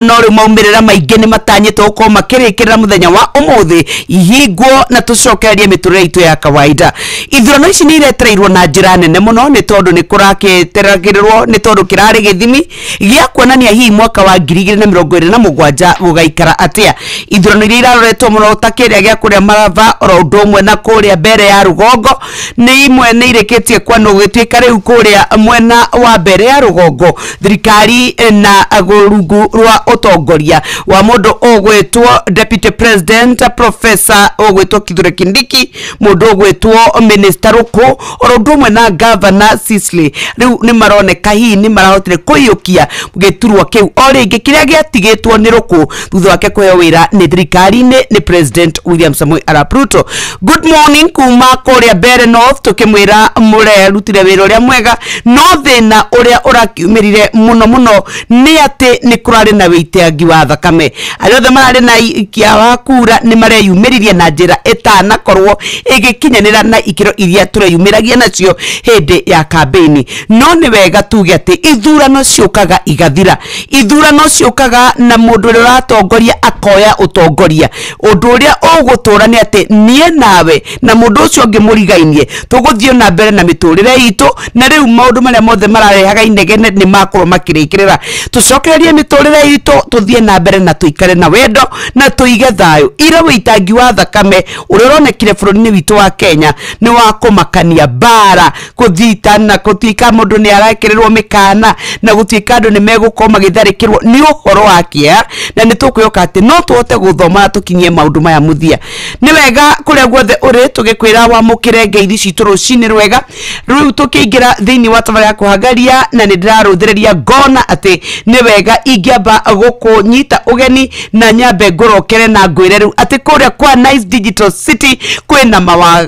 No rĩu maumĩrĩra maingĩ nĩ matanyĩtwo gũkorwo makĩrĩkĩrĩra mũthenya wa ũmũthĩ ihingwo na tũcokererie mĩtũrĩre itũ ya kawaida. Ithurano ici nĩ iretereirwo na njĩra nene mũno nĩ tondũ nĩ kũrakĩteragĩrĩrwo nĩ tondũ kĩrarĩ gĩthimi gĩa kuonania hihi mwaka wa 2027 gũgaikara atĩa. Ithurano iria iraroretwo mũno ta kĩrĩa gĩa kũrĩa Marava oro ũndũ ũmwe na kũrĩa mbere ya rũgongo nĩ imwe nĩ irĩkĩtie kwanwo gũgĩtuĩka rĩu kũrĩa mwena wa mbere ya rũgongo thirikari na rungu rwa ũtongoria wa mũndũ ũgwĩtwo Deputy President Professor ũgwĩtwo Kithure Kindiki, mũndũ ũgwĩtwo Minister Ruku oro ũndũ ũmwe na Governor Sisley rĩu nĩ maroneka hihi nĩ marahotire kũiyũkia gĩturwa kĩu o rĩngĩ kĩrĩa gĩatigĩtwo nĩ Ruku thutha wake kũheo wĩra nĩ thirikari-inĩ nĩ President William Samoei Arap Ruto. Good morning kuma kũrĩa Mbeere North tũkĩmwĩra mũrerutire wĩra ũrĩa mwega, no thĩna ũrĩa ũrakiumĩrire mũno mũno nĩ atĩ nĩ kũrarĩ na wĩitangi wa thakame. Arĩa othe mararĩ na ikia wa kura nĩ mareyumĩririe na njĩra ĩtanakorwo ĩgĩkinyanĩra na ikĩro iria tũreyumĩragia nacio hĩndĩ ya kambĩini. No nĩ wega tuge atĩ ithurano ciũkaga igathira, ithurano ciũkaga na mũndũ ũrĩa ũratongoria akoya ũtongoria. Ũndũ ũrĩa ũgũtũra nĩ atĩ niĩ nawe na mũndũ ũcio ũngĩ mũrigainie tũgũthiĩ na mbere na mĩtũrĩre itũ, na rĩu maũndũ marĩa mothe mararehaga inegene nĩ makorwo makĩrĩkĩrĩra. Tũcokererie mĩtũrĩre itũ, tũthiĩ na mbere na tũikare na wendo na tũige thayũ. Ira wĩitangi wa thakame ũrĩa ũronekire bũrũri-inĩ witũ wa Kenya nĩ wa kũmakania, mbara, kũthitana, gũtuĩka mũndũ nĩ arekĩrĩrwo mĩkana na gũtuĩka andũ nĩ megũkorwo magĩtharĩkĩrwo nĩ ũhoro wa kĩeha, na nĩ tũkwĩhoka atĩ no tũhote gũthoma na tũkinyie maũndũ maya mũthia. Nĩ wega kũrĩa guothe ũrĩ tũgĩkwĩra wamũkĩre ngeithi citũ rũcinĩ rwega. Rĩu tũkĩingĩra thĩinĩ wa tabarĩra ya kũhangaria na nĩ ndĩrarũthĩrĩria ngona atĩ nĩ wega ingĩamba gũkũnyita ũgeni na nyambe ngũrokere na ngwĩre rĩu atĩ kũrĩa kwa Nice Digital City kwĩna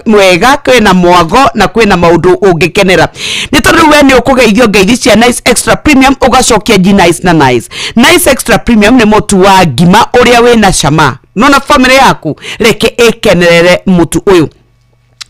mawega, kwĩna mwago na kwĩna maũndũ ũngĩkenera. Nĩ tondũ rĩu we nĩ ũkũgeithio ngeithi cia Nice Extra Premium ũgacokia G Nice na Nice. Nice Extra Premium nĩ mũtu wa ngima ũrĩa wĩna cama. Nona family yaku reke ĩkenerere mũtu ũyũ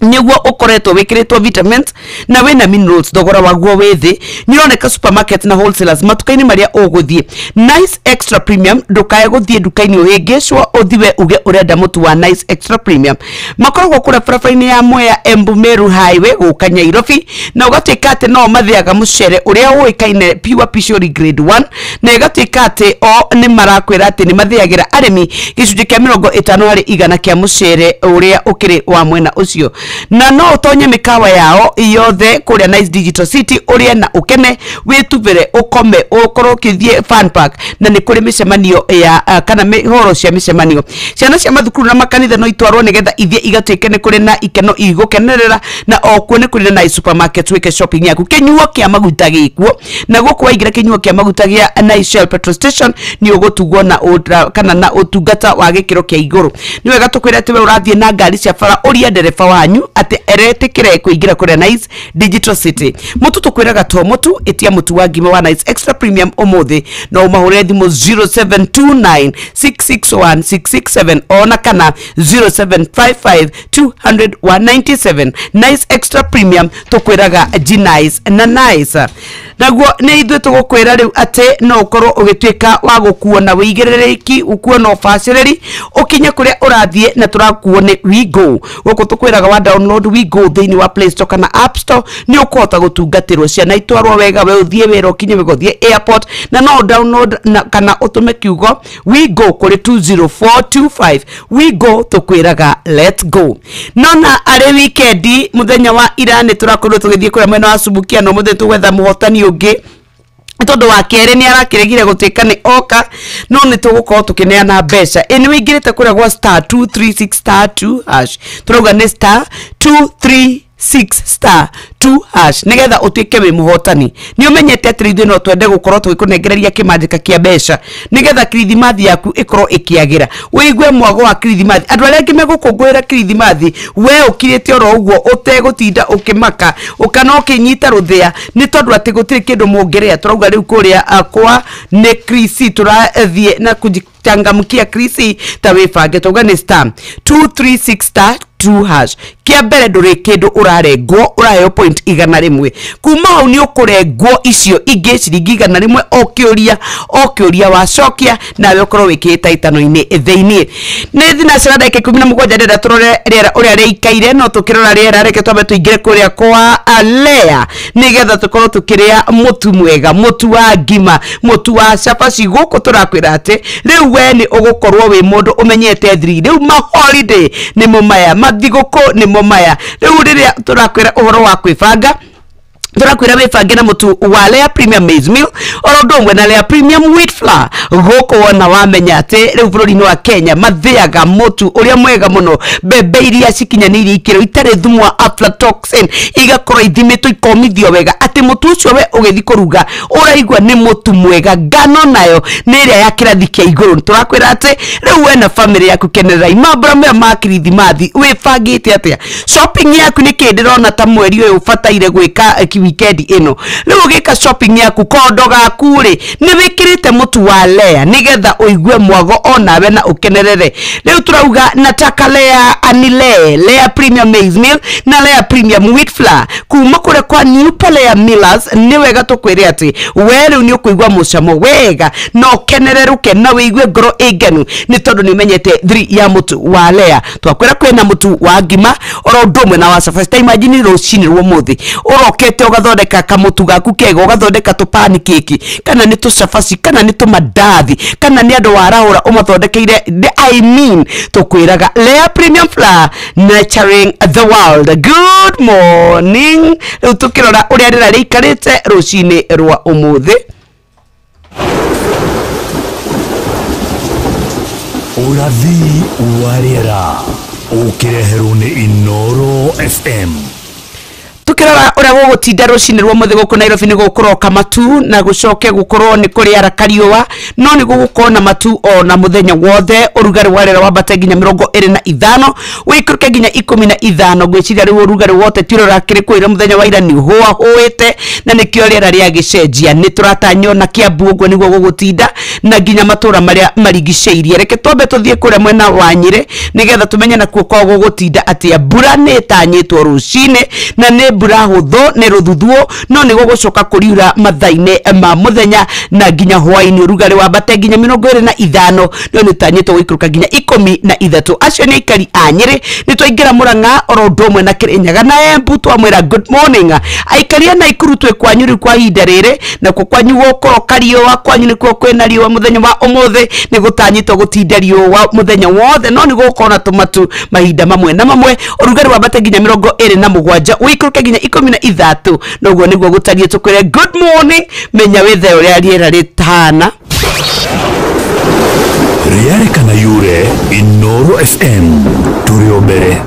niguo ukoretwo wikiritwo vitamins na wina minerals, thogora waguo wi thi. Ni uroneka supermarket na wholesalers matuka-ini maria uguthie. Nice Extra Premium ndukae guthie nduka-ini uhingicwo uthiwe uge urenda mutu wa Nice Extra Premium. Makoragwo kuria barabara-ini ya Mwea Embu Meru Highway guka Nyairobi, na ugatuika ati no mathiaga mucere uria uikaine pure Pishori grade 1, na igatuika ati o ni marakwira ati ni mathiagira arimi gicunji kia 50% kia mucere uria ukiri wa mwena ucio. Na no utonye mikawa yao yothe kuria Nice Digital City urie na ukene witubire ukome ukorwo ukithie fun park, na ni kuri micemanio ya kana mihoro cia micemanio. Ciana cia mathukuru na makanitha no itwarwo nigetha ithie igatuike ni kuri na ikeno igukenerera, na okuo ni kuri na Nice Supermarket wike shopping yaku. Kinyuo kia maguta gikuo, na guku waingira kinyuo kia maguta gia Nice Shell petrol station ni ugutugwo na kana na utungata wa gikiro kia iguru. Ni wega tukwira ati we urathie na ngari cia bara uria ndereba wanyu ati eretikire kuingira kuria Nice Digital City. Mutu tukwiraga to mutu itia mutu wa ngima wa Nice Extra Premium umuthi no umahure thimu 0729 661 667 ona kana 0755 200 197. Nice Extra Premium tukwiraga G Nice na Nice. Naguo nĩ ithuĩ tũgũkwĩra rĩu atĩ no ũkorwo ũgĩtuĩka wa gũkuo na wĩigĩrĩrĩki, ũkuo na ũbacĩrĩri ũkinye kũrĩa ũrathiĩ, na tũrakuo nĩ WeGo. Gũkũ tũkwĩraga wa download WeGo thĩinĩ wa Play Store kana App Store nĩ ũkũhota gũtungatĩrwo, ciana itwarwo wega, we ũthiĩ wĩra ũkinye wega ũthiĩ airport, na no download na kana ũtũme kiugo WeGo kũrĩ 20425. WeGo tũkwĩraga let's go. Nona arĩ weekend mũthenya wa ira nĩ tũrakorirwo tũgĩthiĩ kũrĩa mwena wa Subukia, no mũthenya tũgwetha mũhotani ũngĩ tondu wa kerĩ nĩ arakĩregire gũtuĩka nĩ oka, no nĩ tũgũkorwo tũkĩneana mbeca. Ĩ nĩ wĩingĩrĩte kũrĩa gwa star 236 star 2 hash, tũrauga nĩ star 236 star 2 hash nigetha utuike wi muhotani. Ni umenyete atĩ ithuĩ no twende gũkorwo tũgĩkũnengereria kĩmanjĩka kĩa mbeca nigetha kirithimathi yaku ĩkorwo ĩkĩagĩra, wĩigue mwago wa kirithimathi. Andũ arĩa angĩ megũkũngũĩra kirithimathi we ũkirĩte oro ũguo ũtegũtinda ũkĩmaka ũkana ũkĩnyita rũthĩa nĩ tondũ atĩ gũtirĩ kĩndũ mũngĩrĩa. Tũrauga rĩu kũrĩa kwa nĩ krisi tũrathiĩ na kũchangamkia krisi ta wĩbange. Tũrauga nĩ star 236 star 2 hash. Kia mbere ndũrĩ kĩndũ ũrarengwo, ũraheo point 100. Kuma hau nĩ ũkũrengwo icio ingĩ ciringi 100 o kĩũria wacokia, nawe ũkorwo wĩkĩrĩte itano-inĩ thĩiniĩ. Nĩ thinacara ndagĩka 17 ndĩrenda tũrore rĩera ũrĩa rĩikaire, no tũkĩrora rĩera reke twambe tũingĩre kũrĩa kwa Alea nĩgetha tũkorwo tũkĩrĩa mũtu mwega, mũtu wa ngima, mũtu wa cabaci. Gũkũ tũrakwĩra atĩ rĩu we nĩ ũgũkorwo wĩ mũndũ ũmenyete thiri. Rĩu ma holiday nĩmo maya, mathigũkũ nĩmo maya. Rĩu rĩrĩa tũrakwĩra ũhoro wa kwĩbanga, tũrakwĩra wĩbange na mũtu wa Lea Premium Maize Meal oro ũndũ ũmwe na Lea Premium Wheat Flour. Gũkũ wona wamenya atĩ rĩu bũrũri-inĩ wa Kenya mathĩaga mũtu ũrĩa mwega mũno, mbembe iria cikinyanĩirie ikĩro itarĩ thumu wa aflatoxin, igakorwo ithimĩtwo ikomithio wega atĩ mũtu ũcio we ũgĩthiĩ kũruga ũraigua nĩ mũtu mwega. Ngano nayo nĩ ĩrĩa ya kĩrathi kĩa igũrũ. Tũrakwĩra atĩ rĩu we na bamĩrĩ yaku kenererai mambura maya ma kirithimathi. Wĩbangĩte atĩa shopping yaku? Nĩ kĩ ndĩrona ta mweri ũyũ ũbataire gwĩka weekend ĩno? Rĩu ũgĩka shopping yaku, kondo gaku rĩ nĩ wĩkĩrĩte mũtu wa Lea nĩgetha ũigue mwago onawe na ũkenerere. Rĩu tũrauga nataka Lea anile Lea Premium Maize Meal na Lea Premium Wheat Flour kuma kũrĩa kwa New Palea Millers. Nĩ wega tũkwĩre atĩ we rĩu nĩ ũkũigua mũcamo wega na ũkenererũke na wĩigue ngoro ĩ ngenu nĩ tondũ nĩ ũmenyete thiri ya mũtu wa Lea. Twakwĩra kwĩna mũtu wa ngima oro ũndũ ũmwe na wa cabaci. Ta imagine rũcinĩ rwa ũmũthĩ ũrokete ũgathondeka kamũtu gaku kega, ũgathondeka tũpani keki, kana nĩ tũcabaci, kana nĩ tũmandathi, kana nĩ andũ warahũra ũmathondekeire. I mean tũkwĩraga Lea Premium Flour, nurturing the world. Good morning. Rĩu tũkĩrora ũrĩa rĩera rĩikarĩte rũcinĩ rwa ũmũthĩ. Ũrathi wa rĩera ũkĩreherwo nĩ Inoro FM. Tukirora uria gugutinda rucini rwa muthi guku Nairobi ni gukuroka matu na gucoke gukorwo ni kuri ara kariua, no ni gugukorwo na matu o na muthenya wothe. Urugari wa rĩera wambate nginya 25 wikuruke nginya 15. Ngwiciria riu urugari wothe ti ũrĩa ũrakĩrĩ kwĩra muthenya wa ira ni hũa hũĩte na nikio rĩera rĩagĩcenjia. Nĩ tũratanywo na Kiambu ũguo nĩguo gũgũtinda na nginya matũra marĩa marigicĩirie. Reke twambe tũthiĩ kũrĩa mwena wa Nyĩrĩ nĩgetha tũmenye nakuo kwa gũgũtinda atĩa. Mbura nĩ ĩtanyĩtwo rũcinĩ na nĩ mbura hũthũ nĩ rũthuthuo, no nĩ gũgũcoka kũriura mathaa-inĩ ma mũthenya na nginya hwaĩ-inĩ. Ũrugarĩ wambate nginya 25, no nĩ ũtanyĩtwo gũikũrũka nginya 13. Acio nĩ aikari a Nyĩrĩ. Nĩ twaingĩra Mũrang'a oro ũndũ ũmwe na Kĩrĩnyaga na Embu, twamwĩra good morning. Aikari a Naikuru twĩ kwanyu rĩu kwa ihinda rĩrĩ, nakuo kwanyu gũkũroka riũa, kwanyu nĩkuo kwĩna riũa mũthenya wa ũmũthĩ. Nĩ gũtanyĩtwo gũtinda riũa mũthenya wothe, no nĩ gũgũkorwo na tũmatu mahinda mamwe na mamwe. Ũrugarĩ wambate nginya 27 ũikũrũke nginya 13. Noguo nĩguo gũtariĩ. Tũkwĩre good morning, menya wĩthe ũrĩa rĩera rĩtahana. Rĩarĩ kana yure Inoro FM tũrĩ o mbere.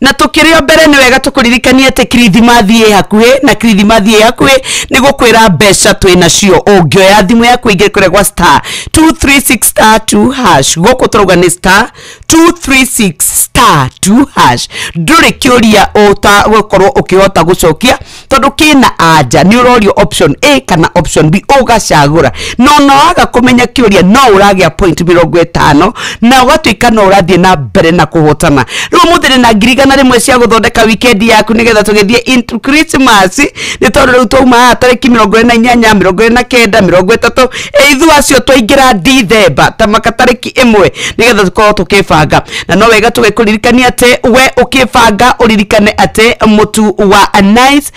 Na tukĩrĩ o mbere nĩ wega tũkũririkanie atĩ kirithimathi ĩ hakuhĩ, na kirithimathi ĩ hakuhĩ nĩ gũkwĩra mbeca twĩ nacio. Ũngĩoya thimũ yaku ingĩ kũrĩa gwa star 236 star 2 hash, gũkũ tũrauga nĩ star 236 star 2 hash. Ndũrĩ kĩũria ũtagũkorwo ũkĩhota gũcokia tondũ kĩna anja, nĩ ũrorio option A kana option B ũgacagũra, no no waga kũmenya kĩũria no ũragĩa point 50 na ũgatuĩka no ũrathiĩ na mbere na kũhotana. Rĩu ũmũthĩ nĩ na 100 cia gũthondeka weekend yaku nĩgetha tũgĩthiĩ into Christmas, nĩ tondũ rĩu twauma haha tarĩki 28, 29, 30, ithuĩ acio twaingĩra Dithemba ta maka tarĩki 1 nĩgetha tũkorwo tũkĩbanga. Na no wega tũgĩkũririkania atĩ we ũkĩbanga ũririkane atĩ mũtu wa Nice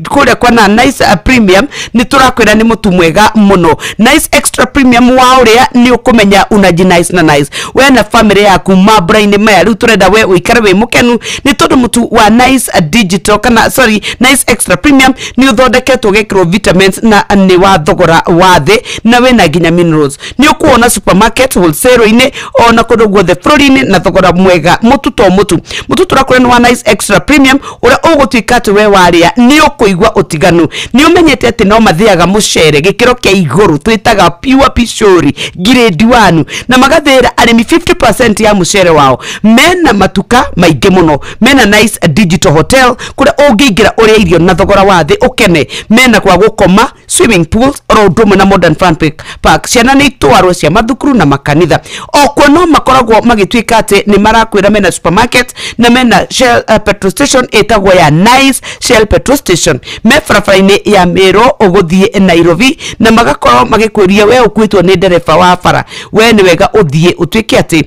kũrĩa kwa na Nice Premium nĩ tũrakwĩra nĩ mũtu mwega mũno. Nice Extra Premium wa ũrĩa nĩ ũkũmenya unaji nice na nice we na family yaku mambura-inĩ maya. Rĩu tũrenda we ũikare wĩ mũkenu nĩ tondũ mũtu wa Nice Digital kana sorry Nice Extra Premium nĩ ũthondeketwo ũgekĩrwo vitamins na nĩ wa thogora wa thĩ na wĩna nginya minerals. Nĩ ũkuona supermarket, wholesale-inĩ ona kũndũ guothe bũrũri-inĩ na thogora mwega. Mũtu to mũtu mũtu tũrakwĩra nĩ wa Nice Extra Premium ũrĩa ũgũtuĩka atĩ we warĩa nĩ ũkũigua ũtiganu. Nĩ ũmenyete atĩ no mathĩaga mũcere gĩkĩro kĩa igũrũ twĩtaga pure pishori grade 1, na magathĩra arĩmi 50% ya mũcere wao. Mena matuka maingĩ mũno. mũno. Mena Nice Digital Hotel kũrĩa ũngĩingĩra ũrĩa irio na thogora wa thĩ ũkene. Mena kwa gũkoma, swimming pools oro ũndũ ũmwe na modern fun park. Ciana nĩ itwarwo cia mathukuru na makanitha. Okuo no makoragwo magĩtuĩka atĩ nĩ marakwĩra mena supermarket na mena Shell petrol station ĩtagwo ya Nice Shell petrol station me barabara-inĩ ya Meru ũgũthiĩ Nairobi, na magakorwo magĩkwĩria we ũkuĩtwo nĩ ndereba wa bara, we nĩ wega ũthiĩ ũtuĩke atĩ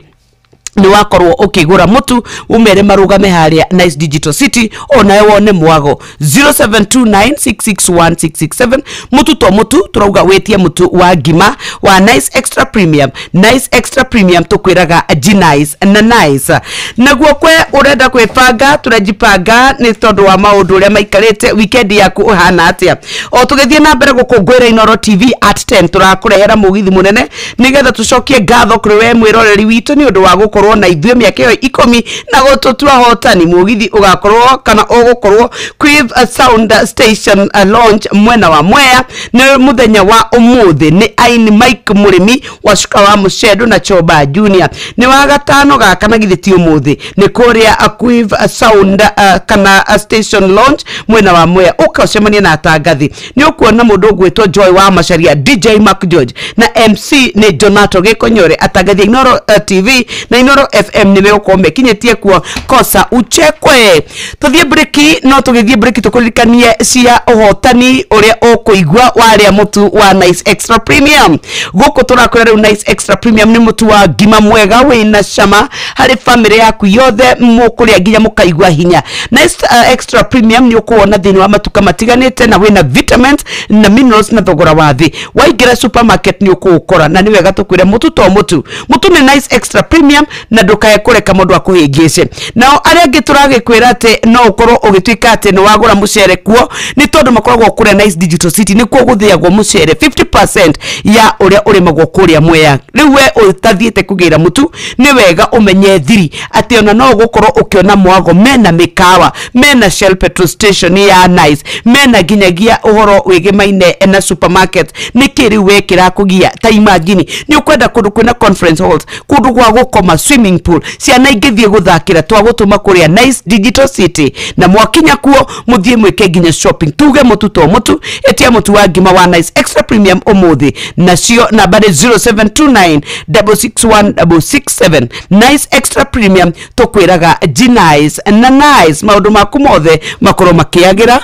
nĩ wakorwo ũkĩgũra mũtu, umere marũgame harĩa Nice Digital City onawe wone mwago. 0729661667. Mũtu to mũtu tũrauga wĩtie mũtu wa ngima wa Nice Extra Premium. Nice Extra Premium tũkwĩraga G Nice na Nice. Naguo kwe ũrenda kwĩbanga, tũrejipanga nĩ tondũ wa maũndũ ũrĩa maikarĩte. Weekend yaku ũhana atĩa? O tũgĩthiĩ na mbere gũkũngũĩra Inooro TV at 10, tũrakũrehera mũgithi mũnene nĩgetha tũcokie ngatho kũrĩ we mwĩroreri witũ nĩ ũndũ wa gũkorwo na ithuĩ mĩaka ĩyo 10 na gũtũtua hotani. Mũgithi ũgakorwo kana ũgũkorwo Quiv Sound Station launch mwena wa Mwea nĩ mũthenya wa ũmũthĩ. Nĩ aini Mike Mũrĩmi wa Cuka wa Mũcendo na Choba Junior. Nĩ wa gatano gaka na githĩ ti ũmũthĩ, nĩ kũrĩa Quiv Sound kana Station launch mwena wa Mwea. Ũka ũcemanie na atangathi, nĩ ũkuona mũndũ ũgwĩtwo Joy wa Macharia, DJ Mark George na MC nĩ Jonato Gĩkonyore. Atangathi a Inooro TV na Inooro FM nĩ megũkorwo mekinyĩtie kuo kosa uchekwe. Tũthiĩ breki, no tũgĩthiĩ breki tũkũririkanie cia ũhotani ũrĩa ũkũigua warĩa mũtu wa Nice Extra Premium. Gũkũ tũrakwĩra rĩu Nice Extra Premium nĩ mũtu wa ngima mwega wĩna cama harĩ famĩlĩ yaku yothe, mũkũrĩa nginya mũkaigua hinya. Nice Extra Premium nĩ ũkũwona thĩinĩ wa matuka matiganĩte na wĩna vitamins na minerals na thogora wa thĩ. Waingĩra supermarket nĩ ũkũũkora, na nĩ wega tũkwĩre mũtu to mũtu, mũtu nĩ Nice Extra Premium na ndũkae kũreka mũndũ akũhĩngĩce. Nao arĩa angĩ tũragĩkwĩra atĩ no ũkorwo ũgĩtuĩka atĩ nĩ wagũra mũcere kuo, nĩ tondũ makoragwo kũrĩa Nice Digital City nĩkuo gũthĩagwo mũcere 50% ya ũrĩa ũrĩmagwo kũrĩa Mwea. Rĩu we ũtathiĩte kũgĩra mũtu, nĩ wega ũmenye thiri atĩ ona no ũgũkorwo ũkĩona mwago mena mĩkawa, mena Shell petrol station ya Nice, mena nginyagia ũhoro wĩgĩmaine na supermarket. Nĩkĩ rĩu we kĩrakũgia? Ta imagine nĩ ũkwenda kũndũ kwĩna conference halls, kũndũ gwa gũkoma, swimming pool, ciana ingĩthiĩ gũthakĩra, twagũtũma kũrĩa Nice Digital City, na mwakinya kuo mũthiĩ mwĩke nginya shopping. Tuge mũtu to mũtu, ĩtia mũtu wa ngima wa Nice Extra Premium ũmũthĩ, nacio namba nĩ 0729 661 667. Nice Extra Premium tũkwĩraga G Nice na Nice, maũndũ maku mothe makorwo makĩagĩra.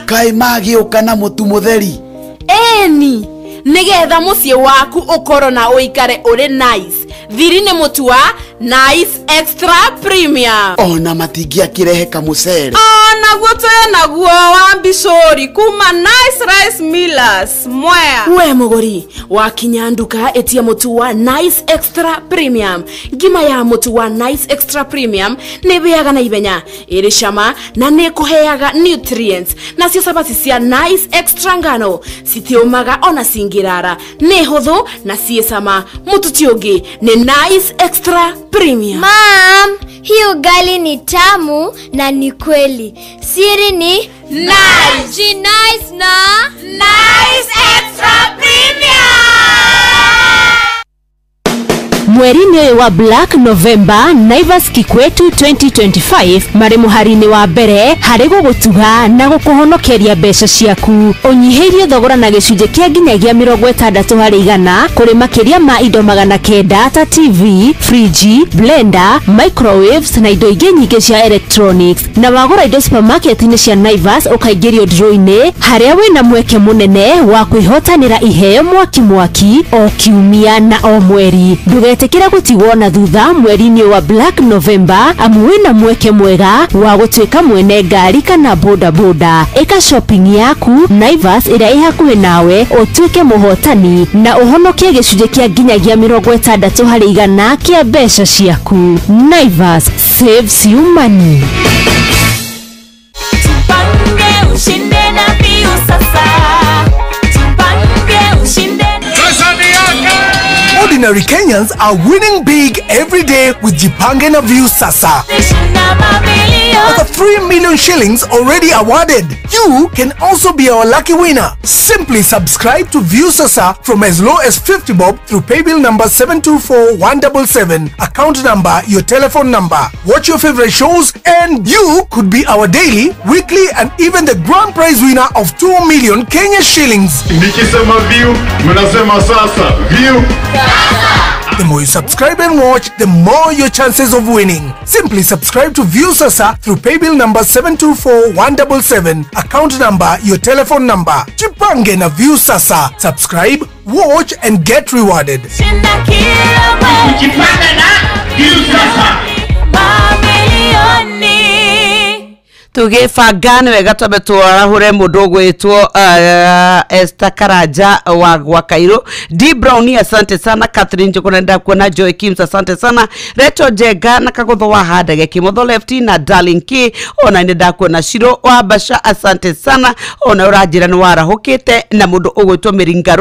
Kaĩ magĩũka na mũtu mũtheri? Eni nĩgetha mũciĩ waku ũkorwo na ũikare ũrĩ nice, thiri nĩ mũtu wa Nice Extra Premium. Ona matingĩakĩrehe kamũcere. Onaguo twĩ naguo wa mbicũri kuma Nice Rice Millers Mwea. We mũgũri wakinya nduka ĩtia mũtu wa Nice Extra Premium. Ngima ya mũtu wa Nice Extra Premium nĩ ĩhĩaga na ihenya, ĩrĩ cama na nĩ ĩkũheaga nutrients. Nacio cabaci cia Nice Extra ngano citiũmaga ona cingĩrara, nĩ hũthũ na ciĩ cama. Mũtu ti ũngĩ nĩ Nice Extra Premium. Mom, hii ugali ni tamu na ni kweli. Siri ni Nice. Nice na Nice Extra Premium. Mweri-inĩ ũyũ wa Black November, Naivas Kikwetu 2025 marĩ mũhari-inĩ wa mbere harĩ gũgũtuga na gũkũhonokeria mbeca ciaku. Ũnyihĩirio thogora na gĩcunjĩ kĩa nginyagia 60% kũrĩ makĩria ma indo 900 ta TV, friji, blender, microwaves na indo ingĩ nyingĩ cia electronics. Na wagũra indo supermarket-inĩ cia Naivas ũkaingĩrio draw-inĩ harĩa wĩna mweke mũnene wa kwĩhotanĩra iheo mwaki mwaki o kiumia na o mweri. Ndũgetĩkĩre gũtigwo na thutha mweri-inĩ wa Black November amu wĩna mweke mwega wa gũtuĩka mwene ngari kana boda boda. Ĩka shopping yaku Naivas ĩrĩa ĩ hakuhĩ nawe ũtuĩke mũhotani na ũhonokie gĩcunjĩ kĩa nginyagia 60% kĩa mbeca ciaku. Naivas saves you money. Tupange ushinde na Piu sasa. Tupange ushinde. Ordinary Kenyans are winning big every day with Jipange na Viu Sasa. Shinda mabilioni. Over 3 million shillings already awarded. You can also be our lucky winner. Simply subscribe to Viusasa from as low as 50 bob through paybill number 724177, account number, your telephone number. Watch your favorite shows and you could be our daily, weekly and even the grand prize winner of 2 million Kenya shillings. Nikisema view, mnasema sasa. View. The more you subscribe and watch, the more your chances of winning. Simply subscribe to Viusasa through paybill number 724177, account number, your telephone number. Jipange na Viusasa. Subscribe, watch and get rewarded. Shinda kila mwezi. Jipange na Viusasa. Mamilioni. Tugibanga nĩ wega twambe twarahure mũndũ ũgwĩtwo Esther Karanja wa gwa Kairũ. D Brown, asante sana. Catherine Njuguna ndakuona. Joy Kims, asante sana. Reto Njenga na Kagotho wa Handage Kimotho Left na Darling K, ona nĩ ndakuona. Shiro wa Basha, asante sana. Ona ũranjĩra nĩ warahũkĩte. Na mũndũ ũgwĩtwo Mĩringa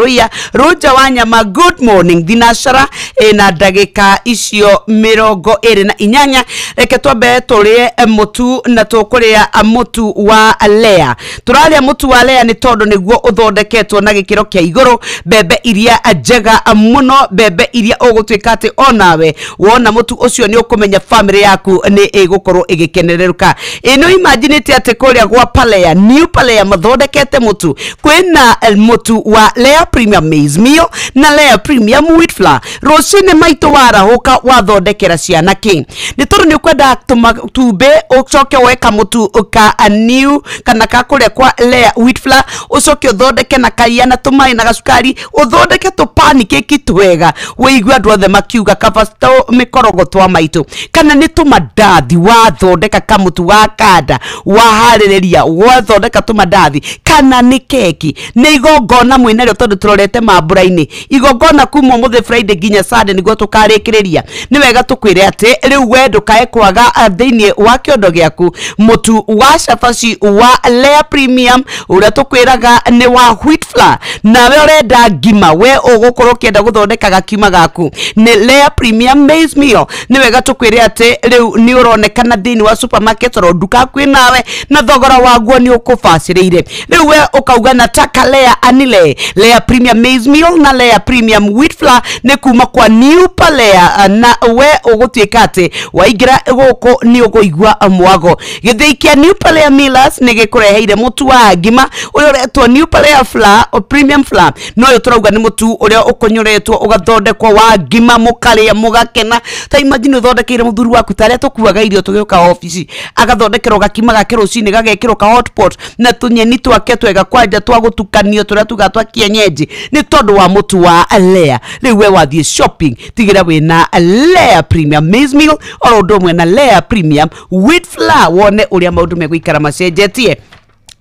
Roja wa Nyama, good morning. Thinashara ĩna ndagĩka icio 28. Reke twambe tũrĩe mũtu na tũkũrĩa mutu wa Lea. Turaria mutu wa Lea ni tondu niguo uthondeketwo na gikiro kia iguru, mbembe iria njega muno, mbembe iria ugutuika ati onawe wona mutu ucio ni ukumenya family yaku ni igukorwo igikenereruka. Ino imagine ati kuria gwa Palea, New Palea mathondekete mutu. Kwina mutu wa Lea Premium Maize Meal na Lea Premium Wheat Flour. Rucini maitu warahuka wathondekera ciana ki ni tondu ni ukwenda tumbe ucoke woe mutu ka new kana ka kuria kwa Lea Wheat Flour, ucoke uthondeke na kaia na tumai na gacukari, uthondeke tu pancake twega wiigua andu othe makiuga kabasto mikorogo twa maitu, kana ni tumandathi wathondeka kamutu wa kanda waharĩrĩria wathondeka tumandathi, kana ni keki ni igongona mwinarĩo tondu turorete mambura-inĩ igongona kuma ũmũthĩ Friday nginya Sunday niguo tukarĩkĩrĩria. Nĩ wega tukwĩre atĩ rĩu we ndũkae kwaga thĩinĩ wa kĩondo gĩaku mutu wa cabaci wa Lea Premium uria tukwiraga ni wa wheat flour. Nawe urenda ngima, we ugukorwo ukienda guthondeka gakima gaku ni Lea Premium Maize Meal. Ni wega tukwire ati riu ni uronekana thiini wa supermarket ro nduka kwi nawe na thogora waguo ni ukubaciriire. Riu we ukauga nataka Lea anile Lea Premium Maize Meal na Lea Premium Wheat Flour ni kuma kwa New Palea, na we ugutuika ati waingira guku ni uguigua mwago. Githii kia New Palea Millers ni gikureheire mutu wa ngima uria uretwo New Palea Flour o Premium Flour. No uyu turauga ni mutu uria ukonyoretwo ugathondekwo wa ngima mukaria mugakena. Ta imagine uthondekeire muthuri waku taria tukuaga irio tugiuka office, agathondekerwo gakima gake rucini gagekirwo ka hotpot na tunyeni twake twega kwanja twa gutukanio turia tuga twa kienyeji ni tondu wa mutu wa Lea. Riu we wathie shopping tigira wina Lea Premium Maize Meal oro undu umwe na Lea Premium Wheat Flour wone uria maundu megũikara macenjetie.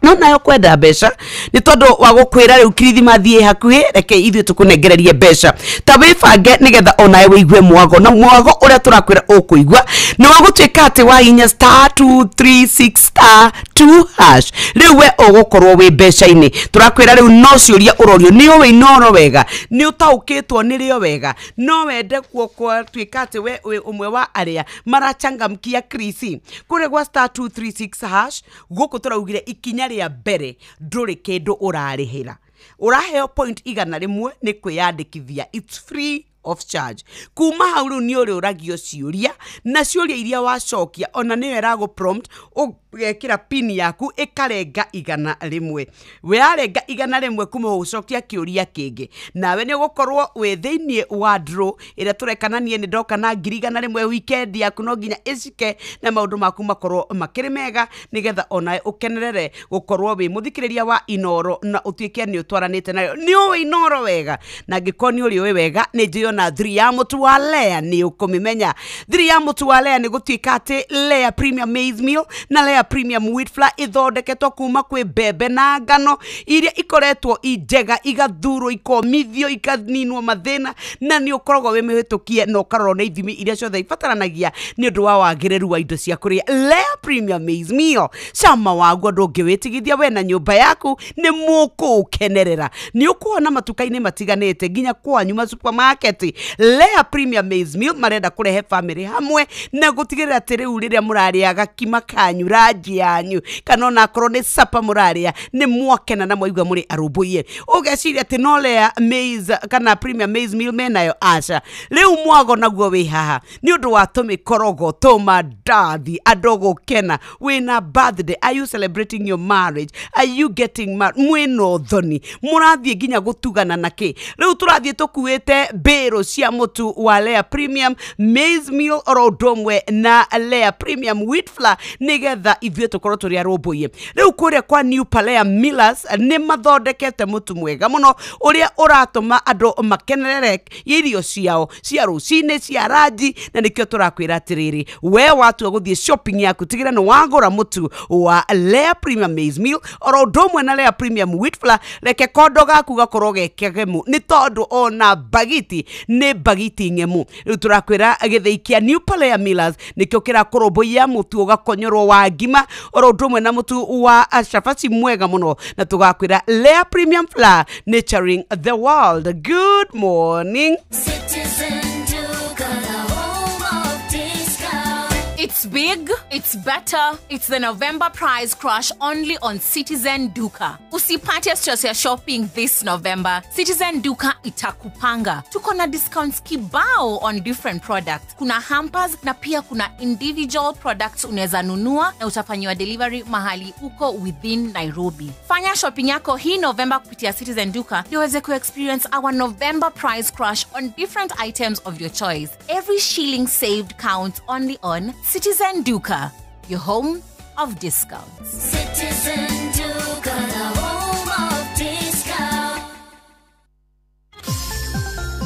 No nayo kwenda mbeca ni tondu wa gukwira riu kirithimathi ĩ hakuhĩ, reke ithuĩ tũkũnengererie mbeca ta wĩbange nĩgetha onawe wĩigue mwago. Na mwago ũrĩa tũrakwĩra ũkũigua nĩ wa gũtuĩka atĩ wahinya star 236 star 2 hash, rĩu we ũgũkorwo wĩ mbeca-inĩ. Tũrakwĩra rĩu no ciũria ũrorio nĩ ũĩ Inooro wega, nĩ ũtaũkĩtwo nĩrĩo wega, no wende kutuĩka atĩ we wĩ ũmwe wa arĩa marachangamkia krisi kũrĩa gwa star 236 hash. Gũkũ tũraugire ikinya rĩa mbere ndũrĩ kĩndũ ũrarĩhĩra, ũraheo point 100 nĩ kwĩyandĩkithia, it's free of charge. Kuma hau rĩu nĩ ũrĩũragio ciũria na ciũria iria wacokia ona nĩyo ĩragũ prompt ũgekĩra pin yaku ĩkarenga 100. Wearenga 100 kuma ũcokia kĩũria kĩngĩ, nawe nĩ ũgũkorwo wĩ thĩinĩ wa draw ĩrĩa tũrekana niĩ nĩ ndoka na 100,000 weekend yaku no nginya ĩcike na maũndũ maku makorwo makĩrĩ mega nĩgetha onawe ũkenerere gũkorwo wĩ mũthikĩrĩria wa Inooro na ũtuĩke nĩ ũtwaranĩte nayo. Nĩ ũĩ Inooro wega, na angĩkorwo nĩ ũrĩ ũĩ wega nĩ njũĩ ona thiri ya mutu wa Lea nĩ ũkũmĩmenya. Thiri ya mutu wa Lea nĩ gũtuĩka atĩ Lea Premium Maize Meal na Lea Premium Wheat Flour ithondeketwo kuma kwĩ mbembe na ngano iria ikoretwo i njega, igathurwo, ikomithio, ikaninwo mathĩna, na nĩ ũkoragwo wĩ mĩhĩtũkie na ũkarorwo nĩ ithimi iria ciothe ibataranagia nĩ ũndũ wa wagĩrĩru wa indo cia kũrĩa. Lea Premium Maize Meal, cama waguo ndũngĩwĩtigithia, we na nyũmba yaku nĩ mũkũũkenerera. Nĩ ũkuona matuka-inĩ matiganĩte nginya kwanyu ma supermarket atĩ Lea Premium Maize Meal marenda kũrehe family hamwe na gũtigĩrĩra atĩ rĩu rĩrĩa mũrarĩa gakima kanyu, ranji yanyu, kana onakorwo nĩ sapa mũrarĩa, nĩ mwakena na mwaigua mũrĩ arũmbũiye. Ũgeciria atĩ no Lea Maize kana Premium Maize Meal menayo? Aca. Rĩu mwago naguo wĩ haha nĩ ũndũ wa tũmĩkorogo, tũmandathi, andũ gũkena. Wĩna birthday, are you celebrating your marriage, are you getting married, mwĩna ũthoni, mũrathiĩ nginya gũtugana na kĩ? Rĩu tũrathiĩ tũkuĩte mbĩrũ cia mũtu wa Lea Premium Maize Meal oro ũndũ ũmwe na Lea Premium Wheat Flour, nĩgetha ithuĩ tũkorwo tũrĩ arũmbũiye. Rĩu kũrĩa kwa New Palea Millers nĩ mathondekete mũtu mwega mũno ũrĩa ũratũma andũ makenerere irio ciao cia rũcinĩ, cia ranji, na nĩkĩo tũrakwĩra atĩrĩrĩ, we watua gũthiĩ shopping yaku, tigĩra nĩ wagũra mũtu wa Lea Premium Maize Meal oro ũndũ ũmwe na Lea Premium Wheat Flour. Reke kondo gaku gakorwo ge kegemu, nĩ tondũ ona bagiti nĩ bagiti ng'emu. Rĩu tũrakwĩra gĩthĩi kĩa New Palea Millers nĩkĩo kĩrakũrũmbũiya mũtu ũgakonyorwo wa ngima oro ũndũ ũmwe na mũtu wa cabaci mwega mũno, na tũgakwĩra Lea Premium Flour, nurturing the world. Good morning. Citizen Duka, the home of discount. It's big, it's better, it's the November price crash only on Citizen Duka. Usipate stress ya shopping this November. Citizen Duka itakupanga. Tuko na discounts kibao on different products. Kuna hampers na pia kuna individual products unaweza nunua na utafanyiwa delivery mahali uko within Nairobi. Fanya shopping yako hii November kupitia Citizen Duka ndio uweze ku-experience our November price crash on different items of your choice. Every shilling saved counts only on Citizen Duka, your home of discounts. Citizen Duka, the home of discount.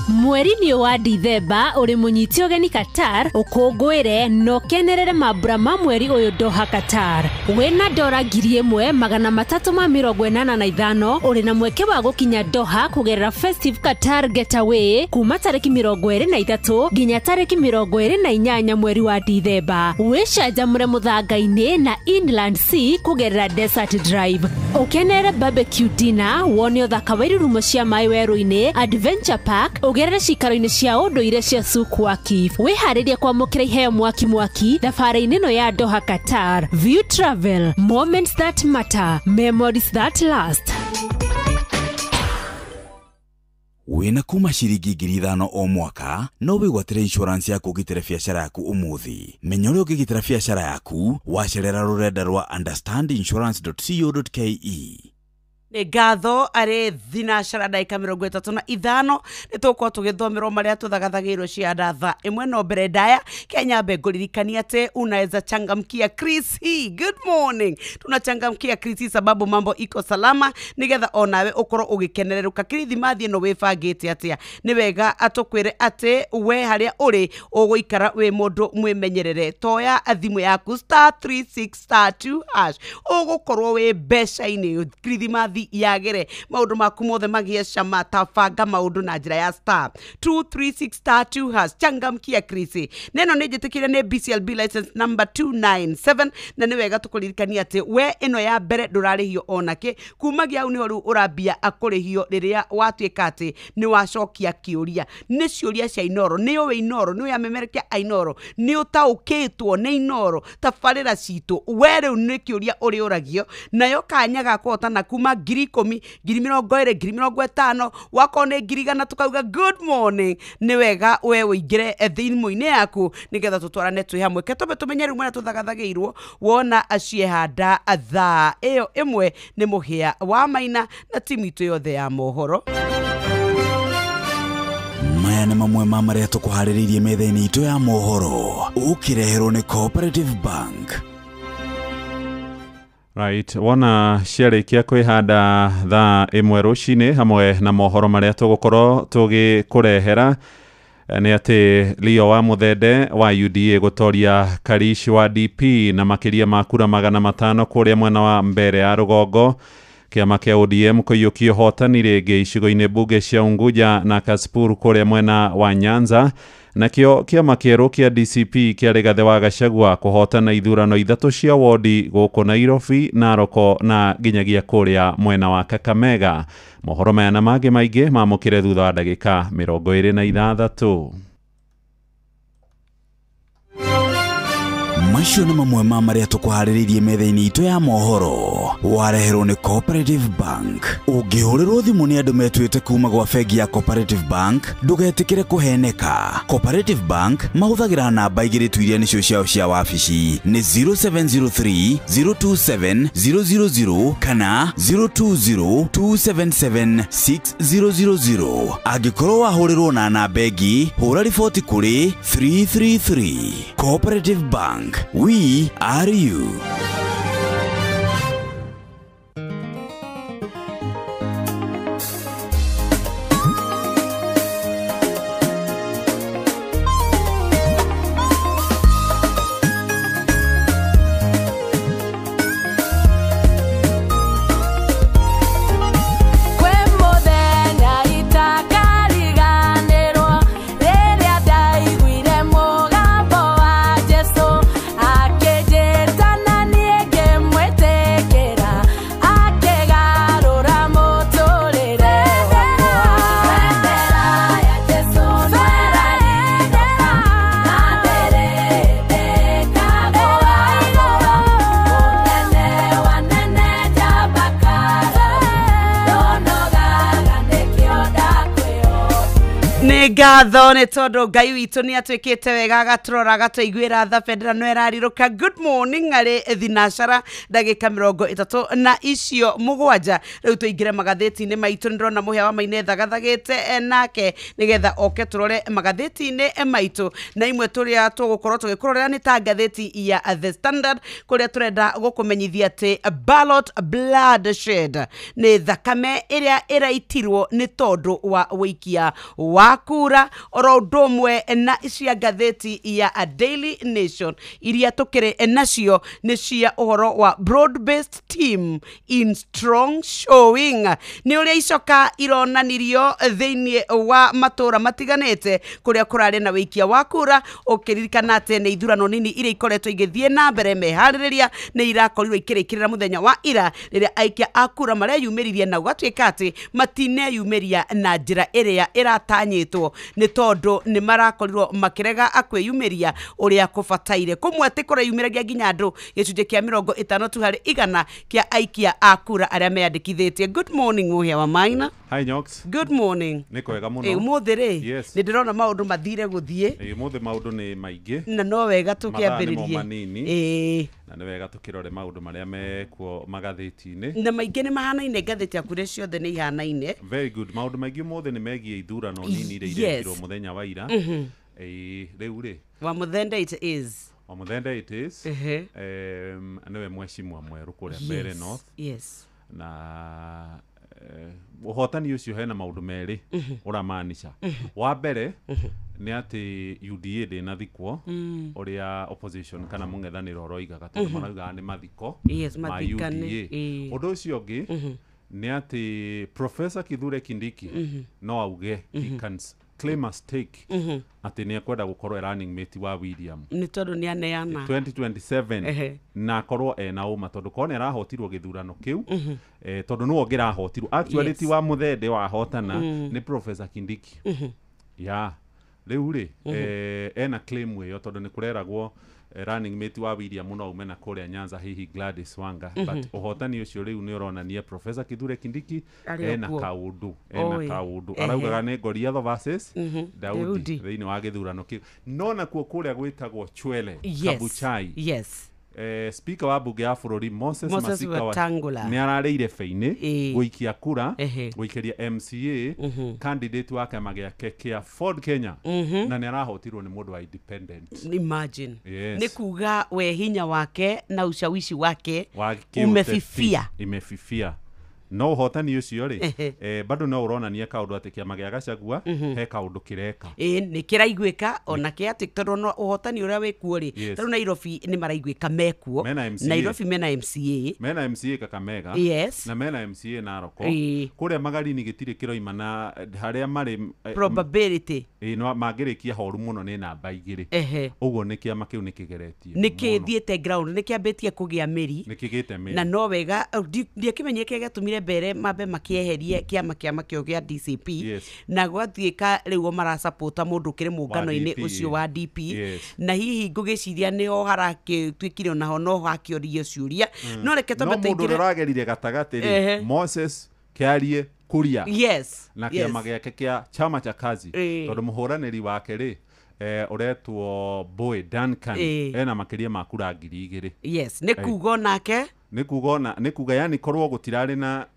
Mweri-inĩ wa Dithemba ũrĩ mũnyiti ũgeni Qatar, ũkũngũĩre na ũkenerere mambura ma mweri ũyũ Doha Qatar. Wĩna dora 1385 ũrĩ na mweke wa gũkinya Doha kũgerera Festive Qatar Getaway kuma tarĩki 23 nginya tarĩki 28 mweri wa Dithemba. Wĩcanjamũre mũthanga-inĩ na Inland Sea kũgerera Desert Drive. Ũkenerere barbecue dinner, wone ũthaka wa irurumo cia maĩ werũ-inĩ, Adventure Park, ũgerere cikaro-inĩ cia ũndũire cia Souk Waqif. Wĩharĩrie kwamũkĩra iheo mwaki mwaki thabarĩ-inĩ ĩno ya Doha Qatar. View Travel, moments that matter, memories that last. Wĩna kuma ciringi 5,000 o mwaka no wĩgwatĩre insurance ya kũgitĩra biacara yaku ũmũthĩ. Menya ũrĩa ũngĩgitĩra biacara yaku wacerera rũrenda rwa understandinsurance.co.ke. Nĩ ngatho arĩ thinacara ndagĩka 35 nĩ tũgũkorwo tũgĩthomerwo marĩa tũthagathagĩirwo cia thaa ĩmwe. No mbere ndaya Kenya mbe ngũririkania atĩ unaweza changamkia Chris H. Good morning. Tunachangamkia Chris H sababu mambo iko salama, nigetha onawe ũkorwo ũgĩkenererũka kirithimathi ĩno wĩbangĩte atĩa. Nĩ wega atũkwĩre atĩ we harĩa ũrĩ ũgũikara wĩ mũndũ mwĩmenyerere. Toya thimũ yaku *36*2# ũgũkorwo wĩ mbeca-inĩ kirithimathi yagere maundu maku mothe magie cama. Tabanga maundu na njira ya *236*2# changamkia Chris. Neno nĩ njĩtĩkire nĩ BCLB license number 297, na nĩ wega tũkũririkania atĩ we ĩno ya mbere ndũrarĩhio onakĩ. Kumagia hau nĩho rĩu ũrambia akũrĩhio rĩrĩa watuĩka atĩ nĩ wacokia kĩũria. Nĩ ciũria cia Inoro, nĩ ũĩ Inoro, nĩ ũĩ amemerekia a Inoro, nĩ ũtaũkĩtwo nĩ Inoro tabarĩra citũ. We rĩu nĩ kĩũria ũrĩũragio nayo kanya ga kũhotana kuma 10,000, 20,000, 50,000, wakorwo nĩ 100,000 tukauga good morning. Nĩ wega we ũingĩre thimũ-inĩ yaku nĩgetha tũtwarane twĩ hamwe. Ke tũmbe tũmenye rĩu marĩa tũthagathagĩirwo wona aciehanda thaa ĩyo ĩmwe nĩ mũhĩa wa Maina na timu itũ yothe ya mohoro. Maya nĩ mamwe ma marĩa tũkũharĩrĩirie metha-inĩ itũ ya mohoro ũkĩreherwo nĩ Cooperative Bank. Right, wona ciarĩkia kwĩhanda thaa ĩmwe rũcinĩ hamwe na mohoro marĩa tũgũkorwo tũgĩkũrehera nĩ atĩ Leo wa Muthende wa UDA gũtoria Karish wa DP na makĩria ma kura 500 kũrĩa mwena wa mbere ya rũgongo. Kĩama kĩa ODM kũiyũkia ũhotani rĩngĩ icigo-inĩ mbunge cia Unguja na Kasipul kũrĩa mwena wa Nyanza. Nakĩo kĩama kĩerũ kĩa DCP kĩa Rigathĩ wa Gachagua kũhotana ithurano 3 cia wodi gũkũ Nairobi, Narok na nginyagia kũrĩa mwena wa Kakamega. Mohoro maya na mangĩ maingĩ mamũkĩre thutha wa ndagĩka 26. Macio nĩ mamwe ma marĩa tũkũharĩrĩirie metha-inĩ itũ ya mohoro. Wareherwo nĩ Cooperative Bank. Ũngĩhũrĩrwo thimũ nĩ andũ metuĩte kuma gwa bengi ya Cooperative Bank, ndũgetĩkĩre kũheneka. Cooperative Bank mahũthagĩra namba 2 tu iria nĩcio ciao cia wabici, nĩ 0703 027 000 kana 020 277 6000. Angĩkorwo wahũrĩrwo na namba ĩngĩ, hũra riboti kũrĩ 333. Cooperative Bank. We are you. Ngatho nĩ tondũ Ngai witũ nĩ atwĩkĩte wega agatũrora agatũiguĩra tha. Bendera no ĩrarirũka. Good morning arĩ thinacara ndagĩka 37. Rĩu tũingĩre magathĩti-inĩ maitũ. Nĩ ndĩrona Mũhĩa wa Maina ethagathagĩte nake nĩgetha oke tũrore magathĩti-inĩ maitũ, na imwe tũrĩa tũgũkorwo tũgĩkũrorera nĩ ta ngathĩti ya The Standard kũrĩa tũrenda gũkũmenyithia atĩ ballot bloodshed nĩ thakame ĩrĩa ĩraitirwo nĩ tondũ wa wĩikia wa kura, oro ũndũ ũmwe na cia ngathĩti ya Daily Nation iria tũkĩrĩ nacio nĩ cia ũhoro wa broad based team in strong showing, nĩ ũrĩa icoka ironanirio thĩinĩ wa matũra matiganĩte kũrĩa kũrarĩ na wĩikia wa kura, ũkĩririkana atĩ nĩ ithurano nini iria ikoretwo igĩthiĩ na mbere meharĩrĩria nĩ irakorirwo ikĩrĩkĩrĩra mũthenya wa ira rĩrĩa aikia a kura mareyumĩririe na gũgatuĩka atĩ matineyumĩria na njĩra ĩrĩa ĩratanyĩtwo nĩ tondũ nĩ marakorirwo makĩrega akwĩyumĩria ũrĩa kũbataire. Kũmwe atĩ kũreyumĩragia nginya andũ gĩcunjĩ kĩa 50 tu harĩ igana kĩa aikia a kura arĩa meyandĩkithĩtie. Good morning Mũhĩa wa Maina. Hi Nyox. Good morning. Nĩ kwega mũno. Ũmũthĩ rĩ nĩ ndĩrona maũndũ mathire gũthiĩ. Ũmũthĩ maũndũ nĩ maingĩ na no wega tũkĩambĩrĩrie. Na nĩ wega tũkĩrore maũndũ marĩa mekuo magathĩti-inĩ na maingĩ nĩ mahanaine, ngathĩti yaku iria ciothe nĩ ihanaine. Very good. Maũndũ maingĩ ũmũthĩ nĩ megiĩ ithurano nini iria irekirwo mũthenya wa ira. Rĩu rĩ wa Mũthende it is. Wa Mũthende it is. Nĩwe mweshimwa mwerũ kũrĩa Mbeere North. Yes. Na ũhotani ũcio hena maũndũ merĩ ũramaanisha. Wa mbere nĩ atĩ UDA ndĩnathikwo ũrĩa opposition kana mũng'ethanĩro ũroigaga, tondũ maraugaga nĩ mathiko ma UDA. Ũndũ ũcio ũngĩ nĩ atĩ Professor Kithure Kindiki no auge he can claim a stake atĩ nĩ ekwenda gũkorwo running mate wa William nĩ tondũ nĩ aneana 2027 na akorwo ena ũma, tondũ korwo nĩ arahotirwo gĩthurano kĩu, tondũ nĩwe ũngĩrahotirwo actually ti wa Mũthende wahotana nĩ Professor Kindiki. Ya rĩu rĩ ena claim ĩyo tondũ nĩ kũreragwo running mate wa William no ume na kũrĩa Nyanza hihi Gladys Wanga, but ũhotani ũcio rĩu nĩ ũronania Professor Kithure Kindiki ena kaũndũ araugaga nĩ Goliath versus Daudi thĩinĩ wa gĩthurano kĩu. No nakuo kũrĩa gwĩtagwo Chwele Kabuchai. Yes. Speaker wa bunge ya bũrũri Moses Masika Wetangula nĩ ararĩire feini gũikia kura gũikĩria MCA candidate wa kĩama gĩake kĩa Ford Kenya, na nĩ arahotirwo nĩ mũndũ wa independent. Imagine. Yes. Nĩ kuga we hinya wake na ushawishi wake umefifia. Imefifia. No ũhotani ũcio rĩ, bado no ũronania kaũndũ atĩ kĩama gĩa Gachagua he kaũndũ kĩreka. Ĩĩ, nĩ kĩraiguĩka ona kĩ atĩ tondũ no ũhotani ũrĩa wĩkuo rĩ, tarĩu Nairobi nĩ maraiguĩka mekuo. Mena MCA. Nairobi mena MCA. Mena MCA Kakamega. Yes. Na mena MCA Narok. Kũrĩa Magarini gĩtirĩ kĩroima na harĩa marĩ probability. Ĩĩ, no mangĩrĩkia horu mũno nĩ namba 2. Ũguo nĩ kĩama kĩu nĩ kĩgeretie. Nĩ kĩthiĩte ground, nĩ kĩambĩtie kũgĩa mĩri. Nĩ kĩgĩte mĩri. Na no wega ndiakĩmenyire kĩrĩa gĩatũmire mbere mambe makĩeherie kĩama kĩo gĩa DCP. Yes. Na gwatuĩka rĩu o marasapota mũndũ ũkĩrĩ mũngano-inĩ ũcio wa DP. Yes. Na hihi ngũgĩciria nĩho harakĩtuĩkire onaho no hakĩorio ciũria. No reke twambe no mũndũ tũingĩre ũrĩa ũragerire gatagatĩ rĩ, Moses Kĩarie Kuria. Yes. Na kĩama gĩake kĩa Chama cha Kazi. Tondũ mũhũranĩri wake rĩ, ũretwo Boy Duncan, ena makĩria ma kura 2,000. Yes, nĩ kuga onake. Nĩ kuga ona, nĩ kuga yani korwo gũtirarĩ na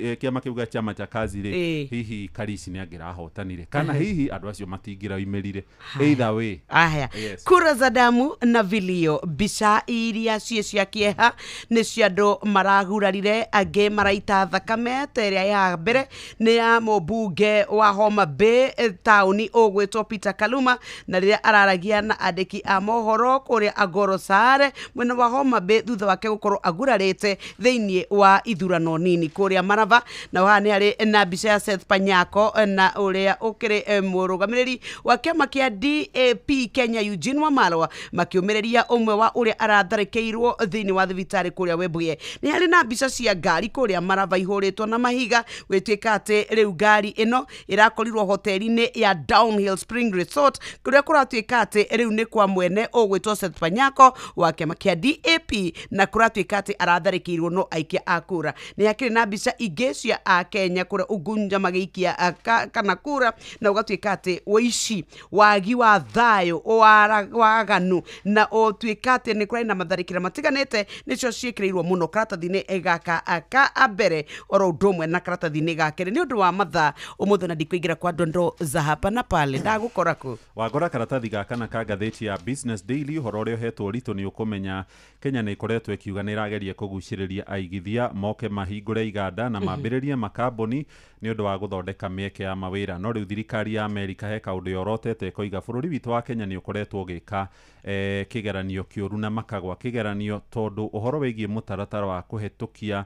kĩama kĩu gĩa Chama cha Kazi rĩ, hihi Karishi nĩ angĩrahotanire kana hihi andũ acio matingĩraumĩrire. Either way. Aya. Yes. Kura za damu na vilio, mbica iria ciĩ cia kĩeha nĩ cia andũ maragurarire, angĩ maraita thakame. Ta ĩrĩa ya mbere nĩ ya mũmbunge wa Homa Bay taũni ũgwĩtwo Peter Kaluma, na rĩrĩa araragia na andĩki a mohoro kũrĩa Agoro Sare mwena wa Homa Bay thutha wake gũkorwo agurarĩte thĩinĩ wa ithurano nini kũrĩa Marava. Na haha nĩ harĩ na mbica ya Seth Panyako na ũrĩa ũkĩrĩ mũrũgamĩrĩri wa kĩama kĩa DAP Kenya Eugene Wamalwa makĩũmĩrĩria ũmwe wa ũrĩa aratharĩkĩirwo thĩinĩ wa thibitarĩ kũrĩa Webuye. Nĩ harĩ na mbica cia ngari kũrĩa Marava ihũrĩtwo na mahiga, gwĩtuĩka atĩ rĩu ngari ĩno ĩrakorirwo hoteli-inĩ ya Downhill Spring Resort kũrĩa kũratuĩka atĩ rĩu nĩ kwa mwene ũgwĩtwo Seth Panyako wa kĩama kĩa DAP, na kũratuĩka atĩ aratharĩkĩirwo no aikia a kura. Nĩ hakĩrĩ na mbica ingĩ cia Akenya kũrĩa Unguja magĩikia kana kura, na ũgatuĩka atĩ ũici, wagi wa thayũ, waganu na ũtuĩka atĩ nĩ kũrarĩ na matharĩkĩra matiganĩte nĩcio ciĩkĩrĩirwo mũno karatathi-inĩ gaka ka mbere oro ũndũ ũmwe na karatathi-inĩ ga kerĩ. Nĩ ũndũ wa mathaa ũmũthĩ na ndikũingĩra kwa ndondo za hapa na pale, ndagũkora kũ wagora karatathi gaka na ka ngathĩti ya Business Daily. Ũhoro ũrĩa ũhetwo ũritũ nĩ ũkũmenya Kenya nĩ ĩkoretwo ĩkiuga nĩ ĩrageria kũgucĩrĩria aigithia moke mahingũre iganda na mambĩrĩrie makambuni nĩ ũndũ wa gũthondeka mĩeke ya mawĩra. No rĩu thirikari ya Amerika he kaũndũ yorotete ĩkoiga bũrũri witũ wa Kenya nĩ ũkoretwo ũgĩka kĩgeranio kĩũru na makagwa kĩgeranio tondũ ũhoro wĩgiĩ mũtaratara wa kũhetũkia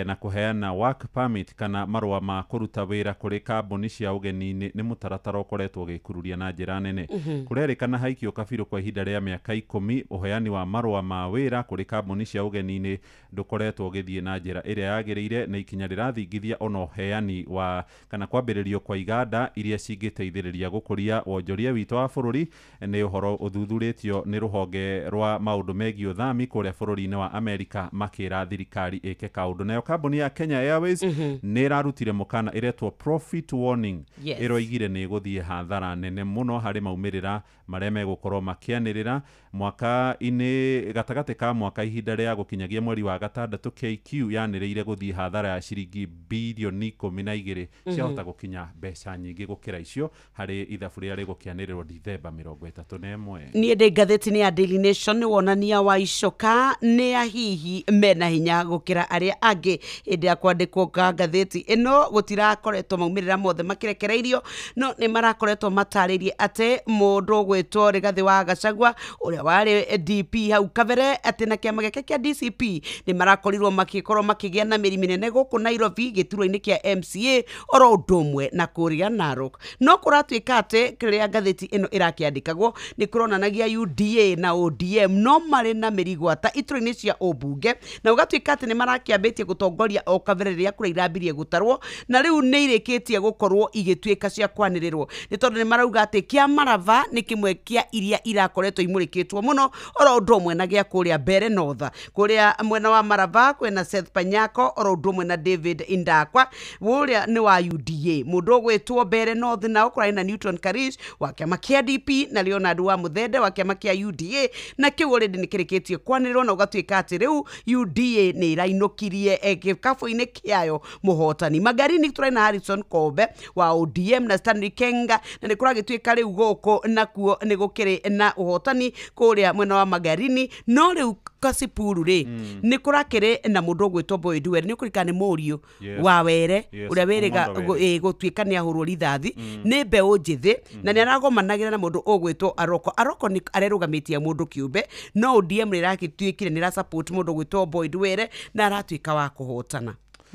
na kũheana work permit kana marũa ma kũruta wĩra kũrĩ kambuni cia ũgeni-inĩ nĩ mũtaratara ũkoretwo ũgĩkururia na njĩra nene. Kũrerĩkana haikio kabirũ kwa ihinda rĩa mĩaka 10 ũheani wa marũa ma wĩra kũrĩ kambuni cia ũgeni-inĩ ndũkoretwo ũgĩthiĩ na njĩra ĩrĩa yagĩrĩire, na ikinya rĩrathingithia ona ũheani wa kana kwambĩrĩrio kwa iganda iria cingĩteithĩrĩria gũkũria wonjoria witũ wa bũrũri. Nĩ ũhoro ũthuthurĩtio nĩ rũhonge rwa maũndũ megiĩ ũthami kũrĩa bũrũri-inĩ wa Amerika makĩra thirikari ĩke kaũndũ. Nayo kambuni ya Kenya Airways nĩ ĩrarutire mũkana ĩretwo profit warning. Yes. Ĩroigire nĩ ĩgũthiĩ hathara nene mũno harĩ maumĩrĩra marĩa megũkorwo makĩanĩrĩra mwaka-inĩ gatagatĩ ka mwaka ihinda rĩa gũkinyagia mweri wa gatandatũ. KQ yanĩrĩire gũthiĩ hathara ya ciringi bilioni 12 ciahota gũkinya mbeca nyingĩ gũkĩra icio harĩ ithabu rĩrĩa rĩgũkĩanĩrĩrwo Dithemba 31. Niĩ ndĩ ngathĩti-inĩ ya Daily Nation nĩ wonania wa icoka nĩ a hihi mena hinya gũkĩra arĩa angĩ. Hĩndĩ ya kwandĩkwo kwa ngathĩti ĩno gũtirakoretwo maumĩrĩra mothe makĩrekereirio, no nĩ marakoretwo matarĩirie atĩ mũndũ ũgwĩtwo Rigathĩ wa Gachagua ũrĩa warĩ DP hau kabere atĩ na kĩama gĩake kĩa DCP nĩ marakorirwo makĩkorwo makĩgĩa na mĩri mĩnene gũkũ Nairobi gĩturwa-inĩ kĩa MCA oro ũndũ ũmwe na kũrĩa Narok. No kũratuĩka atĩ kĩrĩa ngathĩti ĩno ĩrakĩandĩkagwo nĩ kũronanagia UDA na ODM no marĩ na mĩrigwata iturwa-inĩ cia ũmbunge, na ũgatuĩka atĩ nĩ marakĩambĩtie gũtongoria o kabere rĩrĩa kura irambirie gũtarwo, na rĩu nĩ irĩkĩtie gũkorwo igĩtuĩka cia kwanĩrĩrwo nĩ tondũ nĩ marauga atĩ kĩa Marava nĩ kĩmwe kĩa iria irakoretwo imũrĩkĩtwo mũno oro ũndũ ũmwe na gĩa kũrĩa Mbere North. Kũrĩa mwena wa Marava kwĩna Seth Panyako oro ũndũ ũmwe na David Indakwa ũrĩa nĩ wa UDA. Mũndũ ũgwĩtwo Mbere North nao kũrarĩ na Newton Karish wa kĩama kĩa DP na Leonard wa Muthende wa kĩama kĩa UDA, na kĩu already nĩ kĩrĩkĩtie kwanĩrĩrwo na ũgatuĩka atĩ rĩu UDA nĩ ĩrainũkirie gĩkabũ-inĩ kĩayo mũhotani. Magarini tũrarĩ na Harrison Kobe wa ODM na Stanley Kenga, na nĩ kũragĩtuĩka rĩu gũkũ nakuo nĩ gũkĩrĩ na ũhotani kũrĩa mwena wa Magarini. No rĩu Kasipuru rĩ, nĩ kũrakĩrĩ na mũndũ ũgwĩtwo Boyd Were, nĩ ũkũririkana nĩ mũriũ wa Were ũrĩa wĩrĩga gũtuĩka nĩ ahũrwo rithathi, nĩ mbeũ njĩthĩ na nĩ aragomanagĩra na mũndũ ũgwĩtwo Aroko. Aroko nĩ arerũgamĩtie mũndũ kĩũmbe, no ODM nĩ ĩragĩtuĩkire nĩ ĩra support mũndũ ũgwĩtwo Boyd Were na aratuĩka wa kũhotana.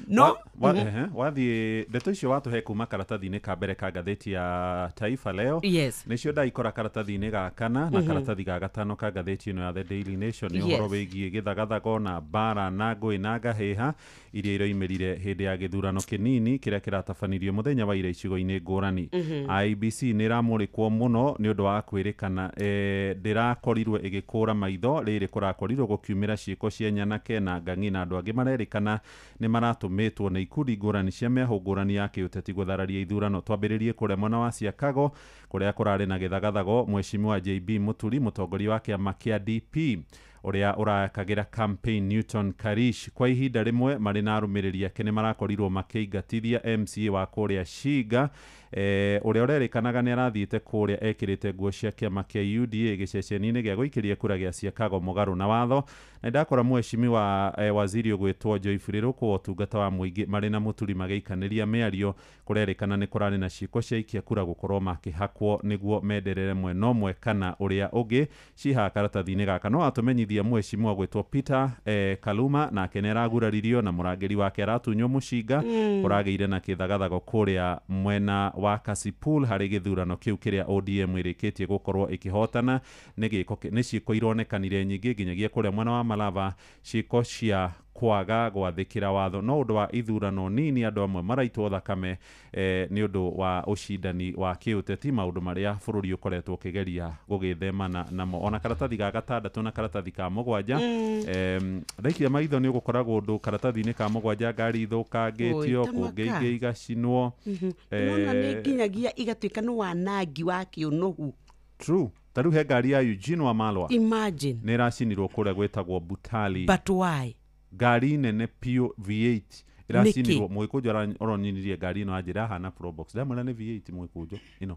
No wathiĩ ndeto icio watũhe kuma karatathi-inĩ ka mbere ka ngathĩti ya Taifa Leo. Nĩcio ndaikora karatathi-inĩ ga kana na karatathi ga gatano ka ngathĩti ĩno ya The Daily Nation, nĩ ũhoro wĩgiĩ gĩthagathago na mbara na ngũĩ na ngahĩha iria iroimĩrire hĩndĩ ya gĩthurano kĩnini kĩrĩa kĩratabanirio mũthenya wa ira icigo-inĩ ngũrani. IEBC nĩ ĩramũrĩkwo mũno nĩ ũndũ wa kwĩrĩkana ndĩrakorirwe ĩgĩkũra maitho rĩrĩ kũrakorirwo gũkiumĩra ciĩko cia nyanake na ngang'i na andũ angĩ marerĩkana nĩ maratũmĩtwo nĩ ikundi ngũrani cia mĩahũ ngũrani ya kĩũteti gũthararia ithurano. Twambĩrĩrie kũrĩa mwena wa Siakago kũrĩa kũrarĩ na gĩthagathago. Mheshimiwa JB Muturi, mũtongoria wa kĩama kĩa DP ũrĩa ũrakagĩra campaign Newton Karish, kwa ihinda rĩmwe marĩ na arũmĩrĩri ake nĩ marakorirwo makĩingatithia MCA wa kũrĩa Shiga, ũrĩa ũrerĩkanaga nĩ arathiĩte kũrĩa ekĩrĩte nguo cia kĩama kĩa UDA gĩceceni-inĩ gĩa gũikĩria kura gĩa Siakago mũgarũ na watho. Na ndakora mheshimiwa waziri ũgwĩtwo Joyfrey Rũkũ wa ũtungata wa mũingĩ marĩ na Muturi magĩikanĩria mĩario, kũrerĩkana nĩ kũrarĩ na ciĩko cia ikia kura gũkorwo makĩhakwo nĩguo menderere mwena ũmwe kana ũrĩa ũngĩ. Cihaha karatathi-inĩ gaka no atũmenyithia mheshimiwa gwĩtwo Peter Kaluma nake nĩ araguraririo na mũrangĩri wake aratunywo mũcinga. Kũragĩire na kĩthagathago kũrĩa mwena wa Kasipul harĩ gĩthurano kĩu kĩrĩa ODM ĩrĩkĩtie gũkorwo ĩkĩhotana. Nĩ ciĩko ironekanire nyingĩ nginyagia kũrĩa mwena wa Malava, ciĩko cia kwaga gwathĩkĩra watho no ũndũ wa ithurano nini andũ amwe maraitwo thakame nĩ ũndũ wa ũcindani wa kĩũteti, maũndũ marĩa bũrũri ũkoretwo ũkĩgeria gũgĩthemana namo. Ona karatathi ga gatandatũ na karatathi ka mũgwanja, ndaikia maitho nĩ ũgũkoragwo ũndũ karatathi-inĩ ka mũgwanja ngari ithũkangĩtio, kũngĩ ingĩ igacinwo. Nona nĩ nginyagia igatuĩka nĩ wanangi wa kĩũnũhu. True. Ta rĩu he ngari ya Eugene Wamalwa, imagine, nĩ ĩracinirwo kũrĩa gwĩtagwo Butali. But why? Ngari nene piũ V8 ĩracinirwo. Mũgĩkũnjũ oronyinirie ngari ĩno anjĩra hana Probox, ndamwĩra nĩ V8 mũgĩkũnjũ ĩno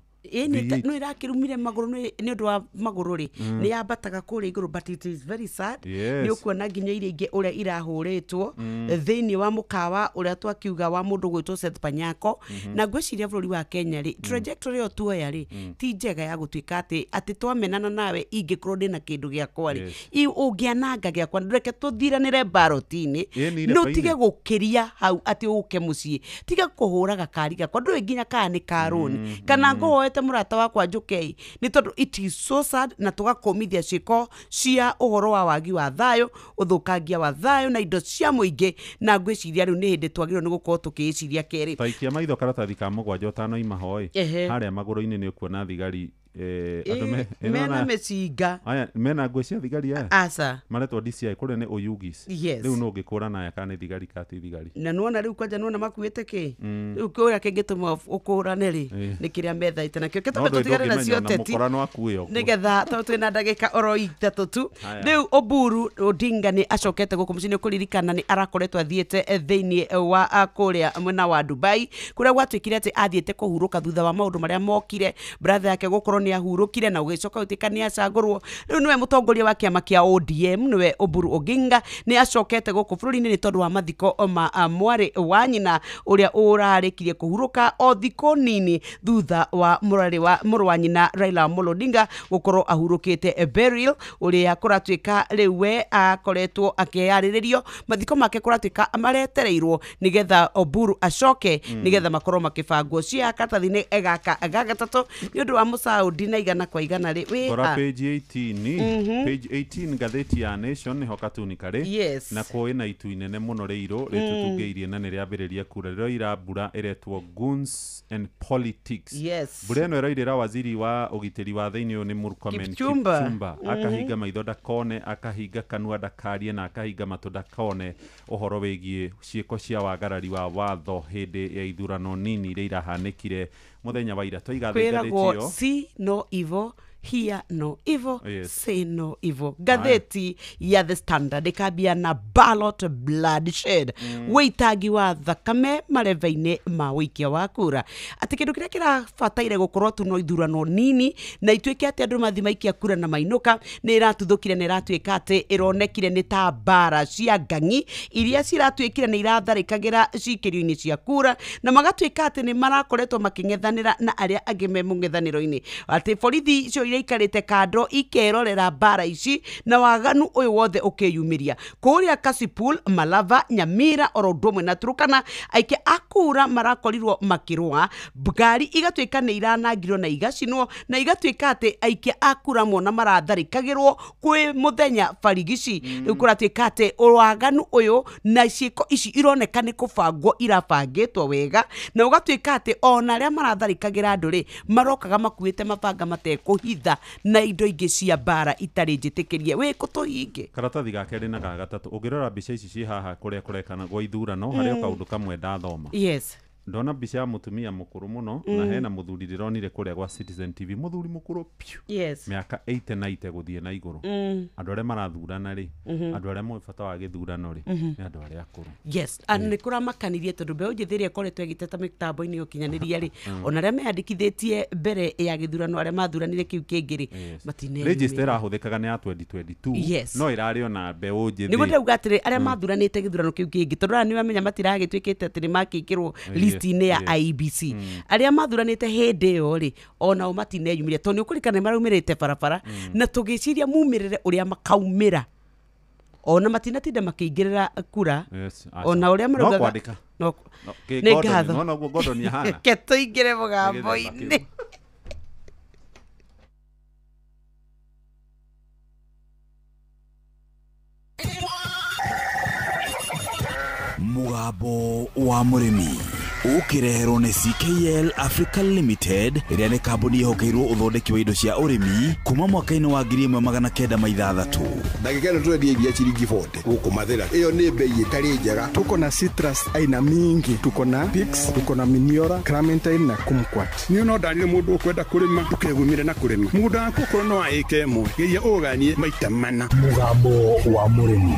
no ĩrakĩrumire magũrũ nĩ ũndũ wa magũrũ rĩ, nĩ yambataga kũrĩa igũrũ, but it is very sad. Nĩ ũkuona nginya iria ingĩ ũrĩa irahũrĩtwo thĩinĩ wa mũkawa ũrĩa twakiuga wa mũndũ gwĩtwo Seth Panyako. Na ngwĩciria bũrũri wa Kenya rĩ, trajectory ĩyo tuoya rĩ ti njega ya gũtuĩka atĩ twamenana nawe ingĩkorwo ndĩna kĩndũ gĩakwa rĩ, ũngĩananga gĩakwa, reke tũthiranĩre baroti-inĩ, no tige gũkĩria hau atĩ ũke mũciĩ, tiga kũhũra gakari gakwa, ndũĩ nginya kana nĩ karũni kana ngũhoete mũrata wakwa njũkei, nĩ tondũ it is so sad. Na tũgakũmithia ciĩko cia ũhoro wa wagi wa thayũ, ũthũkangia wa thayũ na indo cia mũingĩ, na ngwĩciria rĩu nĩ hĩndĩ twagĩrĩirwo nĩ gũkorwo tũkĩĩciria kerĩ. Taikia maitho karatathi ka mũgwanja ũtanoima hoi, harĩa magũrũ-inĩ nĩ ũkuona thigari mena mĩcinga, aya mena nguo cia thigari aya aca maretwo DCI kũrĩa nĩ Oyugis. Rĩu no ũngĩkũrana aya kana nĩ thigari kana ti thigari. Na nĩwona rĩu kwanja nĩwona makuĩte kĩ rĩu kũrĩa kĩngĩtũma ũkũrane rĩ nĩ kĩrĩa methaite nakĩo. Kĩtũme tũtigane nacio ũteti nĩgetha tondũ twĩna ndagĩka oro ithatũ tu. Rĩu Oburu Odinga nĩ acokete gũkũ mũciĩ, nĩ ũkũririkana nĩ arakoretwo athiĩte thĩinĩ wa kũrĩa mwena wa Dubai kũrĩa gwatuĩkire atĩ athiĩte kũhurũka thutha wa maũndũ marĩa mokire, brother yake gũkorwo nĩ ahurũkire na ũgĩcoka gũtuĩka nĩ acagũrwo. Rĩu nĩwe mũtongoria wa kĩama kĩa ODM, nĩwe Oburu Oginga, nĩ acokete gũkũ bũrũri-inĩ nĩ tondũ wa mathiko ma mwarĩ wa nyina ũrĩa ũrarĩkirie kũhurũka o thikũ nini thutha wa mũrũ wa nyina Raila Amolo Odinga gũkorwo ahurũkĩte burial, ũrĩa kũratuĩka rĩu we akoretwo akĩarĩrĩrio mathiko make kũratuĩka maretereirwo nĩgetha Oburu acoke nĩgetha makorwo makĩbangwo. Cia karatathi-inĩ gaka ga gatatũ nĩ ũndũ wa mũsaudi na igana kwa igana rĩ wĩ Kora page 18, page 18 ngathĩti ya Nation nĩho katuni karĩ. Na kwĩ na itu inene mũno rĩirũ rĩtũtungĩirie na nĩrĩambĩrĩria kura, rĩroira mbura ĩretwo Guns and Politics. Mbura ĩno ĩroirĩra waziri wa ũgitĩri wa thĩinĩ ũyũ nĩ Murkomen Kipchumba, akahinga maitho ndakone, akahinga kanua ndakarie na akahinga matũ ndakone ũhoro wĩgiĩ ciĩko cia wagarari wa watho hĩndĩ ya ithurano nini iria irahanĩkire mũthenya wa ira. Twaiga ngathĩti ĩyo see no evil, Hear no evil, Yes. say no evil. Ngathĩti ya The Standard ĩkambia na ballot bloodshed, wĩitangi wa thakame marebe-inĩ ma ũikia wa kura, atĩ kĩndũ kĩrĩa kĩrabataire gũkorwo tu no ithurano nini na ituĩke atĩ andũ mathi maikia kura na mainũka, nĩ ĩratuthũkire na ĩratuĩka atĩ ĩronekire nĩ ta mbara cia ngang'i iria ciratuĩkire nĩ iratharĩkagĩra cikĩrio-inĩ cia kura, na magatuĩka atĩ nĩ marakoretwo makĩng'ethanĩra na arĩa angĩ me mũng'ethanĩro-inĩ, atĩ borithi icio iria ikarĩte kando ikerorera mbara ici na waganu ũyũ wothe ũkĩyumĩria kũrĩa Kasipul, Malava, Nyamira oro ũndũ ũmwe na Turkana. Aikia a kura marakorirwo makĩrũa, ngari igatuĩka nĩ iranangirwo na igacinwo, na igatuĩka atĩ aikia a kura mona maratharĩkagĩrwo kwĩ mũthenya barigici. Rĩu kũratuĩka atĩ waganu ũyũ na ciĩko ici ironeka nĩ kũbangwo irabangĩtwo wega, na ũgatuĩka atĩ ona arĩa maratharĩkagĩra andũ rĩ marokaga makuĩte mabanga matekũhitha na indo ingĩ cia mbara itarĩ njĩtĩkĩrie. Wĩkũ tũhinge Karatathi ga kerĩ na ga gatatũ, ũngĩrora mbica ici ciĩ haha kũrĩa kũrekana gwa ithurano, harĩ o kaũndũ kamwe ndathoma. Ndona mbica ya mũtumia mũkũrũ mũno na hena mũthuri ndĩronire kũrĩa gwa Citizen TV, mũthuri mũkũrũ piũ, mĩaka 80 na gũthiĩ na igũrũ. Andũ arĩa marathurana rĩ, andũ arĩa moĩ bata wa gĩthurano rĩ, nĩ andũ arĩa akũrũ. Yes, and nĩ kũramakanirie tondũ mbeũ njĩthĩ ĩrĩa ĩkoretwo ĩgĩteta mĩtambo-inĩ ya ũkinyanĩria rĩ, ona arĩa meyandĩkithĩtie mbere ya gĩthurano, arĩa mathuranire kĩu kĩngĩ rĩ, Register ĩrahũthĩkaga nĩ ya 2022, no ĩrarĩ ona mbeũ njĩthĩ. Nĩguo ndauga atĩrĩ, arĩa mathuranĩte gĩthurano kĩu kĩngĩ, tondũ aya nĩwamenya matiragĩtuĩkĩte atĩ nĩmakĩkĩrwo list-inĩ ya IEBC, arĩa mathuranĩte hĩndĩ ĩyo rĩ, onao matineyumĩria, tondũ nĩ ũkũririkana nĩ maraumĩrĩte barabara na tũgĩciria mumĩrĩre ũrĩa makaumĩra, ona matinatinda makĩingĩrĩra kura. Ona ũrĩa No maraugaga kwandĩka. No, No, kĩ nĩ Gordon, ngatho. nĩwona ũguo Gordon ahana? Reke tũingĩre mũgambo-inĩ. Mũgambo wa mũrĩmi ũkĩreherwo nĩ CKL Africa Limited, ĩrĩa nĩ kambuni ĩhokeirwo ũthondeki wa indo cia ũrĩmi kuma mwaka-inĩ wa 1906. Ndagĩka ĩno tũrendia iria ciringi 40 gũkũ Mathĩra, ĩyo nĩ bei ĩtarĩ njega. Tuko na citrus aina mingi, tuko na pix, tuko na miniora, clementine na kumquat. Niĩ no ndarire mũndũ ũkwenda kũrĩma ndũkegumire na kũrĩma mũgũnda waku, okorwo no wa ĩka ĩmwe, geria ũganie maita mana. Mũgambo wa mũrĩmi.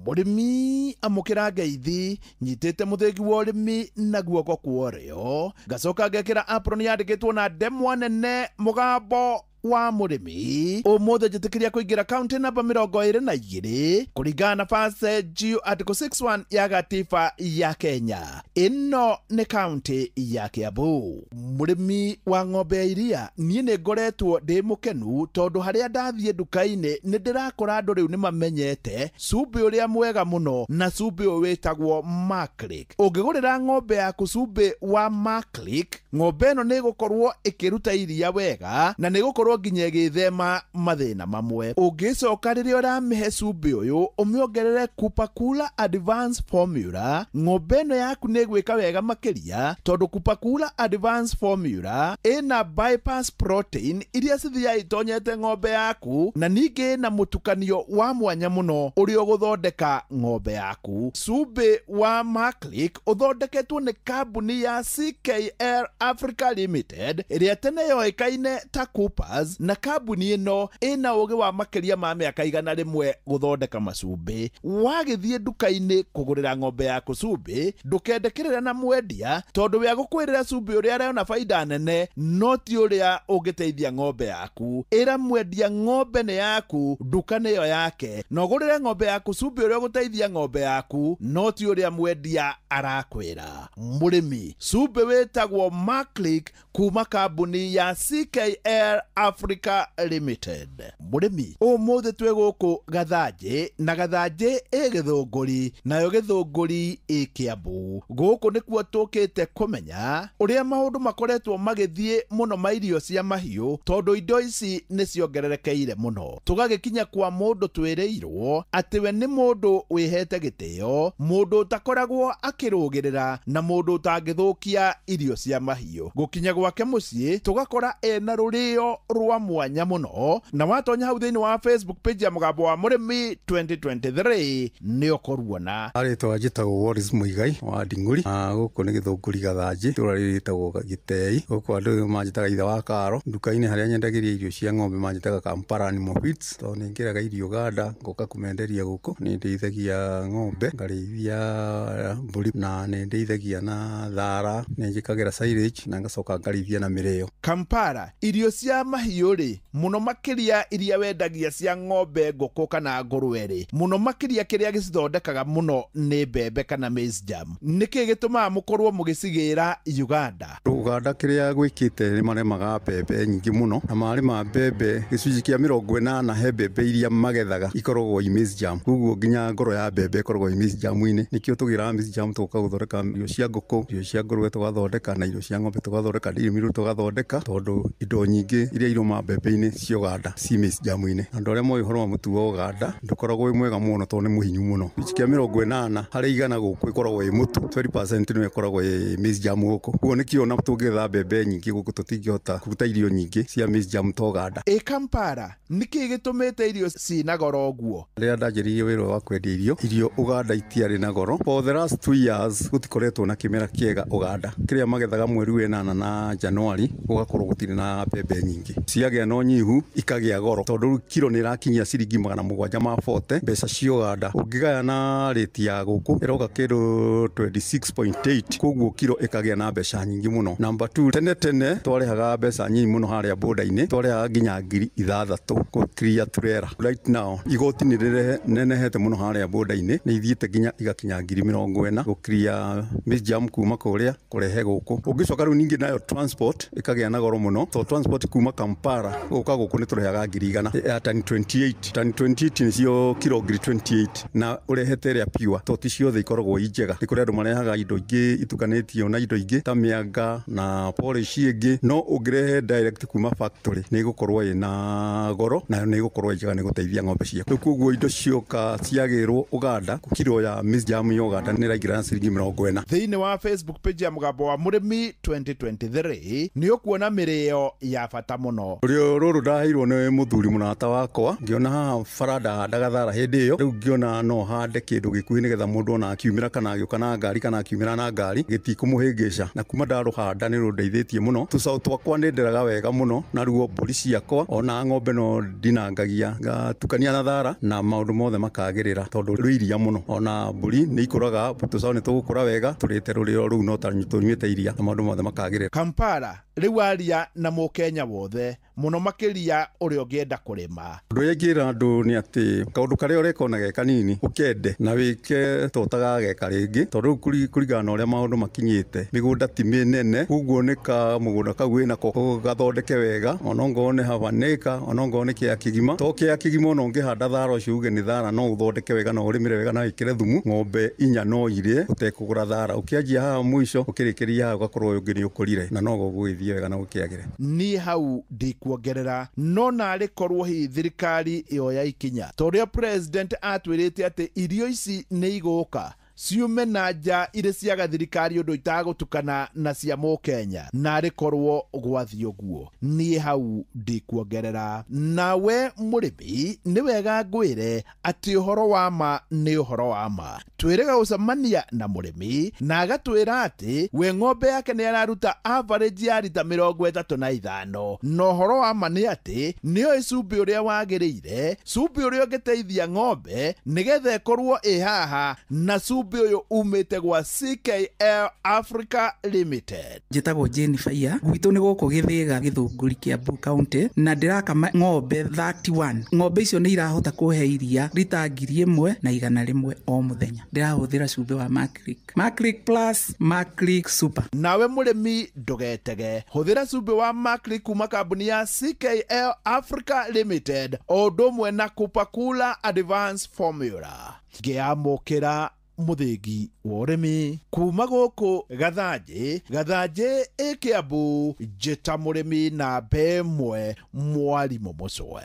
Mũrĩmi amũkĩra ngeithi, nyitĩte mũthĩgi wa ũrĩmi na guoko kwa ũrĩo, ngacoka ngekĩra apron yandĩkĩtwo na ndemwa nene mũgambo wa mũrĩmi. Ũmũthĩ njĩtĩkĩria kũingĩra kaunti namba 22 kũringana na Fase G Article 61 ya gatiba ya Kenya. Ĩno nĩ kaunti ya Kiambu. Mũrĩmi wa ng'ombe ya iria, niĩ nĩ ngoretwo ndĩ mũkenu tondũ harĩa ndathiĩ nduka-inĩ nĩ ndĩrakora andũ rĩu nĩ mamenyete cumbĩ ũrĩa mwega mũno, na cumbĩ ũyũ wĩtagwo Maclick. Ũngĩgũrĩra ng'ombe yaku cumbĩ wa Maclick, ng'ombe ĩno nĩ ĩgũkorwo ĩkĩruta iria wega na nĩ ĩgũkorwo nginya ĩgĩthema mathĩna mamwe. Ũngĩcoka rĩrĩa ũramĩhe cumbĩ ũyũ ũmĩongerere Kupakula Advance Formula, ng'ombe ĩno yaku nĩ ĩgwĩka wega makĩria tondũ Kupakula Advance Formula ĩna bypass protein iria cithiaga itonyete ng'ombe yaku, na ningĩ ĩna mũtukanio wa mwanya mũno ũrĩa ũgũthondeka ng'ombe yaku. Cumbĩ wa Maclick ũthondeketwo nĩ kambuni ya CKL Africa Limited ĩrĩa tene yoĩkaine ta Coopers, na kambuni ĩno ĩna ũgĩ wa makĩria ma mĩaka 100 gũthondeka macumbĩ. Wagĩthiĩ nduka-inĩ kũgũrĩra ng'ombe yaku cumbĩ, ndũkendekĩrĩra na mwendia tondũ we agũkwĩrĩra cumbĩ ũrĩa arona baida nene no ti ũrĩa ũngĩteithia ng'ombe yaku. Ĩra mwendia ng'ombe nĩ yaku, nduka nĩyo yake, na ũgũrĩre ng'ombe yaku cumbĩ ũrĩa ũgũteithia ng'ombe yaku no ti ũrĩa mwendia arakwĩra. Mũrĩmi, cumbĩ wĩtagwo Maclick kuma kambuni ya CKL Africa Limited. Mũrĩmi, ũmũthĩ twĩ gũkũ Gathanjĩ, na Gathanjĩ ĩ Gĩthũngũri, nayo Gĩthũngũri ĩ Kĩambu. Gũkũ nĩkuo tũkĩte kũmenya ũrĩa maũndũ makoretwo magĩthiĩ mũno ma irio cia mahiũ, tondũ indo ici nĩ ciongererekeire mũno. Tũgagĩkinya kwa mũndũ twĩrĩirwo atĩ we nĩ mũndũ wĩhete gĩtĩo, mũndũ ũtakoragwo akĩrũgĩrĩra, na mũndũ ũtangĩthũkia irio cia mahiũ. Gũkinya gwake mũciĩ tũgakora ena rũrĩo Rwa mwanya mũno, na watonya hau thĩinĩ wa Facebook page ya Mũgambo wa Mũrĩmi 2023 nĩ ũkũruona. Arĩtwa njĩtagwo Wallace Muigai wa Nding'uri, na gũkũ nĩ Gĩthũngũri Gathanjĩ, itũũra rĩrĩ rĩtagwo Gĩtei. Gũkũ andũ manjĩtaga ithe wa Karo. Nduka-inĩ harĩa nyendagĩria irio cia ng'ombe manjĩtaga Kampala Animal Feeds, tondũ nĩ ngĩraga irio Uganda ngoka kũmenderia gũkũ. Nĩ ndĩithagia ng'ombe, ngarĩithia mbũri, na nĩ ndĩithagia na thara, nĩ njĩkagĩra silage na ngacoka ngarĩithia na mĩrĩo. Kampala, irio cia mahiũ rĩ, mũno makĩria iria wendagia cia ng'ombe, ngũkũ kana ngũrwe rĩ, mũno makĩria kĩrĩa gĩcithondekaga mũno nĩ mbembe kana maize jam. Nĩkĩ gĩtũmaga mũkorwo mũgĩcigĩra Uganda? Uganda kĩrĩa gwĩkĩte nĩ marĩmaga mbembe nyingĩ mũno, na marĩma mbembe gĩcunjĩ kĩa 80 he mbembe iria magethaga ikoragwo i maize jam. Koguo nginya ngoro ya mbembe ĩkoragwo i maize jam-inĩ. Nĩkĩo tũgĩraga maize jam tũgoka gũthondeka irio cia ngũkũ, irio cia ngũrwe tũgathondeka, na irio cia ng'ombe tũgathondeka, irio miru tũgathondeka, tondũ indo nyingĩ iria irũma mbembe-inĩ cia Uganda ci maize jam-inĩ. Andũ arĩa moĩ ũhoro wa mũtu wa Uganda ndũkoragwo wĩ mwega mũno tondũ nĩ mũhinyu mũno. Gĩcunjĩ kĩa 80 harĩ igana gũkũ ĩkoragwo ĩ mũtu, 20% nĩyo ĩkoragwo ĩ maize jam gũkũ. Koguo nĩkĩo ona tũngĩgetha mbembe nyingĩ gũkũ tũtingĩhota kũruta irio nyingĩ cia maize jam ta Uganda. Ĩ Kampala, nĩkĩ gĩtũmĩte irio cina goro ũguo? Rĩrĩa ndanjĩrĩirie wĩra wa kwendia irio Uganda itiarĩ na goro. For the last 2 years gũtikoretwo na kĩmera kĩega Uganda. Kĩrĩa magethaga mweri wa 8 na Januari gũgakorwo gũtirĩ na mbembe nyingĩ. Ciagĩa na ũnyihu ikagĩa goro, tondũ rĩu kiro nĩ ĩrakinyia ciringi 740 mbeca cia Uganda. Ũngĩgaya na rĩti ya gũkũ ĩroka kĩndũ 26.8, koguo kiro ĩkagĩa na mbeca nyingĩ mũno. Number 2, tene tene twarĩhaga mbeca nyingi mũno harĩa border-inĩ, twarĩhaga nginya 6,000 gũkiria turera. Right now igoti nĩ rĩnenehete mũno harĩa border-inĩ, nĩ ithiĩte nginya igakinya 40,000 gũkiria maize jam kuma kũrĩa kũrehe gũkũ. Ũngĩcoka rĩu ningĩ nayo transport ĩkagĩa na goro mũno, to transport kuma Kampala gũka gũkũ nĩ tũrĩhaga 100,000 ya tani 28. Tani 28 nĩcio kiro 28, na ũrehete ĩrĩa pure to ti ciothe ikoragwo i njega. Nĩ kũrĩ andũ marehaga indo ingĩ itukanĩtio na indo ingĩ ta mĩanga na polish ĩngĩ, no ũngĩrehe direct kuma factory nĩ ĩgũkorwo ĩna goro na nĩ ĩgũkorwo njega, nĩ gũteithia ng'ombe ciaku. Rĩu koguo indo cioka ciagĩrwo Uganda, kiro ya maize jam ya Uganda nĩ ĩraingĩra na ciringi 40. Thĩinĩ wa Facebook page ya Mũgambo wa Mũrĩmi 2023 nĩ ũkuona mĩrĩo ya bata mũno. Rũrĩo rũrũ ndaheirwo nĩ mũthuri mũrata wakwa, ngĩona haha bara ndahandaga thara hĩndĩ ĩyo, rĩu ngĩona no hande kĩndũ gĩkuhĩ nĩgetha mũndũ ona akiumĩra kana agĩũka na ngari kana akiumĩra na ngari gĩtikũmũhĩngĩca. Na kuma ndarũhanda nĩ rũndeithĩtie mũno. Tũcaũ twakwa nĩ nderaga wega mũno, naruo mbũri ciakwa ona ng'ombe no ndinangagia, ngatukania na thara na maũndũ mothe makagĩrĩra tondũ rwĩ iria mũno. Ona mbũri nĩ ikũraga, tũcaũ nĩ tũgũkũra wega tũrĩte rũrĩo rũu no tũnyuĩte iria na maũndũ mothe makagĩrĩra. Kampala, rĩu aria na mũkenya wothe mũno makĩria ũrĩa ũngĩenda kũrĩma. Ũndũ ũrĩa ingĩra andũ nĩ atĩ kaũndũ karĩa ũreka ona ge kanini ũkende na wĩke to ũtagageka rĩngĩ, tondũ rĩu kũringana na ũrĩa maũndũ makinyĩte mĩgũnda ti mĩnene, koguo nĩ ka mũgũnda kau wĩnako gathondeke wega, ona ongorwo nĩ half an acre, ona ongorwo nĩ kĩea kĩgima, to kĩea kĩgima ona ũngĩhanda thara ũcio uge nĩ thara no ũthondeke wega na ũrĩmĩre wega na wĩkĩre thumu, ng'ombe 4 no irĩe ũtekũgũra thara. Ũkĩanjia haha mũico ũkĩrĩkĩria haha ũgakorwo ũyũ ũngĩ nĩ ũkũrire na no gũgũgĩthiĩ wega na gũkĩagĩre. Niĩ hau ndikuongerera, no narĩ korwo hihi thirikari ĩoya ikinya ta ũrĩa president atwĩrĩte atĩ irio ici nĩ igũka ciume na nja irĩ ciaga thirikari ũndũ itagũtukana na cia mũkenya, narĩ korwo gwathiĩ ũguo. Niĩ hau ndikuongerera. Nawe mũrĩmi nĩ wega ngwĩre atĩ ũhoro wa ma nĩ ũhoro wa ma. Twĩrĩga gũcemania na mũrĩmi na agatwĩra atĩ we ng'ombe yake nĩ araruta average ya rita 35, na ũhoro wa ma nĩ atĩ nĩoĩ cumbĩ ũrĩa wagĩrĩire, cumbĩ ũrĩa ũngĩteithia ng'ombe nĩgetha ĩkorwo ĩ haha, na cumbĩ ũyũ umĩte gwa CKL Africa Limited. Njĩtagwo Jane Faiya, gwitũ nĩ gũkũ Gĩthĩga Gĩthũngũri Kiambu County, na ndĩrakama ng'ombe 31. Ng'ombe icio nĩ irahota kũhe iria rita 1,100 o mũthenya. Ndĩrahũthĩra cumbĩ wa Maclick, Maclick Plus, Maclick Super. Nawe mũrĩmi ndũgetege, hũthĩra cumbĩ wa Maclick kuma kambuni ya CKL Africa Limited o ũndũ ũmwe na Kupakula Advanced Formula. Ngĩamũkĩra mũthĩgi wa ũrĩmi kuma gũkũ Gathanjĩ, Gathanjĩ ĩ Kiambu, njĩta mũrĩmi namba 1 mwarimũ Mũcwe.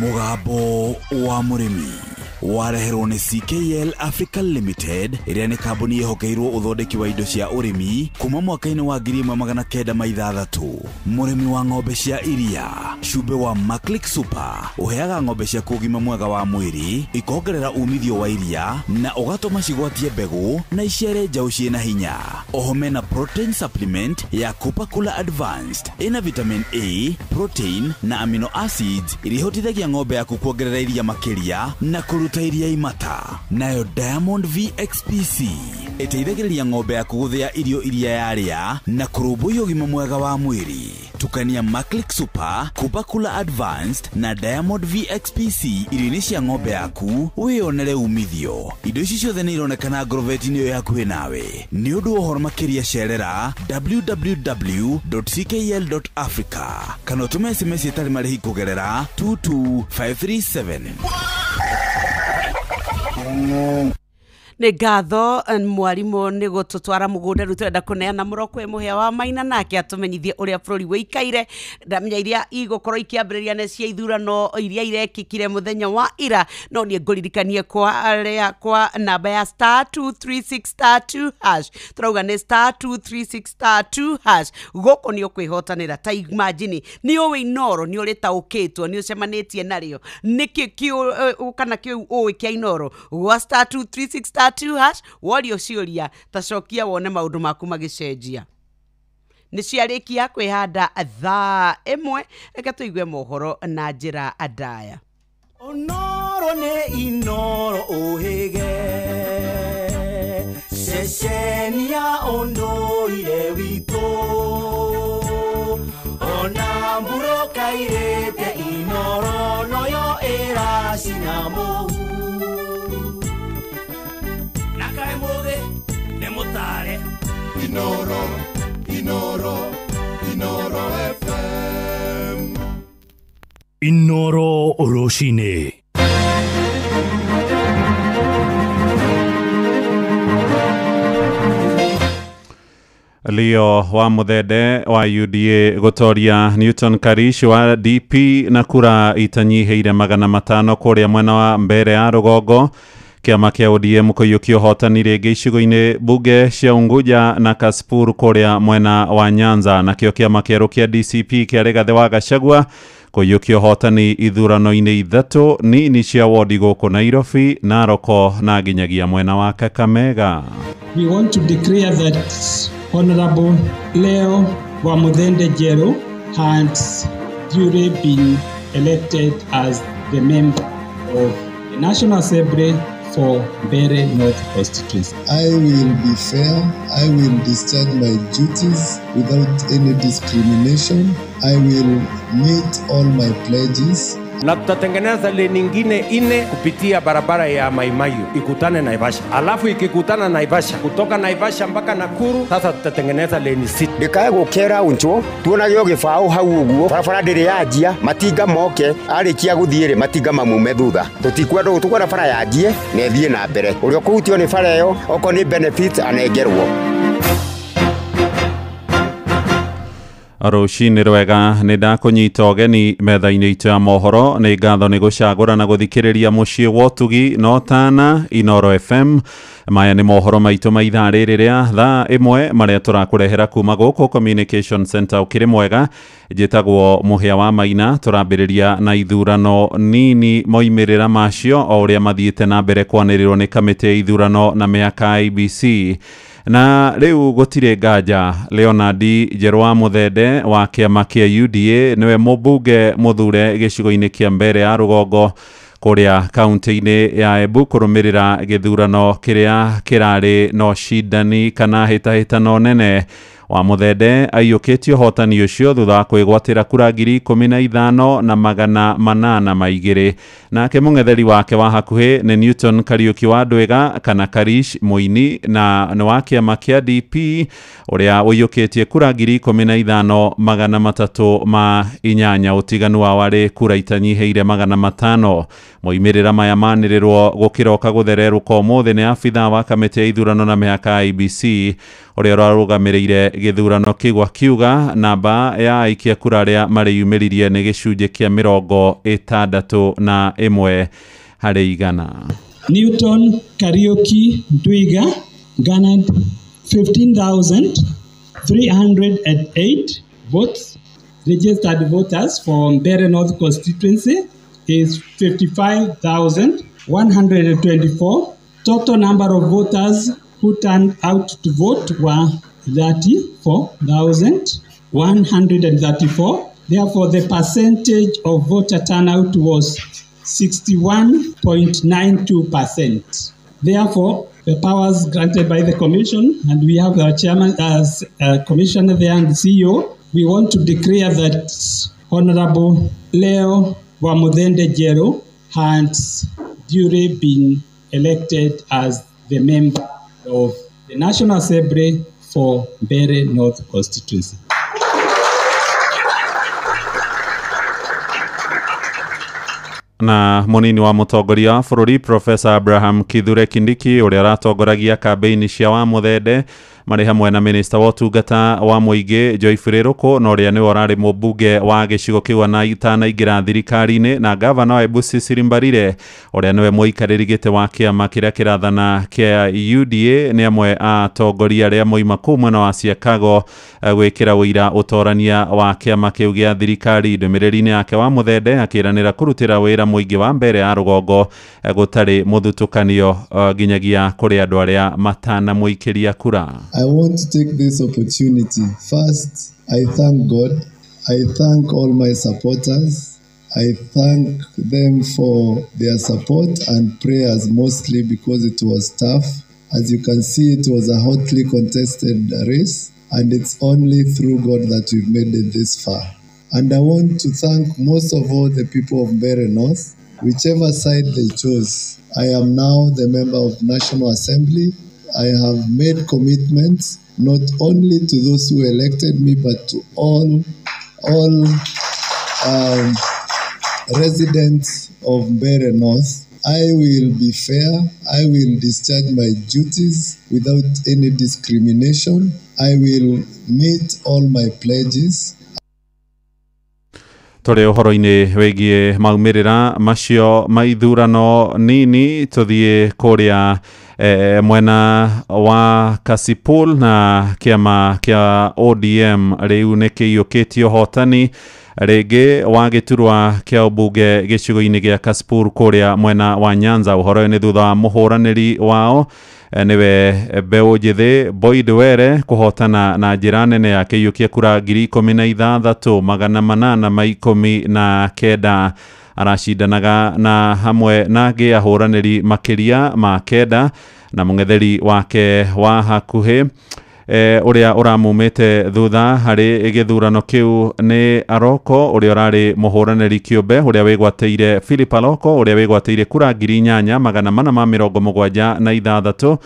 Mũgambo wa mũrĩmi. Wareherwo nĩ CKL Africa Limited ĩrĩa nĩ kambuni ĩhokeirwo ũthondeki wa indo cia ũrĩmi kuma mwaka-inĩ wa 1906. Mũrĩmi wa ng'ombe cia iria, cumbĩ wa Maclick Super ũheaga ng'ombe ciaku ũgima mwega wa mwĩrĩ, ikongerera umithio wa iria na ũgatũma cigwatie mbegũ na iciare njaũ ciĩna hinya. Oho mena protein supplement ya Coca-Cola Advanced ĩna vitamin A, protein na amino acids iria ihotithagia ng'ombe yaku kuongerera iria makĩria na kũruta iria imata. Nayo Diamond VXPC ĩteithagĩrĩria ng'ombe yaku gũthĩa irio iria yarĩa na kũrũmbũiya ũgima mwega wa mwĩrĩ. Tukania Maclick Super, Coca-Cola Advanced na Diamond VXPC irio-inĩ cia ng'ombe yaku wĩyonere umithio. Indo ici ciothe nĩ ironekana ngorobeti-inĩ ĩyo hakuhĩ nawe. Nĩ ũndũ wa ũhoro makĩria cerera www.ckl.africa kana ũtũme SMS ĩtarĩ marĩhi kũgerera 22537. Nĩ ngatho mwarimũ nĩ gũtũtwara mũgũnda rĩu tũrenda kũneana mũroko mũhĩa wa Maina nake atũmenyithie ũrĩa bũrũri wĩikaire. Ndamenya iria igũkorwo ikĩambĩrĩria nĩ cia ithurano iria irekĩkire mũthenya wa ira, no niĩ ngũririkanie kwa arĩa kwa namba ya *236*2# tũrauga nĩ *236*2# gũkũ nĩ ũkwĩhotanĩra. Ta imagine nĩ ũĩ Inooro, nĩ ũrĩtaũkĩtwo, nĩ ũcemanĩtie narĩo, nĩkĩ kĩũ kana kĩu ũĩ kĩa Inooro gwa *236*2# worio ciũria tacokia wone maũndũ maku magĩcenjia. Nĩ ciarĩkia kwĩhanda thaa 1, reke tũigue mohoro na njĩra ndaya. Onoro nĩ Inooro ũhĩge ceceni ya ũndũire witũ, ona mbura kairĩte Inooro noyo ĩracina mũhu. Inooro, Inooro, Inooro FM. Inooro rũcinĩ. Leo wa Muthende wa UDA gũtoria Newton Karish wa DP na kura itanyihĩire 500 kũrĩa mwena wa mbere ya rũgongo. Kĩama kĩa ODM kũiyũkia ũhotani rĩngĩ icigo-inĩ bunge cia Unguja na Kasipul kũrĩa mwena wa Nyanza. Nakĩo kĩama kĩerũ kĩa DCP kĩa Rigathĩ wa Gachagua kũiyũkia ũhotani ithurano-inĩ 3 nini cia wodi gũkũ Nairobi, Narok na nginyagia mwena wa Kakamega. We want to declare that Honorable Leo Wamuthende Njeru has duly been elected as the member of the National Assembly for Mbeere North constituency. I will be fair. I will discharge my duties without any discrimination. I will meet all my pledges. Na tutatengeneza lane nyingine 4 kupitia barabara ya Maimayu ikutane Naivasha. Alafu ikikutana Naivasha, kutoka Naivasha mpaka Nakuru, sasa tutatengeneza lane 6. Ndikae gukera uncho tuonagio gibao hau uguo barabara ndiri yanjia matinga moke arikia guthie ri matinga mamume thutha. Tutikwenda tukwenda bara yanjie na ithie na mbere. Uria ukuhutio ni bara iyo oko ni benefits anengerwo. Rũcinĩ rwega nĩ ndakũnyita ũgeni metha-inĩ itũ ya mohoro. Nĩ ngatho nĩ gũcagũra na gũthikĩrĩria mũciĩ wa ũtugi no tana Inooro FM. Maya nĩ mohoro maitũ ma ithaa rĩrĩ rĩa thaa 1 marĩa tũrakũrehera kuma gũkũ Communication Center. Ũkĩrĩ mwega, njĩtagwo Mũhĩa wa Maina. Tũrambĩrĩria na ithurano nini moimĩrĩra macio o ũrĩa mathiĩte na mbere kwanĩrĩrwo nĩ kamĩtĩ ya ithurano na mĩaka IEBC. Na rĩu gũtirĩ nganja Leonard Njeru wa Muthende wa kĩama kĩa UDA nĩwe mũmbunge mũthure gĩcigo-inĩ kĩa mbere ya rũgongo kũrĩa kaunti-inĩ ya Embu kũrũmĩrĩra gĩthurano kĩrĩa kĩrarĩ na ũcindani kana hĩtahĩtano nene. Wa Muthende aiyũkĩtie ũhotani ũcio thutha wa kwĩgwatĩra kura 15,802. Nake mũng'etheri wake wa hakuhĩ nĩ Newton Kariuki wa Ndwiga kana Karish Mũini na nĩ wa kĩama kĩa DP ũrĩa ũiyũkĩtie kura 15,308. Ũtiganu wao warĩ kura itanyihĩire 500. Moimĩrĩra maya manĩrĩrwo gũkĩroka gũthererũka ũmũthĩ nĩ abithaa wa kamĩtĩ ya ithurano na mĩhaka IEBC ũrĩa ũrarũgamĩrĩire gĩthurano kĩu akiuga namba ya aikia kura arĩa marĩyumĩririe nĩ gĩcunjĩ kĩa 61. harĩ 100. Newton Kariuki Ndwiga garnered 15,308 votes. Registered voters for Mbeere North constituency is 55,124. Total number of voters who turned out to vote were 34,134. Therefore, the percentage of voter turnout was 61.92%. Therefore, the powers granted by the Commission, and we have our chairman as commissioner there and CEO, we want to declare that Honorable Leo Wamuthende Njeru has duly been elected as the member of the National Assembly for Mbeere North constituency. Na munini wa mutongoria wa bururi Professor Abraham Kithure Kindiki uria aratongoragia kambeini cia Wamuthende marĩ hamwe na minista wa ũtungata wa mũingĩ Joyce Ruku na ũrĩa nĩwe ũrarĩ mũmbunge wa gĩcigo kĩu na itanaingĩra thirikari-inĩ na gavana wa Embu Cecily Mbarire ũrĩa nĩwe mũikarĩri gĩtĩ wa kĩama kĩrĩa kĩrathana kĩa UDA nĩ amwe a atongoria arĩa moima kũu mwena wa Siakago gwĩkĩra ũira ũtorania wa kĩama kĩu gĩa thirikari. Ndũmĩrĩri-inĩ yake Wamuthende akĩranĩra kũrutĩra wĩra mũingĩ wa mbere ya rũgongo gũtarĩ mũthutũkanio nginyagia kũrĩ andũ arĩa matanamũikĩria kura. I want to take this opportunity. First, I thank God. I thank all my supporters. I thank them for their support and prayers, mostly because it was tough. As you can see, it was a hotly contested race, and it's only through God that we've made it this far. And I want to thank most of all the people of Mbeere North, whichever side they chose. I am now the member of National Assembly. I have made commitments not only to those who elected me, but to all residents of Mbeere North. I will be fair. I will discharge my duties without any discrimination. I will meet all my pledges. Tũrĩ ũhoro-inĩ wĩgiĩ maumĩrĩra macio ma ithurano nini tũthiĩ kũrĩa mwena wa Kasipul na kĩama kĩa ODM rĩu nĩ kĩiyũkĩtie ũhotani rĩngĩ wa gĩturwa kĩa ũmbunge gĩcigo-inĩ gĩa Kasipul kũrĩa mwena wa Nyanza. Ũhoro ũyũ nĩ thutha wa mũhũranĩri wao nĩwe mbeũ njĩthĩ Boyd Were kũhotana na njĩra nene ya kĩiyũkia kura 16,819. Aracindanaga na hamwe na angĩ ahũranĩri makĩria ma 9 na mũng'etheri wake wa hakuhĩ ũrĩa ũramumĩte thutha harĩ gĩthurano kĩu nĩ Aroko ũrĩa ũrarĩ mũhũranĩri kĩũmbe ũrĩa wĩgwatĩire Philip Aroko ũrĩa wĩgwatĩire kura 8,476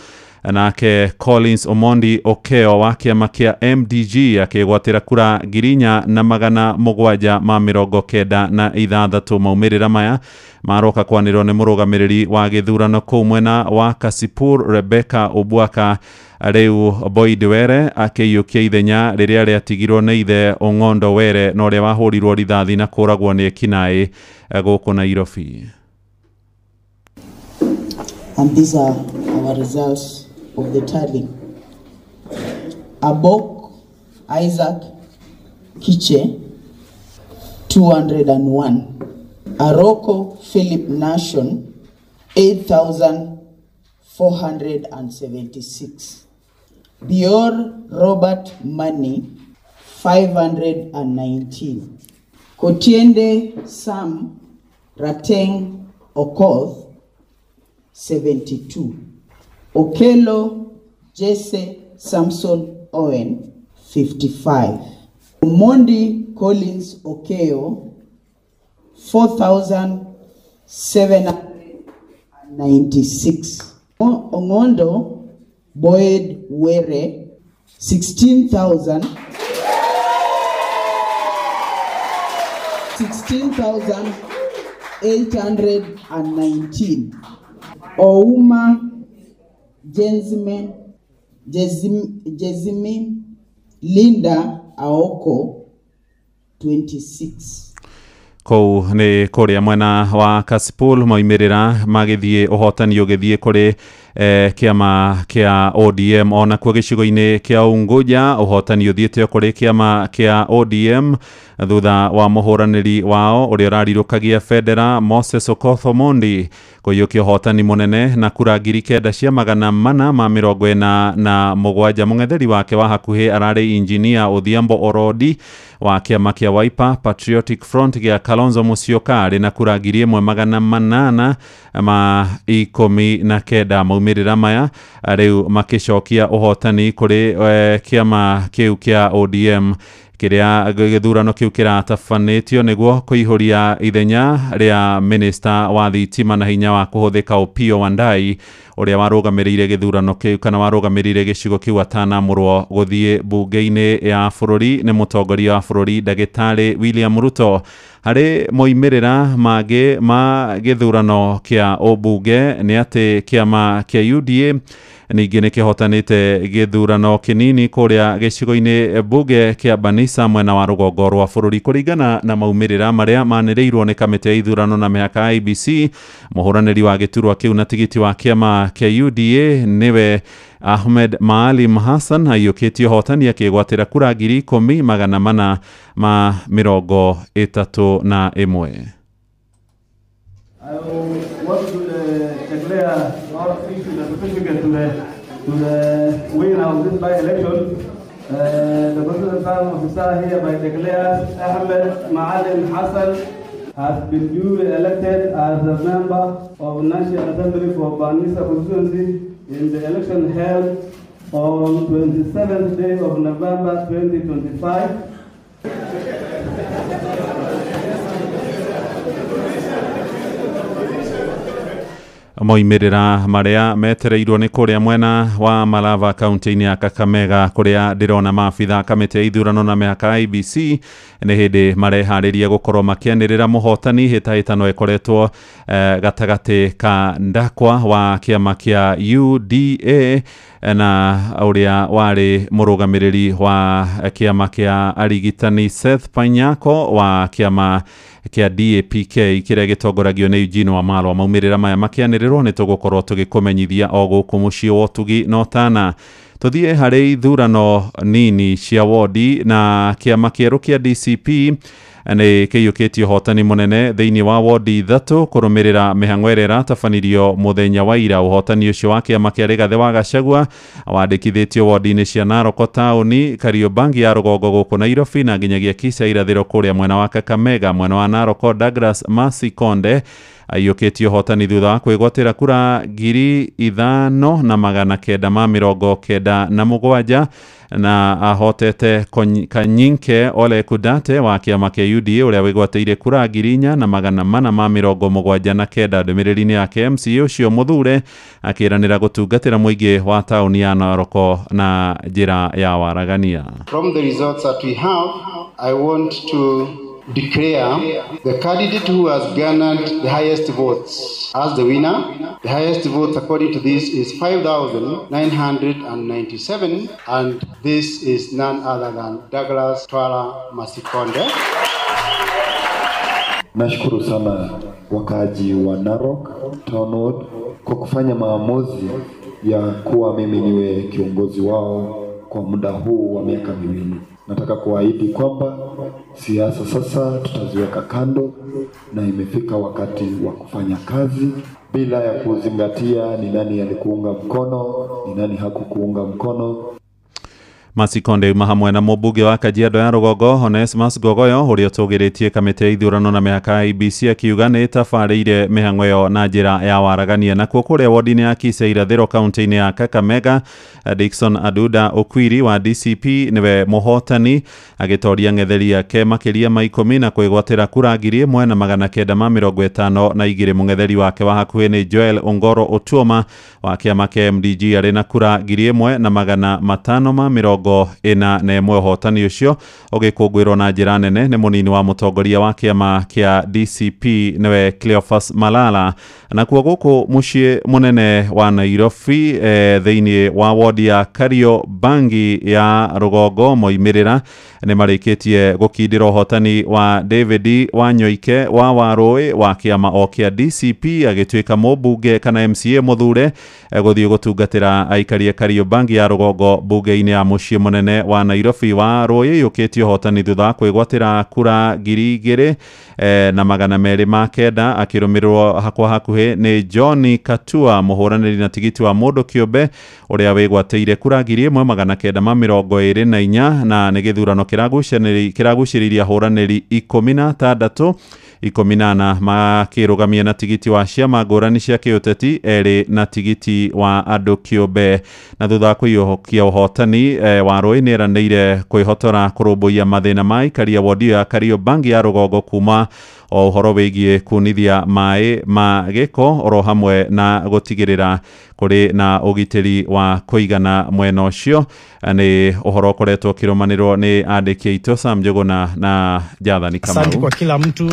nake Collins Omondi Okeo wa kĩama kĩa MDG akĩgwatĩra kura 4,796. Maumĩrĩra maya maroka kwanĩrĩrwo nĩ mũrũgamĩrĩri wa gĩthurano kũu mwena wa Kasipul Rebecca Obwaka. Rĩu Boyd Were akĩiyũkia ithenya rĩrĩa rĩatigirwo nĩ ithe Ong'ondo Were na ũrĩa wahũrirwo rithathi na kũragwo nĩ ekinaĩ gũkũ Nairobi. And these are our results of the tallying. Abok Isaac Kiche 201. Aroko Philip Nation 8,476. Bior Robert Money 519. Kotiende Sam Rateng Okoth 72. Okelo Jesse Samson Owen 55. Omondi Collins Okeo 4,796. Ongondo Boyd Were 16,819. Ouma Jezimi Linda Aoko 26. Kũu nĩ kũrĩa mwena wa Kasipul moimĩrĩra magĩthiĩ ũhotani ũgĩthiĩ kũrĩ kĩama kĩa ODM. Onakuo gĩcigo-inĩ kĩa Unguja ũhotani ũthiĩte kũrĩ kĩama kĩa ODM thutha wa mũhũranĩri wao ũrĩa ũrarirũkagia bendera Moses Okoth Omondi kũiyũkia ũhotani mũnene na kura 9447. Mũng'etheri wake wa hakuhĩ ararĩ injinia Odhiambo Orodi wa kĩama kĩa Wiper Patriotic Front gĩa Kalonzo Musyoka arĩ na kura 1819. Maumĩrĩra maya rĩu makĩcokia ũhotani kũrĩ kĩama kĩu kĩa ODM kĩrĩa gĩthurano kĩu kĩratabanĩtio nĩguo kũihũria ithenya rĩa minista wa thitima na hinya wa kũhũthĩka Opiyo Wandayi ũrĩa warũgamĩrĩire gĩthurano kĩu kana warũgamĩrĩire gĩcigo kĩu atanamũrwo gũthiĩ bunge-inĩ ya bũrũri nĩ mũtongoria wa bũrũri ndagĩtarĩ William Ruto. Harĩ moimĩrĩra mangĩ ma gĩthurano kĩa ũmbunge nĩ atĩ kĩama kĩa UDA ningĩ nĩ kĩhotanĩte gĩthurano kĩnini kũrĩa gĩcigo-inĩ bunge kĩa Banisa mwena wa rũgongo rwa bũrũri kũringana na maumĩrĩra marĩa manĩrĩirwo nĩ kamĩtĩ ya ithurano na mĩhaka IEBC. Mũhũranĩri wa gĩturwa kĩu na tigiti wa kĩama kĩa UDA nĩwe Ahmed Maalim Hassan aiyũkĩtie ũhotani akĩgwatĩra kura 10431. I want to declare or issue the certificate to the winner of this by-election. The President Officer hereby declares Ahmed Maalim Hassan has been duly elected as a member of National Assembly for Banisa constituency in the election held on 27th day of November 2025. Moimĩrĩra marĩa metereirwo nĩ kũrĩa mwena wa Malava kaunti-inĩ ya Kakamega kũrĩa ndĩrona maabitha kamĩtĩ ya ithurano na mĩhaka IEBC nĩ hĩndĩ mareharĩria gũkorwo makĩanĩrĩra mũhotani. Hĩtahĩtano ĩkoretwo gatagatĩ ka Ndakwa wa kĩama kĩa UDA na ũrĩa warĩ mũrũgamĩrĩri wa kĩama kĩa arigitani Seth Panyako wa kĩama kĩa DAPK kĩrĩa gĩtongoragio nĩ Eugene Wamalwa. Maumĩrĩra maya makĩanĩrĩrwo nĩ tũgũkorwo tũgĩkũmenyithia o gũkũ mũciĩ wa ũtugi na ũtana. Tũthiĩ harĩ ithurano nini cia wodi na kĩama kĩerũ kĩa DCP nĩ kĩiyũkĩtie ũhotani mũnene thĩinĩ wa wodi 3 kũrũmĩrĩra mĩhang'o ĩrĩa ĩratabanĩrio mũthenya wa ira. Ũhotani ũcio wa kĩama kĩa Rigathĩ wa Gachagua wandĩkithĩtio wodi-inĩ cia Narok taũni, Kariobangi ya rũgongo gũkũ Nairobi na nginyagia Kisii ya irathĩro kũrĩa mwena wa Kakamega. Mwena wa Narok Douglas Masikonde aiyũkĩtie ũhotani thutha wa kwĩgwatĩra kura 5997 na ahotete Kanyinke Ole Kudate wa kĩama kĩa UDA ũrĩa wĩgwatĩire kura 4479. Ndũmĩrĩri-inĩ yake MCA ũcio mũthure akĩranĩra gũtungatĩra mũingĩ wa taũni ya Narok na njĩra ya waragania. From the results that we have, I want to declare the candidate who has garnered the highest votes as the winner. The highest votes according to this is 5,997, and this is none other than Douglas Twala Masikonde. Nashukuru sana wakaaji wa Narok Town Ward kwa kufanya maamuzi ya kuwa mimi niwe kiongozi wao kwa muda huu wa miaka 2. Nataka kuahidi kwamba siasa sasa tutaziweka kando na imefika wakati wa kufanya kazi bila ya kuzingatia ni nani alikuunga mkono, ni nani hakukuunga mkono. Masikonde uma hamwe na mũmbunge wa Kajiado ya rũgongo Onesmus Gogoyo ũrĩa ũtũgĩrĩtie kamĩtĩ ya ithurano na mĩhaka IEBC akiuga nĩ ĩtabarĩire mĩhang'o ĩyo na njĩra ya waragania. Nakuo kũrĩa wodi-inĩ ya Kisii irathĩro kaunti-inĩ ya Kakamega, Dickson Aduda Okwiri wa DCP nĩwe mũhotani agĩtoria ng'etheri yake makĩria ma 10 na kwĩgwatĩra kura 1952. Mũng'etheri wake wa hakuhĩ nĩ Joel Ongoro Otuoma wa kĩama kĩa MDG arĩ na kura 1541. Ũhotani ũcio ũgĩkũngũĩrwo na njĩra nene nĩ mũnini wa mũtongoria wa kĩama kĩa DCP nĩwe Cleophas Malala. Nakuo gũkũ mũciĩ mũnene wa Nairobi thĩinĩ wa wodi ya Kariobangi ya rũgongo moimĩrĩra nĩ marĩkĩtie gũkindĩra ũhotani wa David Wanyoike wa Warũĩ wa kĩama o kĩa DCP agĩtuĩka mũmbunge kana MCA mũthure gũthiĩ gũtungatĩra aikari a Kariobangi ya rũgongo mbunge-inĩ ya mũciĩ mũnene wa Nairobi. Warũĩ yũkĩtie ũhotani thutha wa kwĩgwatĩra kura 2209 akĩrũmĩrĩrwo hakwa hakuhĩ nĩ John Katua mũhũranĩri na tigiti wa mũndũ kĩũmbe ũrĩa wĩgwatĩire kura 1924 na nĩ gĩthurano kĩragucĩrĩirie ahũranĩri 16 18 makĩrũgamia na tigiti wa ciama ngũrani cia kĩũteti, erĩ na tigiti wa andũ kĩũmbe. Na thutha wa kũiyũkia ũhotani Warũĩ nĩeranĩire kwĩhotora kũrũmbũiya mathĩna ma aikari a wodi ya Kariobangi ya rũgongo kuma o ũhoro wĩgiĩ kunithia maĩ ma gĩko oro hamwe na gũtigĩrĩra kũrĩ na ũgitĩri wa kũigana mwena ũcio. Nĩ ũhoro ũkoretwo ũkĩrũmanĩrwo nĩ andĩki aitũ Sam Njuguna na Jathani Kamau. Asante kwa kila mtu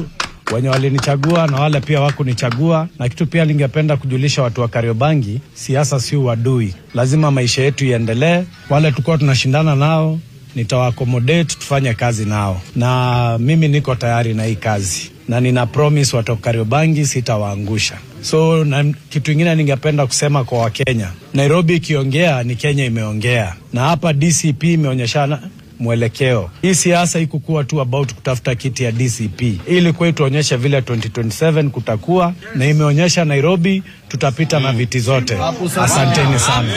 wenye walinichagua na wale pia wakunichagua. Na kitu pia ningependa kujulisha watu wa Kariobangi, siasa si uadui, lazima maisha yetu iendelee. Wale tulikuwa tunashindana nao nitawa-accommodate, tufanye kazi nao, na mimi niko tayari na hii kazi na nina promise watu wa Kariobangi sitawaangusha. So na kitu ingine ningependa kusema kwa Wakenya, Nairobi ikiongea ni Kenya imeongea, na hapa DCP imeonyeshana mwelekeo. Hii siasa ikukuwa tu about kutafuta kiti ya DCP, ili tuonyeshe vile 2027 kutakuwa, na imeonyesha Nairobi tutapita na viti zote. Asanteni sana.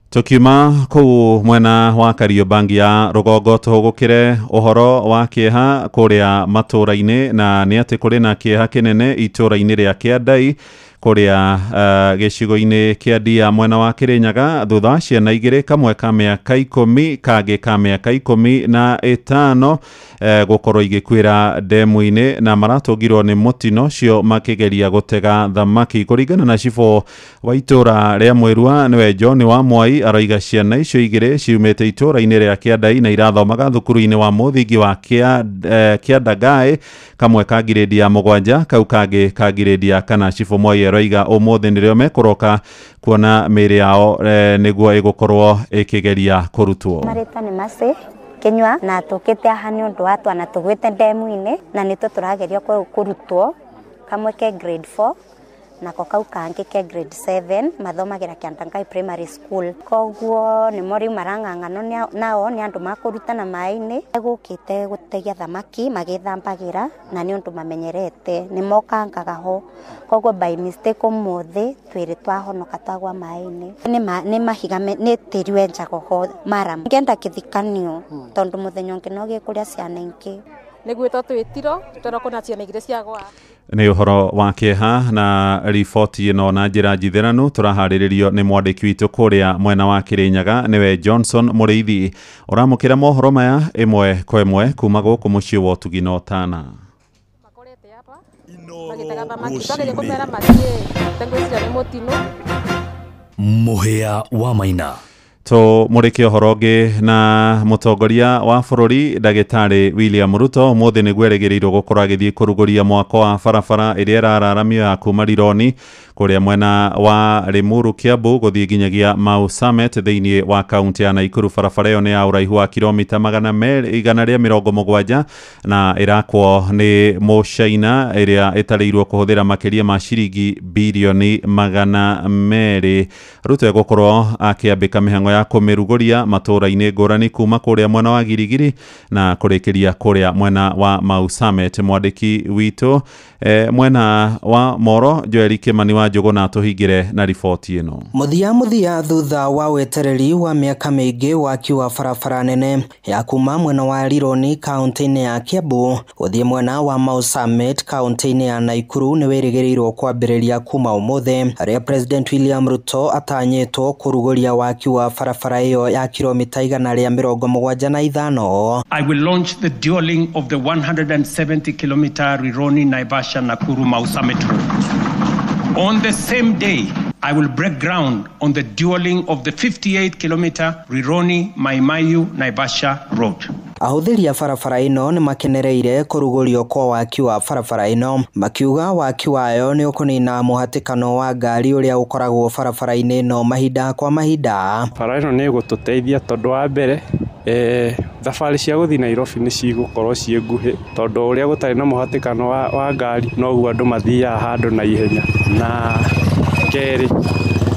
Tukiuma kũu mwena wa Kariobangi ya rũgongo tũhũgũkĩre ũhoro wa kĩeha kũrĩa matũũra-inĩ, na nĩ atĩ kũrĩ na kĩeha kĩnene itũũra-inĩ rĩa Kĩandai kũrĩa gĩcigo-inĩ kĩa Ndia mwena wa Kĩrĩnyaga thutha wa ciana igĩrĩ, kamwe ka mĩaka 10 kangĩ ka mĩaka 15 gũkorwo igĩkuĩra ndemu-inĩ, na maratũngirwo nĩ mũtino ũcio makĩgeria gũtega thamaki. Kũringana na cibũ wa itũũra rĩa Mwĩrua nĩwe John wa Mwai, aroiga ciana icio igĩrĩ ciumĩte itũũra-inĩ rĩa Kĩandai na irathomaga thukuru-inĩ wa mũthingi wa Kĩandangai, kamwe ka ngirĩndi ya 7 kau kangĩ ka ngirĩndi ya 4. Cibũ Mwai aroiga ũmũthĩ nĩrĩo mekũroka kuona mĩĩrĩ yao nĩguo ĩgũkorwo ĩkĩgeria kũrutwo. Marĩtwa nĩ Mercy Kinyua na tũkĩte haha nĩ ũndũ wa twana tũgwĩte ndemu-inĩ na nĩtũ tũrageria kũrutwo, kamwe ke grade 4 nako kau kangĩ ke grade 7 mathomagĩra Kĩandangai Primary School. Koguo nĩmo rĩu marang'ang'ano nao nĩ andũ makũrutana maĩ-inĩ, gũkĩte gũtegia thamaki magĩthambagĩra na nĩ ũndũ mamenyerete nĩ mokangaga ho, koguo by mistake ũmũthĩ twĩrĩ twahonoka twagwa maĩ-inĩ. Nĩ mahiga nĩ tĩri wenjagwo ho maram. Ngenda kĩthikanio tondũ mũthenya ũngĩ no gĩkũrĩa ciana ingĩ. Nĩguo twĩtiro twerwo kũna ciana igĩrĩ ciagwa. Nĩ ũhoro wa kĩeha na riboti ĩno na njĩra njithĩranu tũraharĩrĩrio nĩ mwandĩki witũ kũrĩa mwena wa Kĩrĩnyaga nĩwe Johnson Mũrĩithi. Ũramũkĩra mohoro maya ĩmwe kwa ĩmwe kuma gũkũ mũciĩ wa Ũtugi na Ũtana. Mũhĩa wa Maina. To mũrĩke ũhoro ũngĩ na mũtongoria wa bũrũri ndagĩtarĩ William Ruto ũmũthĩ nĩguo erĩgĩrĩirwo gũkorwo agĩthiĩ kũrugũria mwako wa barabara ĩrĩa ĩrararamio ya kuma Rironi kũrĩa mwena wa Limuru Kiambu gũthiĩ nginyagia Mau Summit thĩinĩ wa kaunti ya Naikuru. Barabara ĩyo nĩ ya ũraihu wa kilomita 270 na ĩrakwo nĩ Mũcaina ĩrĩa ĩtarĩirwo kũhũthĩra makĩria ma ciringi birioni 200. Ruto egũkorwo akĩambĩka mĩhang'o ya kũmĩrugũria matũũra-inĩ ngũrani kuma kũrĩa mwena wa Girigiri na kũrĩkĩria kũrĩa mwena wa Mau Summit. Mwandĩki witũ mwena wa Moro Joel Kimani wa Njũgũna tũhingĩre na riboti ĩno. Mũthia thutha wa wetereri wa mĩaka mĩingĩ waki wa barabara nene ya kuma mwena wa Rironi kaunti-inĩ ya Kiambu gũthiĩ mwena wa Mau Summit kaunti-inĩ ya Naikuru nĩ wĩrĩgĩrĩirwo kwambĩrĩria kuma ũmũthĩ, harĩa President William Ruto atanyĩtwo kũrugũria waki wa barabara ĩyo ya kilomita 175. I will launch the dualling of the 170 kilometer Rironi Naivasha Nakuru Mau Summit road. On the same day, I will break ground on the dualling of the 58 kilometer Rironi Maimayu Naivasha road. Ahũthĩri a barabara ĩno nĩ makenereire kũrugũrio kwa waki wa barabara ĩno, makiuga waki wayo nĩ ũkũnina mũhatĩkano wa ngari ũrĩa ũkoragwo barabara-inĩ ĩno mahinda kwa mahinda. Bara ĩno nĩ ĩgũtũteithia tondũ wa mbere thabarĩ cia gũthiĩ Nairobi nĩ cigũkorwo ciĩ nguhĩ tondũ ũrĩa gũtarĩ na mũhatĩkano wa ngari noguo andũ mathiaga handũ na ihenya. Na kerĩ,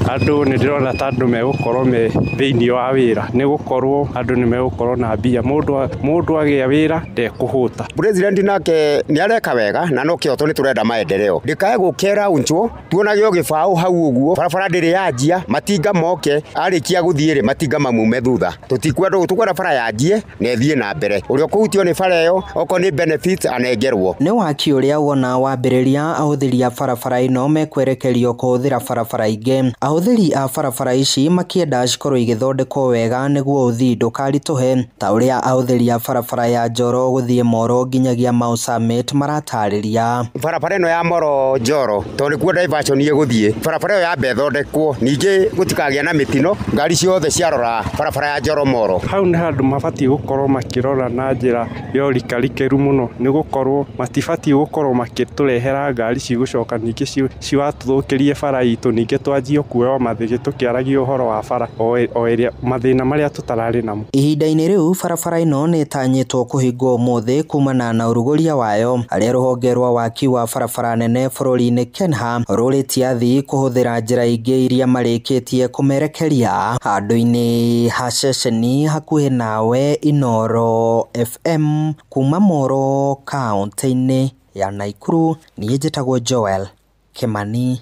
andũ nĩ ndĩrona ta andũ megũkorwo me thĩinĩ wa wĩra, nĩ gũkorwo andũ nĩ megũkorwo na mbia, mũndũ agĩa wĩra ndekũhũta. President nake nĩ areka wega na no kĩhoto nĩ tũrenda maendeleo. Ndĩkae gũkera unchwo tuonage o gĩbaũ hau ũguo barabara ndĩrĩ yanjia, matinga moke arĩkia gũthiĩ rĩ matinga mamume thutha. Tũtikwenda tũkwenda bara yanjie na ĩthiĩ na mbere. Ũrĩa ũkũhutio nĩ bara ĩyo okorwo nĩ benefits anengerwo. Nĩ waki ũrĩa wona wambĩrĩria ahũthĩri a barabara ĩno mekwerekerio kũhũthĩra barabara ingĩ. Ahũthĩri a barabara ici makĩenda cikorwo igĩthondekwo wega nĩguo ũthii ndũkaritũhe ta ũrĩa ahũthĩri a barabara ya Njoro gũthiĩ Moro nginyagia Mau Summit maratarĩria. Barabara ĩno ya Moro Njoro tondũ nĩkuo diversion ĩgũthiĩ, barabara ĩyo yambe ĩthondekwo, ningĩ gũtikagĩa na mĩtino, ngari ciothe ciarora barabara ya Njoro Moro. Hau nĩ handũ mabatiĩ gũkorwo makĩrora na njĩra ya ũrikarikĩru mũno, nĩ gũkorwo matibatiĩ gũkorwo makĩtũrehera ngari cigũcoka ningĩ ciwatũthũkĩrie bara itũ, ningĩ twanjie kuoya mathĩgĩ tũkĩaragia ũhoro wa bara o ĩrĩa mathĩna marĩa tũtararĩ namo. Ihinda-inĩ rĩu barabara ĩno nĩ ĩtanyĩtwo kũhingwo ũmũthĩ kumana na ũrugũria wayo, harĩa rũhonge rwa waki wa barabara nene bũrũri-inĩ KENHA rũrĩtie athii kũhũthĩra njĩra ingĩ iria marĩkĩtie kũmerekeria. Handũ-inĩ ha ceceni hakuhĩ nawe, Inooro FM kuma Moro kaũntĩ-inĩ ya Naikuru, niĩ njĩtagwo Joel Kimani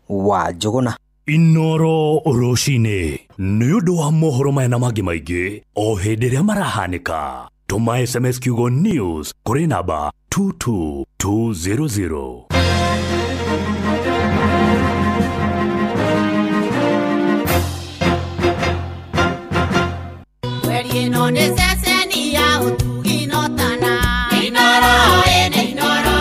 wa Njũgũna. Inooro rũcinĩ nĩ ũndũ wa mohoro maya na mangĩ maingĩ o hĩndĩ ĩrĩa marahanĩka. Tũma SMS kiugo news kũrĩ namba 22200. Ĩno nĩ ceceni ya ũtugi no tana. Inooro ĩnĩ Inooro,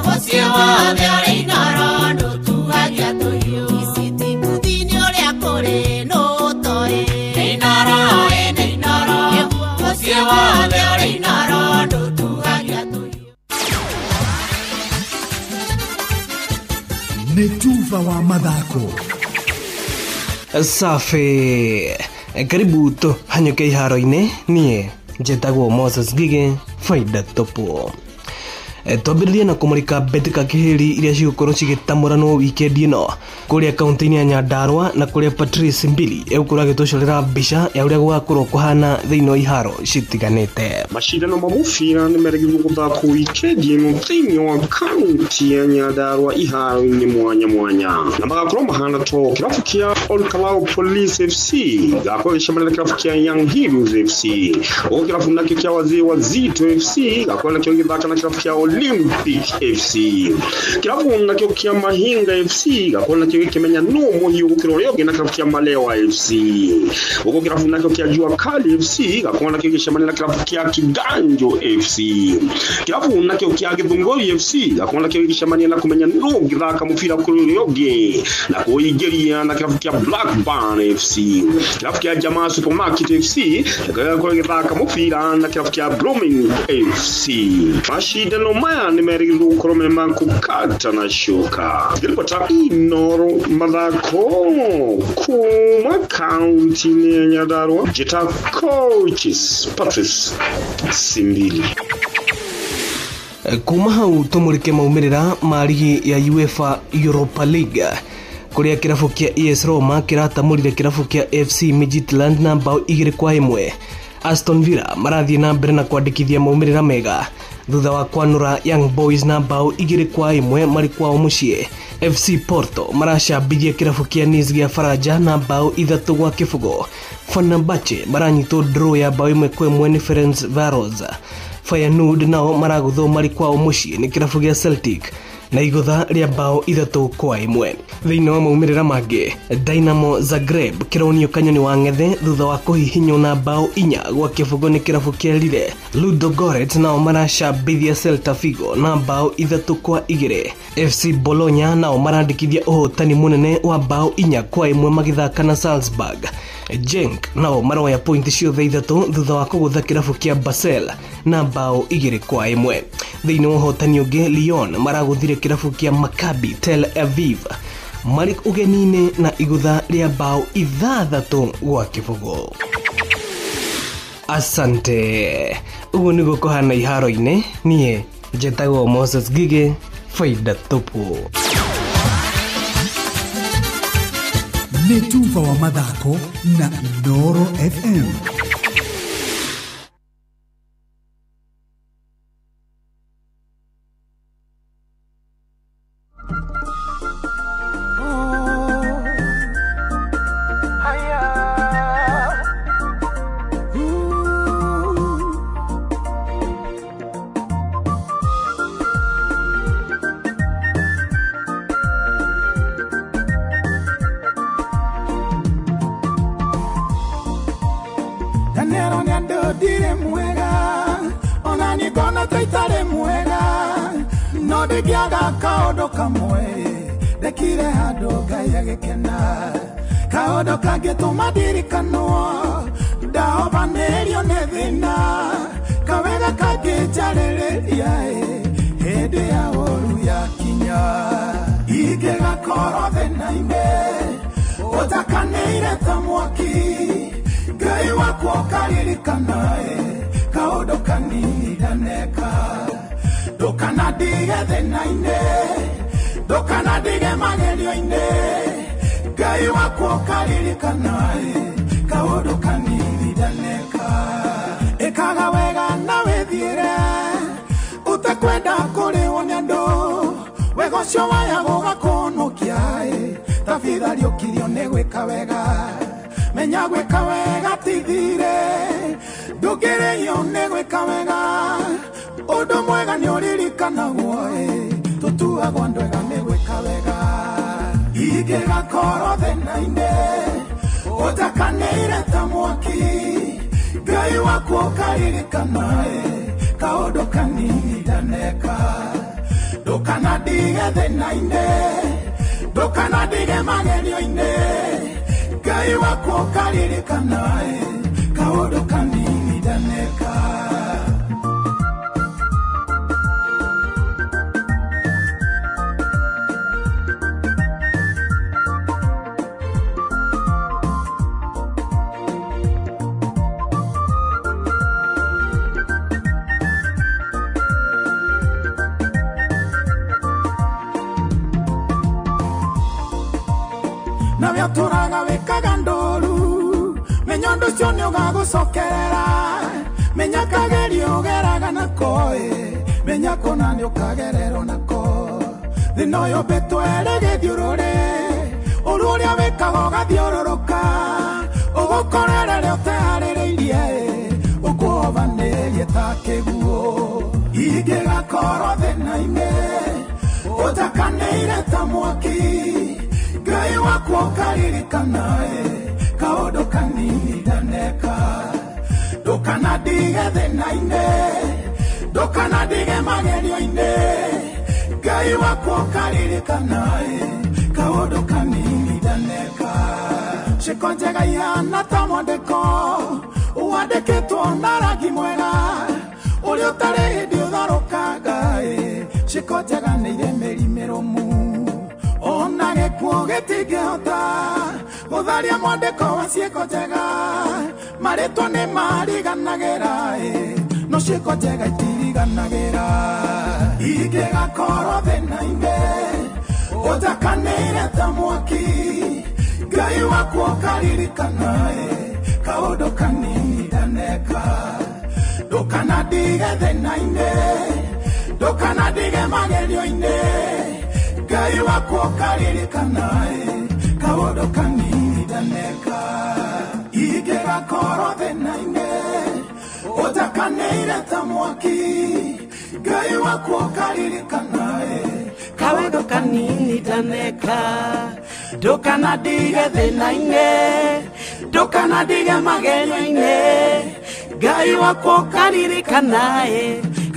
mũciĩ wothe ũrĩ Inooro ndũtuagia tũhiũ. Ici kuthini ũrĩa kũrĩ nũ ũtoĩ. Inooro ĩnĩ Inooro, mũciĩ wothe ũrĩ Inooro ndũtuagia tũhiũ. Nĩ tuba wa mathako. Safi. Karibu tũhanyũke iharo-inĩ, niĩ njĩtagwo Moses Ngige faida topo. Twambĩrĩrie na kũmũrĩka mbĩtĩka kĩhĩri iria cigũkorwo cigĩtamũranwo wikendi ĩno kũrĩa kaũntĩ-inĩ ya Nyandarua na kũrĩa Patrice Mbili egũkorwo agĩtũcorera mbica ya ũrĩa gũgakorwo kũhana thĩinĩ wa iharo citiganĩte. Mashindano ma mũbira nĩ merĩgĩrĩirwo gũthakwo wikendi ĩno thĩinĩ wa kaũntĩ ya Nyandarua iharo-inĩ mwanya mwanya, na magakorwo mahana to kĩrabu kĩa Olkalau Police FC gakorwo gĩcemania na kĩrabu kĩa Young Heroes FC, ũguo kĩrabu nakĩo kĩa Wazee Wazito FC gakorwo nakĩo gĩgĩthaka na kĩrabu kĩa Olympic FC, kĩrabu nakĩo kĩa Mahinga FC gakorwo nakĩo gĩkĩmenya no mũhiũ gũkĩra ũrĩa ũngĩ na kĩrabu kĩa Malewa FC, ũguo kĩrabu nakĩo kĩa Jua Kali FC gakorwo nakĩo gĩcemania na kĩrabu kĩa Kiganjo FC, kĩrabu nakĩo kĩa Gĩthũngũri FC gakorwo nakĩo gĩgĩcemania na kũmenya no gĩthaka mũbira kũrĩ ũrĩa ũngĩ na kũingĩria na kĩrabu kĩa Blackburn FC, kĩrabu kĩa Jamaa Supermarket FC gĩgakorwo gĩthaka mũbira na kĩrabu kĩa Blooming FC. Mashindano maya nĩ merĩgĩrĩirwo gũkorwo me ma kũkata na coka. Ngĩribota Inooro mathako kuma kaũntĩ-inĩ ya Nyandarua, njĩta Coaches Patrice Simbili. Kuma hau tũmũrĩke maumĩrĩra ma rigi ya UEFA Europa League kũrĩa kĩrabu kĩa AS Roma kĩratamũrire kĩrabu kĩa FC Midtjylland na bao 2-1. Aston Villa marathiĩ na mbere na kwandĩkithia maumĩrĩra mega thutha wa kwanũra Young Boys na bao 2-1 marĩ kwao mũciĩ. FC Porto maracambithia kĩrabu kĩa Nice gĩa Faranja na bao 3-0. Fenerbahce maranyitwo draw ya bao 1-1 nĩ Ferencvaros. Feyenoord nao maragũthwo marĩ kwao mũciĩ nĩ kĩrabu gĩa Celtic na igũtha rĩa bao 3-1. Thĩinĩ wa maumĩrĩra mangĩ, Dynamo Zagreb kĩronio kanyoni wa ng'ethe thutha wa kũhihinywo na bao 4-0 nĩ kĩrabu kĩa Lille. Ludogorets nao maracambithia Celta Vigo na bao 3-2. FC Bologna nao marandĩkithia ũhotani mũnene wa bao 4-1 magĩthaka na Salzburg. Genk nao maroya pointi ciothe 3 thutha wa kũgũtha kĩrabu kĩa Basel na bao 2-1. Thĩinĩ wa ũhotani ũngĩ, Lyon maragũthire kĩrabu kĩa Maccabi Tel Aviv marĩ ũgeni-inĩ na igũtha rĩa bao 6-0. Asante. Ũguo nĩguo kũhana iharo-inĩ. Niĩ njetagwo Moses Gige, faida tupu. Nĩ tuba wa mathako na Inooro FM.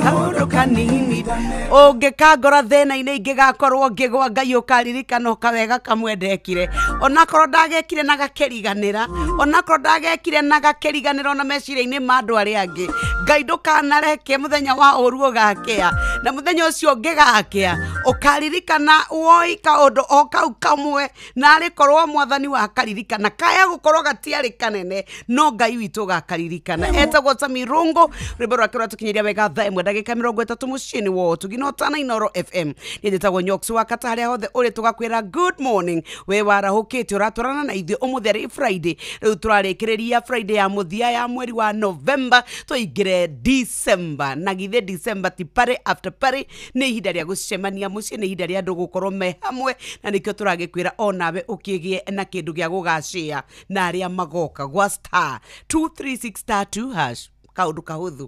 Kaũndũ kanini ũngĩkangora thĩna-inĩ ingĩgakorwo ngĩgwa, Ngai ũkaririkana kawega kamwe ndekire, onakorwo ndagekire na gakĩriganĩra, onakorwo ndagekire na gakĩriganĩra ona meciria-inĩ ma andũ arĩa angĩ. Ngai ndũkanareke mũthenya wa ũru ũgakĩa, na mũthenya ũcio ũngĩgakĩa ũkaririkana woi kaũndũ o kau kamwe, na arĩ korwo mwathani wakaririkana kaya gũkorwo gatiarĩ kanene, no Ngai witũ ũgakaririkana. Etagwo Sami Rungo, rwĩmbo rwake rwatũkinyĩria wega thaa 1 ndagĩka 30 mũciĩ-inĩ wa Ũtugi na Ũtana Inooro FM. Niĩ njĩtagwo Nyox wa Kata, harĩa hothe ũrĩ tũgakwĩra good morning. We warahũkĩte ũratwarana na ithuĩ ũmũthĩ arĩ Friday. Rĩu tũrarĩkĩrĩria Friday ya mũthia ya mweri wa November, tũingĩre December. Na githĩ December ti party after party, nĩ ihinda rĩa gũcemania mũciĩ, nĩ ihinda rĩa andũ gũkorwo me hamwe, na nĩkĩo tũragĩkwĩra onawe ũkĩgĩe na kĩndũ gĩa gũgacĩa na arĩa magoka gwa star 236 star 2 hash. Kaũndũ kahũthũ,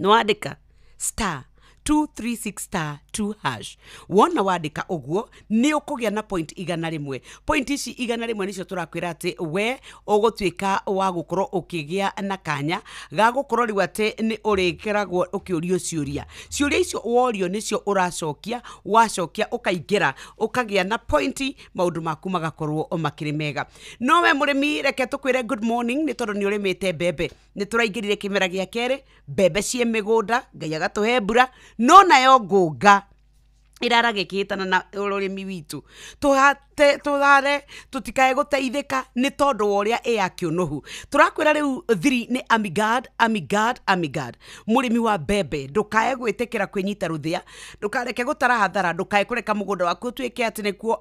nĩwandĩka star 236 star 2 hash. Wona wandĩka ũguo nĩ ũkũgĩa na point 100. Point ici 100 nĩcio tũrakwĩra atĩ we ũgũtuĩka wa gũkorwo ũkĩgĩa na kanya ga gũkorwo rĩu atĩ nĩ ũrĩkeragwo ũkĩũrio ciũria. Ciũria icio worio nĩcio ũracokia, wacokia ũkaingĩra ũkagĩa na pointi, maũndũ maku magakorwo makĩrĩ mega. No we mũrĩmi, reke tũkwĩre good morning, nĩ tondũ nĩ ũrĩmĩte mbembe. Nĩ tũraingĩrire kĩmera gĩa kerĩ, mbembe ciĩ mĩgũnda, Ngai agatũhe mbura, no nayo ngũnga iraragĩkĩtana na ũrĩmi witũ, tũhare tũtikae gũteithĩka nĩ tondũ wa ũrĩa ĩ ya kĩũnũhu. Tũrakwĩra rĩu thiri nĩ Amigard, Amigard, Amigard. Mũrĩmi wa mbembe, ndũkae gwĩtĩkĩra kwĩnyita rũthĩa, ndũkareke gũtara hathara, ndũkae kũreka mũgũnda waku ũtuĩke atĩ nĩkuo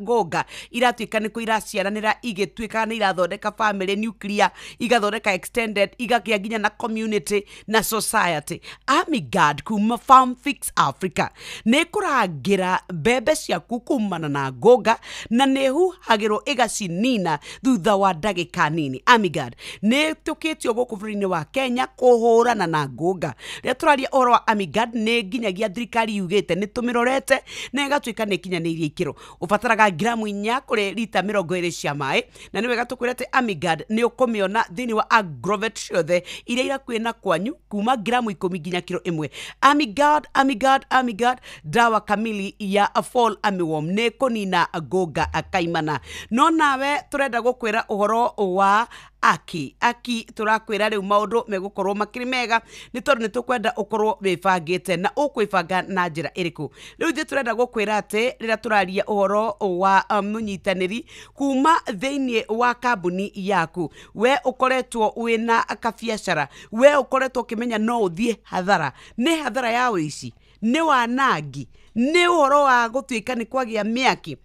ngũnga iratuĩka nĩkuo iraciaranĩra, igĩtuĩka nĩ irathondeka family nuclear, igathondeka extended, igagĩa nginya na community na society. Amigard kuma Farm Fix Africa nĩ kũrangĩra mbembe ciaku kumana na ngũnga, na nĩ huhagĩrwo ĩgacinina thutha wa ndagĩka nini. Amigard nĩ tũkĩtio gũkũ bũrũri-inĩ wa Kenya kũhũrana na ngũnga. Rĩrĩa tũraria ũhoro wa Amigard, nĩ nginyagia thirikari yugĩte nĩ tũmĩrorete na ĩgatuĩka nĩ ĩkinyanĩirie ikĩro. Ũbataraga gramu 4 kũrĩ rita 20 cia maĩ, na nĩ wega tũkwĩre atĩ Amigard nĩ ũkũmĩona thĩinĩ wa agrovet ciothe iria irakuĩ na kwanyu, kuma gramu 10 nginya kiro 1. Amigard, Amigard, Amigard, dawa kamili ya fall armyworm nĩ kũnina ngũnga kaimana. No nawe tũrenda gũkwĩra ũhoro wa aki aki, tũrakwĩra rĩu maũndũ megũkorwo makĩrĩ mega, nĩ tondũ nĩ tũkwenda ũkorwo wĩbangĩte, na ũkwĩbanga na njĩra ĩrĩkũ. Rĩu ithuĩ tũrenda gũkwĩra atĩ rĩrĩa tũraria ũhoro wa mũnyitanĩri kuma thĩinĩ wa kambuni yaku, we ũkoretwo wĩna kabiacara, we ũkoretwo ũkĩmenya no ũthiĩ hathara, nĩ hathara ya ũici, nĩ wanangi, nĩ ũhoro wa gũtuĩka nĩ kwagĩa mĩaki.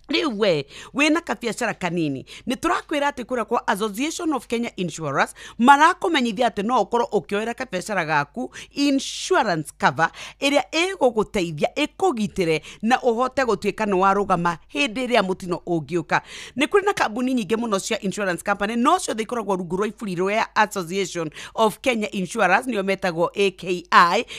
Rĩu we wĩna kabiacara kanini, nĩ tũrakwĩra atĩ kũrĩa kwa Association of Kenya Insurers marakũmenyithia atĩ no ũkorwo ũkĩoera kabiacara gaku insurance cover ĩrĩa ĩgũgũteithia ĩkũgitĩre na ũhote gũtuĩka nĩ warũgama hĩndĩ ĩrĩa mũtino ũngĩũka. Nĩ kũrĩ na kambuni nyingĩ mũno cia insurance company, no ciothe ikoragwo rungu rwa iburi rwa Association of Kenya Insurers, nĩyo metagwo AKI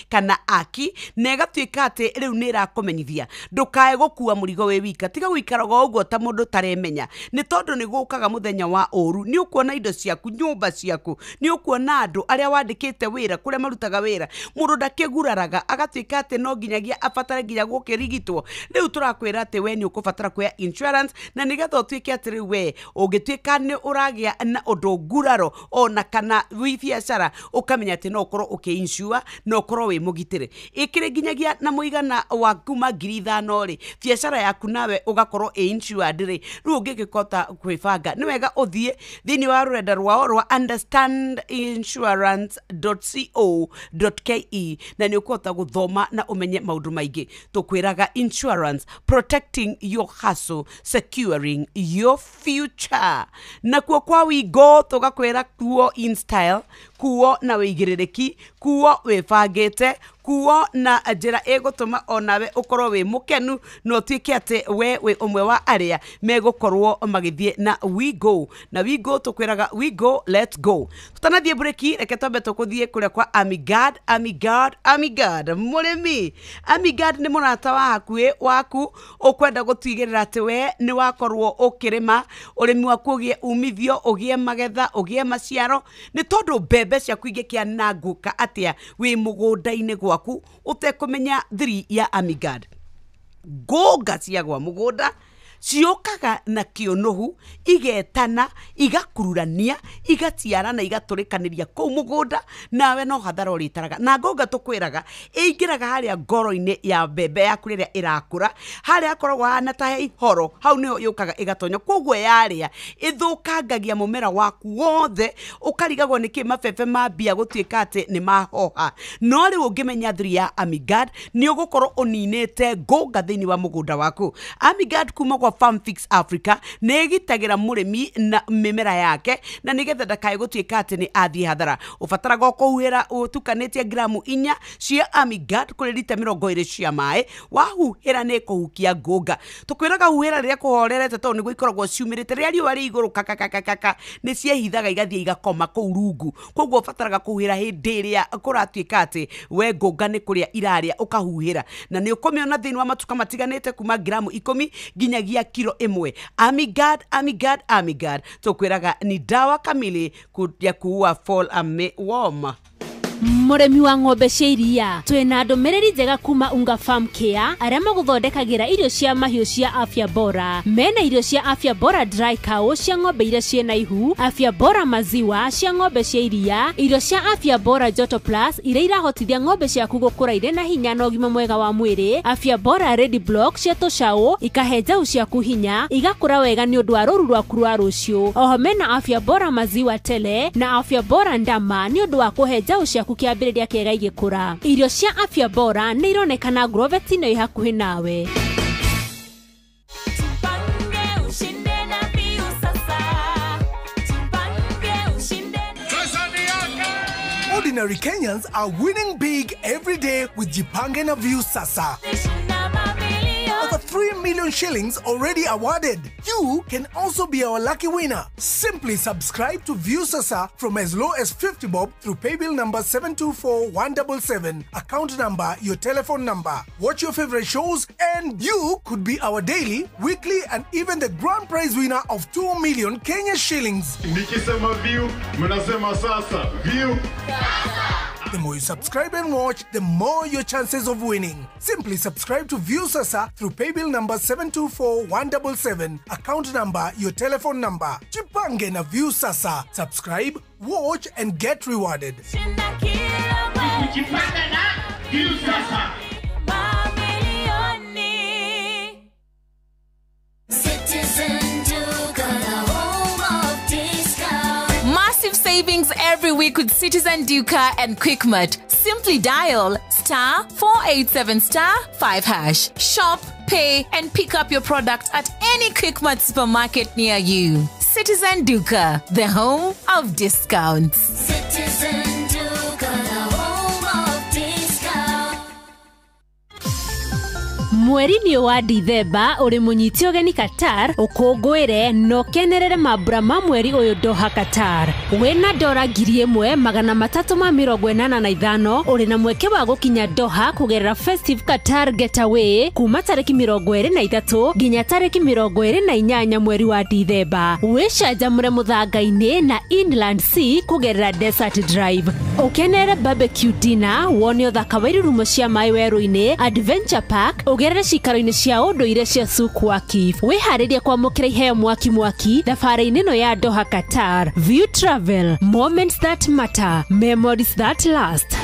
kana AKI, na ĩgatuĩka atĩ rĩu nĩ ĩrakũmenyithia ndũkae gũkua mũrigo wĩ wika, tiga gũikara ũguo ta mũndũ taremenya, nĩ tondũ nĩ gũkaga mũthenya wa ũru. Nĩ ũkuona indo ciaku, nyũmba ciaku, nĩ ũkuona andũ arĩa wandĩkĩte wĩra kũrĩa marutaga wĩra, mũndũ ndakĩguraraga agatuĩka atĩ no nginyagia abatare nginya gũkĩrigitwo. Rĩu tũrakwĩra atĩ we nĩ ũkũbatara kuoya insurance, na nĩgetha ũtuĩke atĩ rĩu we ũngĩtuĩka nĩ ũragĩa na ũndũ nguraro ona kana wĩ biacara, ũkamenya atĩ no ũkorwo ũkĩ-insure na ũkorwo wĩ mũgitĩre. Ĩkĩrĩ nginyagia na mũigana wa kuma 5,000 rĩ, biacara yaku nawe ũgakorwo ĩ insured rĩ, rĩu ũngĩgĩkota kwĩbanga nĩ wega ũthiĩ thĩinĩ wa rũrenda rwao rwa understandinsurance.co.ke, na nĩ ũkũhota gũthoma na ũmenye maũndũ maingĩ. Tũkwĩraga insurance, protecting your hustle, securing your future. Nakuo kwa Wigo tũgakwĩra kuo in style, kuo na wĩigĩrĩrĩki, kuo wĩbangĩte, kuo na njĩra ĩgũtũma onawe ũkorwo wĩ mũkenu na ũtuĩke atĩ we wĩ ũmwe wa arĩa megũkorwo magĩthiĩ na Wigo. Na Wigo tũkwĩraga we go, let's go. Tũtanathiĩ breki, reke twambe tũkũthiĩ kũrĩa kwa Amigard, Amigard, Amigard. Mũrĩmi, Amigard nĩ mũrata wa hakuhĩ waku ũkwenda gũtigĩrĩra atĩ we nĩ wakorwo ũkĩrĩma ũrĩmi waku ũgĩe umithio, ũgĩe magetha, ũgĩe maciaro, nĩ tondũ mbembe Mbembe ciaku ingĩkĩanangũka atĩa wĩ mũgũnda-inĩ gwaku ũtekũmenya thiri ya Amigard? Ngũnga ciagwa mũgũnda ciũkaga na kĩũnũhu, igetana, igakururania, igaciarana, igatũrĩkanĩria kũu mũgũnda, nawe no hathara ũrĩtaraga. Na ngũnga tũkwĩraga ĩingĩraga harĩa ngoro-inĩ ya mbembe yaku rĩrĩa ĩrakũra, harĩa hakoragwo hahana ta he ihoro, hau nĩho yũkaga ĩgatonya. Koguo yarĩa ĩthũkangagia mũmera waku wothe, ũkarigagwo nĩkĩ mabebe mambia gũtuĩka atĩ nĩ mahoha. No rĩu ũngĩmenya thiri ya Amigard nĩ ũgũkorwo ũninĩte ngũnga thĩinĩ wa mũgũnda waku. Amigard kuma kwa Farmfix Africa nĩ ĩgitagĩra mũrĩmi na mĩmera yake, na nĩgetha ndakae gũtuĩka atĩ nĩ athiĩ hathara. Ũbataraga kũhuhĩra ũtukanĩtie gramu 4 cia Amigard kũrĩ rita 20 cia maĩ. Wahuhĩra nĩ kũhukia ngũnga. Tũkwĩraga huhĩra rĩrĩa kũhorerete, tondũ nĩguo ikoragwo ciumĩrĩte. Rĩrĩa riũa rĩ igũrũ kakakakaka nĩ ciehithaga igathiĩ igakoma kũu rungu. Koguo ũbataraga kũhuhĩra hĩndĩ ĩrĩa kũratuĩka atĩ we ngũnga nĩ kũrĩa irarĩa, ũkahuhĩra. Na nĩ ũkũmĩona thĩinĩ wa matuka matiganĩte kuma gramu 10 nginyagia kilo 1. Amigard, Amigard, Amigard tukwiraga ni dawa kamili ya kuua fall armyworm. Mũrĩmi wa ng'ombe cia iria, twĩna ndũmĩrĩri njega kuma Unga Farm Care arĩa magũthondekagĩra irio cia mahiũ cia afya bora. Mena irio cia afya bora dry cow cia ng'ombe iria ciĩna ihu, afya bora maziwa cia ng'ombe cia iria, irio cia afya bora joto plus iria irahotithia ng'ombe ciaku gũkũra irĩ na hinya na ũgima mwega wa mwĩrĩ, afya bora ready block cia tũcaũ ikahe njaũ ciaku hinya igakũra wega nĩ ũndũ wa rũru rwaku rwa rũciũ. Oho mena afya bora maziwa tele na afya bora ndama nĩ ũndũ wa kũhe njaũ ciaku kĩambĩrĩria kĩega igĩkũra. Irio cia afya bora nĩ ironekana Grovet-inĩ ĩ hakuhĩ nawe. Ordinary Kenyans are winning big every day with Jipange na View Sasa. Over 3 million shillings already awarded. You can also be our lucky winner. Simply subscribe to View Sasa from as low as 50 bob through paybill number 724177, account number, your telephone number. Watch your favorite shows and you could be our daily, weekly and even the grand prize winner of 2 million Kenya shillings. Nikisema View, mnasema Sasa. View Sasa. The more you subscribe and watch, the more your chances of winning. Simply subscribe to View Sasa through paybill number 724177, account number, your telephone number. Jipange na View Sasa. Subscribe, watch and get rewarded. Jipange na View Sasa. Massive savings every week with Citizen Duka and Quickmart. Simply dial *487*5#. Shop, pay, and pick up your product at any Quickmart supermarket near you. Citizen Duka, the home of discounts. Citizen Duka, the home of discounts. Mweri-inĩ wa Dithemba ũrĩ mũnyite ũgeni Qatar ũkũngũĩre na ũkenerere mambura ma mweri ũyũ Doha Qatar. Wĩna dora 1385 ũrĩ na mweke wa gũkinya Doha kũgerera Festive Qatar Getaway kuma tarĩki 23 nginya tarĩki 28 mweri wa Dithemba. Wĩcanjamũre mũthanga-inĩ na Inland Sea kũgerera Desert Drive. Ũkenerere barbecue dinner, wone ũthaka wa irurumo cia maĩ werũ-inĩ, Adventure Park, ũgerere cikaro-inĩ cia ũndũire cia Souk Waqif. Wĩharĩrie kwamũkĩra iheo mwaki mwaki thabarĩ-inĩ ĩno ya Doha Qatar. View Travel, moments that matter, memories that last.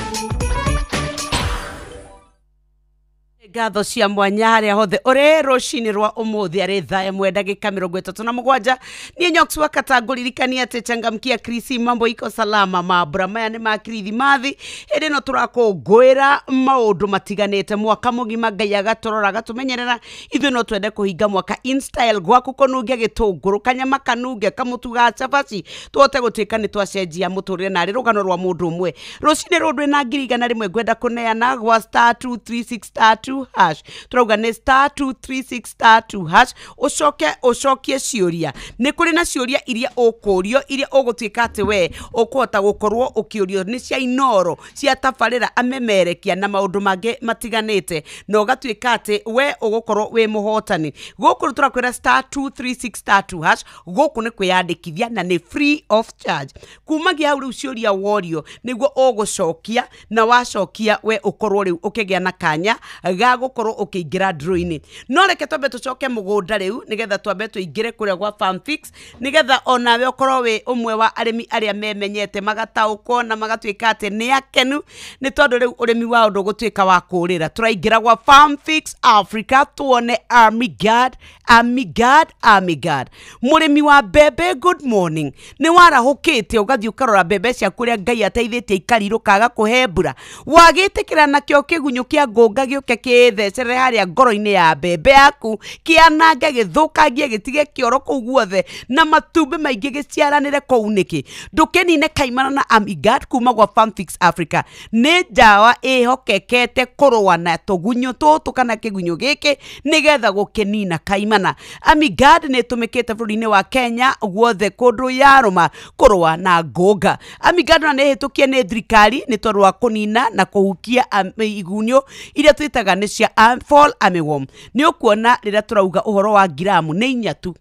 Ngatho cia mwanya haria hothe uri rucini rwa umuthi ari thaa 1:37. Niĩ Nyox wa Katangũririkania atĩ changamkia Krisi, mambo iko salama. Mambura maya nĩ ma Kirithimathi, hĩndĩ ĩno tũrakũngũĩra maũndũ matiganĩte mwaka mũgima. Ngai agatũrora agatũmenyerera, ithuĩ no twende kũhinga mwaka in style, gwaku kũnunge gĩtũngũrũ, kanyama kanunge, kamũtu ga cabaci, tũhote gũtuĩka nĩ twacenjia mũtũrĩre narĩ rũgano rwa mũndũ ũmwe. Rũcinĩ rũrũ ndwĩna 100,000 ngwenda kũneana gwa *236*2 2 hash. Tũrauga nĩ star 236 star 2 hash. Ũcoke ũcokie ciũria. Nĩ kũrĩ na ciũria iria ũkũrio, iria ũgũtuĩka atĩ we ũkũhota gũkorwo ũkĩũrio nĩ cia Inoro, cia tabarĩra amemerekia na maũndũ mangĩ matiganĩte, na ũgatuĩka atĩ we ũgũkorwo wĩ mũhotani. Gũkũ tũrakwĩra star 236 star 2 hash. Gũkũ nĩ kwĩyandĩkithia na nĩ free of charge. Kumagia hau rĩu ciũria worio nĩguo ũgũcokia, na wacokia we ũkorwo rĩu ũkĩgĩa na kanya ga gũkorwo ũkĩingĩra draw-inĩ. No reke twambe tũcoke mũgũnda rĩu nĩgetha twambe tũingĩre kũrĩa gwa Farm Fix, nĩgetha onawe ũkorwo wĩ ũmwe wa arĩmi arĩa memenyete magataũkwo na magatuĩka atĩ nĩ akenu, nĩ tondũ rĩu ũrĩmi wao ndũgũtuĩka wa kũrĩra. Tũraingĩra gwa Farm Fix Africa tuone Army Guard, Army Guard, Army Guard. Mũrĩmi wa mbembe, good morning. Nĩ warahũkĩte ũgathiĩ ũkarora mbembe ciaku ũrĩa Ngai ateithĩtie ikarirũka agakũhe mbura. Wagĩtĩkĩra nakĩo kĩgunyũ kĩa ngũnga gĩũke kĩthecerere harĩa ngoro-inĩ ya mbembe yaku, kĩanange, gĩthũkangie, gĩtige kĩoro kũu guothe na matumbĩ maingĩ gĩciaranĩre kũu nĩkĩ? Ndũkĩnine kaimana na Army Guard kuma gwa Farm Fix Africa. Nĩ ndawa ĩhokekete kũrũa na tũgunyũ tũtũ kana kĩgunyũ gĩkĩ nĩgetha gũkĩnina kaimana. Army Guard nĩ ĩtũmĩkĩte bũrũri-inĩ wa Kenya guothe kũndũ yarũma kũrũa na ngũnga. Army Guard ona nĩ ĩhĩtũkie nĩ thirikari nĩ tondũ wa kũnina na kũhukia igunyũ iria twĩtaga nĩ cia fall armyworm. Nĩ ũkuona rĩrĩa tũrauga ũhoro wa ngiramu nĩ 4 tu,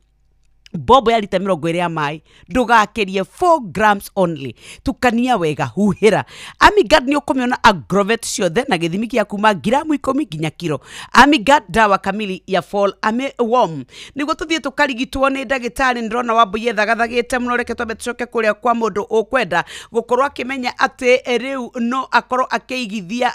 bobo ya lita 20 ya maĩ, ndũgakĩrie 4 grams only. Tukania wega, huhĩra. Army Guard nĩ ũkũmĩona agrovet ciothe na gĩthimi gĩa kuma ngiramu 10 nginya kiro. Army Guard, dawa kamili ya fall armyworm. Nĩguo tũthiĩ tũkarigitwo nĩ ndagĩtarĩ. Ndĩrona Wambui ethagathagĩte mũno. Reke twambe tũcoke kũrĩa kwa mũndũ ũkwenda gũkorwo akĩmenya atĩ rĩu no akorwo akĩigithia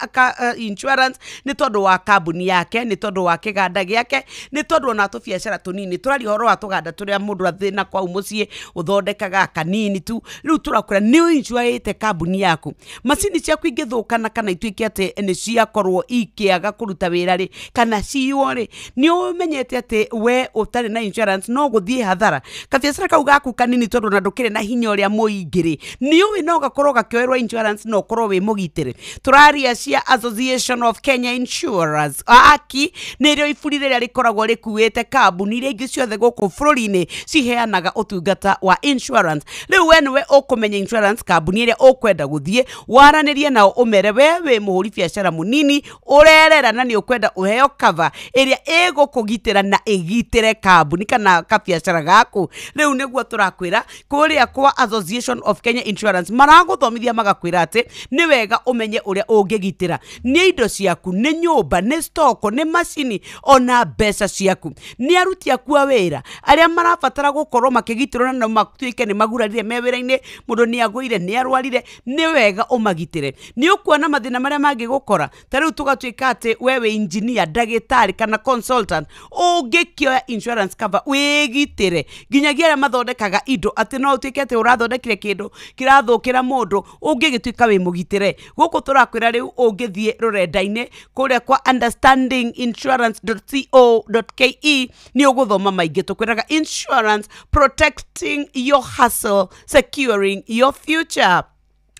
insurance nĩ tondũ wa kambuni yake, nĩ tondũ wa kĩganda gĩake, nĩ tondũ ona tũbiacara tũnini. Tũraria ũhoro wa tũganda tũrĩa mũndũ athĩna kwau mũciĩ ũthondekaga kanini tu. Rĩu tũrakwĩra nĩ ũinsurĩte kambuni yaku, macini ciaku ingĩthũkana kana ituĩke atĩ nĩ ciakorwo ikĩaga kũruta wĩra rĩ, kana ciywo rĩ, nĩ ũmenyete atĩ we ũtarĩ na insurance no gũthiĩ hathara. Kabiacara kau gaku kanini tondũ na ndũkĩrĩ na hinya ũrĩa mũingĩ rĩ, nĩ ũĩ no gakorwo gakĩoerwo insurance na ũkorwo wĩ mũgitĩre. Tũraria cia Association of Kenya Insurers, AKI, nĩrĩo iburi rĩrĩa rĩkoragwo rĩkuĩte kambuni iria ingĩ ciothe gũkũ bũrũri-inĩ ciheanaga ũtungata wa insurance. Rĩu we nĩwe ũkũmenya insurance kambuni ĩrĩa ũkwenda gũthiĩ, waranĩrie nao ũmere we wĩ mũhũri biacara mũnini ũrerera na nĩ ũkwenda ũheo cover ĩrĩa ĩgũkũgitĩra na ĩgitĩre kambuni kana kabiacara gaku. Rĩu nĩguo tũrakwĩra kũrĩa kwa Association of Kenya Insurance maragũthomithia magakwĩra atĩ nĩ wega ũmenye ũrĩa ũngĩgitĩra nĩ indo ciaku, nĩ nyũmba, nĩ stoko, nĩ macini, ona mbeca ciaku, nĩ aruti aku a wĩra arĩa marabatara gũkorwo makĩgitĩrwo na matuĩke nĩ magurarire me wĩra-inĩ, mũndũ nĩ agũire, nĩ arwarire, nĩ wega ũmagitĩre. Nĩ ũkuona mathĩna marĩa mangĩgũkora. Ta rĩu tũgatuĩka atĩ we wĩ engineer, ndagĩtarĩ kana consultant, ũngĩkĩoya insurance cover wĩgitĩre nginyagia arĩa mathondekaga indo, atĩ no ũtuĩke atĩ ũrathondekire kĩndũ kĩrathũkĩra mũndũ, ũngĩgĩtuĩka wĩ mũgitĩre. Gũkũ tũrakwĩra rĩu ũngĩthiĩ rũrenda-inĩ kũrĩa kwa understandinginsurance.co.ke nĩ ũgũthoma maingĩ. Tũkwĩraga insurance, protecting your hustle, securing your future.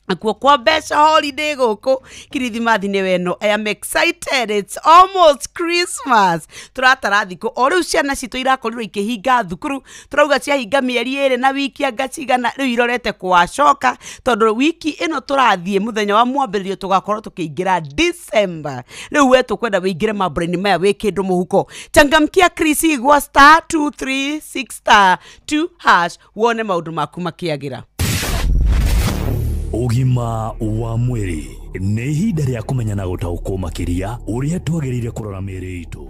Nakuo kwa mbeca holiday gũkũ kirithimathi nĩ weno. I am excited, it's almost Christmas. Tũratara thikũ o rĩu ciana citũ irakorirwo ikĩhinga thukuru, tũrauga ciahinga mĩeri 2 na wiki anga cigana, rĩu irorete kwacoka tondũ wiki ĩno tũrathiĩ mũthenya wa mwambĩrĩrio tũgakorwo tũkĩingĩra December. Rĩu we tũkwenda wĩingĩre mambura-inĩ maya wĩ kĩndũ mũhuko. Changamkia Chris gwa star 236 star 2 hash wone maũndũ maku makĩagĩra. Ũgima wa mwĩrĩ nĩ ihinda rĩa kũmenya na gũtaũkwo makĩria ũrĩa twagĩrĩire kũrora mĩĩrĩ itũ.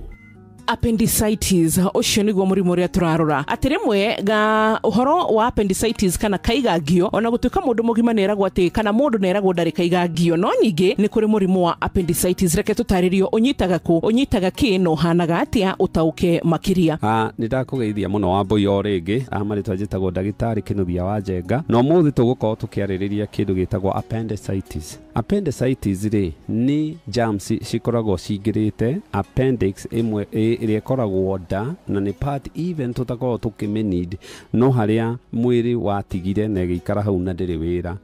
Appendicitis ũcio nĩguo mũrimũ ũrĩa tũrarora. Atĩ rĩmwe ga ũhoro wa appendicitis kana kaigangio, ona gũtuĩka mũndũ mũgima nĩeragwo atĩ kana mũndũ nĩeragwo ndarĩ kaigangio, no ningĩ nĩ kũrĩ mũrimũ wa appendicitis. Reke tũtarĩrio ũnyitaga kũ, ũnyitaga kĩ, na ũhanaga atĩa, ũtaũke makĩria. Nĩ ndakũgeithia mũno Wambui o rĩngĩ. Marĩtwa njĩtagwo ndagĩtarĩ Kĩnuthia wa Njenga, na ũmũthĩ tũgũkorwo tũkĩarĩrĩria kĩndũ gĩtagwo appendicitis. Appendicitis rĩ nĩ germs cikoragwo cingĩrĩte appendix ĩmwe ĩrĩa ĩkoragwo nda, na nĩ part even tũtakoragwo tũkĩmĩneed, no harĩa mwĩrĩ watigire na ĩgĩikara hau na ndĩrĩ wĩra.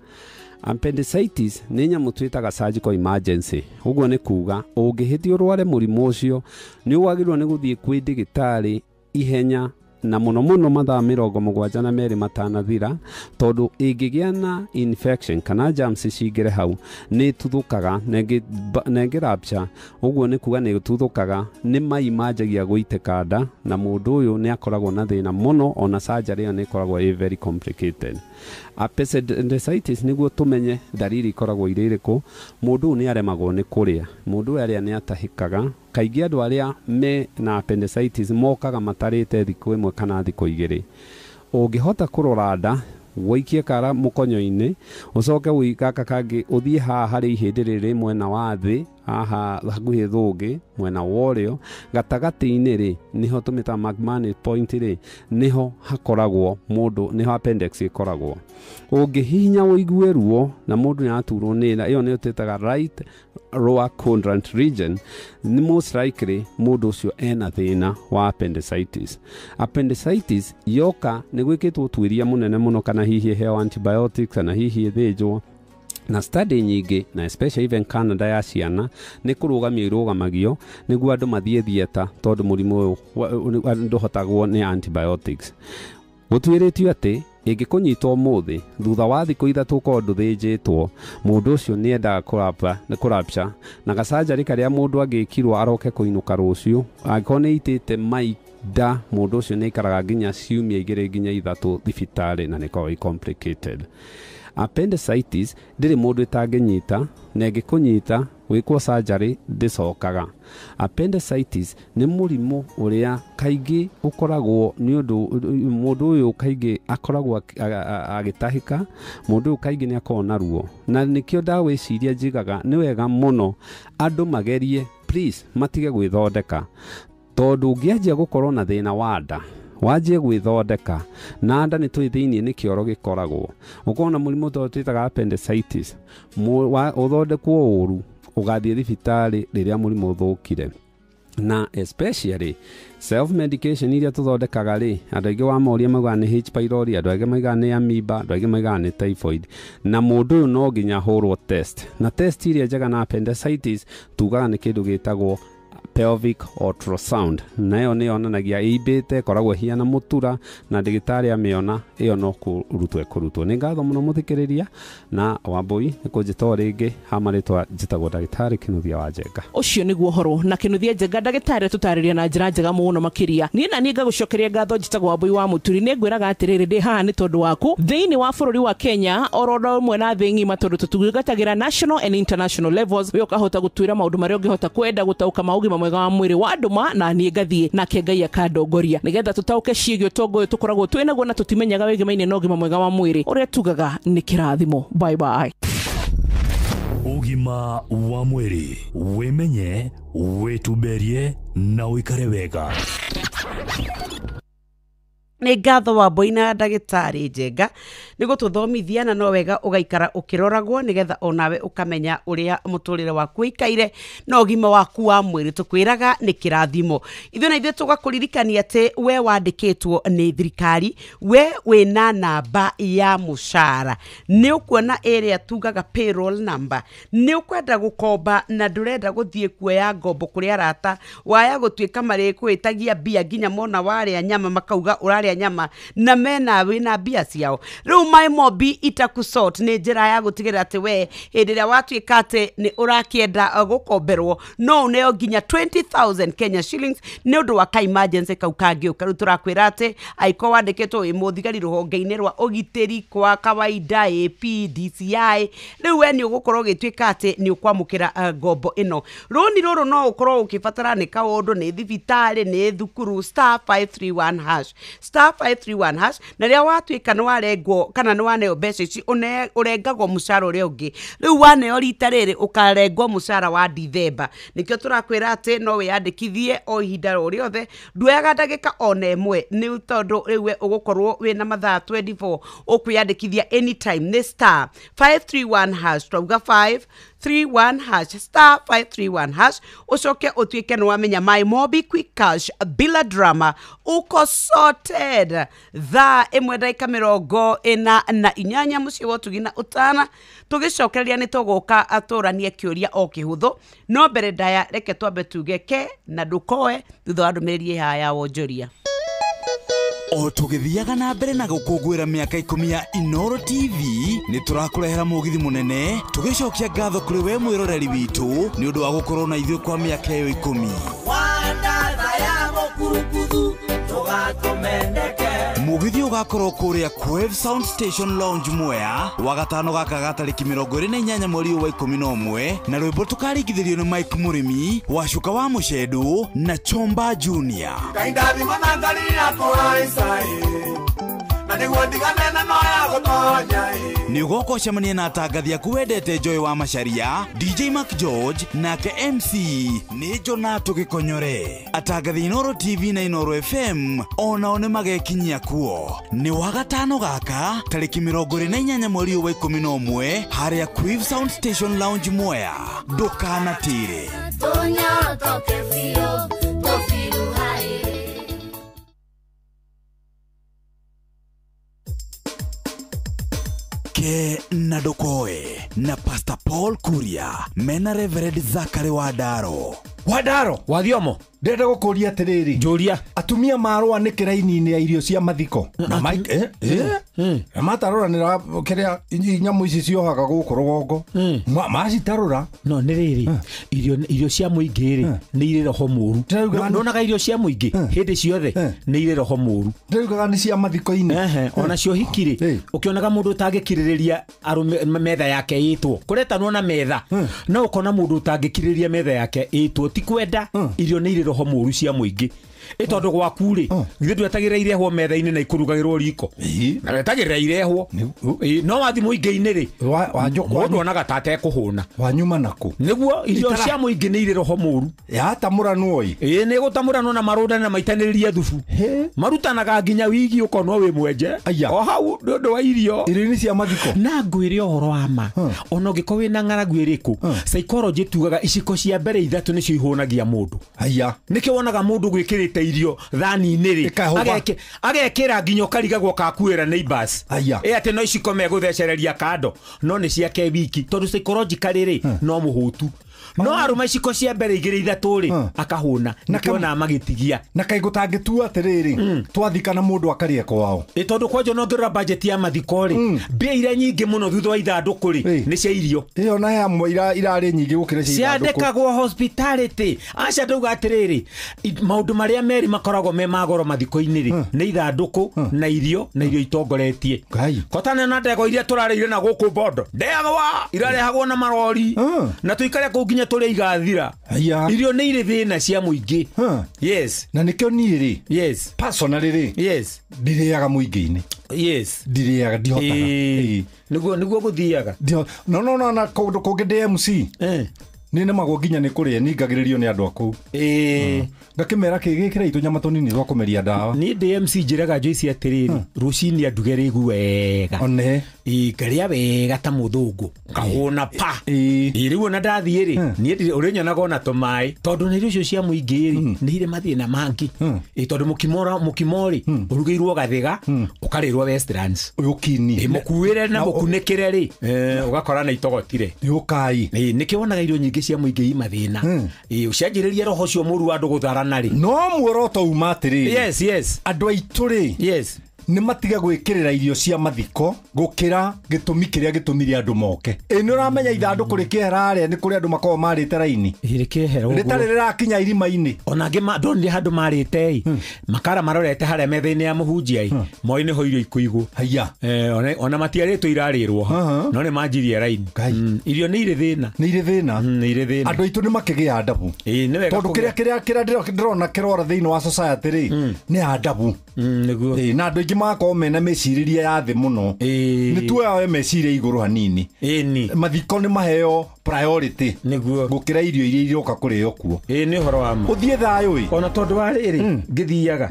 Appendicitis nĩ nyamũ twĩtaga surgical emergency. Ũguo nĩ kuga ũngĩhĩtia ũrware mũrimũ ũcio, nĩ wagĩrĩirwo nĩ gũthiĩ kwĩ ndagĩtarĩ ihenya, na mũno mũno mathaa 72 matanathira, tondũ ĩngĩgĩa na infection kana germs cingĩre hau, nĩ ĩtuthũkaga na ĩngĩ rupture. Ũguo nĩ kuga nĩ ĩtuthũkaga, nĩ mai manjagia gũitĩka nda, na mũndũ ũyũ nĩ akoragwo na thĩna mũno, ona surgery ĩyo nĩ ĩkoragwo ĩ very complicated. Appendicitis, nĩguo tũmenye ndariri ikoragwo irĩ irĩkũ, mũndũ ũyũ nĩ aremagwo nĩ kũrĩa, mũndũ ũyũ arĩa nĩ atahĩkaga. Kaingĩ andũ arĩa me na appendicitis mokaga matarĩte thikũ 1 kana thikũ 2. Ũngĩhota kũrora nda, waikie kara mũkonyo-inĩ, ũcoke gaka kangĩ ũthiĩ haha harĩ ihĩndĩ rĩrĩ mwena wa thĩ, haha hakuhĩ thũngĩ mwena wa ũrĩo, gatagatĩ-inĩ rĩ, nĩho tũmĩtaga McMurray point rĩ, nĩho hakoragwo mũndũ, nĩho appendix ĩkoragwo. Ũngĩhihinya ũigue ruo na mũndũ nĩ araturwo nĩ nda, ĩyo nĩyo twĩtaga right lower quadrant region, nĩ most likely mũndũ ũcio ena thĩna wa appendicitis. Appendicitis yoka nĩ gwĩkĩtwo ũtuĩria mũnene mũno, kana hihi ĩheo antibiotics, kana hihi ĩthĩnjwo, na study nyingĩ, na especially even Canada ya ciana, nĩ kũrũgamio irũgamagio nĩguo andũ mathiĩ theatre, tondũ mũrimũ ũyũ ndũhotagwo nĩ antibiotics. Gũtuĩrĩtio atĩ ĩngĩkũnyita ũmũthĩ, thutha wa thikũ 3 ũkorwo ndũthĩnjĩtwo, mũndũ ũcio nĩ endaga kũrapcha, na gacanjarĩ karĩa mũndũ angĩkirwo aroke kũinũka rũciũ, angĩkorwo nĩ ĩitĩte mai nda, mũndũ ũcio nĩ aikaraga nginya ciumia 2 nginya 3 thibitarĩ, na nĩ ĩkoragwo ĩ complicated. Appendicitis ndĩrĩ mũndũ ĩtangĩnyita, na ĩngĩkũnyita gwĩkwo surgery ndĩcokaga. Appendicitis nĩ mũrimũ ũrĩa kaingĩ ũkoragwo nĩ ũndũ mũndũ ũyũ kaingĩ akoragwo agĩtahĩka, mũndũ ũyũ kaingĩ nĩ akoragwo na ruo, na nĩkĩo ndawĩciria njigaga nĩ wega mũno andũ magerie, please, matige gwĩthondeka, tondũ ũngĩanjia gũkorwo na thĩna wa nda, wanjie gwĩthondeka, na nda nĩ tũĩ thĩiniĩ nĩ kĩoro gĩkoragwo, ũkorwo na mũrimũ tondũ twĩtaga appendicitis, ũthondekwo ũru, ũgathiĩ thibitarĩ rĩrĩa mũrimũ ũthũkire. Na especially self medication iria tũthondekaga rĩ, andũ aingĩ wa moria maugaga nĩ H pylori, andũ aingĩ maugaga nĩ amoeba, andũ aingĩ maugaga nĩ typhoid, na mũndũ ũyũ no nginya ahũrwo test, na test iria njega na appendicitis tugaga nĩ kĩndũ gĩtagwo pelvic ultrasound, na ĩyo nĩ yonanagia ĩimbĩte, ĩkoragwo ĩhiana mũtura, na ndagĩtarĩ amĩona ĩyo no kũrutwo ĩkũrutwo. Nĩ ngatho mũno mũthikĩrĩria, na Wambui nĩ kũnjĩta o rĩngĩ, ha marĩtwa njĩtagwo ndagĩtarĩ Kĩnuthia wa Njenga. Ũcio nĩguo ũhoro na Kĩnuthia Njenga, ndagĩtarĩ tũtarĩria na njĩra njega mũno makĩria. Niĩ na niĩ ngagũcokeria ngatho, njĩtagwo Wambui wa Mũturi. Nĩ ngwĩraga atĩrĩrĩ, ndĩ haha nĩ tondũ waku thĩinĩ wa bũrũri wa Kenya oro ũndũ ũmwe na thĩ ng'ima, tondũ tũtungatagĩra national and international levels. We ũkahota gũtuĩra maũndũ marĩa ũngĩhota kwenda gũtaũka ma ũgima mwega wa mwĩrĩ wa ndũma, na niĩ ngathiĩ nake Ngai akandongoria nĩgetha tũtaũke ciĩgiĩ ũtongo ũyũ tũkoragwo twĩ naguo na tũtimenyaga wĩgemaine na ũgima mwega wa mwĩrĩ, ũrĩa tugaga nĩ kĩrathimo. Bye bye. Ũgima wa mwĩrĩ, wĩmenye, wĩtumberie na ũikare wega. Nĩ ngatho Wambui na ndagĩtarĩ Njenga nĩ gũtũthomithia, na no wega ũgaikara ũkĩroragwo nĩgetha onawe ũkamenya ũrĩa mũtũrĩre waku ũikaire na ũgima waku wa mwĩrĩ. Tũkwĩraga nĩ kĩrathimo. Ithuĩ na ithuĩ tũgakũririkania atĩ we wandĩkĩtwo nĩ thirikari, we wĩna namba ya mũcara, nĩ ũkuona ĩrĩa tugaga payroll number, nĩ ũkwenda gũkomba na ndũrenda gũthiĩ kuoya ngombo kũrĩ arata, waya gũtuĩka marĩkwĩtagia mbia nginya mona warĩa nyama makauga ũrarĩa nyama na mena wĩna mbia ciao. Rĩu MyMobi itakusort nĩ njĩra ya gũtigĩrĩra atĩ we hĩndĩ ĩrĩa watuĩka atĩ nĩ ũrakĩenda gũkomberwo, no ũneo nginya 20,000 Kenya shillings nĩ ũndũ wa ka emergency kau kangĩũka. Rĩu tũrakwĩra atĩ angĩkorwo wandĩkĩtwo wĩ mũthigari rũhonge-inĩ rwa ũgitĩri kwa kawaida AP DCI, rĩu we nĩ ũgũkorwo ũgĩtuĩka atĩ nĩ ũkwamũkĩra ngombo ĩno. Rũni rũrũ no ũkorwo ũkĩbatara nĩ kaũndũ, nĩ thibitarĩ, nĩ thukuru, star 531 hash, star 531 hash. Na rĩrĩa watuĩka nĩ warengwo kana nĩ waneo mbeca ici, ũrengagwo mũcara ũrĩa ũngĩ. Rĩu waneo rita rĩrĩ ũkarengwo mũcara wa Dithemba. Nĩkĩo tũrakwĩra atĩ no wĩyandĩkithie o ihinda o rĩothe, nduoyaga ndagĩka ona ĩmwe, nĩ tondũ rĩu we ũgũkorwo wĩna mathaa 24 ũkwĩyandĩkithia anytime. Nĩ star 531 hash, twauga 5 531 hash, star 531 hash, ucoke utuike ni wamenya my Mobi Quick Cash bila drama uko sorted. Thaa 1 ndagĩka 48 mũciĩ wa ũtugi na ũtana. Tũgĩcokereria nĩ tũgũka atũranie kĩũria o kĩhũthũ, no mbere ndaya reke twambe tuge ke na ndũkoe thutha wa ndũmĩrĩri ĩhaha ya wonjoria. O tũgĩthiaga na mbere na gũkũngũĩra mĩaka 10 ya Inooro TV, nĩ tũrakũrehera mũgithi mũnene tũgĩcokia ngatho kũrĩ we mwĩroreri witũ nĩ ũndũ wa gũkorwo na ithuĩ kwa mĩaka ĩyo 10. Mũgithi ũgakorwo kũrĩa Quave Sound Station Lounge Mwea wagatano gaka ga tarĩki 28 mweri wa 11, na rwĩmbo tũkaringithĩrio nĩ Mike Mũrĩmi, Wacuka wa Mũcendũ na Chomba Junior. Nĩ ũgoka ũcemanie na atangathi aku wendete Joy wa Macharia, DJ Mark George nake MC nĩ Jonato Gĩkonyore. Atangathi Inooro TV na Inooro FM onao nĩ magekinyia kuo. Nĩ wagatano gaka tarĩki 28 mweri wa 11 harĩa Quave Sound Station Lounge Mwea. Ndũkanatĩre. Ke na Ndokoe na Pastor Paul Kuria mena Reverend Zachary Wadaro. Wadaro wathiomo ndĩrenda gũkũria atĩrĩrĩ, njũria atumia marũa nĩ kĩraini-inĩ ya irio cia mathiko na Mike na mataroranĩra kĩrĩa nyamũ ici ciohaga gũkũ rũgongo macitarũra. No nĩ rĩrĩ, irio cia mũingĩ rĩ nĩ irĩ roho mũru. Ndonaga irio cia mũingĩ hĩndĩ ciothe nĩ irĩ roho mũru. Ndĩraugaga nĩ cia mathiko-inĩ. Ona cio hiki rĩ, ũkĩonaga mũndũ ũtangĩkirĩrĩria arũme metha yake ĩtwo kũretanwo na metha, no ũkona mũndũ ũtangĩkirĩrĩria metha yake ĩtwo ti kwenda irio nĩ irĩ roho mũru cia mũingĩ. Ĩ tondũ gwaku rĩ, githĩ ndwetagĩrĩra irehwo metha-inĩ na ikũrugagĩrwo riko, na wetagĩrĩra irehwo. No wathi mũingĩ-inĩ rĩ, mũndũ onaga ta atekũhũna. Wanyuma naku nĩguo irio cia mũingĩ nĩ irĩ roho mũru. Yatamũranwo ĩ. Ĩ nĩ gũtamũranwo na marũndane na maitanĩrĩrie thubu. Marutanaga nginya wigi ũkonwo wĩ mwenje o hau nĩ ũndũ wa irio. Irio-inĩ cia mathiko. Na ngwĩre ũhoro wa ma, ona ũngĩkorwo wĩna ng'aragu ĩrĩkũ, psychology tugaga iciko cia mbere 3 nĩcio ihũnagia mũndũ. Nĩkĩo wonaga mũndũ gwĩkĩrĩte irio thani-inĩ rĩ, agekĩra nginya ũkarigagwo kakuĩra neighbors. Ĩ atĩ no iciko megũthecereria kando, no nĩ ciake wiki, tondũ psychologically rĩ no mũhũtu. No arũma iciko cia mbere 2 3 rĩ akahũna, nĩkĩo na magĩtigia. Na kaĩ gũtangĩtua atĩrĩrĩ, twathikana mũndũ akarĩa kwao. Ĩ tondũ kwanja no ngĩrora budget ya mathiko rĩ, mbia iria nyingĩ mũno thutha wa ithandũkũ rĩ nĩ cia irio. Ĩyo na hamwe irarĩ nyingĩ gũkĩra cia ithandũkũ. Ciandĩkagwo hospitality. Aca ndauga atĩrĩrĩ, maũndũ marĩa merĩ makoragwo me ma goro mathiko-inĩ rĩ nĩ ithandũkũ na irio, na irio itongoretie. Kotana na ndegwa iria tũrarĩire na gũkũ Bondo, ndegwa irarehagwo na marori na tũikare kũu nginya tũrĩa igathira. Irio nĩ irĩ thĩna cia mũingĩ. Yes. Na nĩkĩo niĩ rĩ, yes, personally rĩ, yes, ndirĩaga mũingĩ-inĩ. Yes, ndirĩaga, ndihotaga. Nĩguo gũthiaga. No na kũndũ kũngĩ ndĩ MC nĩ nemagwo nginya nĩ kũrĩa, ningagĩrĩrio nĩ andũ a kũu. Ngakĩmera kĩgĩkĩra itũnyama tũnini twa kũmeria ndawa. Niĩ ndĩ MC njĩraga Joyce atĩrĩrĩ, rũcinĩ anduge rĩgu wega. One. Ngarĩa wega ta mũthũngũ, ngahũna pa. Rĩu ona ndathiĩ rĩ, niĩ ũrĩnyonaga ona tũmaĩ, tondũ na irio icio cia mũingĩ rĩ nĩ irĩ mathĩna mangĩ. Tondũ mũkimo rĩ ũrugĩirwo gathĩga, ũkarĩrwo Westlands. Ũkini. Mũkuĩre na mũkunĩkĩre rĩ, ũgakora na itogotire. Ũkai. Nĩkĩo wonaga irio nyingĩ cia mũingĩ i mathĩna. Ũcianjĩrĩria roho ũcio mũru wa andũ gũtharana rĩ. No muoroto uma atĩrĩrĩ. Yes, yes. Andũ aitũ rĩ, yes, nĩ matige gwĩkĩrĩra irio cia mathiko gũkĩra gĩtũmi kĩrĩa gĩtũmire andũ moke. Ĩ nĩ ũramenya ithandũkũ rĩkĩehera harĩa nĩ kũrĩ andũ makoragwo marĩte raini. Rĩkĩehera ũguo. Rĩtarĩ rĩrakinya irima-inĩ. Ona angĩ ndonire handũ marĩte ĩ, makara marorete harĩa metha-inĩ ya mũhunjia ĩ, moĩ nĩho irio ikũigwo. Ona matiarĩtwo irarĩrwo ho, no nĩ manjirie raini. Irio nĩ irĩ thĩna. Nĩ irĩ thĩna. Nĩ irĩ thĩna. Andũ aitũ nĩ makĩgĩa ndabu. Tondũ kĩrĩa kĩrĩa ndĩrona kĩrora thĩinĩ wa society rĩ nĩ andabu. Nĩguo. Na andũ aingĩ magakorwo mena mĩcirĩrie ya thĩ mũno. Nĩ tuoyawe meciria igũrũ hanini. Mathiko nĩ maheo priority nĩguo gũkĩra irio iria iroka kũrĩo kuo. Nĩ ũhoro wa ma. Ũthiĩ thayũ ĩ. Ona tondũ wa rĩrĩ ngĩthiaga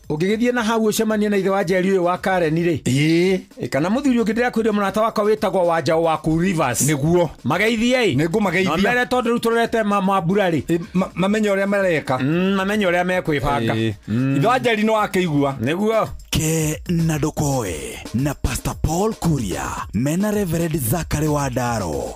Ũngĩgĩthiĩ na hau ũcemanie na ithe wa Njeri ũyũ wa Karen rĩ. Ĩĩ. Kana mũthuri ũngĩ ndĩrakwĩrire mũrata wakwa wĩtagwo Wanjaũ wa kũu Rivers. Nĩguo. Mageithie ĩ. Nĩngũmageithia. Na mere tondũ rĩu tũrorete mambura rĩ. Mamenye ũrĩa mareka. Mamenye ũrĩa mekwĩbanga. Ithe wa Njeri no akĩigua. Nĩguo. Ke na Ndokoe na Pastor Paul Kuria mena Reverend Zachary Wandaro.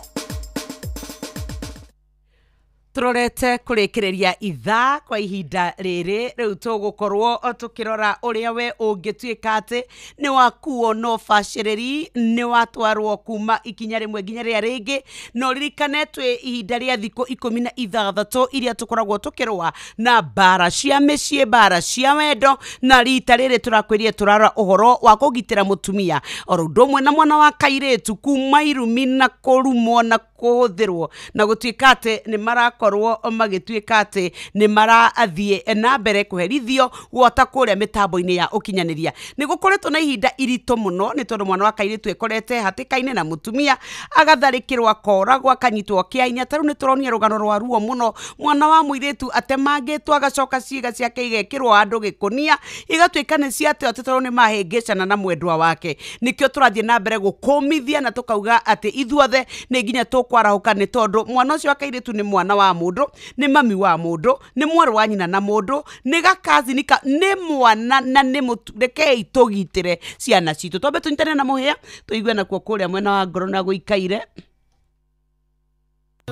Turorete kurikireria ithaa kwa ihinda riri riu tugukorwo tukirora uria we ungituika ati ni wakuo no baciriri ni watwarwo kuma ikinya rimwe nginya ria ringi no ririkane twi ihinda ria thiku 16 iria tukoragwo tukirwa na mbara cia micii mbara cia wendo na rita riri turakwirie turara uhoro wa kugitira mutumia oro undu umwe na mwana wa kairitu kuma irumi na kurumwo na kuhuthirwo na gutuika ati ni marakorwo magituika ati ni marathie na mbere kuherithio gwota kuria mitambo-ini ya ukinyaniria ni gukoretwo na ihinda irito muno ni tondu mwana wa kairitu ekorete hatikaine na mutumia agatharikirwo akoragwo akanyitwo kia inya taru ni turonia rugano rwa ruo muno mwana wa muiritu atemangitwo agacoka ciiga ciake igekirwo andu gikunia igatuika ni ciate ati tondu ni mahingicana na mwendwa wake nikio turathie na mbere gukumithia na tukauga ati ithuothe ni nginya tukwarahuka ni tondu mwana ucio wa kairitu ni mwana wa mundu ni mami wa mundu ni mwarĩ wa nyina na mundu ni gakazi ka ni mwana na ni rekei tugitire ciana citu twambe tunyitane na muhia tuigue nakuo kuria mwena wa ngoro na guikaire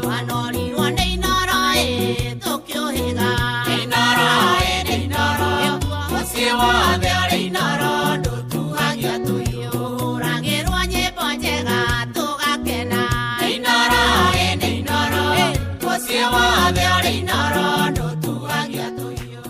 Wanorirwo nĩ Inoro ĩ tũkĩũhĩga Inoro ĩ nĩ Inoro mũciĩ wothe ũrĩ Inoro ndũtuhagia tũhiũ hũragĩrwo nyĩmbo njega tũgakena Inoro ĩ nĩ Inoro mũciĩ wothe ũrĩ Inoro ndũtuhagia tũhiũ.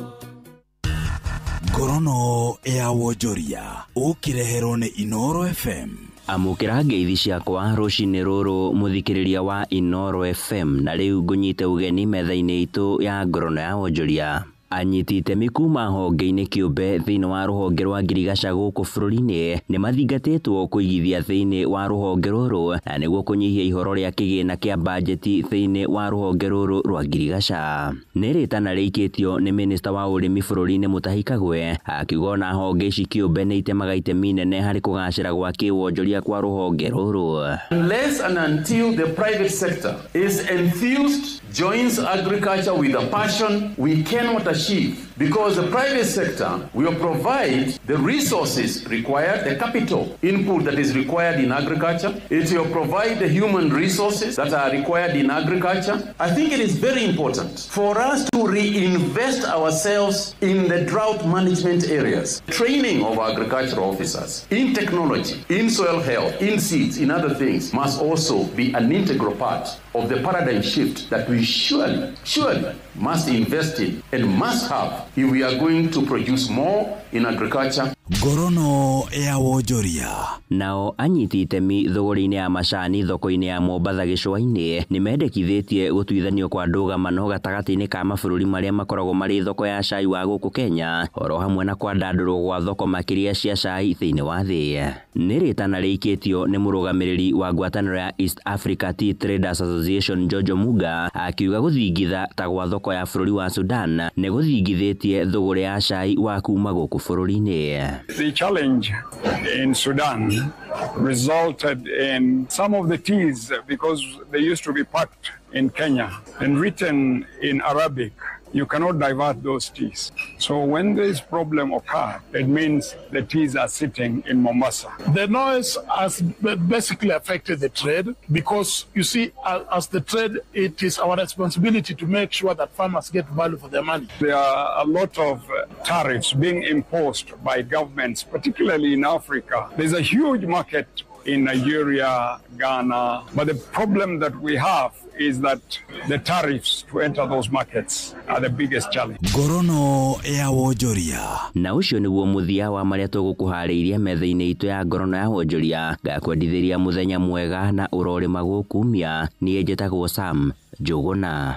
Ngorono ya wonjoria ũkĩreherwo nĩ Inoro FM. Amũkĩra ngeithi ciakwa rũcinĩ rũrũ mũthikĩrĩria wa Inoro FM na rĩu ngũnyite ũgeni metha-inĩ itũ ya ngorono ya wonjoria. Anyiti itemi kuma honge-inĩ kĩũmbe thĩinĩ wa rũhonge rwa ngirigaca gũkũ bũrũri-inĩ nĩ mathingatĩtwo kũigithia thĩinĩ wa rũhonge rũrũ na nĩguo kũnyihia ihoro rĩa kĩgĩna kĩa bajeti thĩinĩ wa rũhonge rũrũ rwa ngirigaca. Nĩ rĩtana rĩikĩtio nĩ minista wa ũrĩmi bũrũri-inĩ Mutahi Kagwe akiuga ona honge ici kĩũmbe nĩ itemaga itemi nene harĩ kũgacĩra gwa kĩwonjoria kwa rũhonge rũrũ. Unless and until the private sector is enthused, joins agriculture with a passion, we cannot achieve, because the private sector will provide the resources required, the capital input that is required in agriculture. It will provide the human resources that are required in agriculture. I think it is very important for us to reinvest ourselves in the drought management areas, training of agricultural officers in technology, in soil health, in seeds, in other things must also be an integral part of the paradigm shift that we surely must invest in and must have if we are going to produce more in agriculture. Ngorono ya wonjoria. Nao anyiti itemi thogori-inĩ ya macani thoko-inĩ ya Mombatha gĩcũa-inĩ nĩ mendekithĩtie gũtuithanio kwa ndũgamano gatagatĩ-inĩ ka mabũrũri marĩa makoragwo marĩ thoko ya cai wa gũkũ Kenya oro hamwe na kwandandũrwo gwa thoko makĩria cia cai thĩinĩ wa thĩ. Nĩ rĩtana rĩikĩtio nĩ mũrũgamĩrĩri wa ngwatanĩro ya East Africa Tea Traders Association Jojo Muga akiuga gũthingitha ta gwa thoko ya bũrũri wa Sudan nĩ gũthingithĩtie thogora ya cai wa kuma gũkũ bũrũri-inĩ. The challenge in Sudan resulted in some of the teas, because they used to be packed in Kenya and written in Arabic. You cannot divert those teas. So when this problem occurred, it means the teas are sitting in Mombasa. The noise has basically affected the trade because, you see, as the trade, it is our responsibility to make sure that farmers get value for their money. There are a lot of tariffs being imposed by governments, particularly in Africa. There's a huge market in Nigeria, Ghana, but the problem that we have is that the tariffs to enter those markets are the biggest challenge. Ngorono ya wonjoria. Na ucio niguo muthia wa maria tugukuharĩirie metha-inĩ itũ ya ngorono ya wonjoria. Ngakwendithĩria muthenya mwega na ũrorĩma gũkumia. Niĩ njĩtagwo Sam Njũgũna.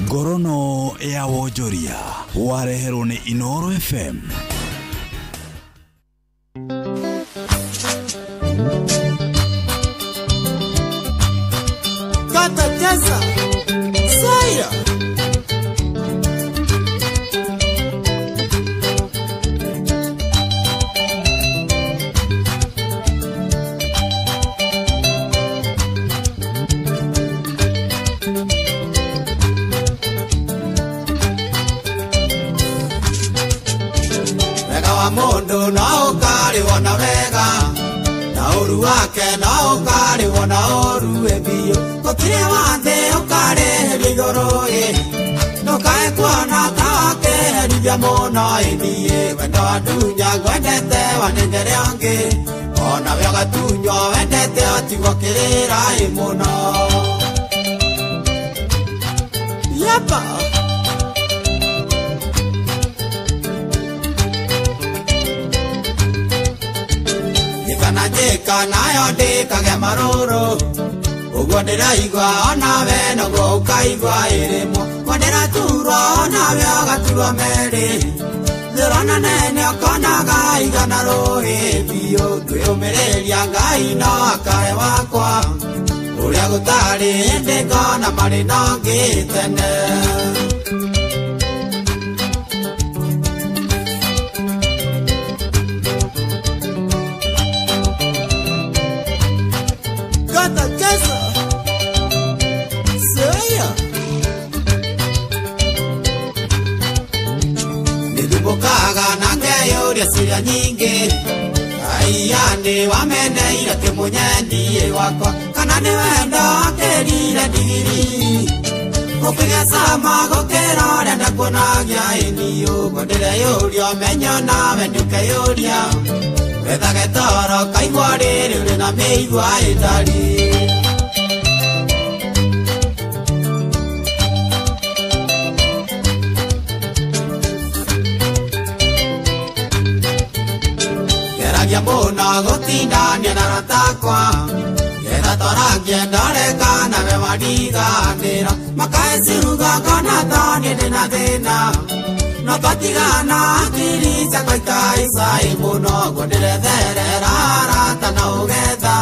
Ngorono ya wonjoria wareherwo nĩ Inoro FM. Kata Tesa Saira. Mundu no ukarĩhwo na wega na ũru wake no ũkarĩhwo na ũru biũ gũtirĩ wa thĩ ũkarĩhĩrio igũrũ ĩ ndũkae kuona ta wakĩherithia mũno ĩthiĩ wendo wandunya ngwendete wanengere ũngĩ onawe ũgatunywo wendete ũtigwo kĩrĩra ĩ mũno. Yapa. Njĩka njĩka nayo ndĩkage marũrũ ũguo ndĩraigua onawe noguo ũkaigua ĩrĩmwo guo ndĩraturwo onawe ũgaturwo merĩ thĩrona nene ũkonaga igana rũĩ biũ ngwĩyũmĩrĩria Ngai no akae wakwa ũrĩa gũtarĩ hĩndĩ ngona marĩ na ũngĩ tene. Gata kesa Seya Nĩthubũkaga na ngeyũria ciũria nyingĩ Aiya nĩ wameneire kĩmũnyendie wakwa kana nĩ wendo akĩrire ndigiri gũkĩgĩa cama gũkĩra ũrĩa ndakuonagia ĩni ũguo ndĩreyũria ũmenyo nawe nĩũkeyũria wethage toro kaigua rĩrĩ ũrĩ na mĩigua ĩtari. Geragia mũno gũtindania na arata akwa getha twarangie ndore kana we wariganĩra makae ciugo ngona ta niĩ ndĩna thĩna no twatigana hakiri ciakwa ikaica ĩ mũno guo ndĩretherera arata na ũgetha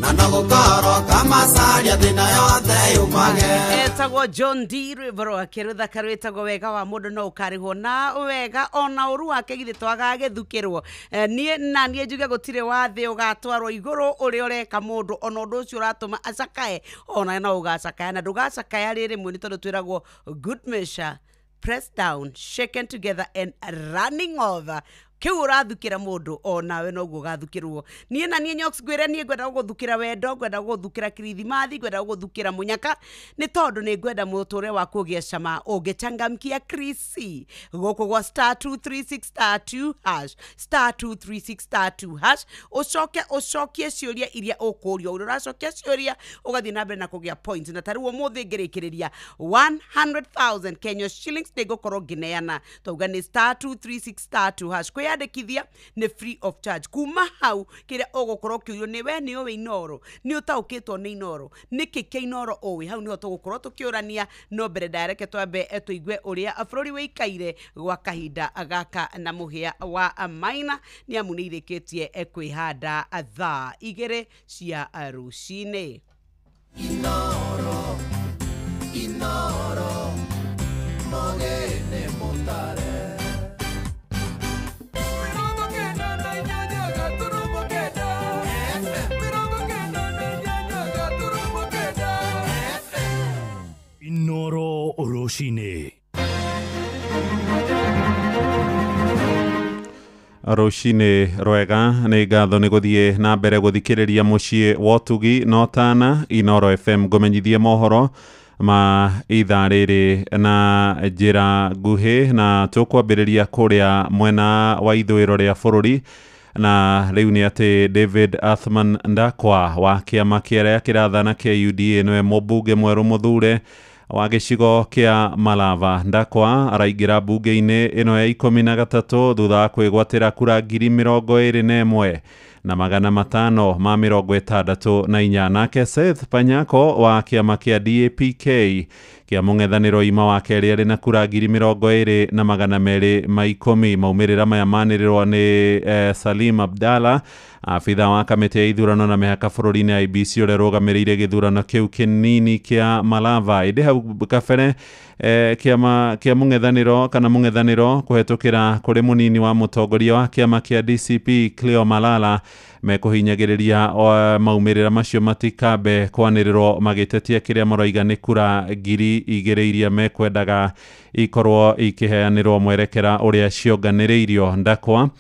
na no gũkorwo kamacaria thĩna yothe yumage. Etagwo John D rwĩmbo rwake rũthaka rwĩtagwo wega wa mũndũ no ũkarĩhwo na wega ona ũru wake githĩ twagagĩthukĩrwo. Niĩ na niĩ njuge gũtirĩ wa thĩ ũgatwarwo igũrũ ũrĩa ũreka mũndũ ona ũndũ ũcio ũratũma acakae ona no ũgacakaya na ndũgacakaya rĩrĩ rĩmwe nĩ tondũ twĩragwo good measure pressed down, shaken together and running over. Kiu ũrathukĩra mũndũ onawe noguo ũgathukĩrwo. Niĩ na niĩ Nyox ngwĩre niĩ ngwenda gũgũthukĩra wendo, ngwenda gũgũthukĩra kirithimathi, ngwenda gũgũthukĩra mũnyaka nĩ tondũ nĩ ngwenda mũtũrĩre waku ũgĩe cama ũngĩchangamkia Krisi gũkũ gwa star 236 star 2 hash star 236 star 2 hash ũcoke ũcokie ciũria iria ũkũrio ũrĩa ũracokia ciũria ũgathiĩ na mbere na kũgĩa points na ta rĩu ũmũthĩ ngĩrĩkĩrĩria 100,000 Kenya shillings nĩngũkorwo ngĩneana twauga nĩ star 236 star 2 hash kwĩyandĩkithia nĩ free of charge kuma hau kĩrĩa ũgũkorwo ũkĩũrio nĩ we nĩ ũĩ Inooro nĩ ũtaũkĩtwo nĩ Inooro nĩkĩ kĩa Inooro ũĩ hau nĩho tũgũkorwo tũkĩũrania no mbere ndareke twambe tũigue ũrĩa bũrũri wĩikaire gwa kahinda gaka na mũhĩa wa Maina nĩ amu nĩ irĩkĩtie kwĩhanda thaa 2 cia rũcinĩ. Inooro, Inooro, mogene mutare. Inooro rũcinĩ. Rũcinĩ rwega nĩ ngatho nĩ gũthiĩ na mbere gũthikĩrĩria mũciĩ wa ũtugi na ũtana Inooro FM ngũmenyithie mohoro ma ithaa rĩrĩ na njĩra nguhĩ na tũkwambĩrĩria kũrĩa mwena wa ithũĩro rĩa bũrũri na rĩu nĩ atĩ David Athman Ndakwa wa kĩama kĩrĩa kĩrathana kĩa UDA nĩwe mũmbunge mwerũ mũthure wa gĩcigo kĩa Malava. Ndakwa araingĩra mbunge-inĩ ĩno ya 13 thutha wa kwĩgwatĩra kura 21,564 nake Seth Panyako wa kĩama kĩa DAPK kĩa mũng'ethanĩro ima wa kerĩ arĩ na kura 20,210. Maumĩrĩra maya manĩrĩrwo nĩ Salim Abdalla, abitha wa kamĩtĩ ya ithurano na mĩhaka bũrũri-inĩ IEBC ũrĩa ũrũgamĩrĩire gĩthurano kĩu kĩnini kĩa Malava. Ĩndĩ hau kabere kĩama kĩa mũng'ethanĩro kana mũng'ethanĩro kũhetũkĩra kũrĩ mũnini wa mũtongoria wa kĩama kĩa DCP Cleo Malala Mekũhinyagĩrĩria maumĩrĩra macio matikambe kwanĩrĩrwo, magĩtetia kĩrĩa maroiga nĩ kura 2,000 iria mekwendaga ikorwo ikĩheanĩrwo mwerekera ũrĩa cionganĩrĩirio. Ndakwa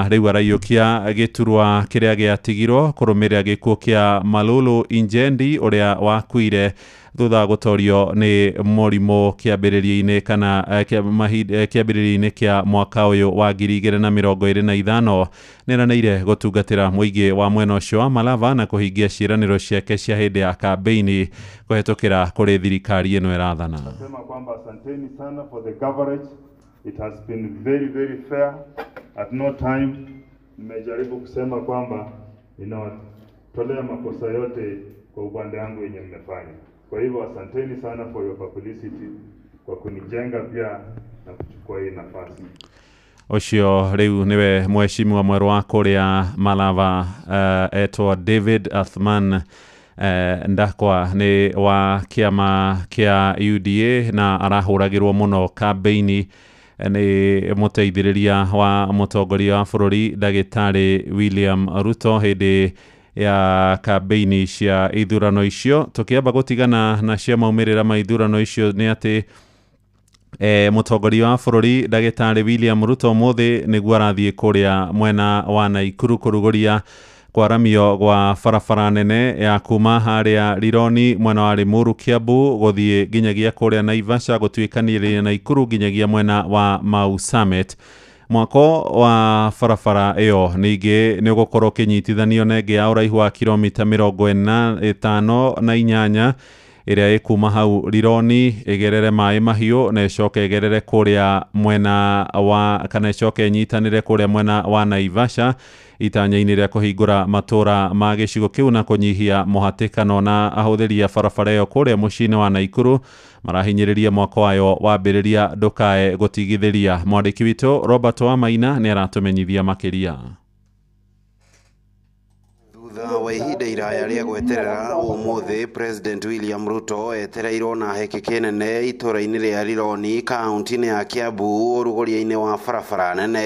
rĩu araiyũkia gĩturwa kĩrĩa gĩatigirwo kũrũmĩrĩra gĩkuũ kĩa Malulu Injendi ũrĩa wakuire thutha wa gũtorio nĩ mũrimũ kĩambĩrĩria-inĩ kana kĩambĩrĩria-inĩ kĩa mwaka ũyũ wa 2025. Nĩeranĩire gũtungatĩra mũingĩ wa mwena ũcio wa Malava na kũhingia ciĩranĩro ciake cia hĩndĩ ya kambĩini kũhetũkĩra kũrĩ thirikari ĩno ĩrathana. Nasema kwamba asanteni sana for the coverage. It has been very, very fair. At no time nimejaribu kusema kwamba ninawatolea makosa yote kwa upande wangu yenye mmefanya. Kwa hivyo asanteni sana for your publicity, kwa kunijenga pia na kuchukua hii nafasi. Ũcio rĩu nĩwe mheshimiwa mwerũ wa kũrĩa Malava etwo David Athman Ndakwa, nĩ wa kĩama kĩa UDA na arahũragĩrwo mũno kambĩini nĩ mũteithĩrĩria wa mũtongoria wa bũrũri ndagĩtarĩ William Ruto hĩndĩ ya kambĩini cia ithurano icio. Tũkĩamba gũtigana na cia maumĩrĩra ma ithurano icio nĩ atĩ mũtongoria wa bũrũri ndagĩtarĩ William Ruto ũmũthĩ nĩguo arathiĩ kũrĩa mwena wa Naikuru kũrugũria kwaramio gwa barabara nene ya kuma harĩa Rironi mwena wa Limuru Kiambu gũthiĩ nginyagia kũrĩa Naivasha gũtuĩkanĩria Naikuru nginyagia mwena wa Mau Summit. Mwako wa barabara ĩyo ningĩ nĩ ũgũkorwo ũkĩnyitithanio na ĩngĩ ya ũraihu wa kilomita 48 ĩrĩa ĩkuma hau Rironi ĩgerere Maĩ Mahiũ na ĩcoke ĩgerere kũrĩa mwena wa kana ĩcoke ĩnyitanĩre kũrĩa mwena wa Naivasha itanya-inĩ rĩa kũhingũra matũra ma gĩcigo kĩu na kũnyihia mũhatĩkano na ahũthĩri a barabara ĩyo kũrĩa mũciĩ-inĩ wa Naikuru marahinyĩrĩria mwako wayo wambĩrĩria ndũkae gũtigithĩria. Mwandĩki witũ Robert Wamaina nĩ aratũmenyithia makĩria. Thutha wa ihinda iraya rĩa gweterera ũmũthĩ, President William Ruto etereirwo na hekeke nene itũra-inĩ rĩa Rironi kaunti-inĩ ya Kiambu ũrugũria-inĩ wa barabara nene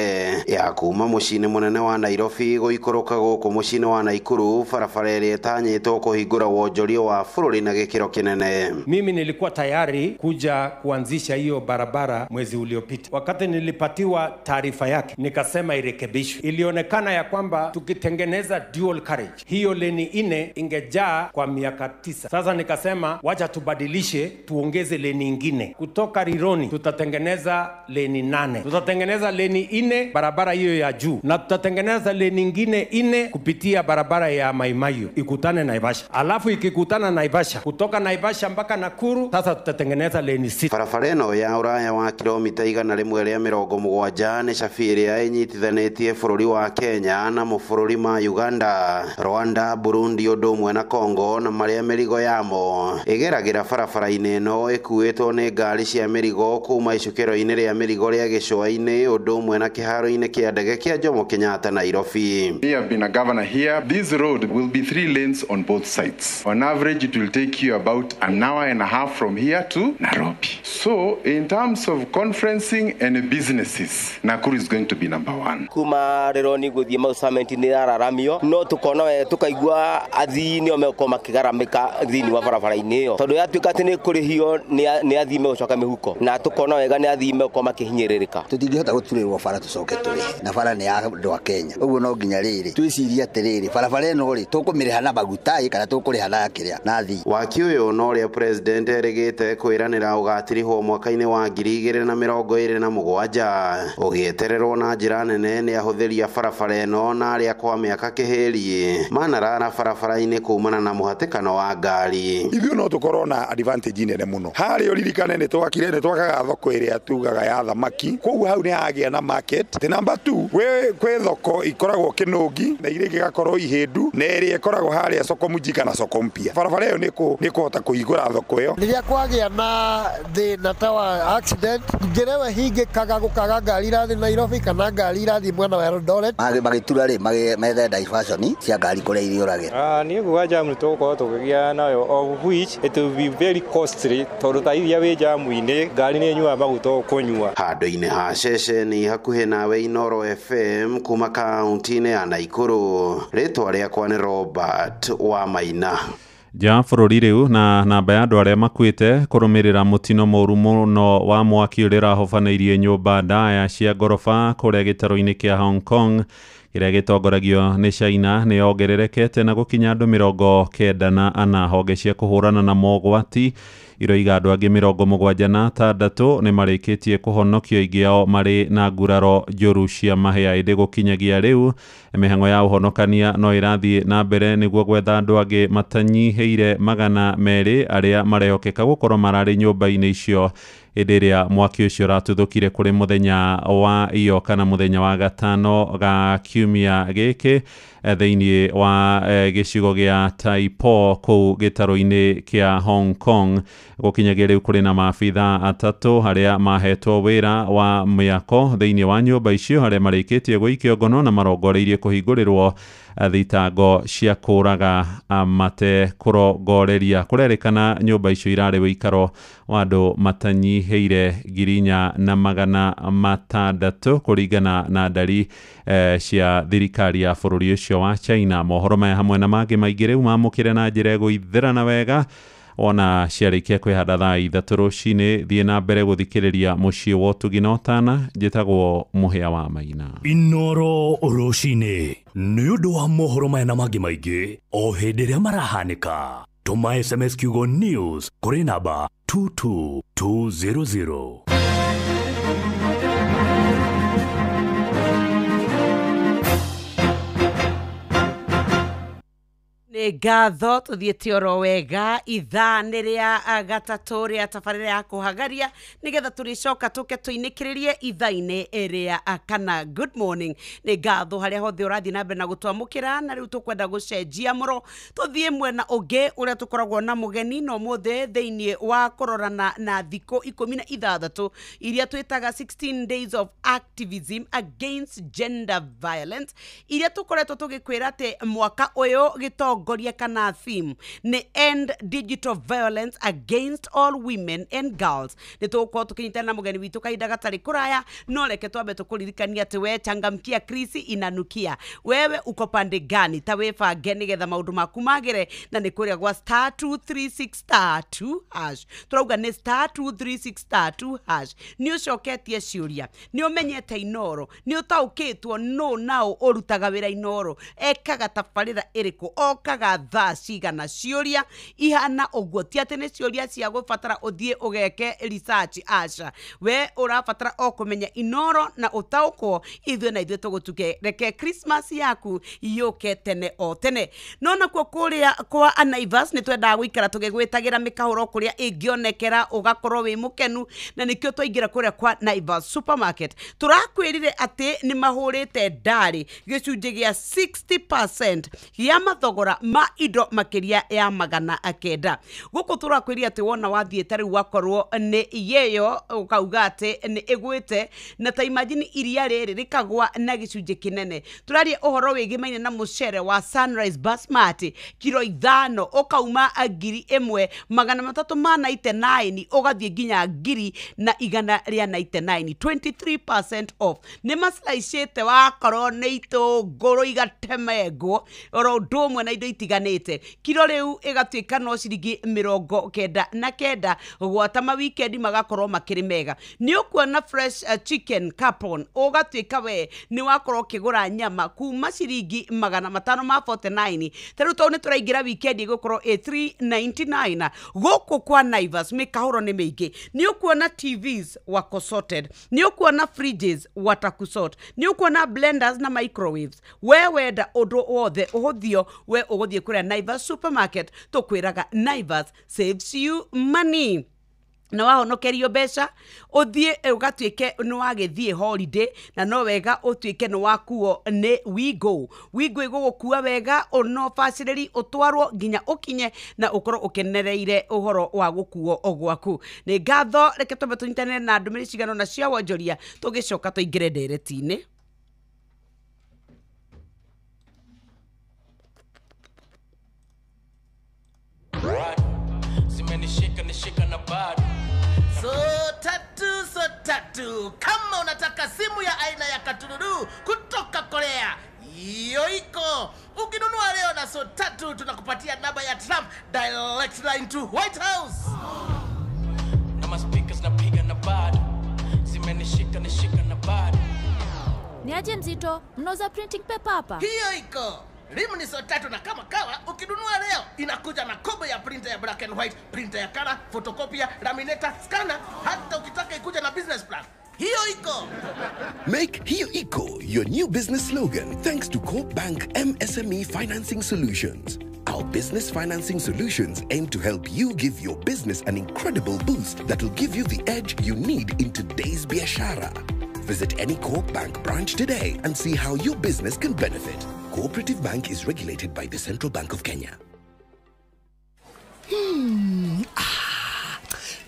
ya kuma mũciĩ-inĩ mũnene wa Nairobi gũikũrũka gũkũ mũciĩ-inĩ wa Naikuru, barabara ĩrĩa ĩtanyĩtwo kũhingũra wonjoria wa bũrũri na gĩkĩro kĩnene. Mimi nilikuwa tayari kuja kuanzisha hiyo barabara mwezi uliopita. Wakati nilipatiwa taarifa yake nikasema irekebishwe. Ilionekana ya kwamba tukitengeneza dual carriage hiyo leni 4 ingejaa kwa miaka 9. Sasa nikasema wacha tubadilishe, tuongeze leni ingine. Kutoka Rironi tutatengeneza leni 8. Tutatengeneza leni 4 barabara hiyo ya juu, na tutatengeneza leni ingine 4 kupitia barabara ya Maimayu ikutane Naivasha. Alafu ikikutana Naivasha, kutoka Naivasha mpaka Nakuru, sasa tutatengeneza leni 6. Barabara ĩno ya ũraya wa kilomita 170 nĩ cabi ĩrĩa ĩnyitithanĩtie bũrũri wa Kenya na mabũrũri ma Uganda, Rwanda, Burundi ũndũ ũmwe na Congo, na marĩa mĩrigo yamo ĩgeragĩra barabara-inĩ ĩno ĩkuĩtwo nĩ ngari cia mĩrigo kuma icukĩro-inĩ rĩa mĩrigo rĩa Gĩcũa-inĩ ũndũ ũmwe na kĩharo-inĩ kĩa ndege kĩa Jomo Kenyatta Nairobi. Me have been a governor here. This road will be 3 lanes on both sides. On average it will take you about an hour and a half from here to Nairobi. So in terms of conferencing and businesses, Nakuru is going to be number 1. Kuma Rironi gũthiĩ Mau Summit nĩ yararamio, no tukona tukaigua athii nĩo megũkorwo makĩgaramĩka thĩinĩ wa barabara-inĩ ĩyo, tondũ yatuĩka atĩ nĩ kũrĩhio nĩ athii megũcoka mĩhuko, na tukona wega nĩ athii megũkorwo makĩhinyĩrĩrĩka. Tũtingĩhota gũturĩrwo bara tũcoke tũrĩhe, na bara nĩ ya andũ a Kenya. Ũguo no nginya rĩrĩ twĩcirie atĩrĩrĩ, barabara ĩno rĩ tũkũmĩrĩha na maguta kana tũkũrĩha na kĩrĩa na athii. Waki ũyũ na ũrĩa president erĩgĩte kwĩranĩra ũgatirihwo mwaka-inĩ wa 2027 ũgĩetererwo na njĩra nene nĩ ahũthĩri a barabara ĩno na arĩa kwa mĩaka kĩhĩri manarara barabara-inĩ kumana na mũhatĩkano wa ngari. Ithuĩ no tũkorwo na advantage nene mũno harĩa ũririkane nĩ twakire nĩ twakaga thoko ĩrĩa tugaga ya thamaki, koguo hau nĩ hagĩa na market. The number 2 kwĩ thoko ikoragwo Kĩnũngi na iria igakorwo Ihĩndu na ĩrĩa ĩkoragwo harĩa soko mji kana soko mpya. Barabara ĩyo nĩ kũhota kũhingũra thoko ĩyo. Rĩrĩa kwagĩa na thĩna ta wa accident, njĩra ĩyo ĩhingĩkaga gũkaga ngari irathiĩ Nairobi kana ngari irathiĩ mwena wa Eldoret. Magĩtura rĩ methe diversion cia ngari kũrĩa iria ũragera. Niĩ nguga jamu tũgũkorwo tũkĩgĩa nayo, of which it will be very costly, tondũ ta iria wĩ jamu-inĩ, ngari nĩ ĩnyuaga maguta ũkũnyua. Handũ-inĩ ha ceceni hakuhĩ nawe Inoro FM kuma kaunti-inĩ ya Naikuru, rĩtwa rĩakwa nĩ Robert wa Maina. Nja wa bũrũri rĩu na namba ya andũ arĩa makuĩte kũrũmĩrĩra mũtino mũru mũno wa mwaki ũrĩa ũrahobanĩirie nyũmba ndaya cia ngoroba kũrĩa gĩtarũ-inĩ kĩa Hong Kong kĩrĩa gĩtongoragio nĩ China nĩ yongererekete na gũkinya andũ 94. Honge cia kũhũrana na mogwati iroiga andũ angĩ 76 nĩ marĩkĩtie kũhonokio, aingĩ ao marĩ na nguraro njũru cia mahĩa. Ĩndĩ gũkinyagia rĩu mĩhang'o ya ũhonokania no ĩrathiĩ na mbere nĩguo gwetha andũ angĩ matanyihĩire 200 arĩa marehokeka gũkorwo mararĩ nyũmba-inĩ icio hĩndĩ ĩrĩa mwaki ũcio ũratuthũkire kũrĩ mũthenya wa iyo kana mũthenya wa gatano ga kiumia gĩkĩ thĩinĩ wa gĩcigo gĩa Taipo kũu gĩtarũ-inĩ kĩa Hong Kong. Gũkinyagia rĩu kũrĩ na maabitha 3 arĩa mahetwo wĩra wa mĩako thĩinĩ wa nyũmba icio arĩa marĩkĩtie gũikio ngono na marongoreirie kũhingũrĩrwo thitango cia kũraga mate kũrongoreria. Kũrerĩkana nyũmba icio irarĩ wĩikaro wa andũ matanyihĩire 4,600 kũringana na ndari cia thirikari ya bũrũri ũcio wa China. Mohoro maya hamwe na mangĩ maingĩ rĩu mamũkĩre na njĩra ĩgũithĩrana wega wona ciarĩkia kwĩhanda thaa 3 rũcinĩ. Thiĩ na mbere gũthikĩrĩria mũciĩ wa ũtugi na ũtana. Njĩtagwo Mũhĩa wa Maina. Inoro rũcinĩ nĩ ũndũ wa mohoro maya na mangĩ maingĩ o hĩndĩ ĩrĩa marahanĩka. Tũma SMS kiugo news kũrĩ namba 22200. Nĩ ngatho tũthiĩte oro wega ithaa nĩ rĩa gatatũ rĩa tabarĩra ya kũhagaria nĩgetha tũrĩcoka tũke tũinĩkĩrĩrie ithaa-inĩ rĩa kana. Good morning. Nĩ ngatho harĩa hothe ũrathiĩ na mbere na gũtwamũkĩra, na rĩu tũkwenda gũcenjia mũro tũthiĩ mwena ũngĩ ũrĩa tũkoragwo na mũgeni na ũmũthĩ thĩinĩ wa kũrorana na thikũ 16 iria twĩtaga 16 days of activism against gender violence iria tũkoretwo tũgĩkwĩra atĩ mwaka ũyũ gĩtongo kana theme nĩ end digital violence against all women and girls. Nĩ tũgũkorwo tũkĩnyitana na mũgeni witũ kahinda gatarĩ kũraya, no reke twambe tũkũririkania atĩ we changamkia krisi inanukia. Wewe uko pande gani? Ta wĩbange nĩgetha maũndũ maku magĩre, na nĩ kũrĩa gwa star 236 star 2 hash. Tũrauga nĩ star 236 star 2 hash. Nĩ ũcoketie ciũria, nĩ ũmenyete Inoro, nĩ ũtaũkĩtwo no nao ũrutaga wĩra Inoro, ekaga tabarĩra ĩrĩkũ, okaga thaa cigana. Ciũria ihana ũguo, ti atĩ nĩ ciũria cia gũbatara ũthiĩ ũgeke research, aca. We ũrabatara o kũmenya Inoro na ũtaũkwo, ithuĩ na ithuĩ tũgũtuke. Reke Christmas yaku yũke tene o tene. No nakuo kũrĩa kwa Naivas nĩ twendaga gũikara tũgĩgwĩtagĩra mĩkahũro kũrĩa ĩngĩonekera ũgakorwo wĩ mũkenu, na nĩkĩo twaingĩra kũrĩa kwa Naivas supermarket. Tũrakwĩrire atĩ nĩ mahũrĩte ndarĩ gĩcunjĩ gĩa 60% gĩa mathogora ma indo makĩria ya 900. Gũkũ tũrakwĩria atĩ wona wathiĩ ta rĩu wakorwo nĩ yeyo ũkauga atĩ nĩ ĩgwĩte, na ta imagine iria rĩrĩ rĩkagwa na gĩcunjĩ kĩnene. Tũraria ũhoro wĩgĩmaine na mũcere wa Sunrise Basmati kiro 5 ũkauma 1399 ũgathiĩ nginya 1,199, 23% off. Nĩ maslaicĩte wakorwo nĩ itũngũrũ igatemengwo oro ũndũ ũmwe na indo itiganĩte. Kiro rĩu ĩgatuĩka no ciringi 99 gwata ma weekend magakorwo makĩrĩ mega. Nĩ ũkuona fresh chicken capon ũgatuĩka we nĩ wakorwo ũkĩgũra nyama kuma ciringi 549. Ta rĩu tondũ nĩ tũraingĩra weekend ĩgũkorwo ĩ 399. Gũkũ kwa Naivas mĩkahũro nĩ mĩingĩ. Nĩ ũkuona TVs wako sorted, nĩ ũkuona fridges watakusort, nĩ ũkuona blenders na microwaves. We wenda ũndũ wothe ũhũthio, we ũgũthiĩ kũrĩa Naivas supermarket. Tũkwĩraga Naivas saves you money. Na wahonokerio mbeca ũthiĩ ũgatuĩke nĩ wagĩthiĩ holiday, na no wega ũtuĩke nĩ wakuo nĩ Wigo. Wigo ĩgũgũkua wega no bacĩrĩri ũtwarwo nginya ũkinye na ũkorwo ũkenereire ũhoro wa gũkuo gwaku. Nĩ ngatho, reke twambe tũnyitanĩre na ndũmĩrĩri cigana ũna cia wonjoria tũgĩcoka tũingĩre ndereti-inĩ. Zimenishika nishika na bado. So tatu, kama unataka simu ya aina ya katululu kutoka Korea, hiyo iko. Ukinunua leo na so tatu, tunakupatia namba ya Trump direct line to White House. Na maspeakers napiga na bado. Zimenishika nishika na bado. Ni aje mzito, mnauza printing paper hapa? Hiyo iko. Rimu ni so tatu na kama kawa, ukinunua leo inakuja na kobo ya printer ya black and white, printer ya color, photocopier, laminator, scanner, hata ukitaka ikuja na business plan. Hiyo iko. Make Hiyo Iko your new business slogan thanks to Coop Bank MSME Financing Solutions. Our business financing solutions aim to help you give your business an incredible boost that will give you the edge you need in today's biashara. Visit any Coop Bank branch today and see how your business can benefit. Cooperative Bank is regulated by the Central Bank of Kenya.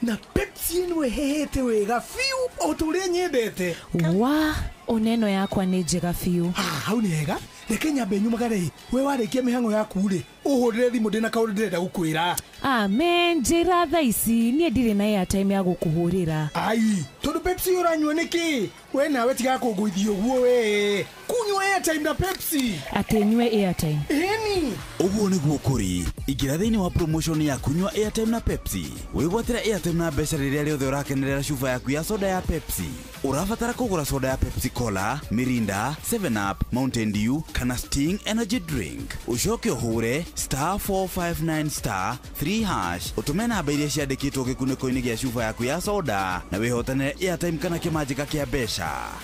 Na Pepsi ĩno ĩhehete wega biũ o ta ũrĩa nyendete. Wa oneno yakwa nĩ njega biũ. Hau nĩ hega. Reke nyambe nyumagare. We warĩkia mĩhang'o yaku rĩ, ũhũrĩre thimũ ndĩna kaũndũ ndĩrenda gũkwĩra. Amen, njĩra thaa ici niĩ ndirĩ na airtime ya gũkũhũrĩra. Ai, tondũ Pepsi ũranyua nĩkĩ? We nawe tiga kũngũithia ũguo we. Kunyua airtime na Pepsi. Atĩ nyue airtime. Ĩni. Ũguo nĩguo kũrĩ. Ingĩra thĩinĩ wa promotion ya kunyua airtime na Pepsi. Wĩgwatĩre airtime na mbeca rĩrĩa rĩothe ũrakenerera cuba yaku ya soda ya Pepsi. Ũrabatara kũgũra soda ya Pepsi Cola, Mirinda, 7 Up, Mountain Dew kana Sting Energy Drink. Ũcoke ũhũre *459 *3# ũtũme namba iria ciandĩkĩtwo gĩkunĩko-inĩ gĩa cuba yaku ya soda na wĩhotanĩre airtime kana kĩmanjĩka kĩa mbeca.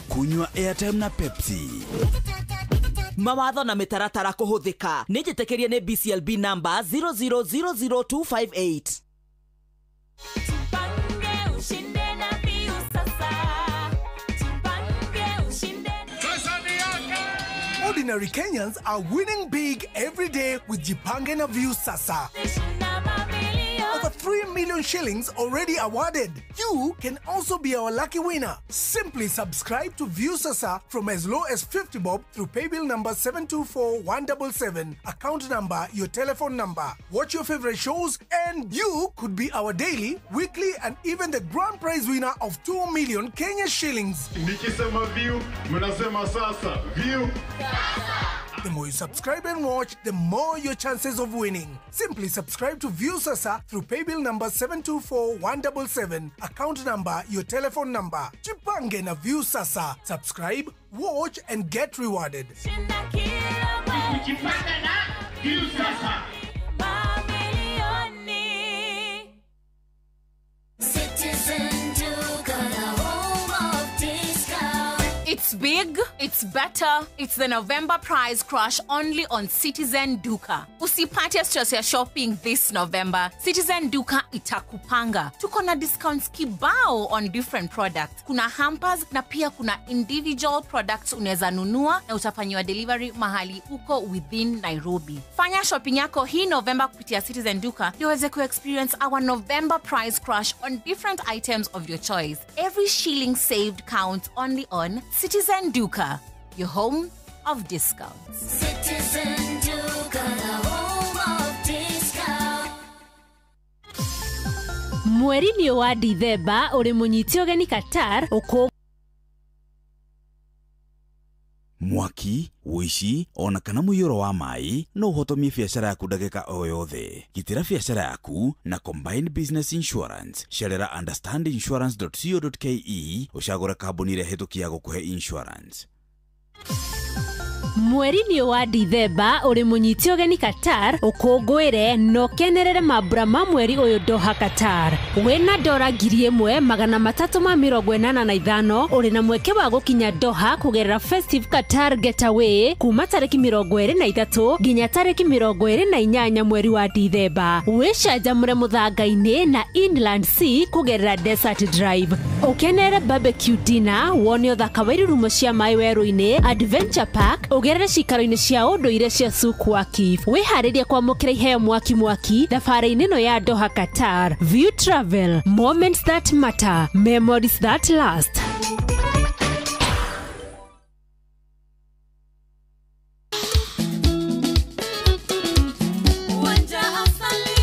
Kunyua airtime na Pepsi. Mawatho na mĩtaratara kũhũthĩka. Nĩ njĩtĩkĩrie nĩ BCLB number 0000258. Ordinary Kenyans are winning big every day with Jipange na Viusasa. Over 3 million shillings already awarded. You can also be our lucky winner. Simply subscribe to Viusasa from as low as 50 bob through paybill number 724177, account number, your telephone number. Watch your favorite shows and you could be our daily, weekly and even the grand prize winner of 2 million Kenya shillings. Nikisema view, mnasema sasa. View. The more you subscribe and watch, the more your chances of winning. Simply subscribe to Viusasa through paybill number 724177, account number, your telephone number. Jipange na Viusasa. Subscribe, watch and get rewarded. Jipange na Viusasa. Citizen Duka, the home of discount. It's big, it's better, it's the November price crash only on Citizen Duka. Usipate stress ya shopping this November. Citizen Duka itakupanga. Tuko na discounts kibao on different products. Kuna hampers na pia kuna individual products unaweza nunua na utafanyiwa delivery mahali uko within Nairobi. Fanya shopping yako hii November kupitia Citizen Duka ndio uweze ku-experience our November price crash on different items of your choice. Every shilling saved counts only on Citizen Duka, your home of discounts. Citizen Duka, the home of discount. Mweri-inĩ wa Dithemba ũrĩ mũnyite ũgeni Qatar ũkũ Mwaki, ũici, ona kana mũiyũro wa maĩ no ũhotomie biacara yaku ndagĩka o yothe. Gitĩra biacara yaku na Combined Business Insurance. Cerera understandinsurance.co.ke ũcagũre kambuni ĩrĩa hĩtũki ya gũkũhe insurance. Mweri-inĩ wa Dithemba ũrĩ mũnyite ũgeni Qatar ũkũngũĩre na ũkenerere mambura ma mweri ũyũ Doha Qatar. Wĩna dora 1385 ũrĩ na mweke wa gũkinya Doha kũgerera Festive Qatar Getaway kuma tarĩki 23 nginya tarĩki 28 mweri wa Dithemba. Wĩcanjamũre mũthanga-inĩ na Inland Sea kũgerera Desert Drive. Ũkenerere barbecue dinner, wone ũthaka wa irurumo cia maĩ werũ-inĩ, Adventure Park, ũgerere cikaro-inĩ cia ũndũire cia Souk Waqif. Wĩharĩrie kwamũkĩra iheo mwaki mwaki thabarĩ-inĩ ĩno ya Doha Qatar. View Travel, moments that matter, memories that last. Uwanja Asali.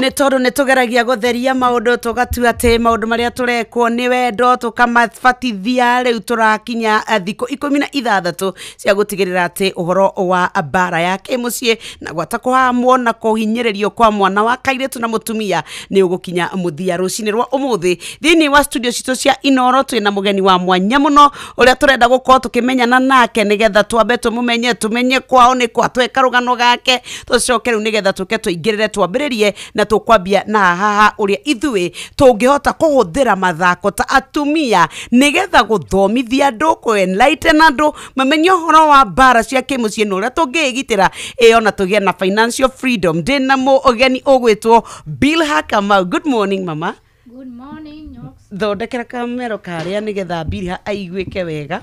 Nĩ tondũ nĩ tũgeragia gũtheria maũndũ, tũgatua atĩ maũndũ marĩa tũrekwo nĩ wendo tũkamabatithia. Rĩu tũrakinya thikũ 16 cia gũtigĩrĩra atĩ ũhoro wa mbara ya kĩmũciĩ na gwata kũhamwo na kũhinyĩrĩrio kwa mwana wa kairĩtu na mũtumia nĩ ũgũkinya mũthia. Rũcinĩ rwa ũmũthĩ thĩinĩ wa studio citũ cia Inoro twĩna mũgeni wa mwanya mũno ũrĩa tũrenda gũkorwo tũkĩmenyana nake, nĩgetha twambe tũmũmenye, tũmenye kwao nĩ kwa, tweka rũgano gake, tũcoke rĩu nĩgetha tũke tũingĩrĩre twambĩrĩrie na tũkwambia na haha ũrĩa ithuĩ tũngĩhota kũhũthĩra mathako ta atumia nĩgetha gũthomithia andũ, kũ enlighten andũ mamenye ũhoro wa mbara cia kĩmũciĩ na ũrĩa tũngĩĩgitĩra ĩyo na tũgĩe na financial freedom. Ndĩna mũgeni ũgwĩtwo Bilha Kamau. Good morning, mama. Good morning, Nyox. Thondekera kamero karĩa nĩgetha Bilha aiguĩke wega.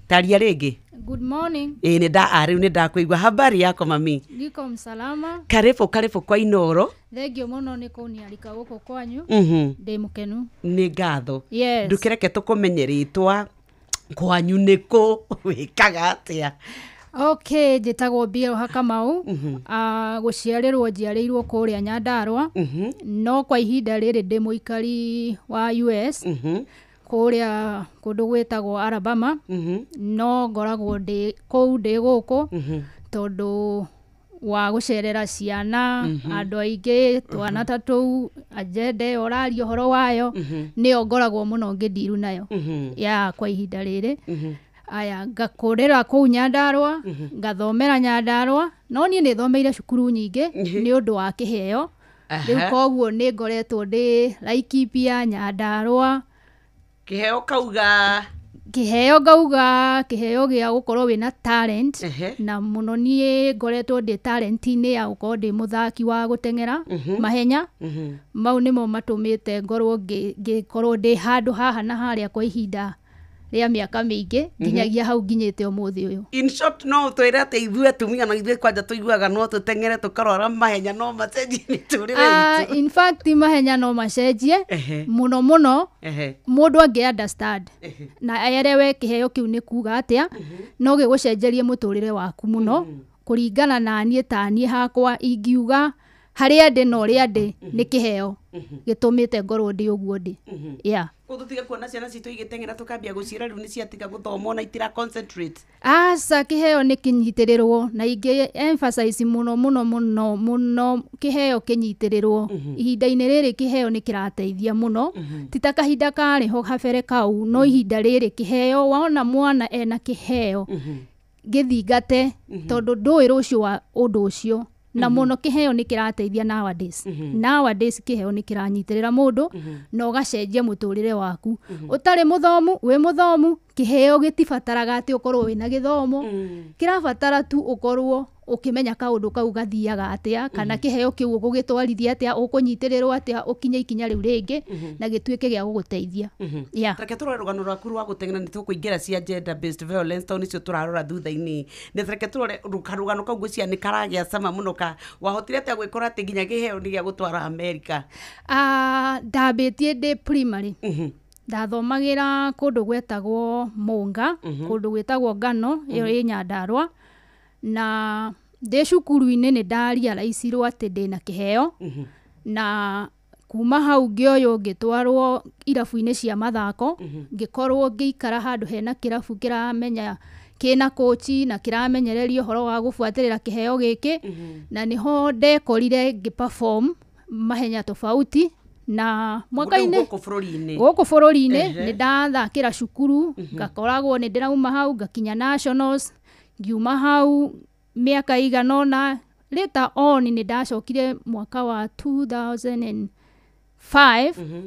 Taria rĩngĩ. Good morning. Ĩĩ, nĩ nda rĩu nĩ ndakũigua. Habari yako, mami? Niko msalama. Karibu, karibu kwa Inoro. Thengio mũno nĩ kũniarika gũkũ kwanyu. Ndĩ mũkenu. Nĩ ngatho. Yes. Ndũkĩreke tũkũmenye rĩtwa, kwanyu nĩkũ, wĩkaga atĩa? Okay, njĩtagwo Bilha Kamau. Gũciarĩrwo njiarĩirwo kũrĩa Nyandarua. No kwa ihinda rĩrĩ ndĩ mũikari wa US. Kũrĩa kũndũ gwĩtagwo Alabama. No ngoragwo ndĩ kũu ndĩ gũkũ tondũ wa gũcerera ciana, andũ aingĩ, twana ta tũu, agenda ĩyo ũraria ũhoro wayo, nĩyo ngoragwo mũno ngĩndiru nayo ya kwa ihinda rĩrĩ. Aya, ngakũrĩra kũu Nyandarua, ngathomera Nyandarua, no niĩ nĩ thomeire cukuru nyingĩ nĩ ũndũ wa kĩheo. Rĩu koguo nĩ ngoretwo ndĩ Laikipia, Nyandarua. Kĩheo kauga? Kĩheo ngauga kĩheo gĩa gũkorwo wĩna talent, na mũno niĩ ngoretwo ndĩ talent-inĩ ya gũkorwo ndĩ mũthaki wa gũteng'era mahenya. Mau nĩmo matũmĩte ngorwo ngĩkorwo ndĩ handũ haha na harĩa kwa ihinda rĩa mĩaka mĩingĩ nginyagia hau nginyĩte ũmũthĩ ũyũ. In short, no twĩre atĩ ithuĩ atumia na ithuĩ kwanja tũiguaga no tũteng'ere tũkarwara, mahenya no macenjie mĩtũrĩre itũ? In fact, mahenya no macenjie mũno mũno mũndũ angĩ understand na erewe kĩheo kĩu nĩ kuga atĩa, no gĩgũcenjerie mũtũrĩre waku mũno. Kũringana na niĩ, ta niĩ hakwa ingiuga harĩa ndĩ na ũrĩa ndĩ nĩ kĩheo gĩtũmĩte ngorwo ndĩ ũguo ndĩ. Yeah. Koguo tũtige kuona ciana citũ igĩteng'era tũkambia gũciĩra rĩu nĩ ciatiga gũthoma na itira concentrate. Aca, kĩheo nĩ kĩnyitĩrĩrwo na ingĩ emphasize mũno mũno mũno mũno kĩheo kĩnyitĩrĩrwo. Ihinda-inĩ rĩrĩ kĩheo nĩ kĩrateithia mũno, ti ta kahinda karĩ ho kabere kau, no ihinda rĩrĩ kĩheo, waona mwana ena kĩheo gĩthingate, tondũ ndũĩ rũciũ wa ũndũ ũcio. Na mũno kĩheo nĩ kĩrateithia nowadays. Nowadays kĩheo nĩ kĩranyitĩrĩra mũndũ na ũgacenjia mũtũrĩre waku. Ũtarĩ mũthomu, wĩ mũthomu, kĩheo gĩtibataraga atĩ ũkorwo wĩna gĩthomo, kĩrabatara tu ũkorwo ũkĩmenya kaũndũ kau gathiaga atĩa, kana kĩheo kĩu ũgũgĩtwarithia atĩa, ũkũnyitĩrĩrwo atĩa ũkinye ikinya rĩu rĩngĩ na gĩtuĩke gĩa gũgũteithia. Yeah. Reke tũrore rũgano rwaku rwa gũteng'era, nĩ tũkũingĩra cia gender based violence tondũ nĩcio tũrarora thutha-inĩ. Nĩ reke tũrore karũgano kau, ngwĩciria nĩ karagĩa cama mũno. Ka wahotire atĩa gwĩkora atĩ nginya kĩheo nĩ gĩa gũtwara Amerika? Ndambĩtie ndĩ primary. Ndathomagĩra kũndũ gwetagwo Mũnga, kũndũ gwĩtagwo Ngano, ĩyo ĩ Nyandarua. Na ndĩ cukuru-inĩ nĩ ndarealize-irwo atĩ ndĩna kĩheo, na kuma hau ngĩoywo ngĩtwarwo irabu-inĩ cia mathako, ngĩkorwo ngĩikara handũ hena kĩrabu kĩramenya kĩna kochi na kĩramenyereria ũhoro wa gũbuatĩrĩra kĩheo gĩkĩ, na nĩho ndekorire ngĩ perform mahenya tofauti. Na mwaka-inĩ gũkũ bũrũri-inĩ? Gũkũ bũrũri-inĩ nĩ ndathakĩra cukuru, ngakoragwo nĩ ndĩrauma hau ngakinya nationals, ngiuma hau mĩaka igana ũna later on nĩ ndacokire mwaka wa 2005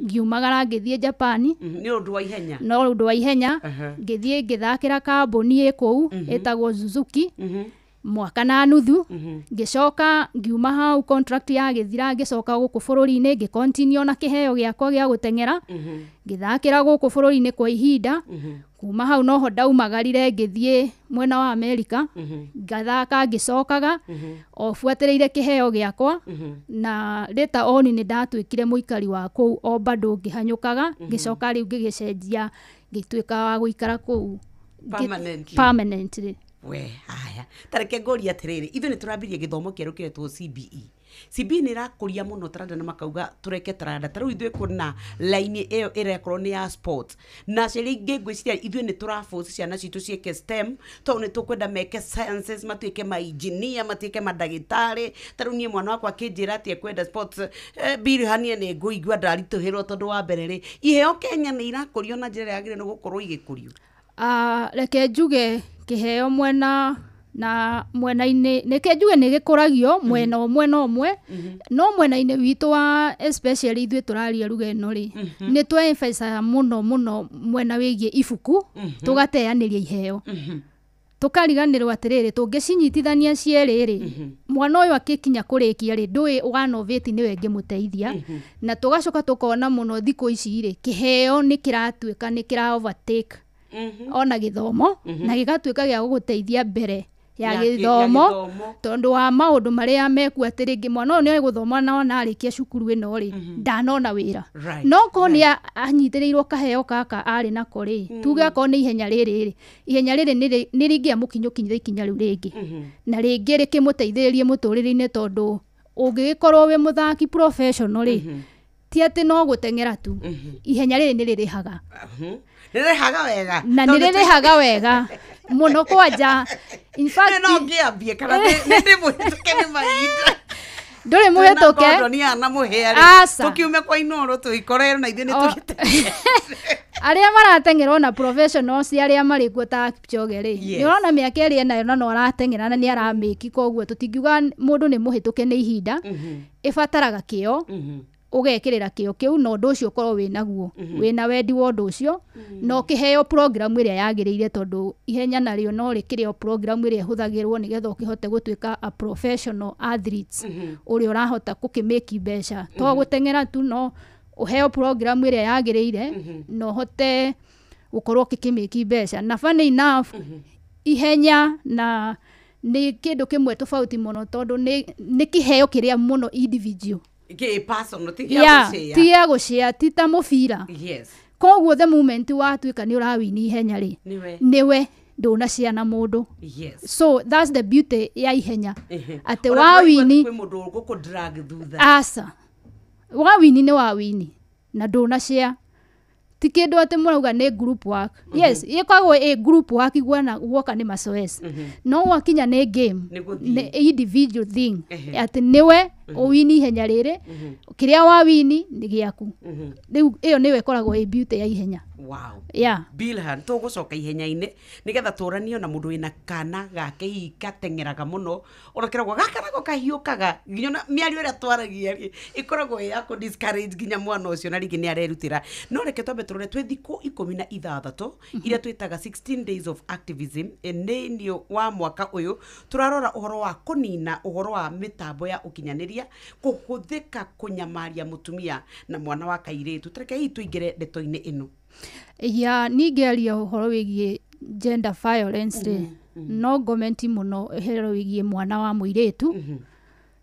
ngiumagara ngĩthiĩ Japan. Nĩ ũndũ wa ihenya? No ũndũ wa ihenya. Ngĩthiĩ ngĩthakĩra kambuni ĩ kũu ĩtagwo Suzuki mwaka na nuthu. Ngĩcoka ngiuma hau, contract yagĩthira, ngĩcoka gũkũ bũrũri-inĩ ngĩ continue na kĩheo gĩakwa gĩa gũteng'era, ngĩthakĩra gũkũ bũrũri-inĩ kwa ihinda. Kuma hau noho ndaumagarire ngĩthiĩ mwena wa Amerika, ngathaka ngĩcokaga o buatĩrĩire kĩheo gĩakwa. Na later on nĩ ndatuĩkire mũikari wa kũu o bado ngĩhanyũkaga, ngĩcoka rĩu ngĩgĩcenjia ngĩtuĩka wa gũikara kũu permanently. Permanently. We haya, tareke ngũrie atĩrĩrĩ, ithuĩ nĩ tũrambirie gĩthomo kĩerũ kĩretwo CBE. CB nĩ ĩrakũria mũno taranda na makauga tũreke taranda. Ta rĩu ithuĩ kwĩna line ĩyo ĩrekorwo nĩ ya sports, na aciari aingĩ ngwĩciria ithuĩ nĩ tũraforce ciana citũ ciĩke STEM tondũ nĩ tũkwenda meke sciences, matuĩke ma engineer, matuĩke mandagĩtarĩ. Ta rĩu niĩ mwana wakwa akĩnjĩra atĩ ekwenda sports, birihanie nĩ ngũigua ndaritũhĩrwo tondũ wa mbere rĩ, iheo Kenya nĩ irakũrio na njĩra ĩrĩa yagĩrĩire nĩ gũkorwo igĩkũrio. Reke njuge kĩheo mwena na mwena-inĩ, reke njuge nĩ gĩkũragio mwena ũmwe na ũmwe, no mwena-inĩ witũ wa especially ithuĩ tũraria ruga ĩno rĩ, nĩ twe-emphasize mũno mũno mwena wĩgiĩ ibuku, tũgateanĩria iheo, tũkariganĩrwo atĩrĩrĩ, tũngĩcinyitithania cierĩ rĩ, mwana ũyũ akĩkinya kũrĩkia rĩ, ndũĩ ũganovate nĩwe ĩngĩmũteithia. Na tũgacoka tũkona mũno thikũ ici rĩ, kĩheo nĩ kĩratuĩka nĩ kĩra overtake ona gĩthomo, na gĩgatuĩka gĩa gũgũteithia mbere ya gĩthomo, tondũ wa maũndũ marĩa mekuo atĩ rĩngĩ mwana ũyũ nĩ gũthoma na ona arĩkia cukuru ĩno rĩ, ndanona wĩra. No korwo nĩ anyitĩrĩirwo kaheo gaka arĩ nako rĩ, tuge akorwo nĩ ihenya rĩrĩ rĩ, ihenya rĩrĩ nĩ rĩngĩamũkinyũkinyithia ikinya rĩu rĩngĩ, na rĩngĩ rĩkĩmũteithĩrĩrie mũtũrĩre-inĩ, tondũ ũngĩgĩkorwo wĩ mũthaki professional rĩ, ti atĩ no gũteng'era tu, ihenya rĩrĩ nĩ rĩrĩhaga. Nĩrĩrĩhaga wega. Na nĩrĩrĩhaga wega mũno kwanja. In fact, no ngĩambie kana nĩ ndĩmũhĩtũke nĩ mahinda. Ndũrĩ mũhĩtũke. Twĩna mũhĩa rĩ, tũkiume kwa Inooro tũikorere na ithuĩ nĩ tũgĩte. Arĩa marateng'era ona professionals arĩa marĩ kuo ta Kipchoge rĩ, nĩ ũrona mĩaka ĩrĩa enayo na no arateng'era na nĩ aramĩki, koguo tũtingiuga mũndũ nĩ mũhĩtũke nĩ ihinda. Ĩbataraga kĩo, ũgekĩrĩra kĩo kĩu na ũndũ ũcio ũkorwo wĩnaguo, wĩna wendi wa ũndũ ũcio, na ũkĩheo program ĩrĩa yagĩrĩire, tondũ ihenya narĩo no rĩkĩrĩ o program ĩrĩa ĩhũthagĩrwo nĩgetha ũkĩhote gũtuĩka a professional athlete ũrĩa ũrahota gũkĩmĩki mbeca. To gũteng'era tu, no ũheo program ĩrĩa yagĩrĩire na ũhote gũkorwo ũkĩmĩki mbeca. Na funny enough, ihenya na nĩ kĩndũ kĩmwe tofauti mũno, tondũ nĩ kĩheo kĩrĩa mũno individual, Kĩ personal, ti gĩa gũcĩa. Ti gĩa gũcĩa, ti ta mũbira. Koguo the moment watuĩka nĩ ũrawini ihenya rĩ, nĩwe ndũnacĩa na mũndũ. So that's the beauty ya ihenya, atĩ wawini kwĩ mũndũ ũgũkũ drag thutha. Aca, wawini nĩ wawini na ndũnacĩa. Ti kĩndũ atĩ mũrauga nĩ group work. Yes, ĩkoragwo ĩ group work guoka nĩ mazoezi, no gwakinya nĩ game, nĩ individual thing, atĩ nĩwe ũwini ihenya rĩrĩ, kĩrĩa wawini nĩ gĩaku. Rĩu ĩyo nĩyo ĩkoragwo ĩ beauty ya ihenya. Wow. Yeah. Bilhan, tũgũcoka ihenya-inĩ nĩgetha tũranio na mũndũ wĩna kana gake hihi kateng'eraga mũno, ona kĩragwo gaka nako kahiũkaga nginya ona mĩario ĩrĩa twaragia rĩ ĩkoragwo ĩ ya kũ discourage nginya mwana ũcio, na rĩngĩ nĩ arerutĩra. No reke twambe tũrore twĩ thikũ 16 iria twĩtaga 16 days of activism thĩinĩ wa mwaka ũyũ, tũrarora ũhoro wa kũnina ũhoro wa mĩtambo ya ũkinyanĩria kũhũthĩka kũnyamaria mũtumia na mwana wa kairĩtu. Tareke hihi tũingĩre ndeto-inĩ ĩno. Ya, ningĩaria ũhoro wĩgiĩ gender violence rĩ, no ngomenti mũno ũhoro wĩgiĩ mwana wa mũirĩtu,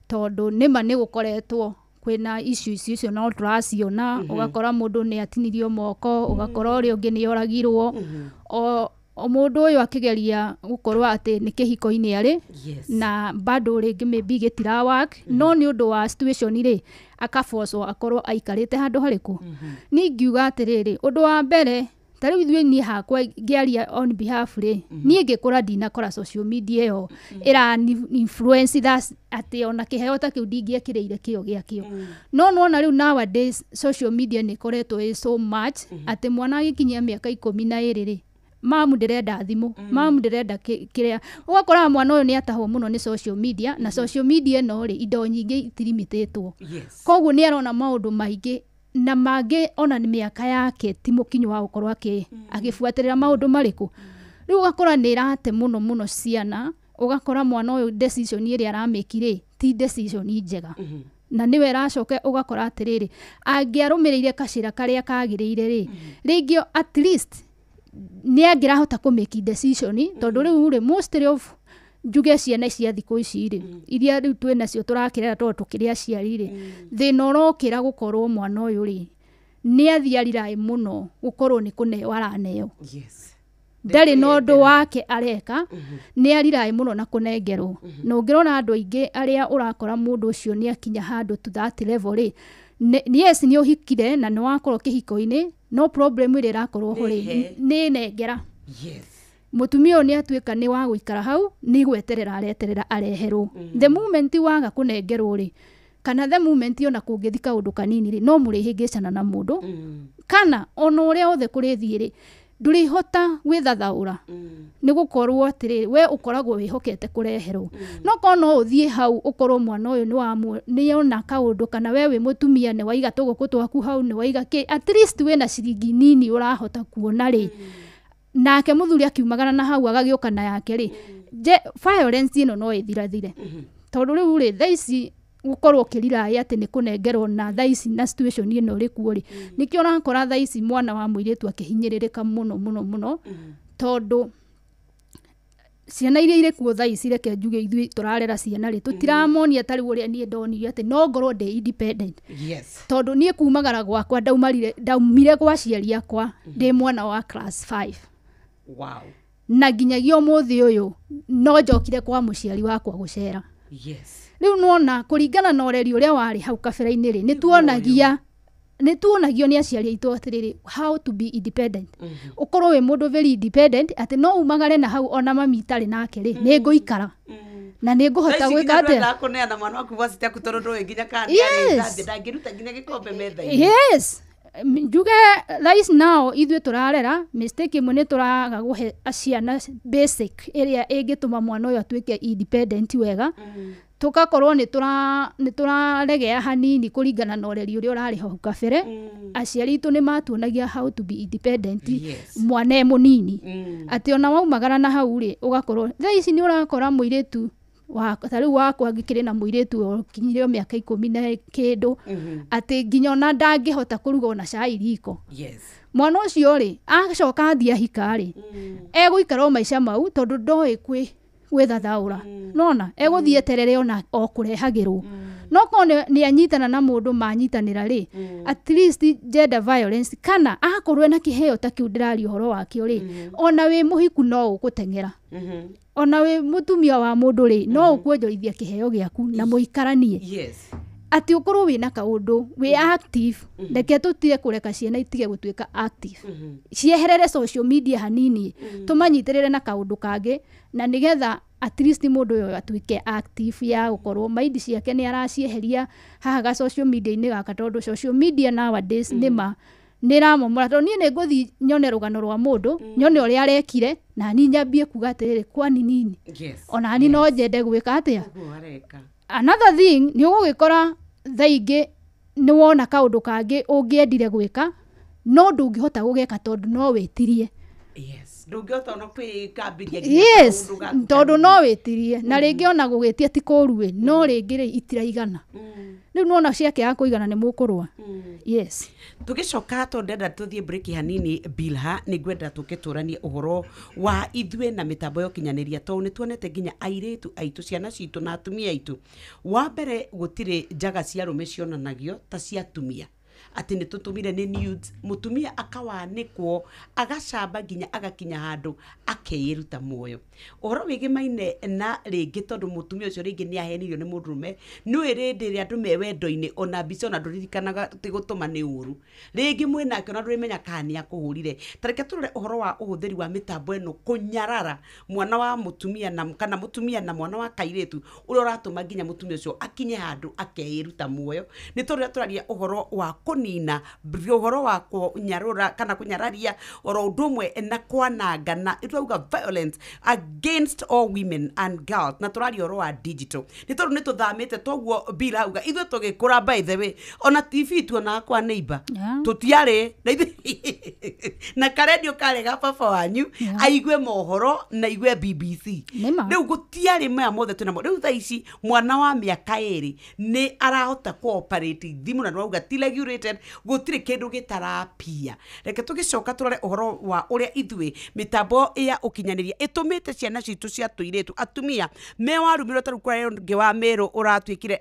tondũ nĩma nĩ gũkoretwo kwĩna issues icio no tũraciona, ũgakora mũndũ nĩ atinirio moko, ũgakora ũrĩa ũngĩ nĩ oragirwo, o mũndũ ũyũ akĩgeria gũkorwo atĩ nĩ kĩhiko-inĩ arĩ, na bado rĩngĩ maybe gĩtira work, no nĩ ũndũ wa situation rĩ, akabocwo akorwo aikarĩte handũ harĩkũ. Niĩ ingiuga atĩrĩrĩ, ũndũ wa mbere ta rĩu ithuĩ niĩ hakwa ngĩaria on behalf rĩ, niĩ ngĩkũra ndinakora social media ĩyo ĩra influence that atĩ ona kĩheo ta kĩu ndingĩekĩrĩire kĩo gĩakĩo. No nĩwona rĩu nowadays social media nĩ ĩkoretwo ĩ so much atĩ mwana agĩkinyia mĩaka 12 rĩ, mamu ndĩrenda thimũ, mamu ndĩrenda kĩrĩa, ũgakora mwana ũyũ nĩ atahwo mũno nĩ social media, na social media ĩno rĩ, indo nyingĩ itirimitĩtwo. Koguo nĩ arona maũndũ maingĩ na mangĩ ona nĩ mĩaka yake ti mũkinyu wa gũkorwo agĩbuatĩrĩra maũndũ marĩkũ. Rĩu ũgakora nĩ ĩrate mũno mũno ciana, ũgakora mwana ũyũ decision ĩrĩa aramĩki rĩ, ti decision njega. Na nĩwe ĩracoka ũgakora atĩrĩrĩ, angĩarũmĩrĩire kacĩra karĩa kagĩrĩire rĩ, rĩngĩ at least nĩ angĩrahota kũmĩki decision, tondũ rĩu rĩ mostly of njuge ciana cia thikũ ici rĩ, iria rĩu twĩ nacio tũrakĩrera tondũ tũkĩrĩ aciari rĩ, thĩna ũrokĩra gũkorwo mwana ũyũ rĩ, nĩ athiĩ ariraĩ mũno gũkorwo nĩ kũneo araneo. Ndarĩ na ũndũ wake areka, nĩ ariraĩ mũno na kũnengerwo. Na ũngĩrora andũ aingĩ arĩa ũrakora mũndũ ũcio nĩ akinya handũ to that level rĩ, yes, nĩ ũhikire na nĩ wakorwo kĩhiko-inĩ, no problem ĩrĩa ĩrakorwo ho rĩ, nĩ nengera. Mũtumia ũyũ nĩ atuĩka nĩ wa gũikara hau, nĩ gweterera areterera areherwo. The moment waga kũnengerwo rĩ, kana the moment ona kũngĩthi kaũndũ kanini rĩ, no mũrĩhĩngĩcana na mũndũ. Kana ona ũrĩa othe kũrĩthiĩ rĩ, ndũrĩhota gwĩthathaũra. Nĩ gũkorwo atĩrĩrĩ, we ũkoragwo wĩhokete kũreherwo. No korwo no ũthiĩ hau ũkorwo mwana ũyũ nĩ ona kaũndũ, kana we wĩ mũtumia nĩ waiga tũgũkũ twaku hau, nĩ waiga kĩ, at least wĩna ciringi nini ũrahota kuona rĩ, nake mũthuri akiumagara na hau agagĩũka na yake rĩ, violence ĩno no ĩthirathire. Tondũ rĩu rĩ, thaa ici gũkorwo ũkĩriraĩ atĩ nĩ kũnengerwo na thaa ici na situation ĩno ĩrĩ kuo rĩ, nĩkĩo ũrakora thaa ici mwana wa mũirĩtu akĩhinyĩrĩrĩka mũno mũno mũno, tondũ ciana iria irĩ kuo thaa ici, reke njuge ithuĩ tũrarera ciana rĩ, tũtiramonia ta rĩu ũrĩa niĩ ndonirio atĩ no ngorwo ndĩ independent. Tondũ niĩ kumagara gwakwa ndaumire gwa aciari akwa ndĩ mwana wa class 5. Wow. Na nginyagia ũmũthĩ ũyũ no njokire kwa mũciari wakwa gũcera. Rĩu nĩwona kũringana na ũreri ũrĩa warĩ hau kabere-inĩ rĩ, nĩ tuonagio nĩ aciari aitũ atĩrĩrĩ, how to be independent. Ũkorwo wĩ mũndũ very independent atĩ no umagare na hau ona mami itarĩ nake rĩ, nĩ ngũikara na nĩ ngũhota gwĩka atĩa. Kũneana mwana waku varsity aku tondũ ndũĩ nginya kana nĩ ndangĩruta nginya gĩkombe metha-inĩ. Yes. Njuge right now ithuĩ tũrarera mistake ĩmwe nĩ tũraga gũhe ciana basic ĩrĩa ĩngĩtũma mwana ũyũ atuĩke independent wega. Tũgakorwo nĩ tũraregea hanini kũringana na ũreri ũrĩa ũrarĩ hau kabere. Aciari aitũ nĩ matuonagia how to be independent mwana e mũnini, atĩ ona waumagara na hau rĩ, ũgakorwo thaa ici nĩ ũrakora mũirĩtu ta rĩu wakwa ngĩkĩrĩ na mũirĩtu ũkinyire mĩaka 10 na kĩndũ, atĩ nginya ona ndangĩhota kũruga ona cai riko. Mwana ũcio rĩ, acoka athiĩ ahika rĩ, egũikara o maica mau tondũ ndoĩ gwĩthathaũra. Nona egũthiĩ eterere ona o kũrehagĩrwo. No korwo nĩ anyitana na mũndũ manyitanĩra rĩ, at least gender violence, kana akorwo ena kĩheo ta kĩu ndĩraria ũhoro wakĩo rĩ, ona wĩ mũhiku no ũgũteng'era. Ona wĩ mũtumia wa mũndũ rĩ, no ũkuonjorithia kĩheo gĩaku na mũikaranie. Atĩ ũkorwo wĩna kaũndũ, wĩ active, reke tũtige kũreka ciana itige gũtuĩka active. Cieherere social media hanini, tũmanyitĩrĩre na kaũndũ kangĩ, na nĩgetha at least mũndũ ũyũ atuĩke active ya gũkorwo maindi ciake nĩ aracieheria haha ga social media-inĩ gaka, tondũ social media nowadays nĩma nĩramomora. Tondũ niĩ nĩngũthiĩ nyone rũgano rwa mũndũ, nyone ũrĩa arekire, na niĩ nyambie kuga atĩrĩrĩ, kwani nini? Ona niĩ no nyende gwĩka atĩa? Another thing, nĩ ũgũgĩkora thaa ingĩ nĩ wona kaũndũ kangĩ ũngĩendire gwĩka, no ndũngĩhota gũgeka tondũ no wĩtirie. Ndũngĩhota ona kwĩkambĩria. Yes, tondũ no wĩtirie, na rĩngĩ ona gũgĩtia ti kũũru ĩ, no rĩngĩ rĩ itiraigana. Rĩu nĩwona ciakĩaga kũigana nĩ mũkũrũa. Yes. Tũgĩcoka tondũ ndenda tũthiĩ break hanini Bilha, nĩ ngwenda tũke tũranie ũhoro wa ithuĩ na mĩtambo ya ũkinyanĩria, tondũ nĩ tuonete nginya airĩtu aitũ, ciana citũ na atumia aitũ. Wa mbere gũtirĩ njaga cia arũme cionanagio ta cia atumia, atĩ nĩ tũtũmire nĩ nudes, mũtumia akawanĩkwo agacamba nginya agakinya handũ akeĩruta muoyo. Ũhoro wĩgĩmaine na rĩngĩ tondũ mũtumia ũcio rĩngĩ nĩ ahenirio nĩ mũndũrũme, nĩũĩ rĩndĩ ĩrĩa andũ me wendo-inĩ ona mbica ona ndũririkanaga atĩ gũtũma nĩ ũru, rĩngĩ mwĩnake ona ndũrĩmenya kana nĩ akũhũrire. Ta reke tũrore ũhoro wa ũhũthĩri wa mĩtambo ĩno kũnyarara mwana wa mũtumia na kana mũtumia na mwana wa kairĩtu, ũrĩa ũratũma nginya mũtumia ũcio akinye handũ akeĩruta muoyo. Nĩ tondũ rĩrĩa tũraria ũhoro wa kũnina ũhoro wa kũnyarũra kana kũnyararia oro ũndũ ũmwe na kwananga na twauga violence against all women and girls, na tũraria ũhoro wa digital, nĩ tondũ nĩ tũthamĩte toguo Bill auga ithuĩ tũgĩkũra, by the way, ona TV tuonaga kwa neighbor, tũtiarĩ na na karendio karĩ ga baba wanyu aigue mohoro na aigue BBC. Rĩu gũtiarĩ maya mothe twĩnamo. Rĩu thaa ici mwana wa mĩaka 2 nĩ arahota kũoperate thimũ, na nĩwauga ti regulation saturated, gũtirĩ kĩndũ gĩtarapia. Reke tũgĩcoka tũrore ũhoro wa ũrĩa ithuĩ mĩtambo ya ũkinyanĩria ĩtũmĩte ciana citũ cia tũirĩtu atumia me warumirwo ta rĩu kũrĩa ũngĩ wa Meru ũratuĩkire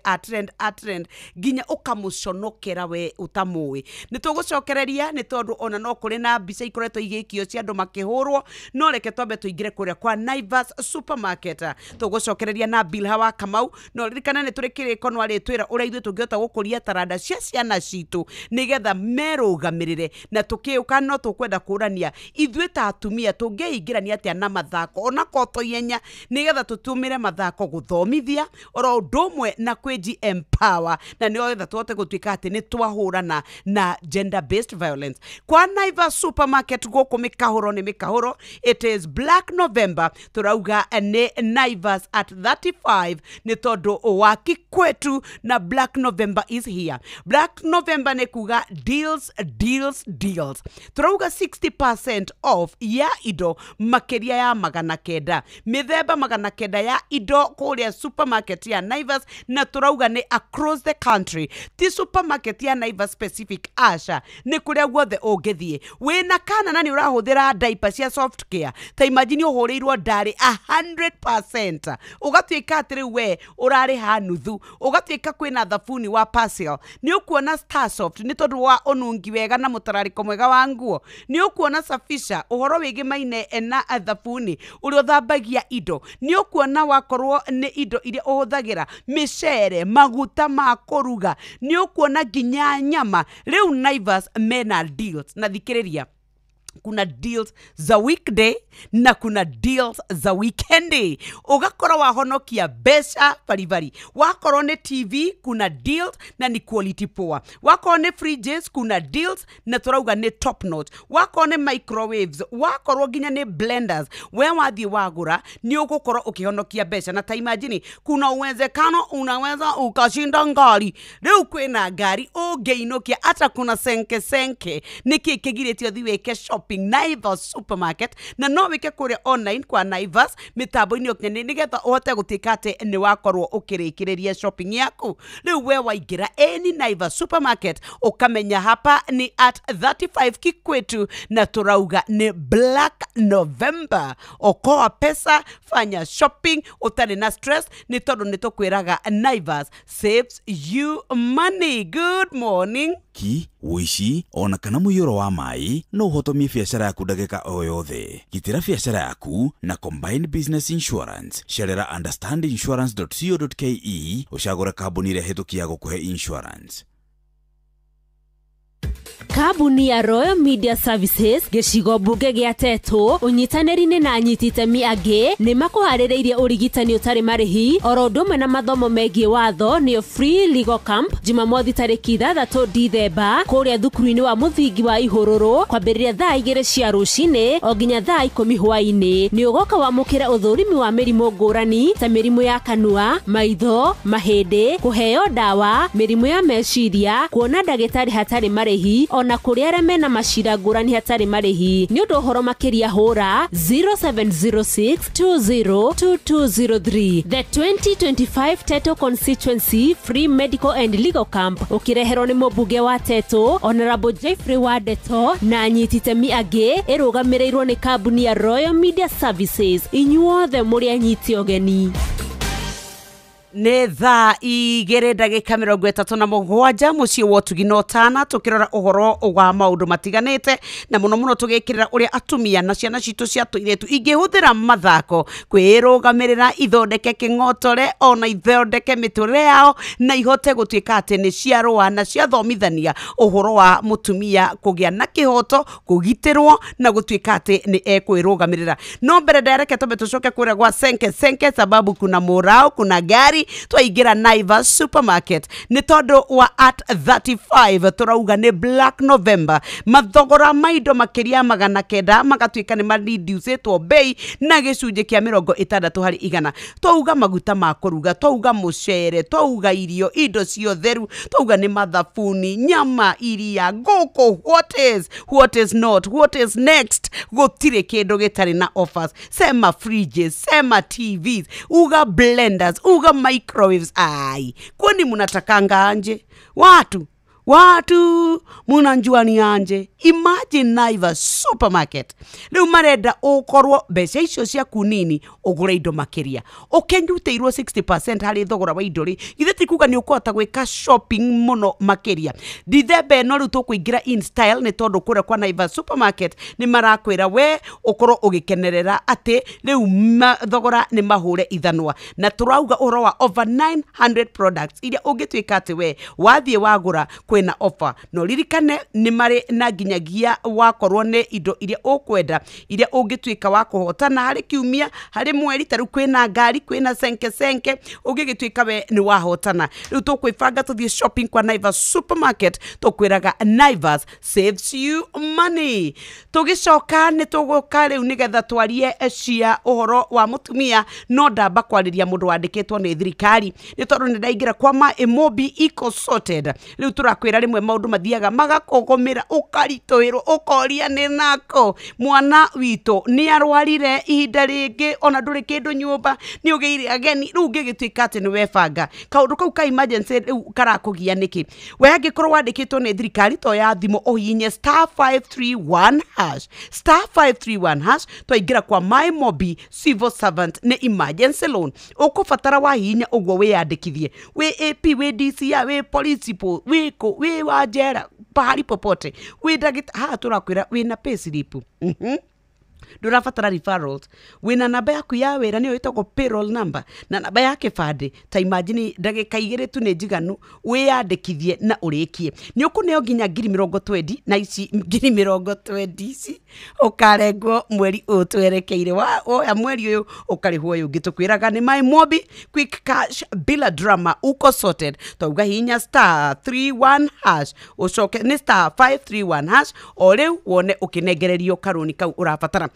a trend nginya ũkamũconokera we ũtamũĩ. Nĩ tũgũcokereria nĩ tondũ ona no kũrĩ na mbica ikoretwo igĩikio cia andũ makĩhũrwo, no reke twambe tũingĩre kũrĩa kwa Naivas Supermarket. Tũgũcokereria na Bilha wa Kamau, no ririkana nĩ tũrĩ kĩrĩko no arĩtwĩra ũrĩa ithuĩ tũngĩhota gũkũria taranda cia ciana citũ nĩgetha merũgamĩrĩre, na tũkĩũka no tũkwenda kũrania ithuĩ ta atumia tũngĩingĩrania atĩa na mathako ona koto ihenya nĩgetha tũtũmĩre mathako gũthomithia oro ũndũ ũmwe na kwĩji empower, na nĩgetha tũhote gũtuĩka atĩ nĩ twahũrana na gender based violence. Kwa Naivas Supermarket gũkũ mĩkahũro nĩ mĩkahũro, it is Black November, tũrauga nĩ Naivas at 35 nĩ tondũ wa Kikwetu na Black November is here. Black November nĩ kuga deals deals deals. Tũrauga 60% off ya indo makĩria ya 900, mĩthemba 900 ya indo kũrĩa supermarket ya Naivas, na tũrauga nĩ across the country, ti supermarket ya Naivas specific, aca nĩ kũrĩa guothe ũngĩthiĩ wĩna kana na nĩ ũrahũthĩra diaper cia soft care, ta imagine ũhũrĩirwo ndarĩ 100%, ũgatuĩka atĩ rĩu we ũrarĩha nuthu, ũgatuĩka kwĩna thabuni wa Persil, nĩ ũkuona Starsoft nĩ tondũ wa ũnungi wega na mũtararĩko mwega wa nguo, nĩ ũkuona Safisha ũhoro wĩgĩmaine na thabuni ũrĩa ũthambagia indo, nĩ ũkuona wakorwo nĩ indo iria ũhũthagĩra mĩcere, maguta ma kũruga, nĩ ũkuona nginya nyama. Rĩu Naivas mena deals, na thikĩrĩria, kuna deals za weekday na kuna deals za weekenday. Ũgakora wahonokia mbeca baribari. Wakorwo nĩ TV kuna deals na ni quality poa. Wakorwo nĩ fridges kuna deals na tũrauga nĩ top notch. Wakorwo nĩ microwaves, wakorwo nginya nĩ blenders, we wathiĩ wagũra nĩ ũgũkorwo ũkĩhonokia mbeca. Na ta imagine kuna uwezekano unaweza ukashinda ngari. Rĩu kwĩna ngari ũngĩinũkia, hata kuna senke senke. Nĩkĩ kĩgirĩtie ũthiĩ wĩke shopping Naivas Supermarket, na no wike kũrĩa online kwa Naivas mĩtambo-inĩ ũkinyanĩria nĩgetha ũhote gũtuĩka atĩ nĩ wakorwo ũkĩrĩkĩrĩria shopping yaku. Rĩu we waingĩra any Naivas Supermarket ũkamenya hapa ni at 35 Kikwetu, na tũrauga nĩ Black November. Okoa pesa, fanya shopping ũtarĩ na stress nĩ tondũ nĩ tũkwĩraga Naivas saves you money. Good morning. Ki ũici ona kana mũiyũro wa maĩ no ũhotomie biacara yaku ndagĩka o yothe. Gitĩra biacara yaku na Combined Business Insurance. Cerera understandinsurance.co.ke ũcagũre kambuni ĩrĩa hĩtũki ya gũkũhe insurance. Kambuni ya Royal Media Services gĩcigo mbunge gĩa Tetu ũnyitanĩri-inĩ na anyiti itemi angĩ nĩ makũharĩrĩirie ũrigitani ũtarĩ marĩhi oro ũndũ ũmwe na mathomo megiĩ watho nĩyo Free Legal Camp Jumamothi tarĩki 6 Dithemba kũrĩa thukuru-inĩ wa mũthingi wa Ihũrũrũ kwambĩrĩria thaa 2 cia rũcinĩ o nginya thaa 10 hwaĩ-inĩ. Nĩ ũgoka wamũkĩre ũthũrimi wa mĩrimũ ngũrani ta mĩrimũ ya kanua, maitho, mahĩndĩ, kũheo ndawa, mĩrimũ ya meciria, kuona ndagĩtarĩ hatarĩ marĩhi ona kũrĩa arĩa mena macira ngũrani hatarĩ marĩhi. Nĩ ũndũ ũhoro makĩria hũra 0706202203. The 2025 Teto Constituency Free Medical and Legal Camp ũkĩreherwo nĩ mũmbunge wa Teto Honorable Jeffrey Wadeto na anyiti itemi angĩ, ĩrũgamĩrĩirwo nĩ kambuni ya Royal Media Services. Inyuothe mũrĩ anyiti ũgeni. Nĩ thaa 2:37 mũciĩ wa ũtugi na ũtana, tũkĩrora ũhoro wa maũndũ matiganĩte na mũno mũno tũgĩkĩrĩra ũrĩa atumia na ciana citũ cia tũirĩtu ingĩhũthĩra mathako kwĩrũgamĩrĩra, ithondeke kĩng'otore ona ithondeke mĩtũrĩre yao na ihote gũtuĩka atĩ nĩ ciarũa na ciathomithania ũhoro wa mũtumia kũgĩa na kĩhoto, kũgitĩrwo na gũtuĩka atĩ nĩ ekwĩrũgamĩrĩra. No mbere ndareke twambe tũcoke kũrĩa gwa Senke Senke, sababu kuna mũrao, kuna ngari. Twaingĩra Naivas Supermarket nĩ tondũ wa at 35 tũrauga nĩ Black November, mathogora ma indo makĩria 900 magatuĩka nĩ mareducĩtwo bei na gĩcunjĩ kĩa 60 harĩ igana. Twauga maguta ma kũruga, twauga mũcere, twauga irio, indo ciotheru, twauga nĩ mathabuni, nyama, iria, ngũkũ, what is, what is not, what is next. Gũtirĩ kĩndũ gĩtarĩ na offers. Sema fridges, sema TVs, uga blenders, uga microwaves. Ai, kwani mnatakanga anje watu Watu munanjua ni anje. Imagine Naivas supermarket riu marenda ukorwo mbeca icio ciaku nini ugure indo makiria ukenyutĩirwo 60% harĩ thogora wa indo rĩ githĩ ti kuga nĩ ũkũhota gwĩka shopping mũno makĩria. Dithemba ĩno rĩu tũkũingĩra in style nĩ tondũ kũrĩa kwa Naivas supermarket nĩ marakwĩra we ũkorwo ũgĩkenerera atĩ rĩu thogora nĩ mahũre ithanwa na tũrauga ũhoro wa over 900 products iria ũngĩtuĩka atĩ we wathiĩ wagũra kwĩna offer no ririkane nĩ marĩ na nginyagia wakorwo nĩ indo iria ũkwenda iria ũngĩtuĩka wa kũhotana harĩ kiumia harĩ mweri ta rĩu kwĩna ngari kwĩna senke senke ũngĩgĩtuĩka we nĩ wahotana. Rĩu tũkwĩbanga tũthiĩ shopping kwa Naivas supermarket tũkwĩraga Naivas saves you money. Tũgĩcoka nĩ tũgũka rĩu nĩgetha twarie cia ũhoro wa mũtumia no ndamba kwarĩria mũndũ wandĩkĩtwo nĩ thirikari nĩ tondũ nĩ ndaingĩra kwa Maemobi Eco Sorted. Rĩu tũrakwĩra rĩmwe maũndũ mathiaga magakũgũmĩra ũkaritũhĩrwo ũkoria nĩ nako mwana witũ nĩ arwarire ihinda rĩngĩ ona ndũrĩ kĩndũ nyũmba nĩ ũgĩire ageni rĩu ũngĩgĩtuĩka atĩ nĩ webanga kaũndũ kau ka emergency rĩu karakũgia nĩkĩ. We angĩkorwo wandĩkĩtwo nĩ thirikari to ya thimũ ũhihinye star 531 hash star 531 hash twaingĩra kwa Maemobi civil servant nĩ emergency loan ũkũbatara wahihinya ũguo wĩyandĩkithie wĩ AP wĩ DCI wĩ police wĩ kũ wĩ wa njera pahali popote wĩ ndagĩtarĩ haha tũrakwĩra wĩna payslip ndũrabatara referrals wĩna namba yaku ya wĩra nĩyo ĩtagwo payroll number na namba ya kĩbandĩ ta imagine ndagĩka igĩrĩ tu nĩ njiganu wĩyandĩkithie na ũrĩkie nĩ ũkũneo nginya 20,000 na ici 20,000 ici ũkarengwo mweri ũyũ twerekeire woya mweri ũyũ ũkarĩhwo ũyũ ũngĩ. Tũkwĩraga nĩ Maemobi quick cash bila drama uko sorted. Twauga hinya star 31 hash ũcoke nĩ star 531 hash o rĩu wone ũkĩnengererio karũni kau ũrabatara.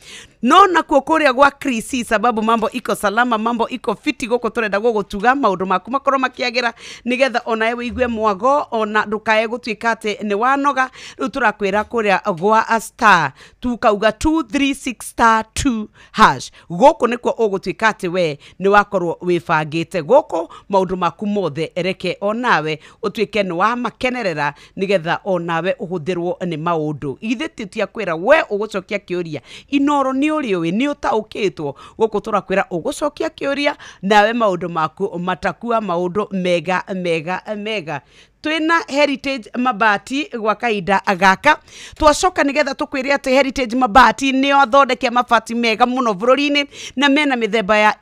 No nakuo kuria gwa Krisi sababu mambo iko salama mambo iko fiti gũkũ tũrenda gũgũtuga maũndũ maku makorwo makĩagĩra nĩgetha onawe wĩigue mwago ona ndũkae gũtuĩka atĩ nĩ wanoga. Rĩu tũrakwĩra kũrĩa gwa star tukauga 236 star 2 hash gũkũ nĩkuo ũgũtuĩka atĩ we nĩ wakorwo wĩbangĩte gũkũ maũndũ maku mothe reke onawe ũtuĩke nĩ wamakenerera nĩgetha onawe ũhũthĩrwo nĩ maũndũ. Ithe tutiakwĩra we ũgũcokia kĩũria Inoro nĩ ũrĩ ũĩ nĩ ũtaũkĩtwo gũkũ tũrakwĩra ũgũcokia kĩũria nawe maũndũ maku matakua maũndũ mega mega mega. Twina Heritage Mabati gwa kahinda gaka twacoka nigetha tukwire ati Heritage Mabati nio athondeke mabati mega muno bũrũri-inĩ na mena mĩthemba ya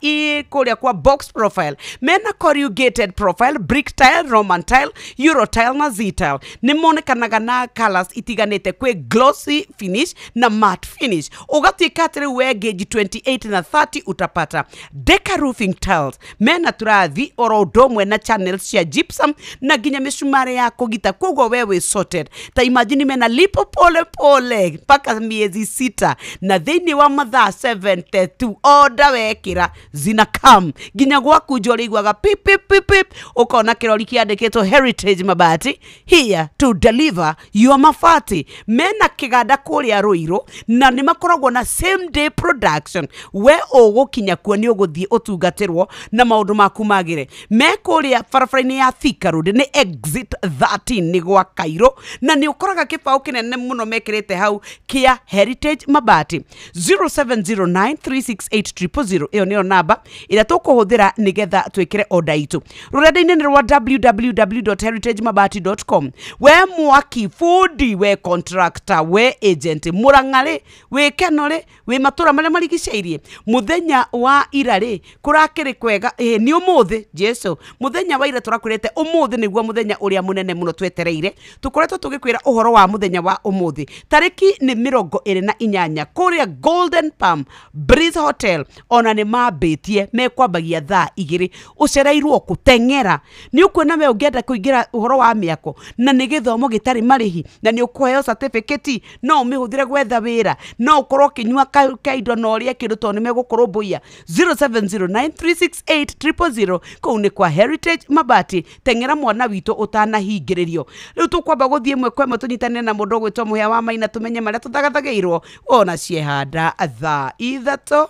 kuria kwa box profile, mena corrugated profile, brick tile, Roman tile, Euro tile na Z tile. Nĩ monekanaga na colors itiganĩte kwĩ glossy finish na matte finish. Ũgatuĩka atĩ rĩu we gauge 28 na 30 utapata Deca roofing tiles, mena turathi oro ũndũ ũmwe na channels cia gypsum na nginya mĩcumari ya kũgita, koguo wewe sorted. Ta imagine mena lipo pole pole mpaka miezi 6 na thĩinĩ wa mathaa 72 order wekĩra zina come nginya gwaku nja ũrĩiguaga pip pip pip pip, ũkona kĩrori kĩandĩkĩtwo Heritage Mabati here to deliver your mabati. Mena kĩganda kũrĩa Ruiru na nĩ makoragwo na same day production, we ũgũkinya kuo nĩ ũgũthiĩ ũtungatĩrwo na maũndũ maku magĩre. Me kũrĩa barabara-inĩ ya Thika Road nĩ exit 13 nĩ gwa Cairo na nĩ ũkoraga kĩbaũ kĩnene mũno mekĩrĩte hau kĩa Heritage Mabati. 0709368000 ĩyo nĩyo namba ĩrĩa tũkũhũthĩra nĩgetha twĩkĩre order itũ. Rũrenda-inĩ nĩ rwa www.heritagemabati.com. We mwaki fundi, we contractor, we agent, mũrang'arĩ, wĩ Keno-rĩ, wĩ matũra marĩa marigicĩirie, mũthenya wa ira rĩ kũrakĩrĩ kwega nĩ ũmũthĩ Jesu mũthenya wa ira tũrakwĩrĩte ũmũthĩ nĩguo mũthenya ũrĩa mũnene mũno twetereire. Tũkoretwo tũgĩkwĩra ũhoro wa mũthenya wa ũmũthĩ tarĩki nĩ 28 kũrĩa Golden Palm Breeze Hotel, ona nĩ mambĩtie mekwambagia thaa 2 ũcereirwo kũteng'era. Nĩ ũkuona we ũngĩenda kũingĩra ũhoro wa mĩako na nĩ gĩthomo gĩtarĩ marĩhi na nĩ ũkũheo certificate, no ũmĩhũthĩre gwetha wĩra, no ũkorwo ũkĩnyua kaindo na ũrĩe kĩndũ tondũ nĩ megũkũrũmbũiya. 0709368000 kũu nĩ kwa Heritage Mabati. Teng'era mwana witũ ũtanahingĩrĩrio. Rĩu tũkwamba gũthiĩ ĩmwe kwa ĩmwe tũnyitanĩre na mũndũ ũgwĩtwo Mũhĩa wa Maina tũmenye marĩa tũthagathagĩirwo ona ciehanda thaa 3.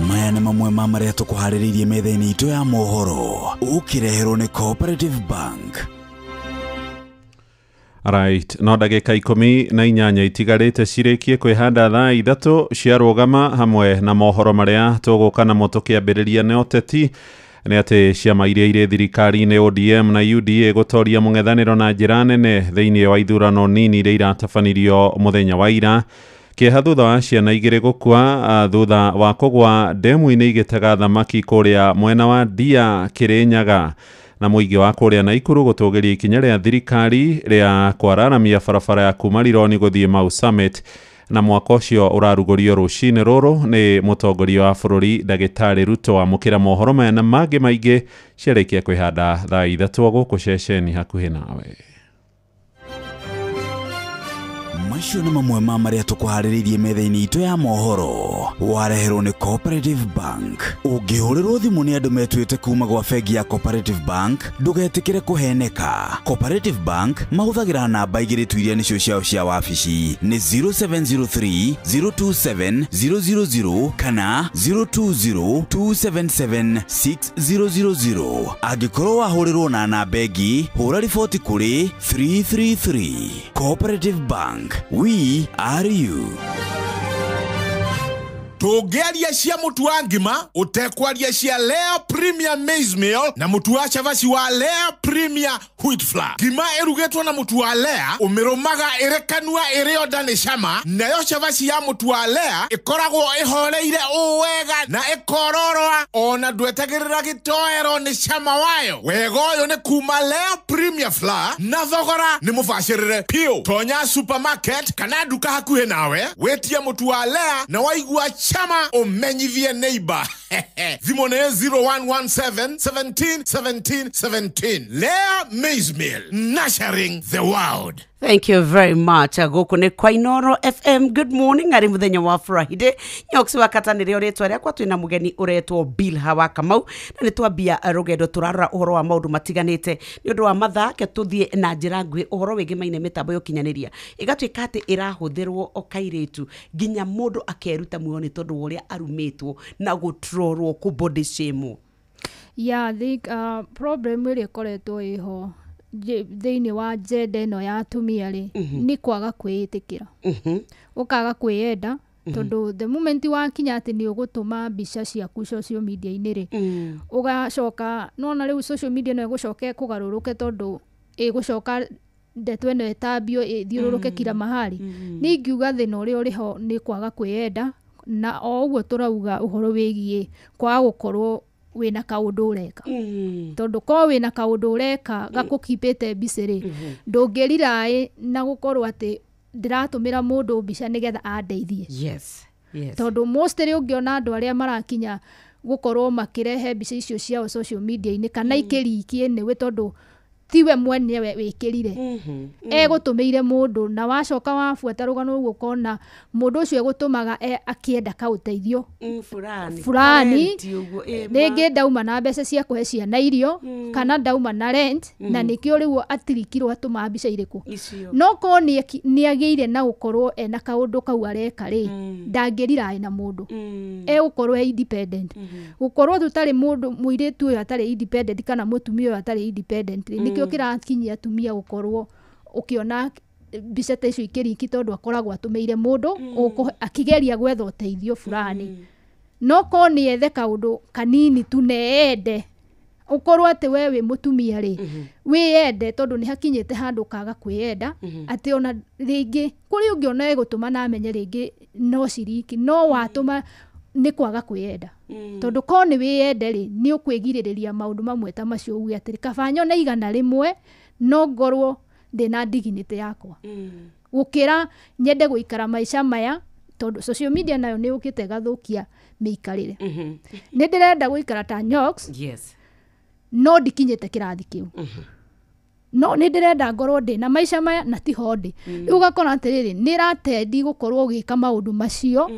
Maya nĩ mamwe ma marĩa tũkũharĩrĩirie metha-inĩ itũ ya mohoro ũkĩreherwo nĩ Cooperative Bank. Right, no ndagĩka 18 itigarĩte cirĩkie kwĩhanda thaa 3 ciarũgama hamwe na mohoro marĩa tũgũka namo tũkĩambĩrĩria nĩ ũteti nĩ atĩ ciama iria irĩ thirikari-inĩ ODM na UDA gũtoria mũng'ethanĩro na njĩra nene thĩinĩ wa ithurano nini iria iratabanirio mũthenya wa ira. Kĩeha thutha wa ciana 2 gũkua thutha wa kũgwa ndemu-inĩ igĩtega thamaki kũrĩa mwena wa Ndia Kĩrĩnyaga na mũingĩ wa kũrĩa Naikuru gũtũgĩria ikinya rĩa thirikari rĩa kwararamia barabara ya kuma Rironi gũthiĩ Mau Summit na mwaka ũcio ũrarugũrio rũcinĩ rũrũ nĩ mũtongoria wa bũrũri Ndagĩtarĩ Ruto. Amũkĩra mohoro maya na mangĩ maingĩ ciarĩkia kwĩhanda thaa 3 gũkũ ceceni hakuhĩ nawe. Macio nĩ mamwe ma marĩa tũkũharĩrĩirie metha-inĩ itũ ya mohoro. Wareherwo nĩ Cooperative Bank. Ũngĩhũrĩrwo thimũ nĩ andũ metuĩte kuma gwa bengi ya Cooperative Bank, ndũgetĩkĩre kũheneka. Cooperative Bank mahũthagĩra namba 2 tu iria nĩcio ciao cia wabici, nĩ 0703 027 000 kana 020 277 6000. Angĩkorwo wahũrĩrwo na namba ĩngĩ, hũra riboti kũrĩ 333. Cooperative Bank. We are you. Tũngĩaria cia mũtu wa ngima ũtekwaria cia Lea Premier Maize Meal na mũtu wa cabaci wa Lea Premier Wheat Flour. Ngima ĩrugĩtwo na mũtu wa Lea ũmĩrũmaga ĩrĩ kanua ĩrĩ onda nĩ cama, nayo cabaci ya mũtu wa Lea ĩkoragwo ĩhoreire ũũ wega na ĩkororoa ona ndwetagĩrĩra gĩtoero nĩ cama wayo. Wega ũyũ nĩ kuma Lea Premier Flour na thogora nĩ mũbacĩrĩre piũ. Tonya supermarket kana nduka hakuhĩ nawe wĩtie mũtu wa Lea na waigua chama umenyithie neighbor. Thimũ nĩ 0117 17 17 17. Lea Maize Meal, nurturing the world. Thank you very much. Gũkũ nĩ kwa Inoro FM. Good morning. Arĩ mũthenya wa Friday. Nyoksi wa kata nĩrĩo rĩtwa rĩakwa, twĩna mũgeni ũretwo Bilha wa Kamau na nĩ twambia rũgendo tũrarora ũhoro wa maũndũ matiganĩte nĩ ũndũ wa mathaa ke tũthiĩ na njĩra nguhĩ ũhoro wĩgĩmaine mĩtambo ya ũkinyanĩria ĩgatuĩka atĩ ĩrahũthĩrwo o kairĩtu nginya mũndũ akeruta muoyo nĩ tondũ wa ũrĩa arumĩtwo na gũtrorwo kũ body shame. Yeah, I think problem ĩrĩa ĩkoretwo ĩho thĩinĩ wa njenda ĩno ya atumia rĩ nĩ kwaga kwĩĩtĩkĩra, ũkaga kwĩyenda tondũ the moment wakinya atĩ nĩ ũgũtũma mbica ciaku social media-inĩ rĩ ũgacoka nona rĩu social media no ĩgũcoke kũgarũrũke tondũ ĩgũcoka ndeto ĩno ĩtambio ĩthiũrũrũke kila mahali. Nĩ ingiuga thĩna ũrĩa ũrĩho nĩ kwaga kwĩyenda na o ũguo tũrauga ũhoro wĩgiĩ kwaga gũkorwo wĩna kaũndũ ũreka tondũ ko wĩna kaũndũ ũreka gakũkipĩte mbica rĩ ndũngĩriraĩ na gũkorwo atĩ ndĩratũmĩra mũndũ mbica nĩgetha andeithie. Yes, yes. Tondũ mostly ũngĩona andũ arĩa marakinya gũkorwo makĩrehe mbica icio ciao social media-inĩ kana ikĩrikie nĩwe tondũ tiwe mwenyewe wĩkĩrire egũtũmĩire mũndũ na wacoka wabuata rũgano rũu ũkona mũndũ ũcio egũtũmaga akĩenda kaũteithio fulani rĩngĩ ndauma na mbeca cia kũhe ciana irio kana ndauma na rent na nĩkĩo rĩu atirikirwo atũma mbica irĩkũ no korwo nĩ agĩire na gũkorwo ena kaũndũ kau areka rĩ ndangĩriraĩ na mũndũ egũkorwo e independent. Gũkorwo tũtarĩ mũndũ mũirĩtu ũyũ atarĩ independent kana mũtumia ũyũ atarĩ independent rĩ nĩkĩo kĩrakinyia atumia gũkorwo ũkĩona mbica ta icio ikĩriki tondũ akoragwo atũmĩire mũndũ akĩgeria gwetha ũteithio fulani no korwo nĩ ethe kaũndũ kanini tu na ende ũkorwo atĩ we wĩ mũtumia rĩ wĩyende tondũ nĩ hakinyĩte handũ ũkaga kwĩyenda atĩ ona rĩngĩ kũrĩ ũngĩona ĩgũtũma na amenye rĩngĩ no ciriki no watũma nĩ kwaga kwĩyenda tondũ korwo nĩ wĩyende rĩ nĩ ũkwĩgirĩrĩria maũndũ mamwe ta macio uge atĩrĩ kaba nyone 100 no ngorwo ndĩna dignity yakwa gũkĩra nyende gũikara maica maya tondũ social media nayo nĩ yũkĩte ĩgathũkia mĩikarĩre. Nĩ ndĩrenda gũikara ta Nyox, yes, no ndikinyĩte kĩrathi kĩu no nĩ ndĩrenda ngorwo ndĩ na maica maya na tiho ndĩ. Rĩu ũgakora atĩrĩrĩ nĩ ĩratendi gũkorwo ũgĩka maũndũ macio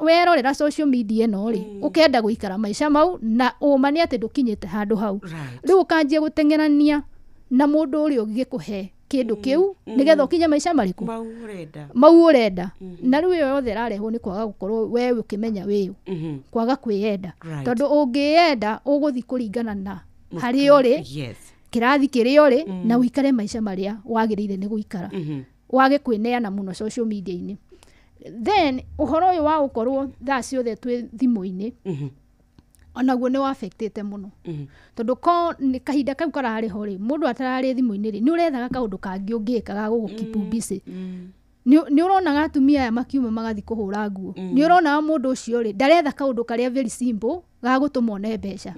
werorera social media ĩno rĩ ũkenda gũikara maica mau na ũma nĩ atĩ ndũkinyĩte handũ hau. Rĩu ũkanjia gũteng'erania na mũndũ ũrĩa ũngĩkũhe kĩndũ kĩu nĩgetha ũkinye maica marĩkũ mau ũrenda. Na rĩu ĩyo yothe ĩrarehwo nĩ kwaga gũkorwo we ũkĩmenya wĩũ kwaga kwĩyenda tondũ ũngĩyenda ũgũthiĩ kũringana na harĩa ũrĩ Kĩrathi kĩrĩa ũrĩ na ũikare maica marĩa wagĩrĩire nĩ gũikara, wage kwĩneana mũno social media-inĩ. Then ũhoro ũyũ wa gũkorwo thaa ciothe twĩ thimũ-inĩ onaguo nĩ wafectĩte mũno, tondũ ko nĩ kahinda kau kararĩ ho rĩ, mũndũ atararĩ thimũ-inĩ rĩ, nĩ ũrethaga kaũndũ kangĩ ũngĩka ga gũgũkeep busy. Nĩ ũronaga atumia aya makiuma magathiĩ kũhũra nguo, nĩ ũronaga mũndũ ũcio rĩ, ndaretha kaũndũ karĩa very simple ga gũtũma one mbeca.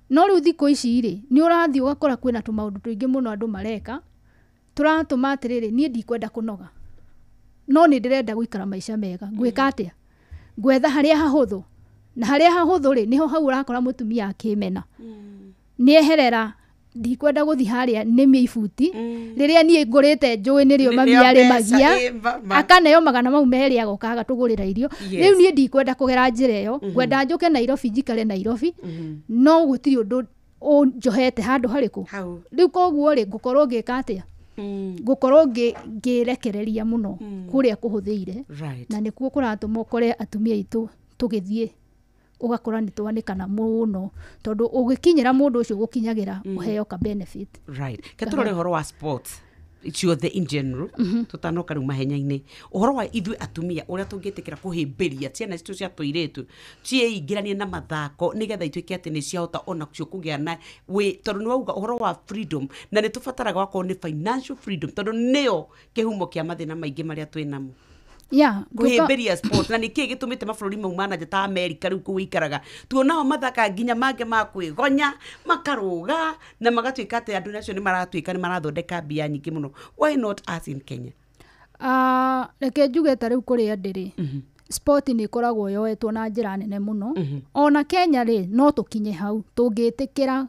No rĩu thikũ ici rĩ, nĩ ũrathiĩ ũgakora kwĩna tũmaũndũ tũingĩ mũno andũ mareka tũratũma atĩrĩrĩ, niĩ ndikwenda kũnoga no nĩ ndĩrenda gũikara maica mega, ngwĩka atĩa? Ngwetha harĩa hahũthũ, na harĩa hahũthũ rĩ, nĩho hau ũrakora mũtumia akĩmena, nĩeherera, ndikwenda gũthiĩ harĩa nĩmie ibuti rĩrĩa niĩ ngũrĩte njũĩ nĩrĩo mami Nĩrĩo mbeca, arĩmagia, akaneo 200 agoka agatũgũrĩra irio. Rĩu niĩ ndikwenda kũgera njĩra ĩyo, ngwenda njũke Nairobi, njikare Nairobi, no gũtirĩ ũndũ ũnjohete handũ harĩkũ. Rĩu koguo rĩ, ngũkorwo ngĩka atĩa? Ngũkorwo ngĩrekereria mũno kũrĩa kũhũthĩire, na nĩkuo kũratũma ũkore atumia aitũ tũgĩthiĩ ũgakora nĩ twanĩkana mũno, tondũ ũgĩkinyĩra mũndũ ũcio gũkinyagĩra ũheo ka benefit. Right, ke tũrore ũhoro wa sports ciothe in general, tũtanoka rĩu mahenya-inĩ, ũhoro wa ithuĩ atumia ũrĩa tũngĩtĩkĩra kũhĩmbĩria ciana citũ cia tũirĩtu ciĩingĩranie na mathako nĩgetha ituĩke atĩ nĩ ciahota onacio kũgĩa na wĩ, tondũ nĩ wauga ũhoro wa freedom, na nĩ tũbataraga wakorwo nĩ financial freedom, tondũ nĩyo kĩhumo kĩa mathĩna maingĩ marĩa twĩ namo. Kũhĩmbĩria sport, na nĩkĩĩ gĩtũmĩte mabũrũri mau ma nanja ta America rĩu kũu ikaraga tuonao mathaka nginya mangĩ ma kwĩgonya makarũga na magatuĩka atĩ andũ acio nĩ maratuĩka nĩ marathondeka mbia nyingĩ mũno. Why not us in Kenya? Reke njuge ta rĩu kũrĩa ndĩrĩ, sport nĩ ĩkoragwo yoetwo na njĩra nene mũno. Ona Kenya rĩ, no tũkinye hau tũngĩtĩkĩra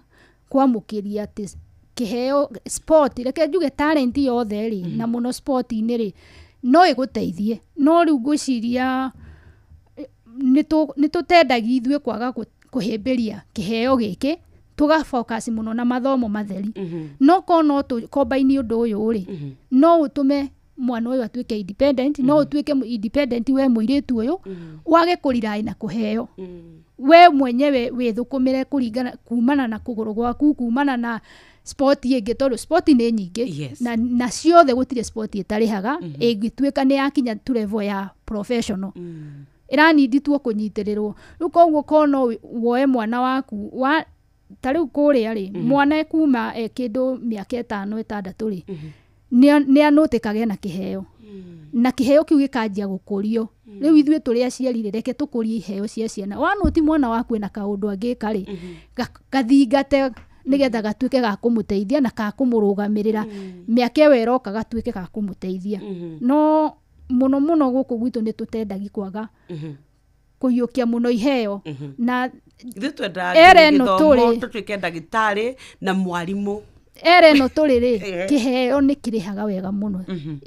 kwamũkĩria atĩ kĩheo sport, reke njuge talent yothe rĩ, na mũno sport-inĩ rĩ, no ĩgũteithie. No rĩu ngwĩciria nĩ tũtendagia ithuĩ kwaga kũhĩmbĩria kĩheo gĩkĩ, tũga focus mũno na mathomo matheri. No ko no tũkombaini ũndũ ũyũ rĩ, no ũtũme mwana ũyũ atuĩke independent, no ũtuĩke independent we mũirĩtu ũyũ, wage kũrely na kũheo. We mwenyewe wĩthũkũmĩre kũringana kumana na kũgũrũ gwaku, kumana na sport ĩngĩ, tondũ sport nĩ nyingĩ, na ciothe gũtirĩ sport ĩtarĩhaga ĩngĩtuĩka nĩ yakinya to level ya professional. Ĩranindi tuo kũnyitĩrĩrwo. Rĩu koguo ko no woe mwana waku wa ta rĩu kũrĩa rĩ, mwana ekuma kĩndũ mĩaka 5 6 rĩ, nĩ anũtĩkage na kĩheo, na kĩheo kĩu gĩkanjia gũkũrio. Rĩu ithuĩ tũrĩ aciari rĩ, reke tũkũrie iheo cia ciana. Wanũti mwana waku ena kaũndũ angĩka rĩ, gathingate nĩgetha gatuĩke ga kũmũteithia na ga kũmũrũgamĩrĩra mĩaka ĩyo ĩroka, gatuĩke ga kũmũteithia. No mũno mũno gũkũ gwitũ nĩ tũtendagi kwaga kũiyũkia mũno iheo, na ithuĩ twendaga gĩthomo tũtuĩke ndagĩtarĩ na mwarimũ. Ere no tũrĩ rĩ, kĩheo nĩ kĩrĩhaga wega mũno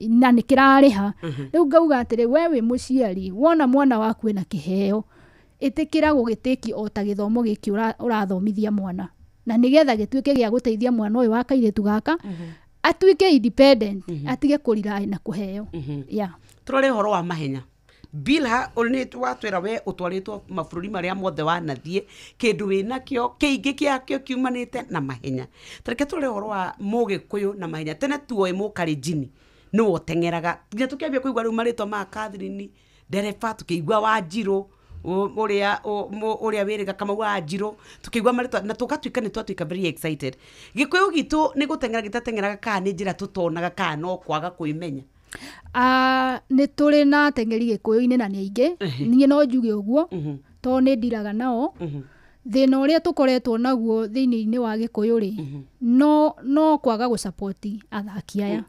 na nĩ kĩrarĩha. Rĩu ngauga atĩrĩ, we wĩ mũciari wona mwana waku ena kĩheo, ĩtĩkĩra gũgĩtĩki o ta gĩthomo gĩkĩ ũrathomithia mwana, na nĩgetha gĩtuĩke gĩa gũteithia mwana ũyũ wa kairĩtu gaka atuĩke independent, atige kũrely na kũheo. Tũrore ũhoro wa mahenya. Bilha nĩ watwĩra we ũtwarĩtwo mabũrũri marĩa mothe wanathiĩ, kĩndũ wĩnakĩo kĩingĩ kĩakĩo kiumanĩte na mahenya. Tareke tũrore ũhoro wa Mũgĩkũyũ na mahenya. Tene tuoĩ Mũkalenjini nĩwe ũteng'eraga, nginya tũkĩambia kũigua rĩu marĩtwa ma Catherine ndereba, tũkĩigua Wanjirũ ũrĩa wĩrĩga Kamau Wanjirũ, tũkĩigua marĩtwa na tũgatuĩka nĩ twatuĩka very excited. Gĩkũyũ gitũ nĩ gũteng'era gĩtateng'eraga, kana nĩ njĩra tũtonaga, kana no kwaga kwĩmenya? Nĩ tũrĩ na ateng'eri Gĩkũyũ-inĩ na nĩ aingĩ, niĩ no njuge ũguo tondũ nĩ ndiraga nao. Thĩna ũrĩa tũkoretwo naguo thĩinĩ-inĩ wa Gĩkũyũ rĩ, no kwaga gũsupport athaki aya.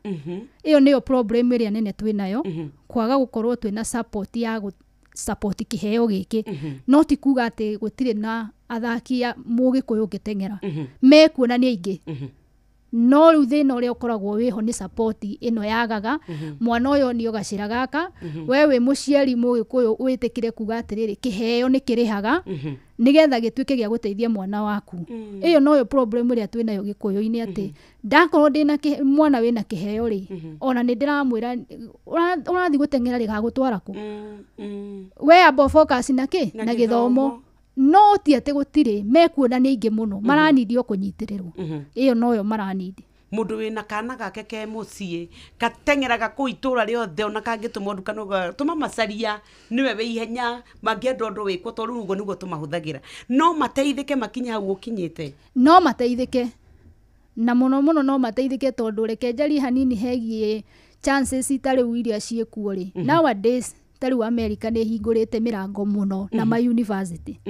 Ĩyo nĩyo problem ĩrĩa nene twĩ nayo, kwaga gũkorwo twĩna support ya gũsupport kĩheo gĩkĩ. No ti kuga atĩ gũtirĩ na athaki a Mũgĩkũyũ ũngĩteng'era, mekuo na nĩ aingĩ. No rĩu thĩna ũrĩa ũkoragwo wĩho nĩ support ĩno yagaga. Mwana ũyũ nĩ gacĩra gaka, we wĩ mũciari Mũgĩkũyũ wĩtĩkĩre kuga atĩrĩrĩ, kĩheo nĩ kĩrĩhaga nĩgetha gĩtuĩke gĩa gũteithia mwana waku. Ĩyo noyo problem ĩrĩa twĩnayo Gĩkũyũ-inĩ, atĩ ndakorwo ndĩna mwana wĩna kĩheo rĩ, ona nĩ ndĩramwĩra ũrathiĩ gũteng'era rĩ, gagũtwara kũ? We amba focus na kĩ? Na gĩthomo. No ti atĩ gũtirĩ, mekuona nĩ aingĩ mũno, maranidi o kũnyitĩrĩrwo. Ĩyo noyo maranidi. Mũndũ wĩna kana gake ke mũciĩ kateng'eraga kũu itũra rĩothe ona kangĩtũmwo nduka no tũma macaria nĩwe wĩ ihenya mangĩenda ũndũ wĩkwo tondũ rĩu ũguo nĩguo tũmahũthagĩra no mateithĩke makinye hau ũkinyĩte. No mateithĩke na mũno mũno no mateithĩke tondũ reke njarie hanini hegiĩ chances ta rĩu iria ciĩkuo rĩ. Nowadays ta rĩu America nĩ ĩhingũrĩte mĩrango mũno na ma university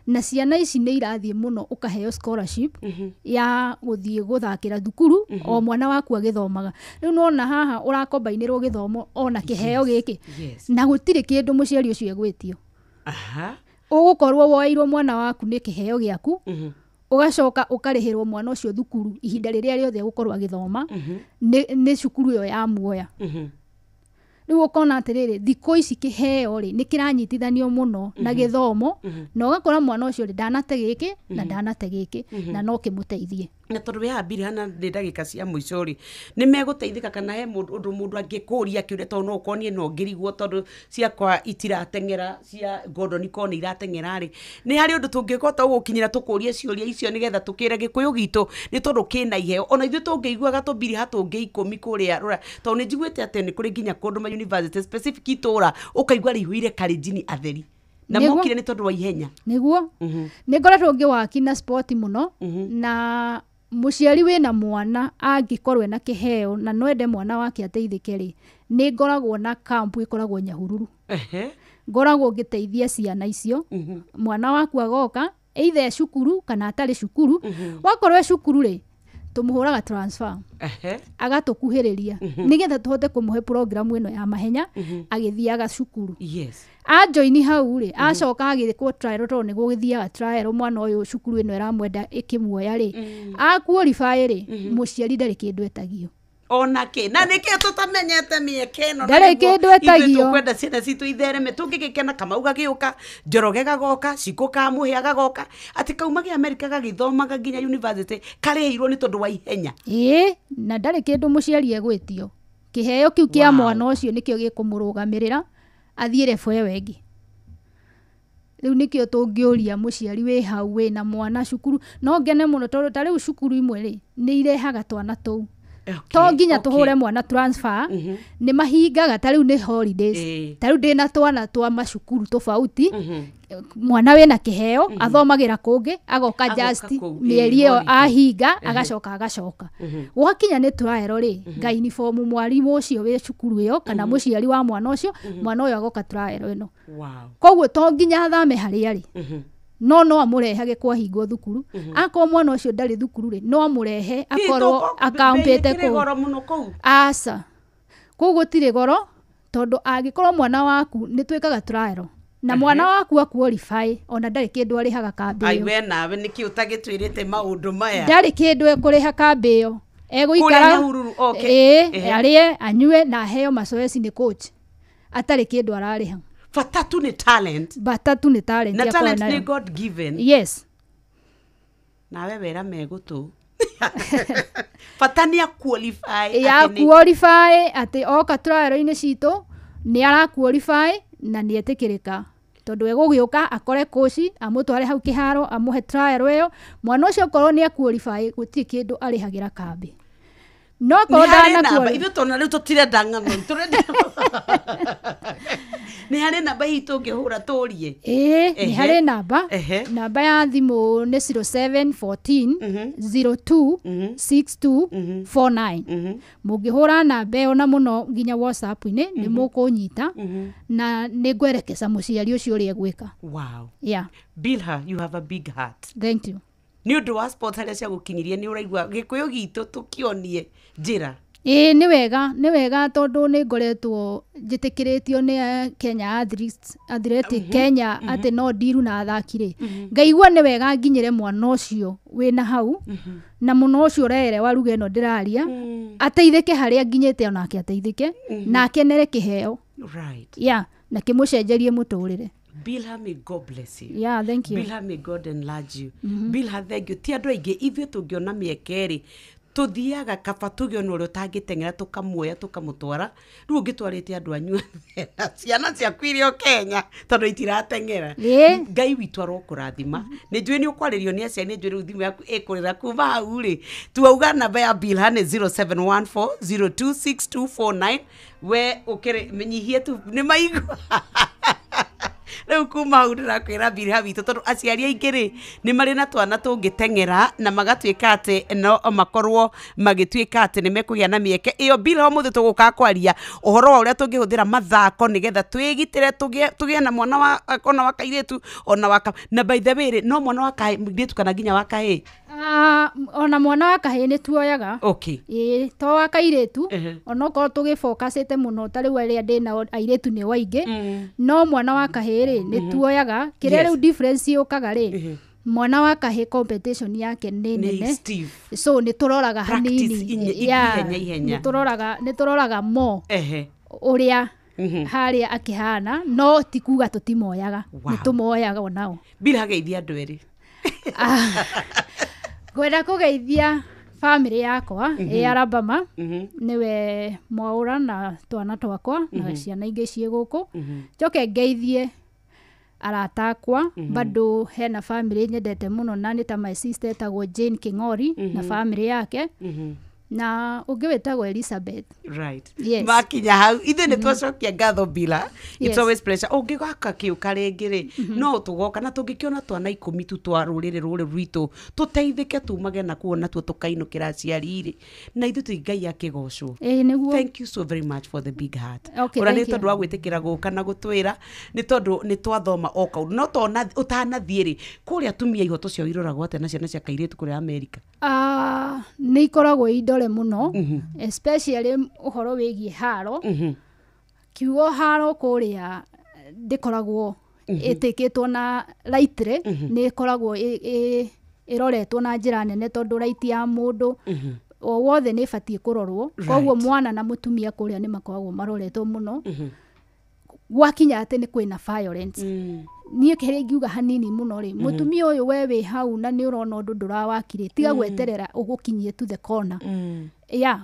na ciana ici nĩ irathiĩ mũno ũkaheo scholarship ya gũthiĩ gũthakĩra thukuru o mwana waku agĩthomaga. Rĩu nĩwona haha ũrakombainĩrwo gĩthomo ona kĩheo gĩkĩ na gũtirĩ kĩndũ mũciari ũcio egwĩtio. Ũgũkorwo woeirwo mwana waku nĩ kĩheo gĩaku ũgacoka ũkarĩhĩrwo mwana ũcio thukuru ihinda rĩrĩa rĩothe egũkorwo agĩthoma nĩ cukuru ĩyo ya muoya. Rĩu ũkona atĩrĩrĩ thikũ ici kĩheo rĩ nĩ kĩranyitithanio mũno na gĩthomo na ũgakora mwana ũcio rĩ ndanate gĩkĩ na ndanate gĩkĩ na no kĩmũteithie. Na tondũ wĩ haha Bilha na nĩ ndagĩka cia mũico rĩ nĩ megũteithĩka kana he ũndũ mũndũ angĩkũria kĩũria tondũ no ũkorwo niĩ no ngĩrigwo tondũ ciakwa itirateng'era cia Gordon korwo nĩ irateng'era rĩ nĩ harĩ ũndũ tũngĩhota gũgũkinyĩra tũkũrie ciũria icio nĩgetha tũkĩre Gĩkũyũ gitũ nĩ tondũ kĩna iheo ona ithuĩ tũngĩiguaga tũbiriha tũngĩ 10 kũrĩa rũra tondũ nĩ njiguĩte atĩ nĩ kũrĩ nginya kũndũ ma university specific itũra ũkaigua rĩihũire Kalenjin atheri na mokire nĩ tondũ wa ihenya. Nĩguo nĩ ngoretwo ngĩwaki na sport mũno na mũciari wĩna mwana angĩkorwo ena kĩheo na no ende mwana wake ateithĩke rĩ nĩ ngoragwo na camp ĩkoragwo Nyahururu. Ngoragwo ngĩteithia ciana icio mwana waku agoka either e cukuru kana atarĩ cukuru. Wakorwo e cukuru rĩ tũmũhũraga transfer agatũkuhĩrĩria nĩgetha tũhote kũmũhe program ĩno ya mahenya agĩthiaga cukuru. Ajoini hau rĩ acoka agĩkwo trial tondũ nĩguo gĩthiaga trial mwana ũyũ cukuru ĩno ĩramwenda ĩkĩmuoya rĩ a qualify rĩ mũciari ndarĩ kĩndũ etagio ona kĩ na nĩkĩo tũtamenyete mĩeke ĩno ndarĩ kĩndũ etagio. Tũkwenda ciana citũ ithereme tũngĩgĩkena Kamau gagĩũka Njoroge gagoka Cikũ Kamũhĩa gagoka atĩ kauma gĩa America gagĩthomaga nginya university karĩhĩirwo nĩ tondũ wa ihenya. Ĩĩ na ndarĩ kĩndũ mũciari egwĩtio kĩheo kĩu kĩa mwana ũcio nĩkĩo gĩkũmũrũgamĩrĩra athiĩ level ĩyo ĩngĩ. Rĩu nĩkĩo tũngĩũria mũciari wĩ hau wĩna mwana cukuru no ngene mũno tondũ ta rĩu cukuru imwe rĩ nĩ irehaga twana tũu to nginya tũhũre mwana transfer nĩ mahingaga ta rĩu nĩ holidays ta rĩu ndĩna twana twa macukuru tofauti mwana wĩna kĩheo athomagĩra kũngĩ agoka just mĩeri ĩyo ahinga agacoka agacoka gwakinya nĩ trial rĩ nga uniform mwarimũ ũcio wĩ cukuru ĩyo kana mũciari wa mwana ũcio mwana ũyũ agoka trial ĩno. Koguo to nginya athame harĩa rĩ no amũrehage kwahingwo thukuru akorwo mwana ũcio ndarĩ thukuru rĩ no amũrehe akorwo akampĩte kũu. Aca kũu gũtirĩ goro tondũ angĩkorwo mwana waku nĩ twĩkaga trial na mwana waku a qualify ona ndarĩ kĩndũ arĩhaga kambĩ ĩyo. Ai we nawe nĩkĩ ũtagĩtwĩrĩte maũndũ maya ndarĩ kĩndũ ekũrĩha kambĩ ĩyo egũikara arĩe anyue na aheo mazoezi nĩ coach atarĩ kĩndũ ararĩha. Bata tu ni talent. Bata tu ni talent. Na talent ni God given. Yes. Nawe wera megũtũ. Bata ni a qualify. Ya qualify atĩ oka trial-inĩ citũ nĩ ara qualify na nĩ etĩkĩrĩka tondũ egũgĩũka akore coach amũtware hau kĩharo amũhe trial ĩyo mwana ũcio okorwo nĩ a qualify gũtirĩ kĩndũ arĩhagĩra kambĩ. No korwo ndana qualify ithuĩ tondũ rĩu tũtirenda ng'ano tũrenda nĩ harĩ namba hihi tũngĩhũra tũrie? Ĩĩ nĩ harĩ namba. Namba ya thimũ nĩ 0714 02 62 49. Mũngĩhũra namba ĩyo na mũno nginya WhatsApp-inĩ nĩ mũkũnyita na nĩ ngwerekeza mũciari ũcio ũrĩa egwĩka. Wow. Yeah. Bilha, you have a big heart. Thank you. Nĩ ũndũ wa sport harĩa ciagũkinyirie nĩ ũraigua Gĩkũyũ gitũ tũkĩonie njĩra. Ĩĩ nĩ wega tondũ nĩ ngoretwo njĩtĩkĩrĩtio nĩ Kenya Athletic Kenya atĩ no ndiru na athaki rĩ ngaigua nĩ wega nginyĩre mwana ũcio wĩna hau na mũno ũcio ũreerewa ruga ĩno ndĩraria ateithĩke harĩa nginyĩte onake ateithĩke na akenere kĩheo. Right. Yeah, na kĩmũcenjerie mũtũrĩre. Bilha, may God bless you. Yeah, thank you. Bilha, may God enlarge you. Bilha, thank you. Ti andũ aingĩ ithuĩ tũngĩona mĩeke rĩ Tuthiaga kaba tuge ona ũrĩa ũtangĩteng'era tũkamuoya tũkamũtwara. Rĩu ũngĩtwarĩte andũ anyu na ciana ciaku iria o Kenya tondũ itirateng'era. Ngai witũ arokũrathima. Nĩ njũĩ nĩ ũkwarĩrio nĩ aciari, nĩ njũĩ rĩu thimũ yaku ĩkũrĩra kuma hau rĩ. Tuauga namba ya Bilha nĩ 0714026249. We ũkĩrĩ menyihie tu nĩ maigua. Rĩu kuma hau ndĩrakwĩra Bilha witũ tondũ aciari aingĩ rĩ nĩ marĩ na twana tũngĩteng'era na magatuĩka atĩ no makorwo magĩtuĩka atĩ nĩ mekũgĩa na mĩeke ĩyo. Bilha ũmũthĩ tũgũka kwaria ũhoro wa ũrĩa tũngĩhũthĩra mathako nĩgetha twĩgitĩre tũgĩe na mwana wa ona wa kairĩtu ona wa na by the way rĩ no mwana wa kairĩtu kana nginya wa kahĩĩ? Ona mwana wa kahĩĩ nĩ tuoyaga. Okay. Ĩĩ to wa kairĩtu onokorwo tũgĩbokacĩte mũno ta rĩu arĩa ndĩnao airĩtu nĩ waingĩ, no mwana wa kahĩĩ rĩ nĩ tuoyaga. Kĩrĩa rĩu difference yũkaga rĩ, mwana wa kahĩĩ competition yake nĩ nene, so nĩ tũroraga hanini, nĩ tũroraga mo ũrĩa harĩa akĩhana, no ti kuga tũtimoyaga, nĩ tũmoyaga onao. Bilha geithia andũ erĩ. Ngwenda kũgeithia family yakwa ĩ Alabama, nĩwe Mwaũra na twana twakwa na ciana ingĩ ciĩ gũkũ. Njoke ngeithie arata akwa, bado hena family nyendete mũno na nĩ ta my sister etagwo Jane King'ori na family yake, na ũngĩ wĩtagwo Elizabeth. Right. Yes. Makinya hau ithuĩ nĩ twacokia ngatho Bilha. It's always pleasure. Ũngĩgaka kĩũka rĩngĩ rĩ no tũgoka na tũngĩkĩona twana 10 tu twa rũrĩrĩ rũrĩ rwitũ tũteithĩke tumage na kuo natuo tũkainũkĩra aciari rĩ na ithuĩ tũ Ngai akĩgocwo. Nĩguo. Thank you so very much for the big heart. Okay, ona nĩ tondũ wa gwĩtĩkĩra gũka na gũtwĩra nĩ tondũ nĩ twathoma o kaũndũ no tona ũtanathiĩ rĩ kũrĩa atumia ihoto ciao iroragwo atĩa na ciana cia kairĩtu kũrĩa Amerika? Nĩ ikoragwo indore mũno, especially ũhoro wĩgiĩ haro. Kiugo haro kũrĩa ndĩkoragwo ĩtĩkĩtwo na lightly, nĩ ĩkoragwo ĩroretwo na njĩra nene tondũ right ya mũndũ o wothe nĩ ĩbatiĩ kũrorwo. Koguo mwana na mũtumia kũrĩa nĩ makoragwo maroretwo mũno. Gwakinya atĩ nĩ kwĩna violence, niĩ kĩrĩa ingiuga hanini mũno rĩ, mũtumia ũyũ we wĩ hau na nĩ ũrona ũndũ ndũrawakire, tiga gweterera ũgũkinyie to the corner. Yeah,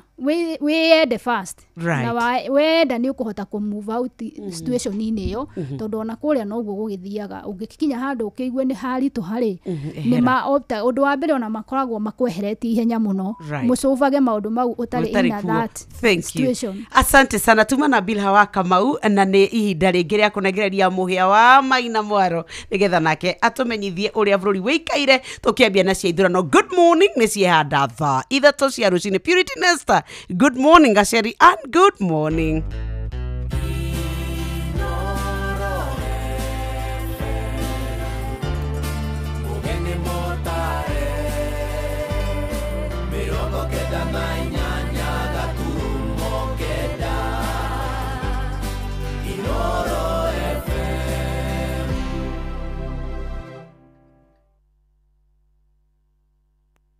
wĩyende first. Right. Na wenda nĩ ũkũhota kũ move out situation-inĩ ĩyo, tondũ ona kũrĩa noguo gũgĩthiaga. Ũngĩkinya handũ ũkĩigue nĩ haritũha rĩ, nĩ ma ũndũ wa mbere ona makoragwo makweheretie ihenya mũno. Mũcũbage maũndũ mau ũtarĩ in that situation. Asante sana tuma na Bilha wa Kamau na nĩ ihinda rĩngĩ rĩa kũnengereria mũhĩa wa Maina Mwaro nĩgetha nake atũmenyithie ũrĩa bũrũri wĩikaire tũkĩambia na cia ithurano. Good morning nĩ ciehanda thaa 3 cia rũcinĩ. Purity Nesta, good morning Gasheri and good morning.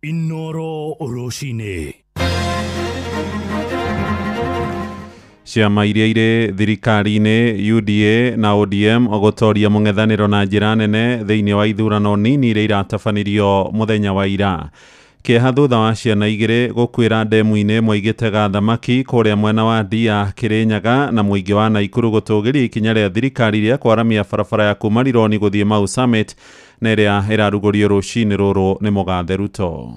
Inoro Rũcinĩ. Ciama iria irĩ thirikari-inĩ UDA na ODM gũtoria mũng'ethanĩro na njĩra nene thĩinĩ wa ithurano nini iria iratabanirio mũthenya wa ira. Kĩeha thutha wa ciana 2 gũkuĩra ndemu-inĩ ĩmwe igĩtega thamaki kũrĩa mwena wa Ndia Kĩrĩnyaga na mũingĩ wa Naikuru gũtũgĩria ikinya rĩa thirikari rĩa kwaramia barabara ya kuma Rironi gũthiĩ Mau Summit na ĩrĩa ĩrarugũrio rũcinĩ rũrũ nĩ Mũgathe Ruto.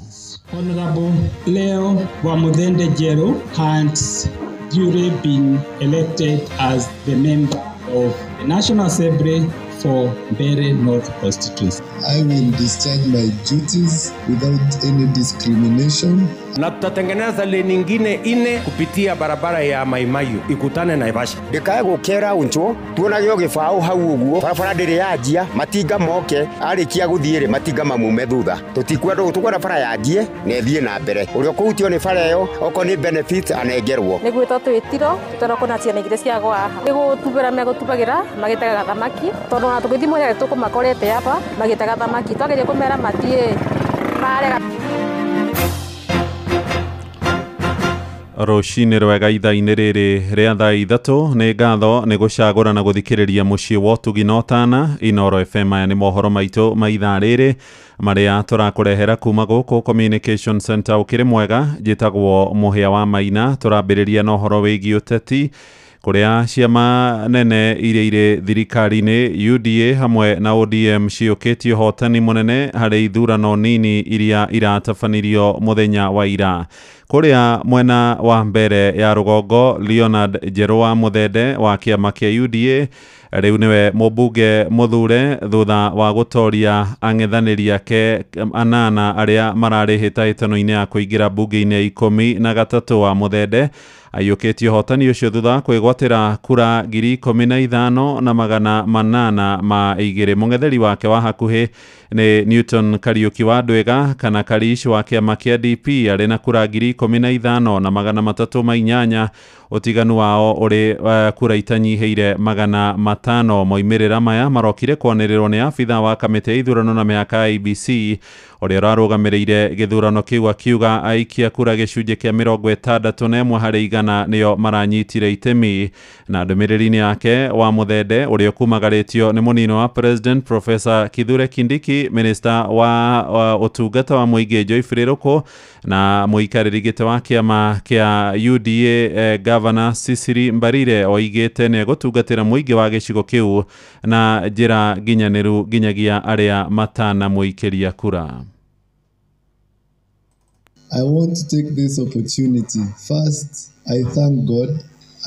Honorable Leo Wamuthende Njeru has duly been elected as the member of the National Assembly for Mbeere North constituency. I will discharge my duties without any discrimination. Na tutatengeneza lane nyingine 4 kupitia barabara ya Maimayu ikutane na Naivasha. Ndikae gukera uncho tuonagio gibao hau uguo barabara ndiri yanjia matinga moke arikia guthie ri matinga mamume thutha tutikwenda tukwenda bara yanjie na ithie na mbere uria kuhutio ni bara iyo oko ni benefit anengerwo ni gwitwo twitiro tondu kuna ciana igire ciagwa haha ni gutubira megutubagira magitegaga thamaki tondu ona tugithii mwena tukumakorete hapa magitega thamaki twageria kumera matie marega. Rũcinĩ rwega ithaa-inĩ rĩrĩ rĩa thaa 3 nĩ ngatho nĩ gũcagũra na gũthikĩrĩria mũciĩ wa ũtugi na ũtana Inoro FM. Aya nĩ mohoro maitũ ma ithaa rĩrĩ marĩa tũrakũrehera kuma gũkũ Communication Center. Ũkĩrĩ mwega, njĩtagwo Mũhĩa wa Maina. Tũrambĩrĩria na ũhoro wĩgiĩ ũteti kũrĩa ciama nene iria irĩ thirikari-inĩ UDA hamwe na ODM ciũkĩtie ũhotani mũnene harĩ ithurano nini iria iratabanirio mũthenya wa ira. Kũrĩa mwena wa mbere ya rũgongo, Leonard Njerũ wa Mũthende wa kĩama kĩa UDA rĩu nĩwe mũmbunge mũthure thutha wa gũtoria ang'ethanĩri ake 8 arĩa mararĩ hĩtahĩtano-inĩ ya kũingĩra mbunge-inĩ ya 13. Wa Mũthende aiyũkĩtie ũhotani ũcio thutha wa kwĩgwatĩra kura 15,802. Mũng'etheri wake wa hakuhĩ nĩ Newton Kariuki wa Ndwĩga kana Karish wa kĩama kĩa DP arĩ na kura 15,308. Ũtiganu wao ũrĩ kura itanyihĩire 500. Moimĩrĩra maya marokire kwanĩrĩrwo nĩ abitha wa kamĩtĩ ya ithurano na mĩhaka IEBC ũrĩa ũrarũgamĩrĩire gĩthurano kĩu akiuga aikia kura gĩcunjĩ kĩa 61 harĩ 100 nĩo maranyitire itemi. Na ndũmĩrĩri-inĩ yake wa Mũthende ũrĩa ũkumagarĩtio nĩ mũnini wa President Professor Kithure Kindiki, Minister wa ũtungata wa mũingĩ Joyce Ruku na mũikarĩri gĩtĩ wa kĩama kĩa UDA Governor Cecily Mbarire oigĩte nĩ egũtungatĩra mũingĩ wa gĩcigo kĩu na njĩra nginyanĩru nginyagia arĩa matanamũikĩria kura. I want to take this opportunity. First, I thank God.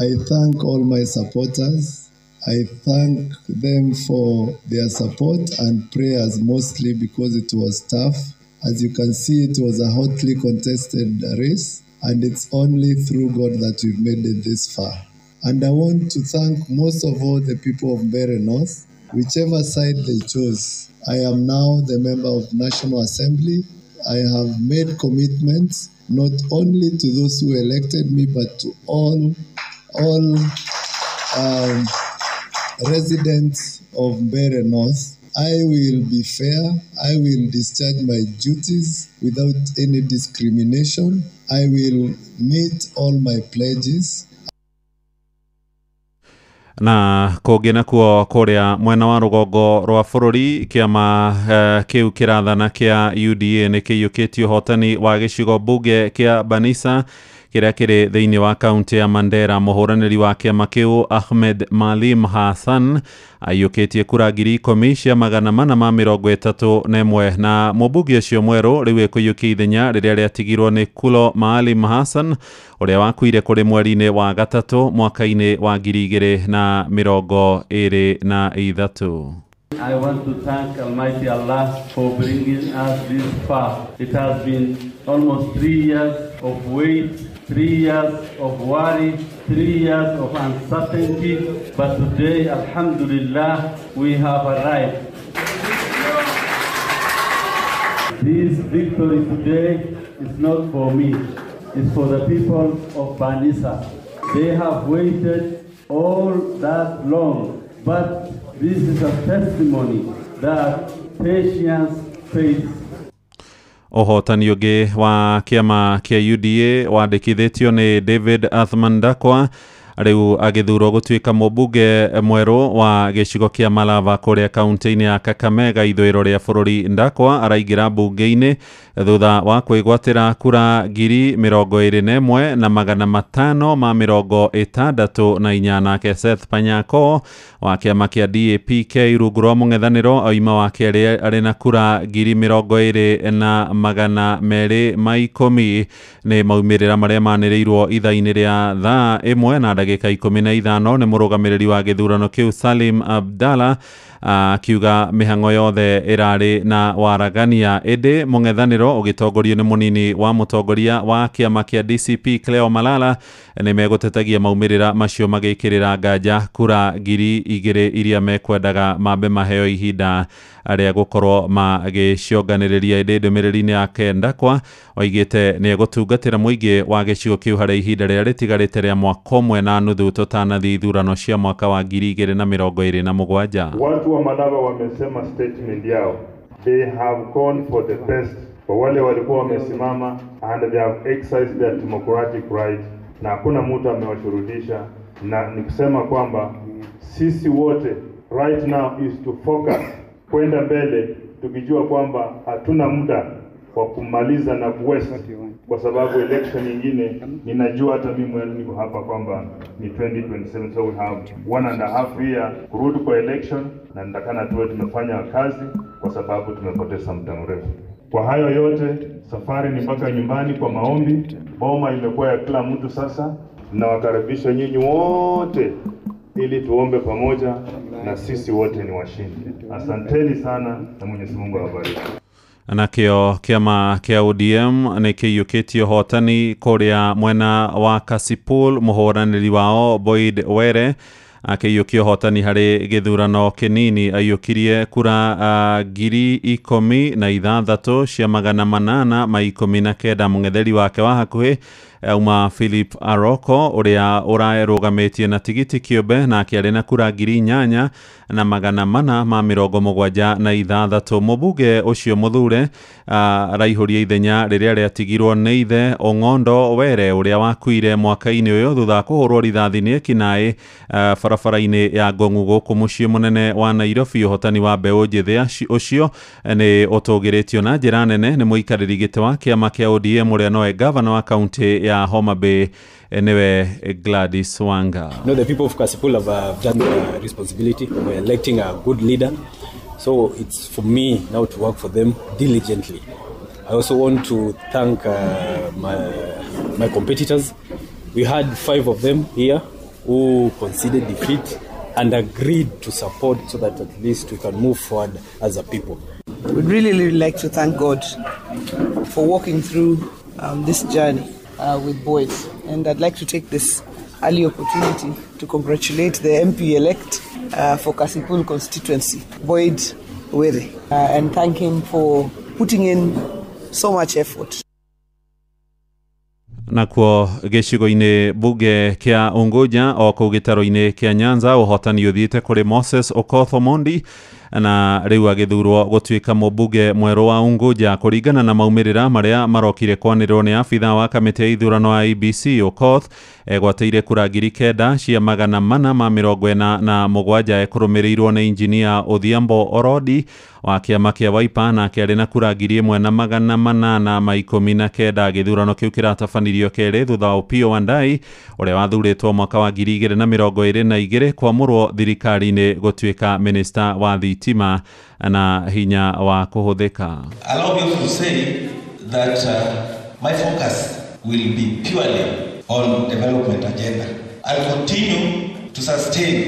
I thank all my supporters. I thank them for their support and prayers, mostly because it was tough. As you can see, it was a hotly contested race, and it's only through God that we've made it this far. And I want to thank most of all the people of Mbeere North, whichever side they chose. I am now the member of National Assembly. I have made commitments not only to those who elected me, but to all residents of Mbeere North. I will be fair. I will discharge my duties without any discrimination. I will meet all my pledges. Na kũngĩ nakuo kũrĩa mwena wa rũgongo rwa bũrũri, kĩama kĩu kĩrathana kĩa UDA nĩ kĩiyũkĩtie ũhotani wa gĩcigo mbunge kĩa Banisa kĩrĩa kĩrĩ thĩinĩ wa kaunti ya Mandera. Mũhũranĩri wa kĩama kĩu Ahmed Maalim Hassan aiyũkĩtie kura 10,431 na mũmbunge ũcio mwerũ rĩu ekũiyũkia ithenya rĩrĩa rĩatigirwo nĩ Kulo Maalim Hassan ũrĩa wakuire kũrĩ mweri-inĩ wa 3 mwaka-inĩ wa 2023. I want to thank Almighty Allah for bringing us this far. It has been almost 3 years of wait, 3 years of worry, 3 years of uncertainty, but today, Alhamdulillah, we have arrived. This victory today is not for me, it's for the people of Banisa. They have waited all that long, but this is a testimony that patience pays. Ũhotani ũngĩ wa kĩama kĩa UDA wandĩkithĩtio nĩ David Athman Dakwa rĩu agĩthurwo gũtuĩka mũmbunge mwerũ wa gĩcigo kĩa Malava kũrĩa kaunti-inĩ ya Kakamega ithũĩro rĩa bũrũri. Ndakwa araingĩra mbunge-inĩ thutha wa kwĩgwatĩra kura 21,564. Nake Seth Panyako wa kĩama kĩa DAPK rungu rwa mũng'ethanĩro oima wa kerĩ arĩ na kura 20,210. Nĩ maumĩrĩra marĩa manĩrĩirwo ithaa-inĩ rĩa thaa 1 na ndagĩka 15 nĩ mũrũgamĩrĩri wa gĩthurano kĩu Salim Abdalla akiuga mĩhang'o yothe ĩrarĩ na waragania. Ĩndĩ mũng'ethanĩro ũgĩtongorio nĩ mũnini wa mũtongoria wa kĩama kĩa DCP Cleo Malala nĩ megũtetagia maumĩrĩra macio magĩkĩrĩra nganja kura 2,000 iria mekwendaga mambe maheo ihinda rĩa gũkorwo magĩcionganĩrĩria. Ĩndĩ ndũmĩrĩri-inĩ yake Ndakwa oigĩte nĩ egũtungatĩra mũingĩ wa gĩcigo kĩu harĩ ihinda rĩrĩa rĩtigarĩte rĩa mwaka 1.5 tũtanathiĩ ithurano cia mwaka wa 2027. Watu wa Malava wamesema statement yao, they have gone for the best. Kwa wale walikuwa wamesimama, and they have exercised their democratic right na hakuna mtu amewashurutisha, na ni kusema kwamba sisi wote right now is to focus kwenda mbele, tukijua kwamba hatuna muda wa kumaliza na kuwaste, kwa sababu election nyingine ninajua hata mimi mwenyewe niko hapa kwamba ni 2027, so we have 1.5 year kurudi kwa election, na nitakana tuwe tumefanya kazi, kwa sababu tumepoteza muda mrefu. Kwa hayo yote, safari ni mpaka nyumbani kwa maombi. Boma imekuwa ya kila mtu sasa. Nawakaribisha nyinyi wote ili tuombe pamoja, na sisi wote ni washindi. Asanteni sana na Mwenyezi Mungu awabariki. Nakĩo kĩama kĩa ODM nĩ kĩiyũkĩtie ũhotani kũrĩa mwena wa Kasipul, mũhũranĩri wao Boyd Were akĩiyũkia ũhotani harĩ gĩthurano kĩnini. Aiyũkirie kura 16,819. Mũng'etheri wake wa hakuhĩ auma Philip Aroko ũrĩa ũrarũgamĩtie na tigiti kĩũmbe, nake arĩ na kura 8,476. Mũmbunge ũcio mũthure araihũria ithenya rĩrĩa rĩatigirwo nĩ ithe Ong'ondo Were ũrĩa wakuire mwaka-inĩ ũyũ thutha wa kũhũrwo rithathi nĩ ekinaĩ barabara-inĩ ya Ngong'u gũkũ mũciĩ mũnene wa Nairobi. Ũhotani wa mbeũ njĩthĩ ũcio nĩ ũtũgĩrĩtio na njĩra nene nĩ mũikarĩri gĩtĩ wa kĩama kĩa ODM ũrĩa nowe gavana wa kaunti ya Homa Bay nĩwe Gladys Wanga. You know, the people of Kasipul have done their responsibility of electing a good leader, so it's for me now to work for them diligently. I also want to thank my competitors. We had 5 of them here who conceded defeat and agreed to support so that at least we can move forward as a people. We'd really, really like to thank God for walking through this journey with Boyd. And I'd like to take this early opportunity to congratulate the MP-elect for Kasipul constituency, Boyd Were, and thank him for putting in so much effort. Nakuo gĩcigo-inĩ bunge kĩa Unguja o kũu gĩtaro-inĩ kĩa Nyanza, ũhotani ũthiĩte kũrĩ Moses Okoth Omondi na rĩu agĩthurwo gũtuĩka mũmbunge mwerũ wa Unguja kũringana na maumĩrĩra marĩa marokire kwanĩrĩrwo nĩ abithaa wa kamĩtĩ ya ithurano ya IEBC. Okoth egwatĩire kura 9,447 ekũrũmĩrĩirwo nĩ injinia Odhiambo Orodi wa kĩama kĩa Wiper, nake arĩ na kura 1,819. Gĩthurano kĩu kĩratabanirio kerĩ thutha wa Opiyo Wandayi ũrĩa wathurĩtwo mwaka wa 2022 kwamũrwo thirikari-inĩ gũtuĩka minista wa thitima na hinya wa kũhũthĩka. Allow me to say that my focus will be purely on development agenda. I'll continue to sustain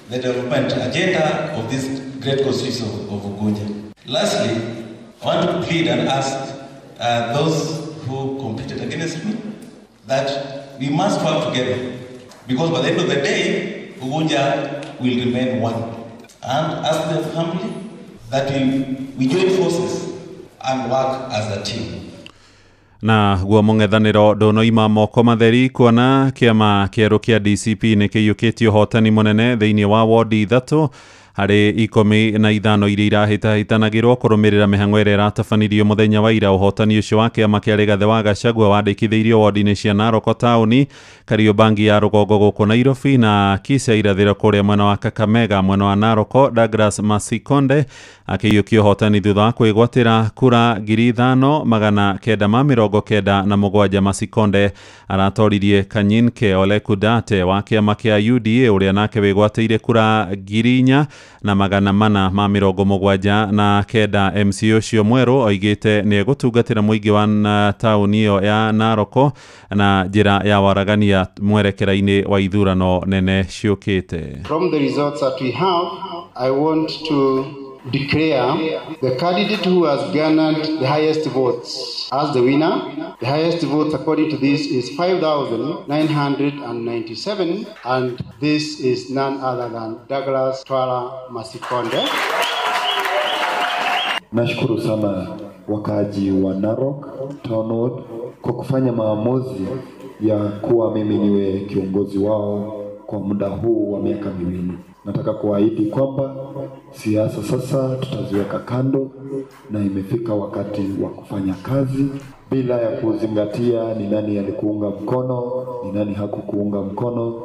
the development agenda of this great constituency of Ugunja. Lastly, I want to plead and ask those who competed against me that we must work together, because by the end of the day, Ugunja will remain one. And ask them humbly that we join forces and work as a team. Na guo mũng'ethanĩro ndũnoima moko matheri kuona kĩama kĩerũ kĩa DCP nĩ kĩiyũkĩtie ũhotani mũnene thĩinĩ wa wodi 3 harĩ 15 iria irahĩtahĩtanagĩrwo kũrũmĩrĩra mĩhang'o ĩrĩa ĩratabanirio mũthenya wa ira. Ũhotani ũcio wa kĩama kĩa Rigathĩ wa Gachagua wandĩkithĩirio wodi-inĩ cia Narok taũni, Kariobangi ya rũgongo gũkũ Nairobi na Kisia irathĩro kũrĩa mwena wa Kakamega. Mwena wa Narok, Douglas Masikonde akĩiyũkia ũhotani thutha wa kwĩgwatĩra kura 5,997. Masikonde aratoririe Kanyinke Ole Kudate wa kĩama kĩa UDA ũrĩa nake wĩgwatĩire kura 4,479. MC ũcio mwerũ oigĩte nĩ egũtungatĩra mũingĩ wa taũni ĩyo ya Narok na njĩra ya waragania mwerekera-inĩ wa ithurano nene ciũkĩte. From the results that we have, I want to declare the candidate who has garnered the highest votes as the winner. The highest votes according to this is 5,997, and this is none other than Douglas Twala Masikonde. Nashukuru sana wakaaji wa Narok Town Ward kwa kufanya maamuzi ya kuwa mimi niwe kiongozi wao kwa muda huu wa miaka miwili. Nataka kuahidi kwamba siasa sasa tutaziweka kando na imefika wakati wa kufanya kazi. bila ya kuzingatia ni nani alikuunga mkono, ni nani hakukuunga mkono.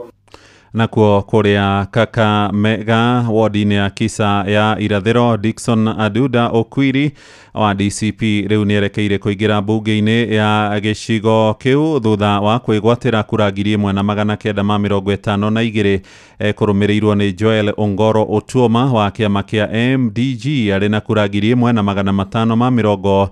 Nakuo kuria Kakamega wodi-inĩ ya Kisa ya Irathĩro, Dickson Aduda Okwiri wa DCP rĩu nĩerekeire kũingĩra mbunge-inĩ ya gĩcigo kĩu thutha wa kwĩgwatĩra kura 1952 kũrũmĩrĩirwo nĩ Joel Ongoro Otuoma wa kĩama kĩa MDG arĩ na kura 1541.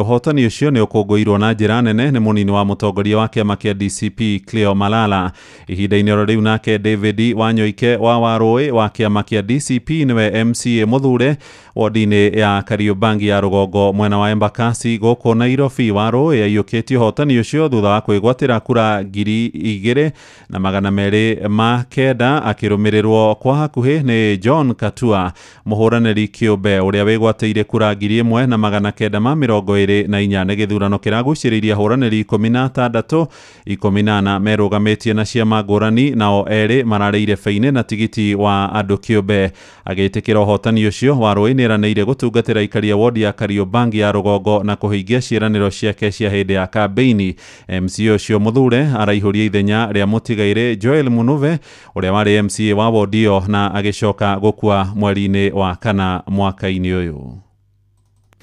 Ũhotani ũcio nĩ ũkũngũĩirwo na njĩra nene nĩ mũnini wa mũtongoria wa kĩama kĩa DCP Cleo Malala. Ihinda-inĩ oro rĩu nake David Wanyoike wa Warũĩ wa kĩama kĩa DCP nĩwe MCA mũthure wodi-inĩ ya Kariobangi ya rũgongo mwena wa Embakasi gũkũ Nairobi. Warũĩ aiyũkĩtie ũhotani ũcio thutha wa kwĩgwatĩra kura 2209 akĩrũmĩrĩrwo kwa hakuhĩ nĩ John Katua mũhũranĩri kĩũmbe ũrĩa wĩgwatĩire kura 1924. Nĩ gĩthurano kĩragucĩrĩirie ahũranĩri 16, 14 merũgamĩtie na ciama ngũrani, nao erĩ mararĩire bainĩ na tigiti wa andũ kĩũmbe. Agĩtĩkĩra ũhotani ũcio, Warũĩ nĩeranĩire gũtungatĩra aikari a wodi ya Kariobangi ya rũgongo na kũhingia ciĩranĩro ciake cia hĩndĩ ya kambĩini. MCA ũcio mũthure araihũria ithenya rĩa mũtigairĩ Joel Munuve ũrĩa warĩ MCA wa wodi ĩyo na agĩcoka gũkua mweri-inĩ wa kana mwaka-inĩ ũyũ.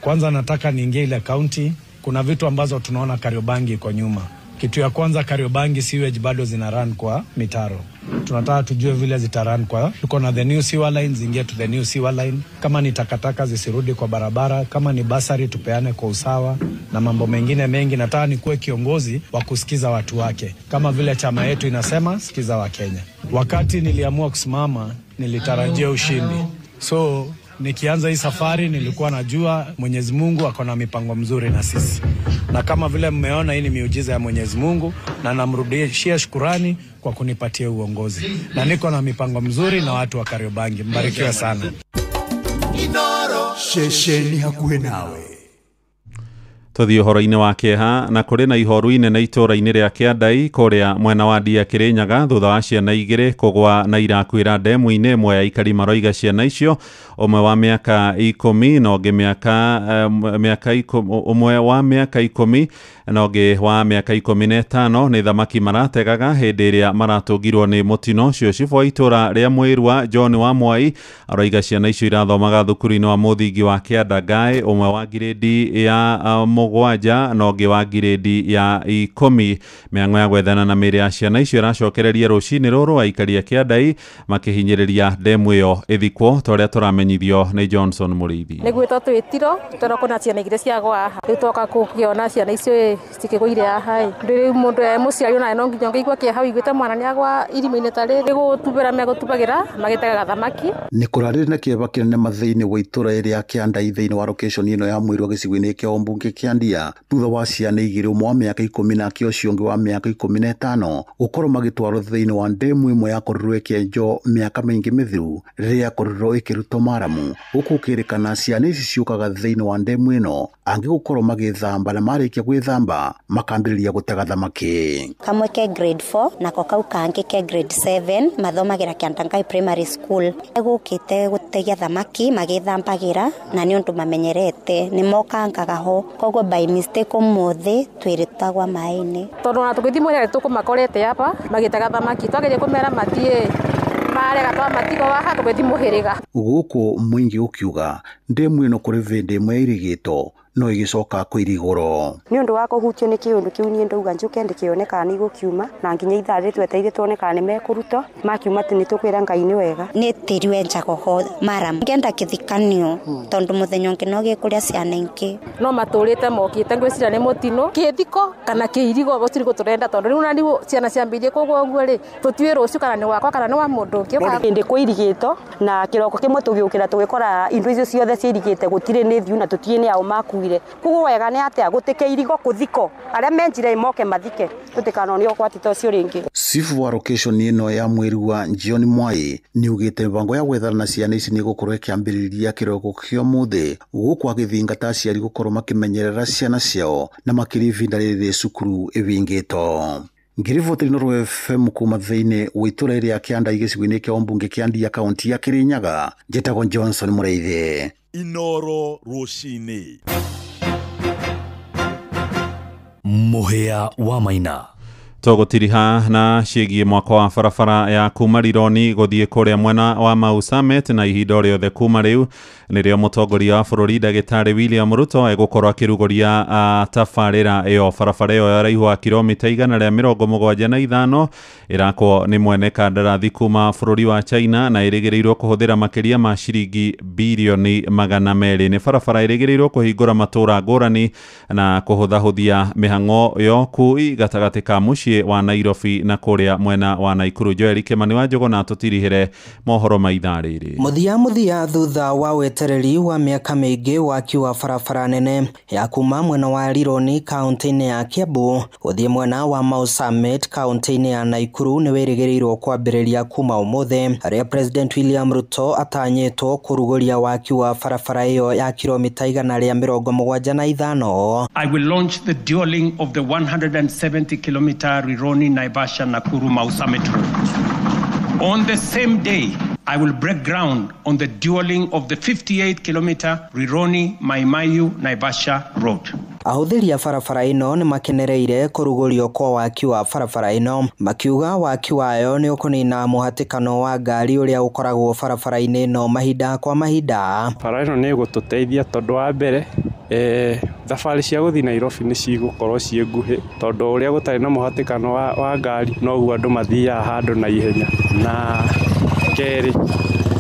Kwanza nataka niingie ile kaunti, kuna vitu ambazo tunaona Kariobangi iko nyuma. Kitu ya kwanza, Kariobangi sewage bado zina run kwa mitaro. Tunataka tujue vile zita run kwa. Tuko na the new sewer line, zingie to the new sewer line. Kama ni takataka zisirudi kwa barabara, kama ni basari tupeane kwa usawa na mambo mengine mengi. Nataka nikuwe kiongozi wa kusikiza watu wake. Kama vile chama yetu inasema, sikiza wa Kenya. Wakati niliamua kusimama, nilitarajia ushindi. So nikianza hii safari nilikuwa najua Mwenyezi Mungu ako na mipango mzuri na sisi. Na kama vile mmeona, hii ni miujiza ya Mwenyezi Mungu na namrudishia shukurani kwa kunipatia uongozi. Na niko na mipango mzuri na watu wa Kariobangi. Mbarikiwe sana. Ceceni hakuhĩ nawe. Tũthiĩ ũhoro-inĩ wa kĩeha. Na kũrĩ na ihoru inene itũũra-inĩ rĩa Kĩandai kũrĩa mwena wa Ndia Kĩrĩnyaga thutha wa ciana igĩrĩ kũgwa na irakuĩra ndemu-inĩ ĩmwe ya aikari maroiga ciana icio, ũmwe wa mĩaka 10 na ũngĩ ũmwe wa mĩaka 10 na ũngĩ wa mĩaka 15 nĩ thamaki marategaga hĩndĩ ĩrĩa maratũngirwo nĩ mũtino ũcio. Cibũ wa itũũra rĩa Mwĩrua John wa Mwai aroiga ciana icio irathomaga thukuru-inĩ wa mũthingi wa Kĩandangaĩ, ũmwe wa ngirĩndi ya 7 na ũngĩ wa ngirĩndi ya 10. Mĩhang'o ya gwethana na mĩĩrĩ ya ciana icio ĩracokereria rũcinĩ rũrũ aikari a Kĩandai makĩhinyĩrĩria ndemu ĩyo ĩthikwo ta ũrĩa tũramenyithio nĩ Johnson Mũrĩithi. Nĩ gwĩtwo twĩtirwo tondũ kwĩna ciana igĩrĩ ciagwa haha, rĩu twoka kũkĩona ciana icio cikĩgũire haha ĩ. Rĩu mũndũ e mũciari onawe no nginya ũngĩigua kĩeha ũiguĩte mwana nĩagwa irima-inĩ ta rĩrĩ, gũtubĩra megũtubagĩra magĩtegaga thamaki. Nĩ kũrarĩ na kĩeva kĩnene thĩinĩ wa itũũra rĩa Kĩandai thĩinĩ wa location ĩno ya Mwĩrua gĩcigo-inĩ kĩa ũmbunge kĩa Ndia thutha wa ciana igĩrĩ, ũmwe wa mĩaka 10 nake ũcio ũngĩ wa mĩaka 15 gũkorwo magĩtwarwo thĩinĩ wa ndemu ĩmwe yakorirwo ĩkĩenjwo mĩaka mĩingĩ mĩthiru rĩrĩa yakorirwo ĩkĩrutwo maramu. Gũkũ gũkĩrĩkana ciana ici ciũkaga thĩinĩ wa ndemu ĩno angĩ gũkorwo magĩthamba na marĩkia gwĩthamba makambĩrĩria gũtega thamaki. Kamwe ke grade 4 nako kau kangĩ ke grade 7 mathomagĩra Kĩandangai Primary School. Gũkĩte gũtegia thamaki magĩthambagĩra na nĩ ũndũ mamenyerete nĩ mokangaga ho, koguo by mistake ũmũthĩ twĩrĩtagwa maĩ-inĩ. Tondũ ona tũgĩthiĩ mũrĩa tũkũmakorete hapa magĩtega thamaki, twageria kũmera mathiĩ marega twamatigo haha tũgĩthiĩ mũhĩrĩga. Gũkũ mũingĩ ũkiuga ndemu ĩno kũrĩ vĩndĩ ĩmwe ĩirigĩtwo no ĩgĩcoka kũirigũrwo. Nĩ ũndũ wa kũhutio nĩ kĩũndũ kĩu niĩ ndauga njũke ndĩkĩone kana nĩ igũkiuma, na nginya ithaa rĩrĩ twetereire tuone kana nĩ mekũrutwo. Makiuma atĩ nĩ tũkwĩra Ngai nĩ wega. Nĩ tĩri wenjagwo ho maramu, ngenda kĩthikanio tondũ mũthenya ũngĩ no gĩkũrĩa ciana ingĩ. No matũrĩte mokĩte ngwĩciria nĩ mũtino kĩthiko kana kĩirigo gũtirĩ gũtũrenda tondũ rĩu na rĩu ciana ciambĩrĩirie kũgwa ũguo rĩ, tũtiũĩ rũciũ kana nĩ wakwa kana nĩ wa mũndũ ũngĩ. Hĩndĩ kũirigĩtwo na kĩroko kĩmwe tũgĩũkĩra tũgĩkora indo icio ciothe ciirigĩte gũtirĩ nĩ thiu na tũtiĩ nĩ ao makuire. Koguo wega nĩ atĩa gũtĩke irigo kũthiko arĩa menjire moke mathike tũtikanone ũgwati ta ũcio rĩngĩ. Cibu wa location ĩno ya Mwĩrua John Mwai nĩugĩte mĩbango ya gwethana na ciana ici nĩ ĩgũkorwo ĩkĩambĩrĩria kĩroko kĩa ũmũthĩ gũkũ agĩthingata aciari gũkorwo makĩmenyerera ciana ciao na makĩria ihinda rĩrĩ cukuru ĩhingĩtwo. Ngĩriboti Inooro FM kuma thĩinĩ wa itũũra rĩa Kĩandai gĩcigo-inĩ kĩa ũmbunge kĩa Ndia kaunti ya Kĩrĩnyaga, njĩtagwo Johnson Mũrĩithi. Inooro rũcinĩ. Mũhĩa wa Maina. Tũgũtiriha na ciĩgiĩ mwako wa barabara ya kuma Rironi gũthiĩ kũrĩa mwena wa Mau Summit, na ihinda o rĩothe kuma rĩu nĩrĩo mũtongoria wa bũrũri ndagĩtarĩ William Ruto egũkorwo akĩrugũria tabarĩra ĩyo. Barabara ĩyo ya ũraihu wa kilomita 175 ĩrakwo nĩ mwene kandarathi kuma bũrũri wa China na ĩrĩgĩrĩirwo kũhũthĩra makĩria ma ciringi birioni 200. Nĩ barabara ĩrĩgĩrĩirwo kũhingũra matũũra ngũrani na kũhũthahũthia mĩhang'o ya ũkui gatagatĩ ka mũciĩ wa Nairobi na kũrĩa mwena wa Naikuru. Joel Kimani wa Njũgũna tũtirihĩre mohoro ma ithaa rĩrĩ. Mũthia thutha wa wetereri wa mĩaka mĩingĩ waki wa barabara nene ya kuma mwena wa Rironi kaunti-inĩ ya Kiambu gũthiĩ mwena wa Mau Summit kaunti-inĩ ya Naikuru nĩ wĩrĩgĩrĩirwo kwambĩrĩria kuma ũmũthĩ, harĩa President William Ruto atanyĩtwo kũrugũria waki wa barabara ĩyo ya kilomita 175. I will launch the dualling of the 170 kilometer Rironi Naivasha Nakuru Mau Summit Road. On the same day, I will break ground on the dualling of the 58 kilometer Rironi Maimayu Naivasha Road. Ahũthĩri a barabara ĩno nĩ makenereire kũrugũrio kwa waki wa barabara ĩno, makiuga waki wayo nĩ ũkũnina mũhatĩkano wa ngari ũrĩa ũkoragwo barabara-inĩ ĩno mahinda kwa mahinda. Bara ĩno nĩ ĩgũtũteithia tondũ wa mbere thabarĩ cia gũthiĩ Nairobi nĩ cigũkorwo ciĩ nguhĩ, tondũ ũrĩa gũtarĩ na mũhatĩkano wa ngari noguo andũ mathiaga handũ na ihenya. Na kerĩ,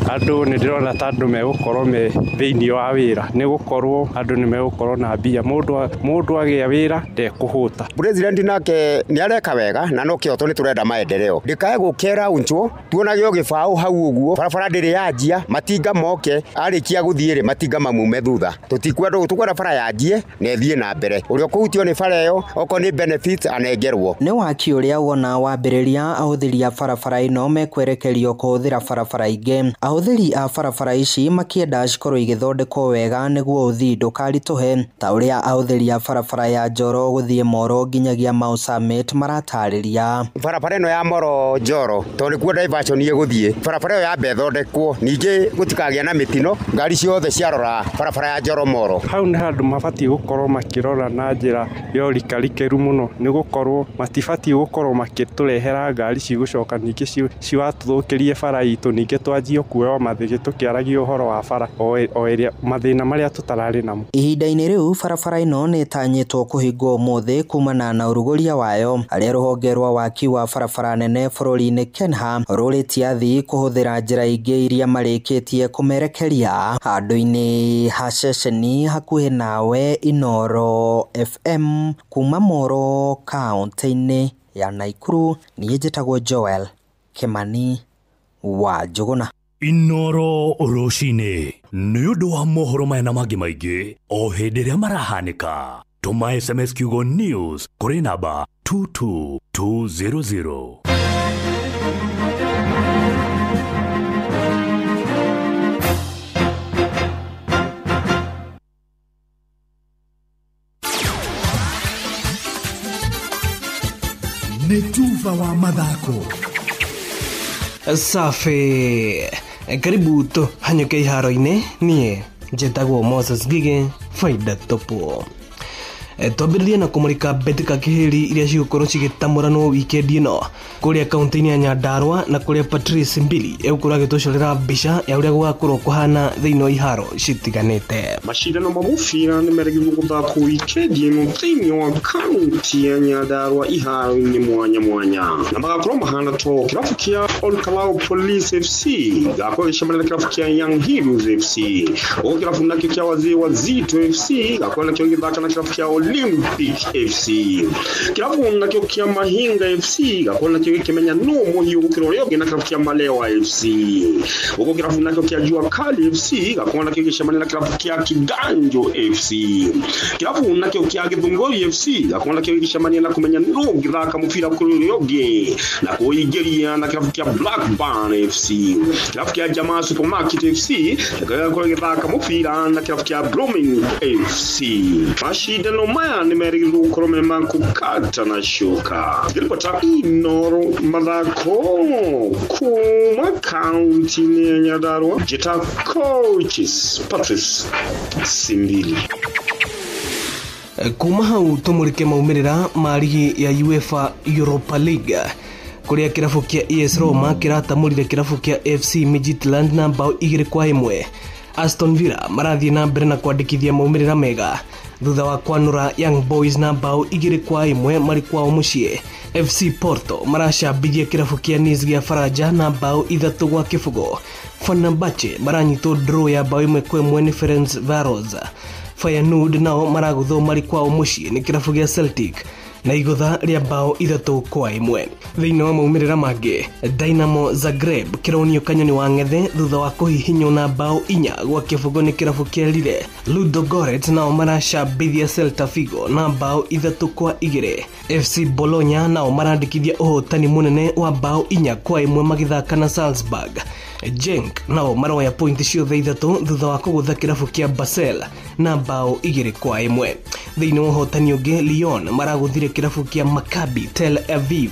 andũ nĩ ndĩrona ta andũ megũkorwo me thĩinĩ wa wĩra, nĩ gũkorwo andũ nĩ megũkorwo na mbia, mũndũ agĩa wĩra ndekũhũta. President nake nĩ areka wega na no kĩhoto nĩ tũrenda maendeleo. Ndĩkae gũkera unchwo tuonage o gĩbaũ hau ũguo, barabara ndĩrĩ yanjia, matinga moke, arĩkia gũthiĩ rĩ matinga mamume thutha. Tũtikwenda tũkwenda bara yanjie na ĩthiĩ na mbere. Ũrĩa ũkũhutio nĩ bara ĩyo okorwo nĩ benefits anengerwo. Nĩ waki ũrĩa wona wambĩrĩria ahũthĩri a barabara ĩno mekwerekerio kũhũthĩra barabara ingĩ. Ahũthĩri a barabara ici makĩenda cikorwo igĩthondekwo wega nĩguo ũthii ndũkaritũhe ta ũrĩa ahũthĩri a barabara ya Njoro gũthiĩ Moro nginyagia Mau Summit maratarĩria. Barabara ĩno ya Moro Njoro tondũ nĩkuo diversion ĩgũthiĩ, barabara ĩyo yambe ĩthondekwo, ningĩ gũtikagĩa na mĩtino, ngari ciothe ciarora barabara ya Njoro Moro. Hau nĩ handũ mabatiĩ gũkorwo makĩrora na njĩra ya ũrikarikĩru mũno, nĩ gũkorwo matibatiĩ gũkorwo makĩtũrehera ngari cigũcoka ningĩ ciwatũthũkĩrie bara itũ, ningĩ twanjie kuoya mathĩgĩ tũkĩaragia ũhoro wa bara o ĩrĩa mathĩna marĩa tũtararĩ namo. Ihinda-inĩ rĩu barabara ĩno nĩ ĩtanyĩtwo kũhingwo ũmũthĩ kumana na ũrugũria wayo, harĩa rũhonge rwa waki wa barabara nene bũrũri-inĩ KENHA rũrĩtie athii kũhũthĩra njĩra ingĩ iria marĩkĩtie kũmerekeria. Handũ-inĩ ha ceceni hakuhĩ nawe Inooro FM kuma Moro kaunti-inĩ ya Naikuru, niĩ njĩtagwo Joel Kimani wa Njũgũna. Inooro rũcinĩ nĩ ũndũ wa mohoro maya na mangĩ maingĩ o hĩndĩ ĩrĩa marahanĩka. Tũma SMS kiugo news kũrĩ namba 22200. Nĩ tuba wa mathako. Safi, karibu tũhanyũke iharo-inĩ. Niĩ njĩtagwo Moses Ngige, faida topo. Twambĩrĩrie na kũmũrĩka mbĩtĩka kĩhĩri iria cigũkorwo cigĩtamũranwo wikendi ĩno kũrĩa kaunti-inĩ ya Nyandarua, na kũrĩa Patrice Mbili egũkorwo agĩtũcorera mbica ya ũrĩa gũgakorwo kũhana thĩinĩ wa iharo citiganĩte. Macindano ma mũbira nĩ merĩgĩrĩirwo gũthakwo wikendi ĩno thĩinĩ wa kaunti ya Nyandarua iharo-inĩ mwanya mwanya, na magakorwo mahana to kĩrabu kĩa Olkalau Police FC gakorwo gĩcemania na kĩrabu kĩa Young Heroes FC, o kĩrabu nakĩo kĩa Wazee Wazito FC gakorwo nakĩo gĩgĩthaka na kĩrabu kĩa Olympic FC. Kĩrabu nakĩo kĩa Mahinga FC gakorwo nakĩo gĩkĩmenya no mũhiũ gũkĩra ũrĩa ũngĩ na kĩrabu kĩa Malewa FC. Ũguo kĩrabu nakĩo kĩa Jua Kali FC gakorwo nakĩo gĩgĩcemania na kĩrabu kĩa Kiganjo FC. Kĩrabu nakĩo kĩa Gĩthũngũri FC gakorwo nakĩo gĩgĩcemania na kũmenya no ũngĩthaka mũbira kũrĩ ũrĩa ũngĩ na kũingĩria na kĩrabu kĩa Blackburn FC. Kĩrabu kĩa Jamaa Supermarket FC gĩgakorwo gĩgĩthaka mũbira na kĩrabu kĩa Blooming FC. Macindano maya nĩ merĩgĩrĩirwo gũkorwo me ma kũkata na coka. Ngĩribota Inooro mathako kuma kaunti-inĩ ya Nyandarua, njĩta Coaches Patrice Simbili. Kuma hau tumurike maumĩrĩra ma ligi ya UEFA Europa League kuria kirabu kia AS Roma kiratamũrire kirabu kia FC Midtjylland na bao 2-1. Aston Villa marathiĩ na mbere na kwandĩkithia maumĩrĩra mega thutha wa kwanũra Young Boys na bao 2-1 marĩ kwao mũciĩ. FC Porto maracambithia kirabu kia Nice gĩa Faranja na bao 3-0. Fenerbahce maranyitwo draw ya bao 1-1 nĩ Ferencvaros. Feyenoord nao maraguthwo marĩ kwao mũciĩ nĩ kirabu gĩa Celtic na igũtha rĩa bao 3-1. Thĩinĩ wa maumĩrĩra mangĩ, Dynamo Zagreb kĩronio kanyoni wa ng'ethe thutha wa kũhihinywo na bao 4-0 nĩ kĩrabu kĩa Lille. Ludogorets nao maracambithia Celta Vigo na bao 3-2. FC Bologna nao marandĩkithia ũhotani mũnene wa bao 4-1 magĩthaka na Salzburg. Genk nao maroya pointi ciothe 3 thutha wa kũgũtha kĩrabu kĩa Basel na bao 2-1. Thĩinĩ wa ũhotani ũngĩ, Lyon maragũthire kĩrabu kĩa Maccabi Tel Aviv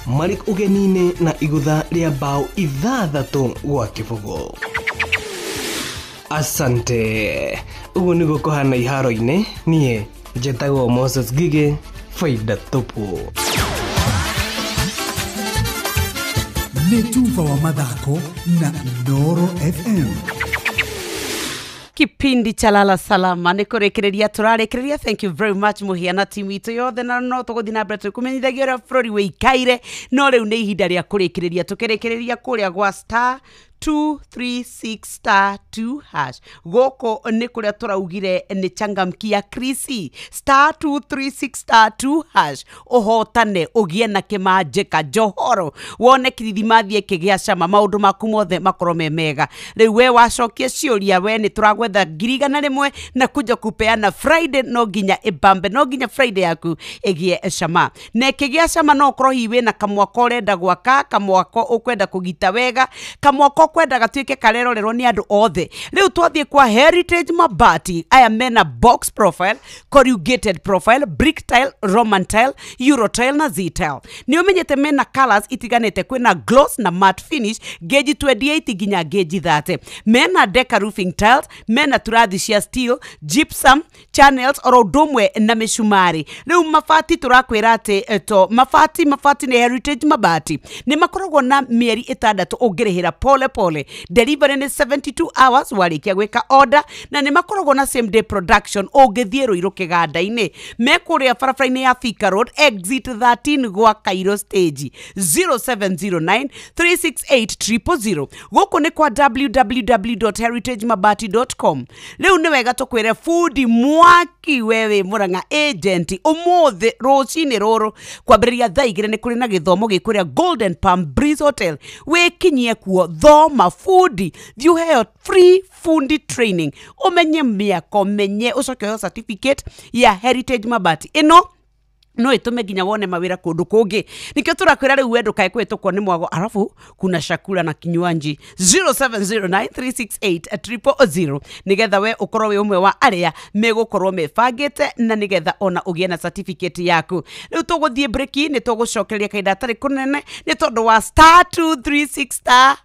marĩ ũgeni-inĩ na igũtha rĩa bao 6-0. Asante. Ũguo nĩguo kũhana iharo-inĩ. Niĩ njetagwo Moses Gige, faida tupu. Nĩ tuba wa mathako na Inooro FM. Kipindi cha Lala Salama nĩ kũrĩkĩrĩria tũrarĩkĩrĩria. Thank you very much mũhiana timu itũ yothe, na no tũgũthiĩ na mbere tũkũmenyithagia ũrĩa bũrũri wĩikaire, no rĩu nĩ ihinda rĩa kũrĩkĩrĩria. Tũkĩrĩkĩrĩria kũrĩa gwa star 236 star 2 hash. Gũkũ nĩ kũrĩa tũraugire nĩ changamkia krisi. Star 236 star 2 hash, ũhotane ũgĩe na kĩmanjĩka njohoro, wone kirithimathi ĩkĩgĩa cama, maũndũ maku mothe makorwo me mega. Rĩu we wacokia ciũria, we nĩ tũragwetha 100,000 na kuja kupeana Friday, no nginya ĩbambe, no nginya Friday yaku ĩgĩe cama. Na ĩkĩgĩa cama no ũkorwo hihi wĩna kamwako ũrenda gwaka, kamwako ũkwenda kũgita wega, kamwako ũkwenda gatuĩke karerorerwo nĩ andũ othe. Rĩu twathiĩ kwa Heritage Mabati, aya mena box profile, corrugated profile, brick tile, Roman tile, Euro tile na Z tile. Nĩ ũmenyete mena colors itiganĩte, kwĩna gloss na matte finish, gauge 28 nginya gauge 30. Mena deca roofing tiles, mena turathi cia steel, gypsum, channels oro ũndũ ũmwe na mĩcumarĩ. Rĩu mabati tũrakwĩra atĩ to mabati nĩ Heritage Mabati nĩ makoragwo na mĩeri 6 ũngĩrĩhĩra pole pole. Delivery nĩ 72 hours warĩkia gwĩka order, na nĩ makoragwo na same day production ũngĩthiĩ Ruiru kĩganda-inĩ. Me kũrĩa barabara-inĩ ya Thika Road exit 13 gwa Cairo stage 0709 368 000. Gũkũ nĩ kwa www.heritagemabati.com. Rĩu nĩ wega tũkwĩre fundi mwaki wewe Murang'a agent, ũmũthĩ rũcinĩ rũrũ kwambĩrĩria thaa 2 nĩ kũrĩ na gĩthomo gĩ kũrĩa Golden Palm Breeze Hotel. Wĩkinyie kuo, thoma fundi, thiĩ ũheo free fundi training, ũmenye mĩako, menye ũcoke ũheo certificate ya Heritage Mabati ĩno no ĩtũme nginya wone mawĩra kũndũ kũngĩ. Nĩkĩo tũrakwĩra rĩu we ndũkae kũhĩtũkwo nĩ mwago, arabu kuna chakula na kinywanji. 0709 368 000 nĩgetha we ũkorwo wĩ ũmwe wa arĩa megũkorwo mebangĩte, na nĩgetha ona ũgĩe na certificate yaku. Rĩu tũgũthiĩ break, nĩ tũgũcokeria kahinda gatarĩ kũnene nĩ tondũ wa star 236 star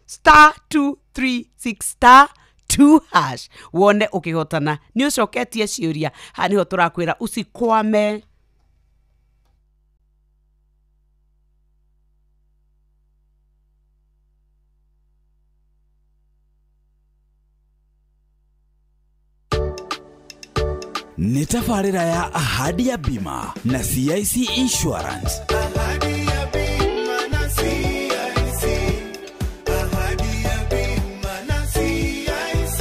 star 236 star 2 hash wone ũkĩhotana. Nĩ ũcoketie ciũria haha nĩho tũrakwĩra usikwame. Nĩ tabarĩra ya Ahadi ya Bima na CIC Insurance. Ahadi ya Bima na CIC. Ahadi ya Bima na CIC.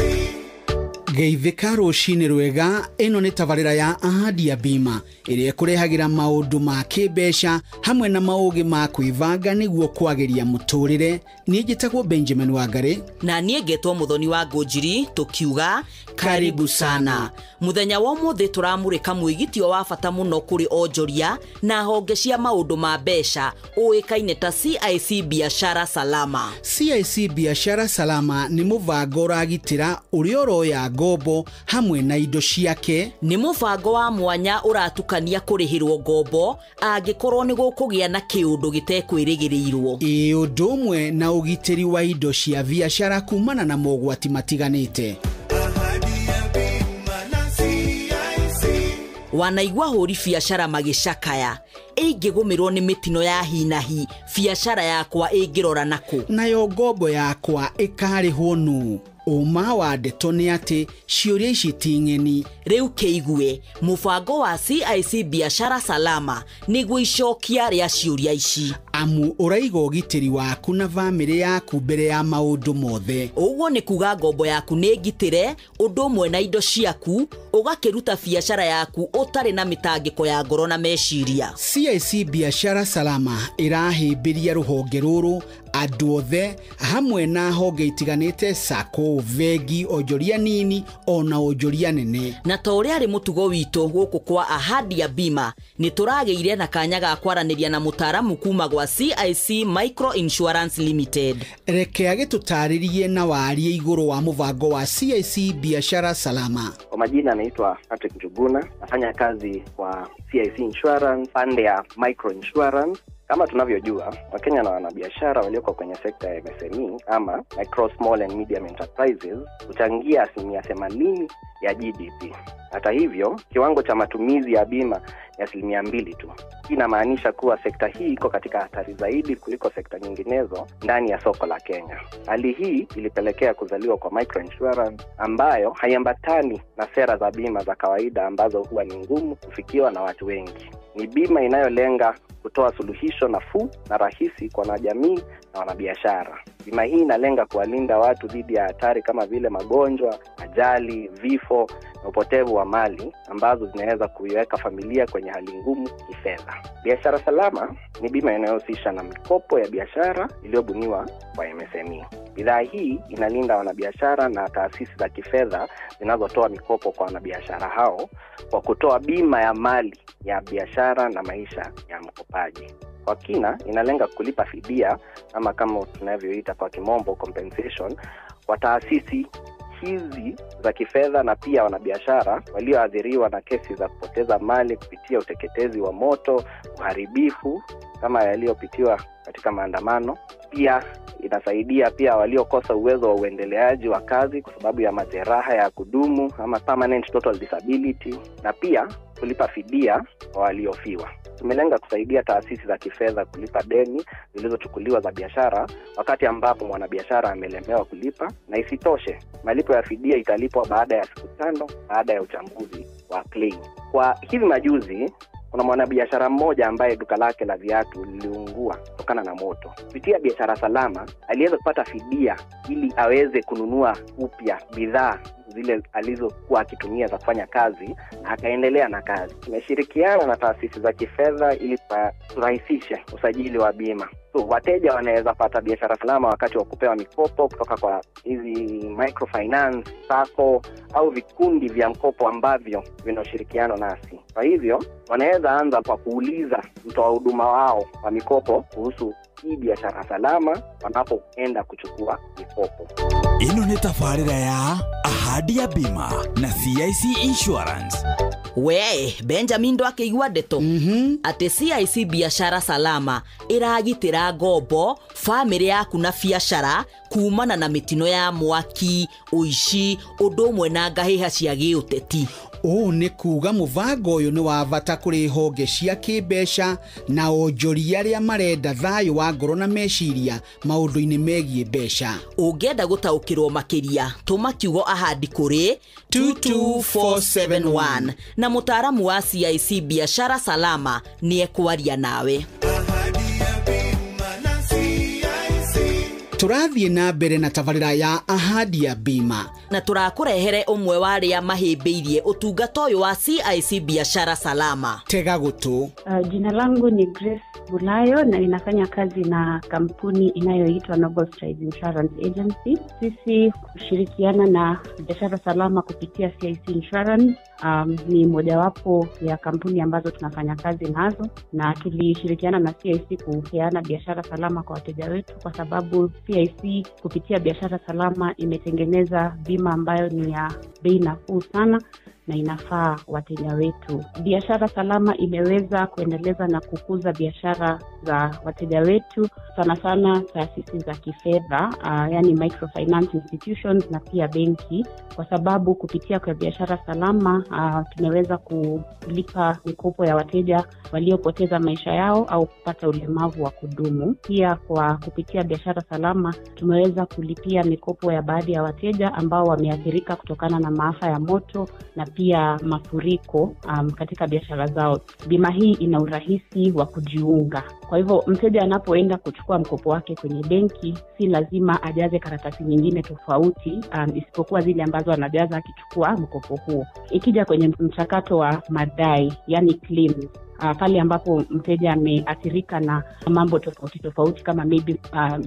Geithĩka rũcinĩ rwega, ĩno nĩ tabarĩra ya Ahadi ya Bima ĩrĩa ĩkũrehagĩra maũndũ ma kĩmbeca hamwe na maũgĩ ma kwĩbanga nĩguo kwagĩria mũtũrĩre. Niĩ njĩtagwo Benjamin Wangari na niĩ ngetwo Muthoni wa Ngũnjiri, tũkiuga karibu sana. Mũthenya wa ũmũthĩ tũramũrĩka mwĩgitio wa bata mũno kũrĩ onjoria na honge cia maũndũ ma mbeca ũĩkaine ta CIC Biashara Salama. CIC Biashara Salama nĩ mũbango ũragitĩra ũrĩa ũroya ngombo hamwe na indo ciake. Nĩ mũbango wa mwanya ũratukania kũrĩhĩrwo ngombo angĩkorwo nĩ gũkũgĩa na kĩũndũ gĩtekwĩrĩgĩrĩirwo. Ĩĩ, ũndũ ũmwe na ũgitĩri wa indo cia biashara kumana na mogwati matiganĩte. Ahadi ya Bima na CIC. Wanaigua hũri biacara magĩcakaya, ĩngĩgũmĩrwo nĩ mĩtino ya hinahi, biacara yakwa ĩngĩrora nakũ? Nayo ngombo yakwa ĩkarĩhwo nũ? Ũma wa ndeto nĩ atĩ ciũria ici ti ng'eni. Rĩu kĩigue, mũbango wa CIC Biashara Salama nĩguo icokia rĩa ciũria ici. Amu ũraiga ũgitĩri waku na bamĩrĩ yaku mbere ya maũndũ mothe. Ũguo nĩ kuga ngombo yaku nĩ ngitĩre, ũndũ ũmwe na indo ciaku, ũgakĩruta biacara yaku ũtarĩ na mĩtangĩko ya ngoro na meciria. CIC Biashara Salama ĩrahĩmbĩria rũhonge rũrũ, andũ othe hamwe na honge itiganĩte, sacco, bengi, onjoria nini ona onjoria nene. Na ta ũrĩa arĩ mũtugo witũ gũkũ kwa Ahadi ya Bima, nĩ tũragĩire na kanya ga kwaranĩria na mũtaaramu kuma gwa CIC Micro Insurance Limited. Reke agĩtũtarĩrie na warie igũrũ wa mũbango wa CIC Biashara Salama. Kwa majina naitwa Patrick Njuguna, nafanya kazi kwa CIC Insurance, pande ya Micro Insurance. Kama tunavyojua, Wakenya na wanabiashara walioko kwenye sekta ya MSME ama Micro, Small and Medium Enterprises huchangia 80% ya GDP. Hata hivyo, kiwango cha matumizi ya bima ni 2% tu. Hii inamaanisha kuwa sekta hii iko katika hatari zaidi kuliko sekta nyinginezo ndani ya soko la Kenya. Hali hii ilipelekea kuzaliwa kwa micro insurance ambayo haiambatani na sera za bima za kawaida ambazo huwa ni ngumu kufikiwa na watu wengi. Ni bima inayolenga kutoa suluhisho nafuu na rahisi kwa wanajamii na wanabiashara. Bima hii inalenga kuwalinda watu dhidi ya hatari kama vile magonjwa, ajali, vifo na upotevu wa mali ambazo zinaweza kuiweka familia kwenye hali ngumu kifedha. Biashara Salama ni bima inayohusisha na mikopo ya biashara iliyobuniwa kwa MSME. Bidhaa hii inalinda wanabiashara na taasisi za kifedha zinazotoa mikopo kwa wanabiashara hao kwa kutoa bima ya mali ya biashara na maisha ya mkopaji. Kwa kina, inalenga kulipa fidia ama kama tunavyoita kwa kimombo compensation kwa taasisi hizi za kifedha na pia wanabiashara walioathiriwa na kesi za kupoteza mali kupitia uteketezi wa moto, uharibifu kama yaliyopitiwa katika maandamano. Pia inasaidia pia waliokosa uwezo wa uendeleaji wa kazi kwa sababu ya majeraha ya kudumu ama permanent total disability, na pia kulipa fidia kwa waliofiwa. Tumelenga kusaidia taasisi za kifedha kulipa deni zilizochukuliwa za biashara wakati ambapo mwanabiashara amelemewa kulipa, na isitoshe malipo ya fidia italipwa baada ya siku 5 baada ya uchambuzi wa claim. Kwa hivi majuzi kuna mwanabiashara mmoja ambaye duka lake la viatu liliungua kutokana na moto. Kupitia Biashara Salama aliweza kupata fidia ili aweze kununua upya bidhaa zile alizokuwa akitumia za kufanya kazi na akaendelea na kazi. Tumeshirikiana na taasisi za kifedha ili kurahisisha usajili wa bima. So wateja wanaweza pata Biashara Salama wakati wa kupewa mikopo kutoka kwa hizi microfinance, sacco au vikundi vya mkopo ambavyo vina ushirikiano nasi. Kwa hivyo wanaweza anza kwa kuuliza mtoa huduma wao wa mikopo kuhusu hii Biashara Salama wanapoenda kuchukua mikopo. Ino ni tabarĩra ya Ahadi ya Bima na CIC Insurance. We, Benjamin ndo akĩigua ndeto atĩ CIC Biashara Salama ĩragitĩra ngombo, bamĩrĩ yaku na biacara kumana na mĩtino ya mwaki, ũici, ũndũ ũmwe na ngahĩha cia gĩũteti. Ũũ nĩ kuga mũbango ũyũ nĩ wa bata kũrĩ honge cia kĩmbeca na onjoria arĩa marenda thayũ wa ngoro na meciria maũndũ-inĩ megiĩ mbeca. Ũngĩenda gũtaũkĩrwo makĩria, tũma kiugo ahadi kũrĩ 22471 na mũtaaramu wa CIC Biashara Salama nĩ ekwaria nawe. Tũrathiĩ na mbere na tabarĩra ya Ahadi ya Bima na tũrakũrehere ũmwe wa arĩa mahĩmbĩirie ũtungata ũyũ wa CIC Biashara Salama. Tega gũtũ. Jina langu ni Grace Bulayo na ninafanya kazi na kampuni inayoitwa Noble Strides Insurance Agency. Sisi kushirikiana na Biashara Salama kupitia CIC Insurance ni mojawapo ya kampuni ambazo tunafanya kazi nazo, na tulishirikiana na CIC kupeana Biashara Salama kwa wateja wetu kwa sababu CIC kupitia Biashara Salama imetengeneza bima ambayo ni ya bei nafuu sana na inafaa wateja wetu. Biashara Salama imeweza kuendeleza na kukuza biashara za wateja wetu, sana sana taasisi za kifedha, yani microfinance institutions na pia benki, kwa sababu kupitia kwa Biashara Salama tumeweza kulipa mikopo ya wateja waliopoteza maisha yao au kupata ulemavu wa kudumu. Pia kwa kupitia Biashara Salama tumeweza kulipia mikopo ya baadhi ya wateja ambao wameathirika kutokana na maafa ya moto na pia mafuriko katika biashara zao. Bima hii ina urahisi wa kujiunga. Kwa hivyo mteja anapoenda kuchukua mkopo wake kwenye benki, si lazima ajaze karatasi nyingine tofauti, isipokuwa zile ambazo anajaza akichukua mkopo huo. Ikija kwenye mchakato wa madai, yani claims, pale ambapo mteja ameathirika na mambo tofauti tofauti, kama maybe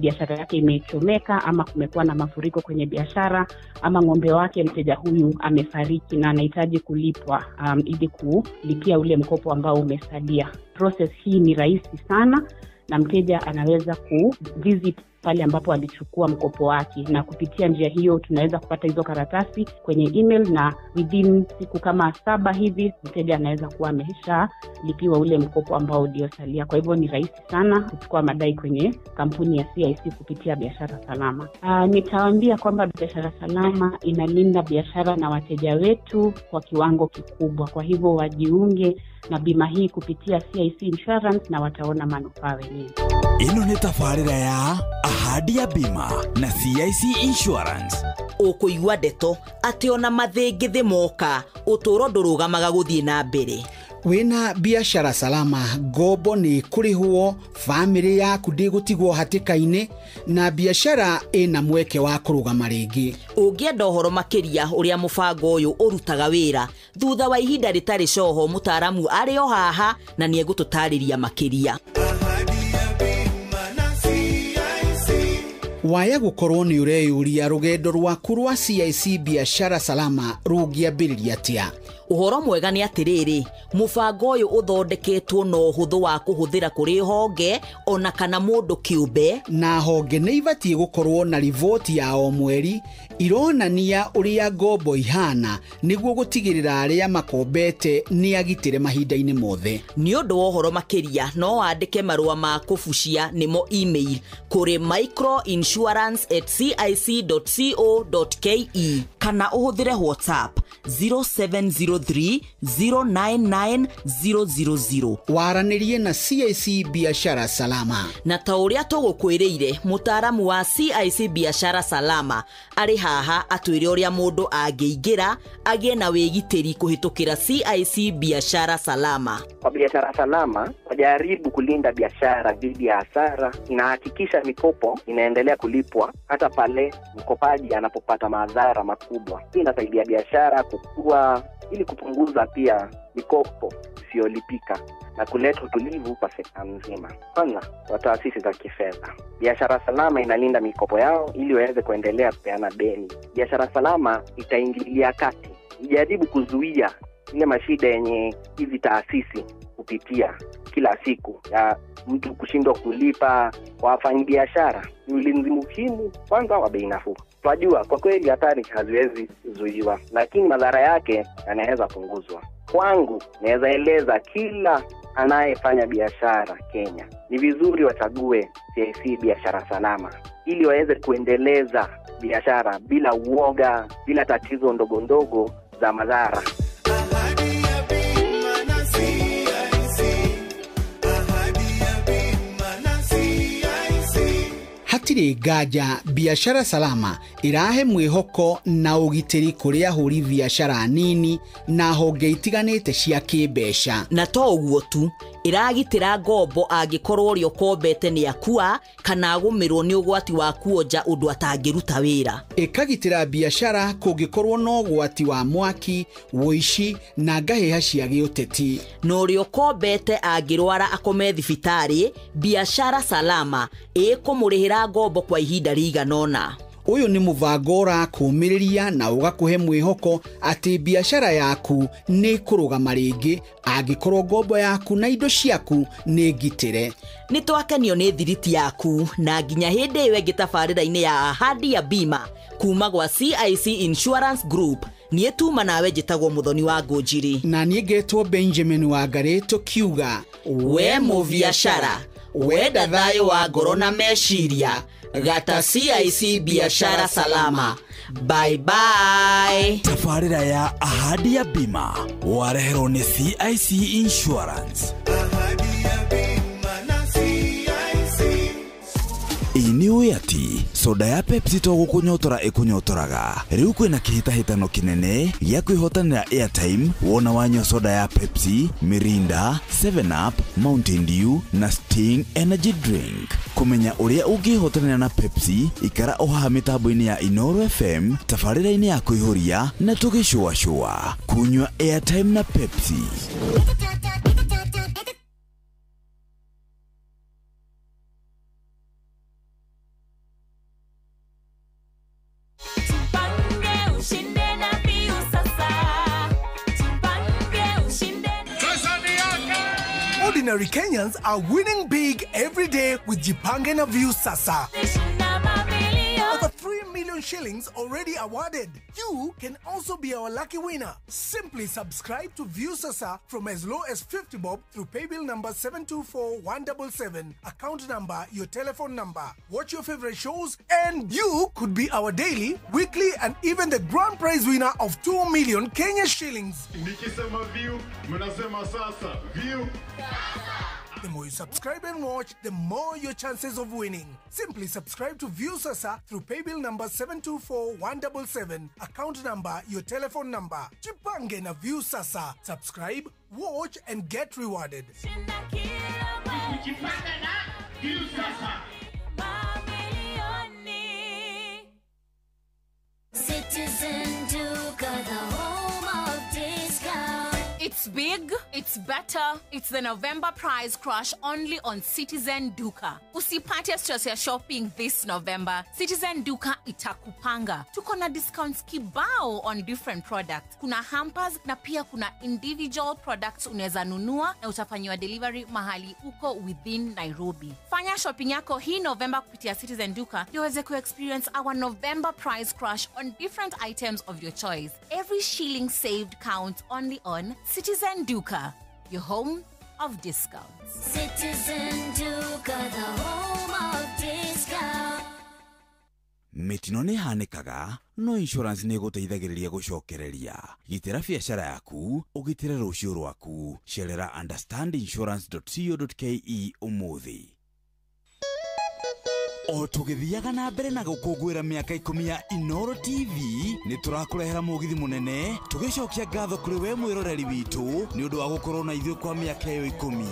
biashara yake imechomeka ama kumekuwa na mafuriko kwenye biashara, ama ng'ombe wake mteja huyu amefariki na anahitaji kulipwa ili kulipia ule mkopo ambao umesalia. Process hii ni rahisi sana na mteja anaweza kuvisit pale ambapo alichukua mkopo wake, na kupitia njia hiyo tunaweza kupata hizo karatasi kwenye email, na within siku kama 7 hivi mteja anaweza kuwa ameshalipiwa ule mkopo ambao uliosalia. Kwa hivyo ni rahisi sana kuchukua madai kwenye kampuni ya CIC kupitia Biashara Salama. Nitawaambia kwamba Biashara Salama inalinda biashara na wateja wetu kwa kiwango kikubwa. Kwa hivyo wajiunge na bima hii kupitia CIC Insurance na wataona manufaa wenyewe. Ino ni tabarĩra ya Ahadi ya Bima na CIC Insurance. Ũkũigua ndeto atĩ ona mathĩngĩthĩ moka ũtũũro ndũrũgamaga gũthiĩ na mbere. Wĩna Biashara Salama, ngombo nĩ kũrĩhwo, bamĩrĩ yaku ndĩgũtigwo hatĩka-inĩ, na biashara ĩna mweke wa kũrũgama rĩngĩ. Ũngĩenda ũhoro makĩria ũrĩa mũbango ũyũ ũrutaga wĩra thutha wa ihinda rĩtarĩ coho, mũtaaramu arĩ o haha na nĩegũtũtarĩria makĩria. Waya gũkorwo nĩ ũreyũria rũgendo rwaku rwa CIC Biashara Salama rũngĩambĩrĩria atĩa. Ũhoro mwega nĩ atĩrĩrĩ, mũbango ũyũ ũthondeketwo na ũhũthũ wa kũhũthĩra kũrĩ honge ona kana mũndũ kĩũmbe. Na honge nĩ ibatiĩ gũkorwo na riboti ya o mweri ironania ũrĩa ngombo ihana nĩguo gũtigĩrĩra arĩa makombete nĩ agitĩre mahinda-inĩ mothe. Nĩ ũndũ wa ũhoro makĩria no wandĩke marũa ma kũbucia nĩmo email kũrĩ microinsurance@cic.co.ke kana ũhũthĩre WhatsApp 0703 099 000. Waranĩrie na CIC Biashara Salama. Na ta ũrĩa tũgũkwĩrĩire, mũtaaramu wa CIC Biashara Salama arĩ haha atwĩre ũrĩa mũndũ angĩingĩra agĩe na wĩgitĩri kũhĩtũkĩra CIC Biashara Salama. Kwa Biashara Salama, wajaribu kulinda biashara dhidi ya hasara, inahakikisha mikopo inaendelea kulipwa hata pale mkopaji anapopata madhara makubwa. Hii inasaidia biashara kukua ili kupunguza pia mikopo isiyolipika na kuleta utulivu kwa sekta nzima. Kwanza, kwa taasisi za kifedha, Biashara Salama inalinda mikopo yao ili waweze kuendelea kupeana deni. Biashara Salama itaingilia kati, ijaribu kuzuia ile mashida yenye hizi taasisi kupitia kila siku ya mtu kushindwa kulipa. Kwa wafanyabiashara ni ulinzi muhimu kwanza wa bei nafuu. Twajua kwa kweli hatari haziwezi zuiwa, lakini madhara yake yanaweza punguzwa. Kwangu naweza eleza kila anayefanya biashara Kenya, ni vizuri wachague CIC Biashara Salama ili waweze kuendeleza biashara bila uoga, bila tatizo ndogo ndogo za madhara. Hatirĩ nganja Biashara Salama irahe mwĩhoko na ũgitĩri kũrĩ ahũri biashara nini na honge itiganĩte cia kĩmbeca. Na to ũguo tu, ĩragitĩra ngombo angĩkorwo ũrĩa ũkombete nĩ akua kana agũmĩrwo nĩ ũgwati wa kuonja ũndũ atangĩruta wĩra. Ĩkagitĩra biashara kũngĩkorwo na ũgwati wa mwaki, ũici na ngahĩha cia gĩũteti. Na ũrĩa ũkombete angĩrwara akome thibitarĩ, Biashara Salama ĩkũmũrĩhĩra ngombo kwa ihinda rĩigana ũna. Ũyũ nĩ mũbango ũrakũũmĩrĩria na ũgakũhe mwĩhoko atĩ biashara yaku nĩ kũrũgama rĩngĩ angĩkorwo ngombo yaku na indo ciaku nĩ ngitĩre. Nĩ twakenio nĩ thiriti yaku na nginya hĩndĩ ĩyo ĩngĩ tabarĩra-inĩ ya Ahadi ya Bima kuma gwa CIC Insurance Group. Niĩ tuma nawe njĩtagwo Muthoni wa Ngũnjiri. Na niĩ ngetwo Benjamin Wangari, tũkiuga we mũbiacara wenda thayũ wa ngoro na meciria, gata CIC Biashara Salama. Bye bye. Tabarĩra ya Ahadi ya Bima wareherwo nĩ CIC Insurance. Ĩ nĩ ũĩ atĩ soda ya Pepsi to gũkũnyotora ĩkũnyotoraga. Rĩu kwĩna kĩhĩtahĩtano kĩnene gĩa kwĩhotanĩra airtime wona wanyua soda ya Pepsi, Mirinda, 7up, Mountain Dew na Sting Energy Drink. Kũmenya ũrĩa ũngĩhotanĩra na Pepsi, ikara o haha mĩtambo-inĩ ya Inooro FM, tabarĩra-inĩ ya kũihũria na tũgĩcũacũa. Kunyua airtime na Pepsi. Ordinary Kenyans are winning big every day with Jipange na Viusasa. Over 3 million shillings already awarded. You can also be our lucky winner. Simply subscribe to Viusasa from as low as 50 bob through paybill number 724177, account number, your telephone number. Watch your favorite shows and you could be our daily, weekly and even the grand prize winner of 2 million Kenya shillings. Nikisema view, mnasema sasa. View. The more you subscribe and watch, the more your chances of winning. Simply subscribe to Viusasa through paybill number 724177, account number, your telephone number. Jipange na Viusasa. Subscribe, watch and get rewarded. Jipange na Viusasa. Citizen Duka, the home of discount. It's big, it's better, it's the November price crash only on Citizen Duka. Usipate stress ya shopping this November. Citizen Duka itakupanga. Tuko na discounts kibao on different products. Kuna hampers na pia kuna individual products unaweza nunua na utafanyiwa delivery mahali uko within Nairobi. Fanya shopping yako hii November kupitia Citizen Duka ndio uweze ku-experience our November price crash on different items of your choice. Every shilling saved counts only on Citizen Duka, your home of discounts. Citizen Duka, the home of discount. Mĩtino nĩ ĩhanĩkaga, no insurance nĩ ĩgũteithagĩrĩria gũcokereria. Gitĩra biacara yaku, ũgitĩre rũciũ rwaku. Cerera understandinsurance.co.ke ũmũthĩ. O tũgĩthiaga na mbere na gũkũngũĩra mĩaka 10 ya Inooro TV, nĩ tũrakũrehera mũgithi mũnene tũgĩcokia ngatho kũrĩ we mwĩroreri witũ nĩ ũndũ wa gũkorwo na ithuĩ kwa mĩaka ĩyo 10.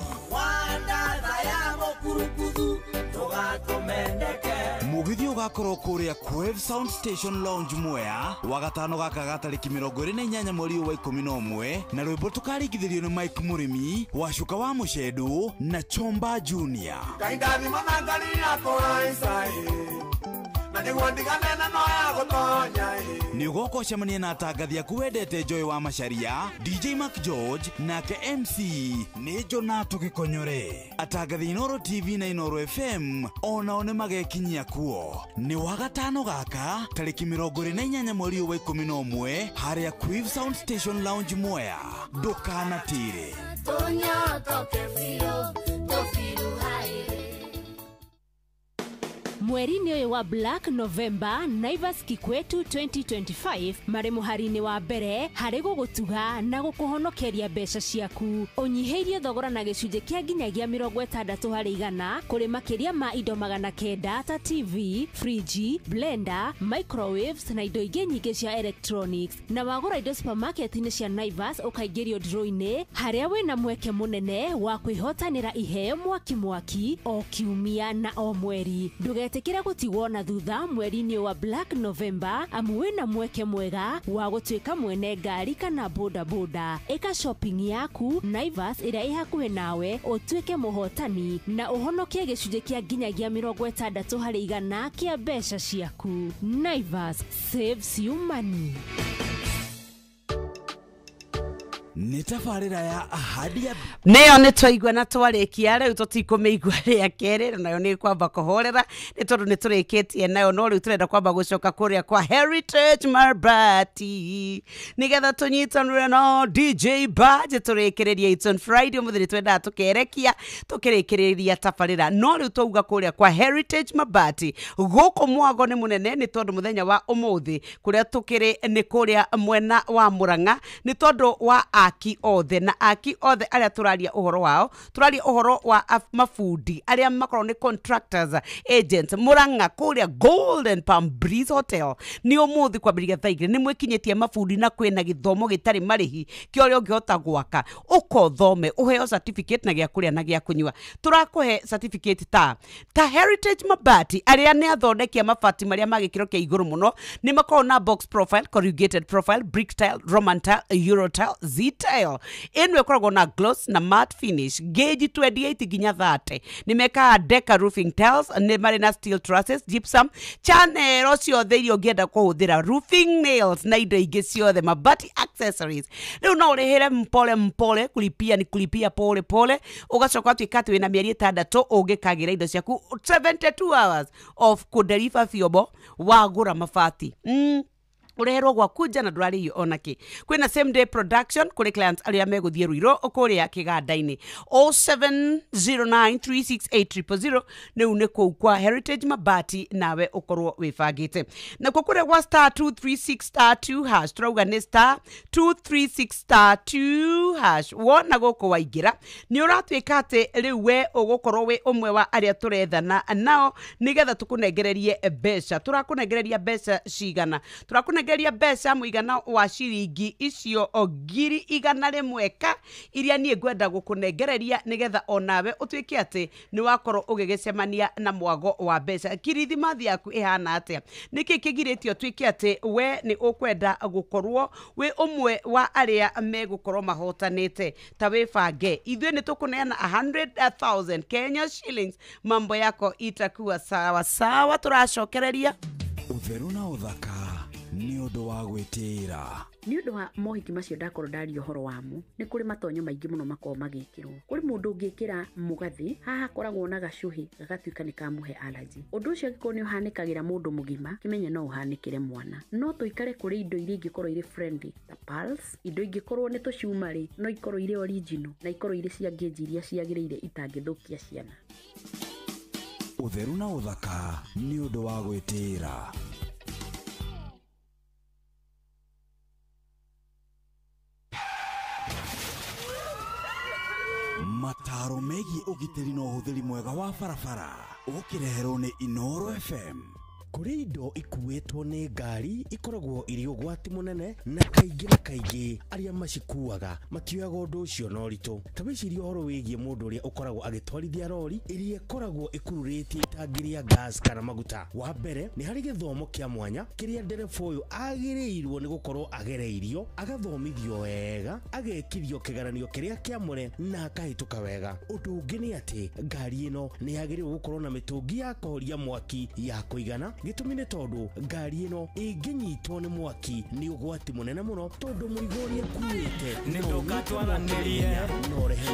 Mũgithi ũgakorwo kũrĩa Quave Sound Station Lounge Mwea wagatano gaka ga tarĩki 28 mweri ũyũ wa 11, na rwĩmbo tũkaringithĩrio nĩ Mike Mũrĩmi, Wacuka wa Mũcendũ na Chomba Junior. Nĩ ũgoka ũcemanie na atangathi aku wendete Joy wa Macharia, DJ Mark George nake MC nĩ Jonato Gĩkonyore. Atangathi Inooro TV na Inooro FM onao nĩ magekinyia kuo. Nĩ wagatano gaka tarĩki 28 mweri wa 11 harĩa Quave Sound Station Lounge Mwea. Ndũkanatĩre. Mweri-inĩ ũyũ wa Black November, Naivas Kikwetu 2025 marĩ mũhari-inĩ wa mbere harĩ gũgũtuga na gũkũhonokeria mbeca ciaku. Ũnyihĩirie thogora na gĩcunjĩ kĩa nginyagia 60% kũrĩ makĩria ma indo 900 ta TV, friji, blender, microwaves na indo ingĩ nyingĩ cia electronics. Na wagũra indo supermarket-inĩ cia Naivas ũkaingĩrio draw-inĩ harĩa wĩna mweke mũnene wa kwĩhotanĩra iheo mwaki mwaki o kiumia na o mweri. Ndũgetĩkĩre gũtigwo na thutha mweri-inĩ wa Black November amu wĩna mweke mwega wa gũtuĩka mwene ngari kana boda boda. Ĩka shopping yaku Naivas ĩrĩa ĩ hakuhĩ nawe ũtuĩke mũhotani na ũhonokie gĩcunjĩ kĩa nginyagia 60% kĩa mbeca ciaku. Naivas saves you money. Nĩ tabarĩra ya ahadi ya Nĩyo nĩ twaigua na twarĩkia rĩu tũtikũmĩigua rĩa kerĩ nayo nĩ kwamba kũhorera nĩ tondũ nĩ tũrĩkĩtie nayo no rĩu tũrenda kwamba gũcoka kũrĩa kwa Heritage Mabati nĩgetha tũnyitanĩre no DJ Badge tũrĩkĩrĩrie. It's on Friday ũmũthĩ nĩ twendaga tũkerekia tũkĩrĩkĩrĩria tabarĩra no rĩu twauga kũrĩa kwa Heritage Mabati gũkũ mwago nĩ mũnene nĩ tondũ mũthenya wa ũmũthĩ kũrĩa tũkĩrĩ nĩ kũrĩa mwena wa Murang'a nĩ tondũ wa aki othe na aki othe arĩa tũraria ũhoro wao tũraria ũhoro wa mabundi arĩa makoragwo nĩ contractors agents Murang'a kũrĩa Golden Palm Breeze Hotel nĩ ũmũthĩ kwambĩrĩria thaa 2 nĩ mwĩkinyĩtie mabundi na kwĩna gĩthomo gĩtarĩ marĩhi kĩa ũrĩa ũngĩhota gwaka ũkothome ũheo certificate na gĩa kũrĩa na gĩa kũnyua tũrakũhe certificate ta Heritage Mabati arĩa nĩ athondeki a mabati marĩa ma gĩkĩro kĩa igũrũ mũno nĩ makoragwo na box profile, corrugated profile, brick tile, Roman tile, Euro tile, Z tile ĩno ĩkoragwo na gloss na matte finish gauge 28 nginya 30 nĩ mekaga deca roofing tiles nĩ marĩ na steel trusses, gypsum channel ciothe iria ũngĩenda kũhũthĩra roofing nails na indo ingĩ ciothe mabati accessories rĩu no ũrĩhĩre mpole mpole kulipia ni kulipia pole pole ũgacoka ũtuĩka atĩ wĩna mĩeri 6 ũngĩkagĩra indo ciaku 72 hours of kũdeliver fiobo wagũra mabati ureherwo gwaku nja na ndũrarĩhio onakĩ kwĩna same day production kũrĩ clients arĩa megũthiĩ Ruiru kũrĩa kĩganda-inĩ 0709368000 rĩu nĩ kũu kwa Heritage Mabati nawe ũkorwo wĩbangĩte nakuo kũrĩa gwa star 236 star 2 hash tũrauga nĩ star 236 star 2 hash wona gũkũ waingĩra nĩ ũratuĩka atĩ rĩu we ũgũkorwo wĩ ũmwe wa arĩa tũrethana nao nĩgetha tũkũnengererie mbeca tũrakũnengereria mbeca cigana tũrakũnengereria mbeca mũigana wa ciringi icio 100,000 ka iria niĩ ngwenda gũkũnengereria nĩgetha onawe ũtuĩke atĩ nĩ wakorwo ũgĩgĩcemania na mwago wa mbeca kirithimathi yaku ĩhana atĩa nĩkĩ kĩgirĩtie ũtuĩke atĩ we nĩ ũkwenda gũkorwo wĩ ũmwe wa arĩa megũkorwo mahotanĩte ta wĩbange ithuĩ nĩ tũkũneana 100,000 Kenya shillings mambo yako itakuwa sawa sawa tũracokereria Ũtheru na ũthaka nĩ ũndũ wa gwĩtĩĩra. Nĩ ũndũ wa mohiki macio ndakorwo ndaria ũhoro wamo nĩ kũrĩ matonyo maingĩ mũno makoragwo magĩkĩrwo kũrĩ mũndũ ũngĩkĩra mũgathĩ haha hakoragwo na gacuhĩ gagatuĩka nĩ kamũhe allergy ũndũ ũcio angĩkorwo nĩ ũhanĩkagĩra mũndũ mũgima kĩmenye no ũhanĩkĩre mwana no tũikare kũrĩ indo iria ingĩkorwo irĩ friendly ta pearls indo ingĩkorwo nĩ tũcuma rĩ no ikorwo irĩ original na ikorwo irĩ cia gauge iria ciagĩrĩire itangĩthũkia ciana. Ũtheru na ũthaka nĩ ũndũ wa gwĩtĩĩra. Mataro megiĩ ũgitĩri na ũhũthĩri mwega wa barabara ũkĩreherwo nĩ Inooro FM. Kũrĩ indo ikuĩtwo nĩ ngari ikoragwo irĩ ũgwati mũnene na kaingĩ arĩa macikuaga matioyaga ũndũ ũcio na ũritũ ta wĩcirie ũhoro wĩgiĩ mũndũ ũrĩa ũkoragwo agĩtwarithia rori ĩrĩa ĩkoragwo ĩkururĩtie itangi rĩa gas kana maguta wa mbere nĩ harĩ gĩthomo kĩa mwanya kĩrĩa ndereba ũyũ agĩrĩirwo nĩ gũkorwo agereirio agathomithio wega agekithio kĩgeranio kĩrĩa kĩamũre na akahĩtũka wega ũndũ ũngĩ nĩ atĩ ngari ĩno nĩ yagĩrĩirwo gũkorwo na mĩtũngi ya kũhoria mwaki ya kũigana gĩtũmi nĩ tondũ ngari ĩno ĩngĩnyitwo nĩ mwaki nĩ ũgwati mũnene mũno tondũ mũrigo ũrĩa ĩkuĩte no ũrehe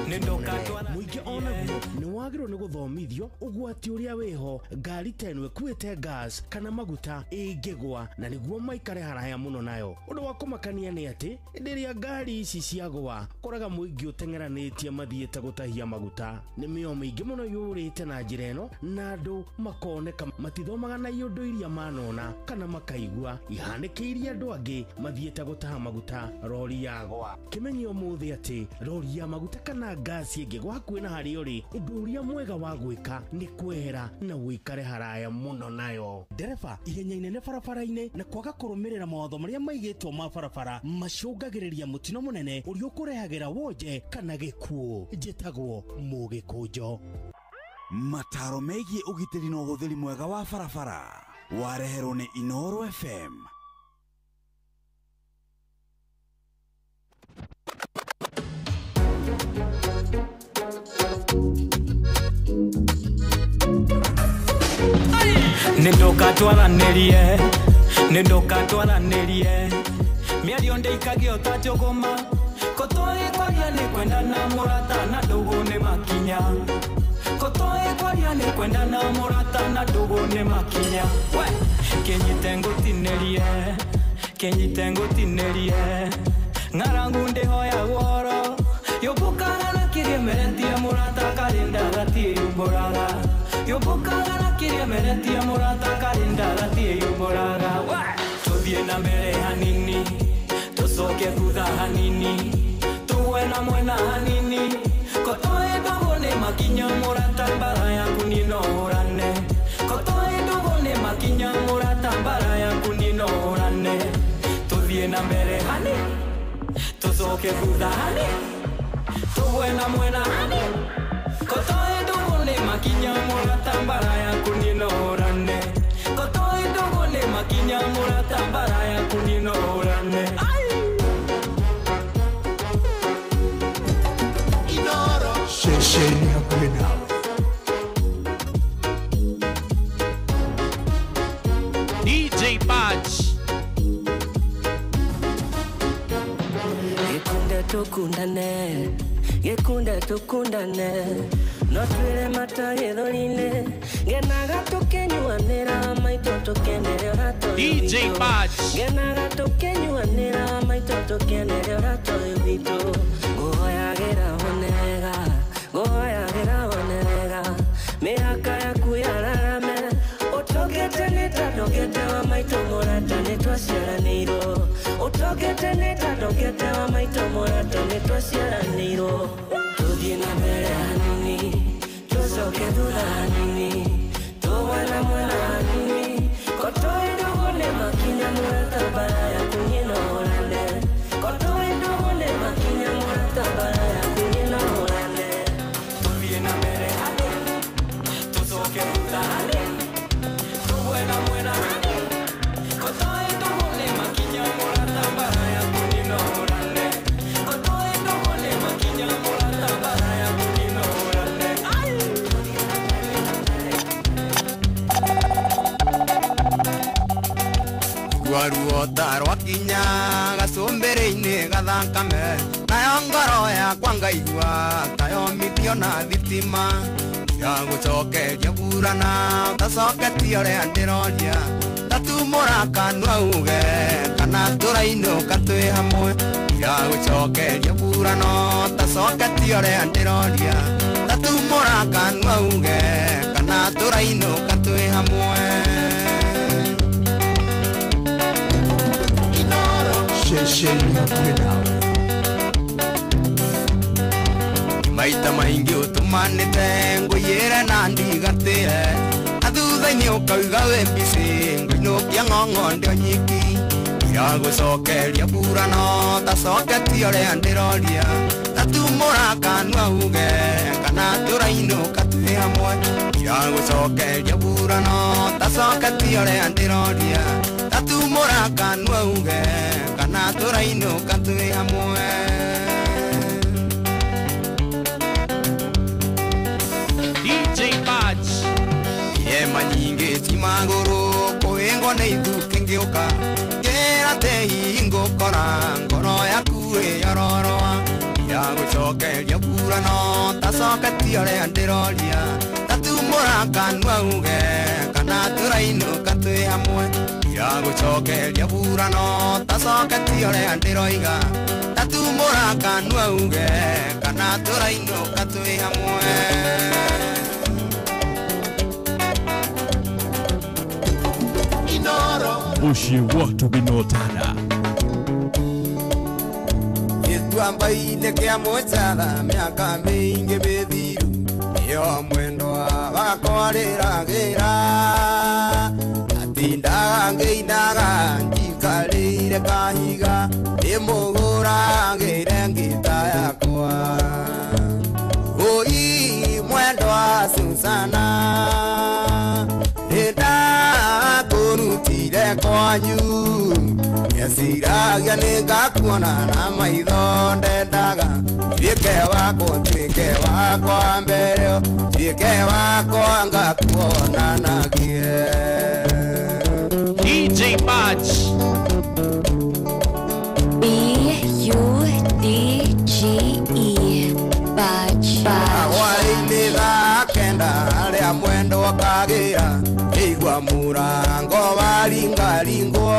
mũingĩ onaguo nĩ wagĩrĩirwo nĩ gũthomithio ũgwati ũrĩa wĩho ngari ta ĩno ĩkuĩte gas kana maguta ĩngĩgwa na nĩguo maikare haraya mũno nayo ũndũ wa kũmakania nĩ atĩ hĩndĩ ĩrĩa ngari ici ciagwa koraga mũingĩ ũteng'eranĩtie mathiĩte gũtahia maguta nĩ mĩoyo mĩingĩ mũno yũrĩte na njĩra ĩno na andũ makoneka matithomaga na iũndũ iria manona kana makaigua ihanĩkĩirie andũ angĩ mathiĩte gũtaha maguta rori yagwa kĩmenye ũmũthĩ atĩ rori ya maguta kana ngasi ĩngĩgwa hakuhĩ na harĩa ũrĩ ũndũ ũrĩa mwega wa gwĩka nĩ kwehera na ũikare haraya mũno nayo ndereba ihenya inene barabara-inĩ na kwaga kũrũmĩrĩra mawatho marĩa maigĩtwo ma barabara macũngagĩrĩria mũtino mũnene ũrĩa ũkũrehagĩra wonje kana gĩkuũ njĩtagwo Mũgĩkũnjo. Mataro megiĩ ũgitĩri na ũhũthĩri mwega wa barabara wareherwo nĩ Inooro FM. Nĩ ndũka twaranĩrie mĩario ndĩikagio ta njũgũma Kotoe kwaria nĩ kwendana mũrata na ndũgũ nĩ makinya. Kotoe kwaria nĩ kwendana mũrata na ndũgũ nĩ makinya. We kĩnyite ngũtinĩrie, kĩnyite ngũtinĩrie. Ng'arangu ndĩhoya woro yũmbũkaga na kĩrĩa meretie mũrata karĩ ndagatiĩ yũmbũraga. Yũmbũkaga na kĩrĩa meretie mũrata karĩ ndagatiĩ yũmbũraga. Tũthiĩ na mbere hanini, tũcoke thutha hanini, tũgwe na mwena hanini. Kotoe ndũgũ nĩ makinya mũrata mbara yaku niĩ no hũrane. Kotoe ndũgũ nĩ makinya mũrata mbara yaku niĩ no hũrane. Tũthiĩ na mbere hanini, tũcoke thutha hanini, tũgwe na mwena hanini. Kotoe ndũgũ nĩ makinya mũrata mbara yaku niĩ no hũrane. Kotoe ndũgũ nĩ makinya mũrata mbara yaku niĩ no hũrane. Ceceni hakuhĩ nawe. DJ Badge. Gĩkunda tũkundane, gĩkunda tũkundane, no twĩre mata gĩthũri-inĩ, ngenaga tũkĩnyuanĩra maitũ tũkenere ũrata ũyũ DJ witũ. Badge. Ngenaga tũkĩnyuanĩra maitũ tũkenere ũrata ũyũ witũ. Ngũhoyagĩra wonega, ngũhoyagĩra wonega, mĩhaka yaku yararame, ũtokete nĩ ta ndokete wa maitũ mũrata nĩ twaciaranĩirwo. Ũtokete nĩ ta ndokete wa maitũ mũrata nĩ twaciaranĩirwo. Tũthiĩ na mbere hanini, tũcoke thutha hanini, tũgwe na mwena hanini. Kotoe ndũgũ nĩ makinya mũrata mbara yaku niĩ no hũrane. Kotoe ndũgũ nĩ makinya mũrata mbara yaku niĩ no hũrane. Tũthiĩ na mbere hanini, tũcoke thutha hanini, tũgwe na mwena hanini. Kotoe ndũgũ nĩ makinya mũrata mbara yaku niĩ no hũrane. Kotoe ndũgũ nĩ makinya mũrata mbara yaku niĩ no hũrane. Rua ruota rwakinya gacumbĩrĩ-inĩ gathakame, nayo ngoro yakwa ngaigua tayo mithio na thitima. Ya gũcokeria burana ũtacoketie ũrĩa ndĩroria, tatumũra kanua uge kana tũrainũka twĩ hamwe. Ya gũcokeria burana ũtacoketie ũrĩa ndĩroria, tatumũra kanua uge kana tũrainũka twĩ hamwe. Ceceni hakuhĩ nawe. Maita maingĩ ũtũmanĩte ngũiyĩre na ndigatĩre, na thutha-inĩ ũkauga wĩ mbicĩ ngũinũkia ng'ong'o ndĩ o nyiki. Ya gũcokeria burano ũtacoketie ũrĩa ndĩroria, tatumũra kanua uge kana tũrainũka twĩ hamwe. Ya gũcokeria burano ũtacoketie ũrĩa ndĩroria, tatumũra kanua uge kana tũrainũka twĩ hamwe. DJ Badge. Yema nyingĩ ci magũrũ kũhĩngwo nĩ ithukĩ ngĩũka, ngĩra tei ngũkora ngoro yaku ĩyororoa. Ya gũcokeria burano ũtacoketie ũrĩa ndĩroria, tatumũra kanua uge kana tũrainũka twĩ hamwe. Ya gũcokeria burano ũtacoketie ũrĩa ndĩroiga, tatumũra kanua uge kana tũrainũka twĩ hamwe. Mũciĩ wa Tũbinotana. Gĩtuamba-inĩ kĩa Mũchatha mĩaka mĩingĩ mĩthiru, nĩyo mwendwa wakwa rĩragĩra. Atindaga ngĩinaga njikarĩire kahiga, ndĩmũgũragĩre ngita yakwa. Ũi mwendwa Susana, nĩndakũrutire kwanyu, ngeciragia nĩngakuona na maitho ndendaga. Tuĩke wakwa, tuĩke wakwa mbere, tuĩke wakwa ngakuonanagie. DJ Badge. B U D Ndokagĩra ngĩigua mũrango waringaringwo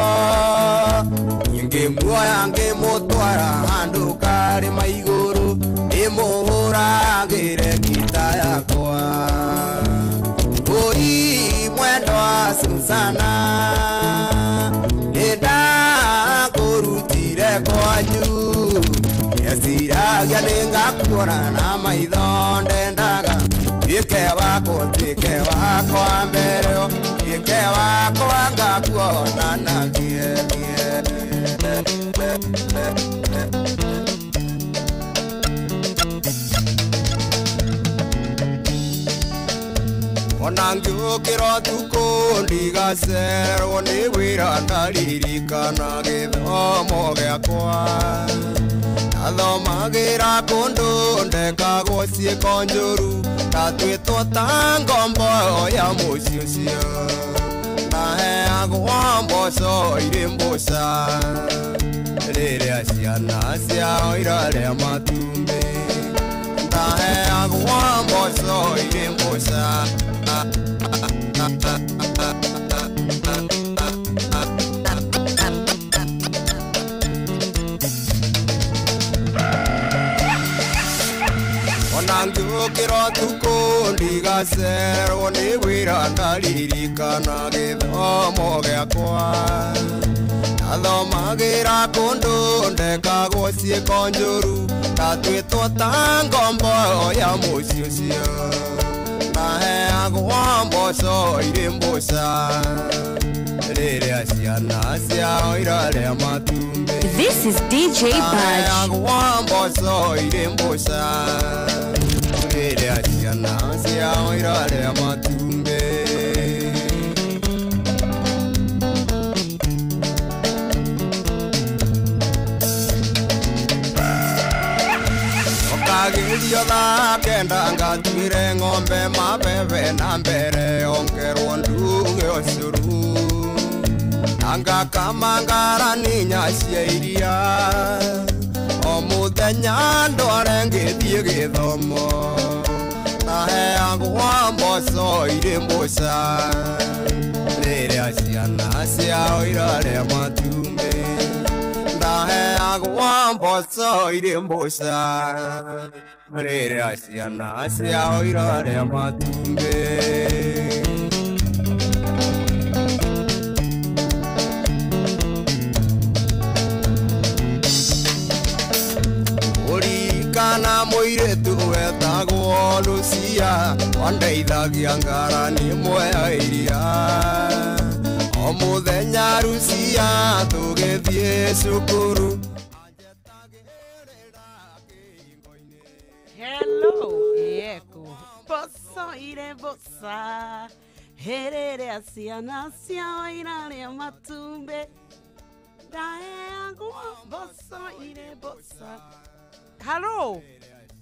ngĩmuoya ngĩmũtwara handũ karĩma igũrũ ndĩmũhũragĩre ngita yakwa Oi mwendwa Susana nĩndakũrutire kwanyu ndeciragia nĩngakuona na maitho ndendaga tuĩke wakwa tuĩke wakwa mbere tuĩke wakwa ngakuona na Ona ngĩũkĩra ũtukũ ndigacererwo nĩ wĩra ndaririkana gĩthomo gĩakwa ndathomagĩra kũndũ ndekagwo ciĩko njũru ndatuĩtwo ta ngombo ya mũciĩ ũcio ndaheagwo mboco irĩ mboca rĩrĩa ciana ciao irarĩa matumbĩ ndaheagwo mboco irĩ mboca Ona ngĩũkĩra ũtukũ ndigacererwo nĩ wĩra ndaririkana gĩthomo gĩakwa ndathomagĩra kũndũ ndekagwo ciĩko njũru ndatuĩtwo ta ngombo ya mũciĩ ũcio ndaheagwo mboco irĩ mboca rĩrĩa ciana ciao irarĩa matumbĩ This is DJ Badge. Ndaheagwo mboco irĩ mboca rĩrĩa ciana ciao irarĩa matumbĩ Okagirio thaa kenda ngatuire ng'ombe mabebe na mbere ongerwo nduge ũcũrũ na ngakama ngarani cia iria o mũthenya ndware ngĩthiĩ gĩthomo ndaheagwo mboco irĩ mboca rĩrĩa ciana ciao irarĩa matumbĩ ndaheagwo mboco irĩ mboca rĩrĩa ciana ciao irarĩa matumbĩ Kana mũirĩtu wetagwo Lucia wandeithagia ngarani ĩmwe ya iria o mũthenya Lucia tũgĩthiĩ cukuru. Hello, yeko boso ire bosa herere ciana ciao irarĩa matumbĩ ndaheagwo boso ire bosa. Hello.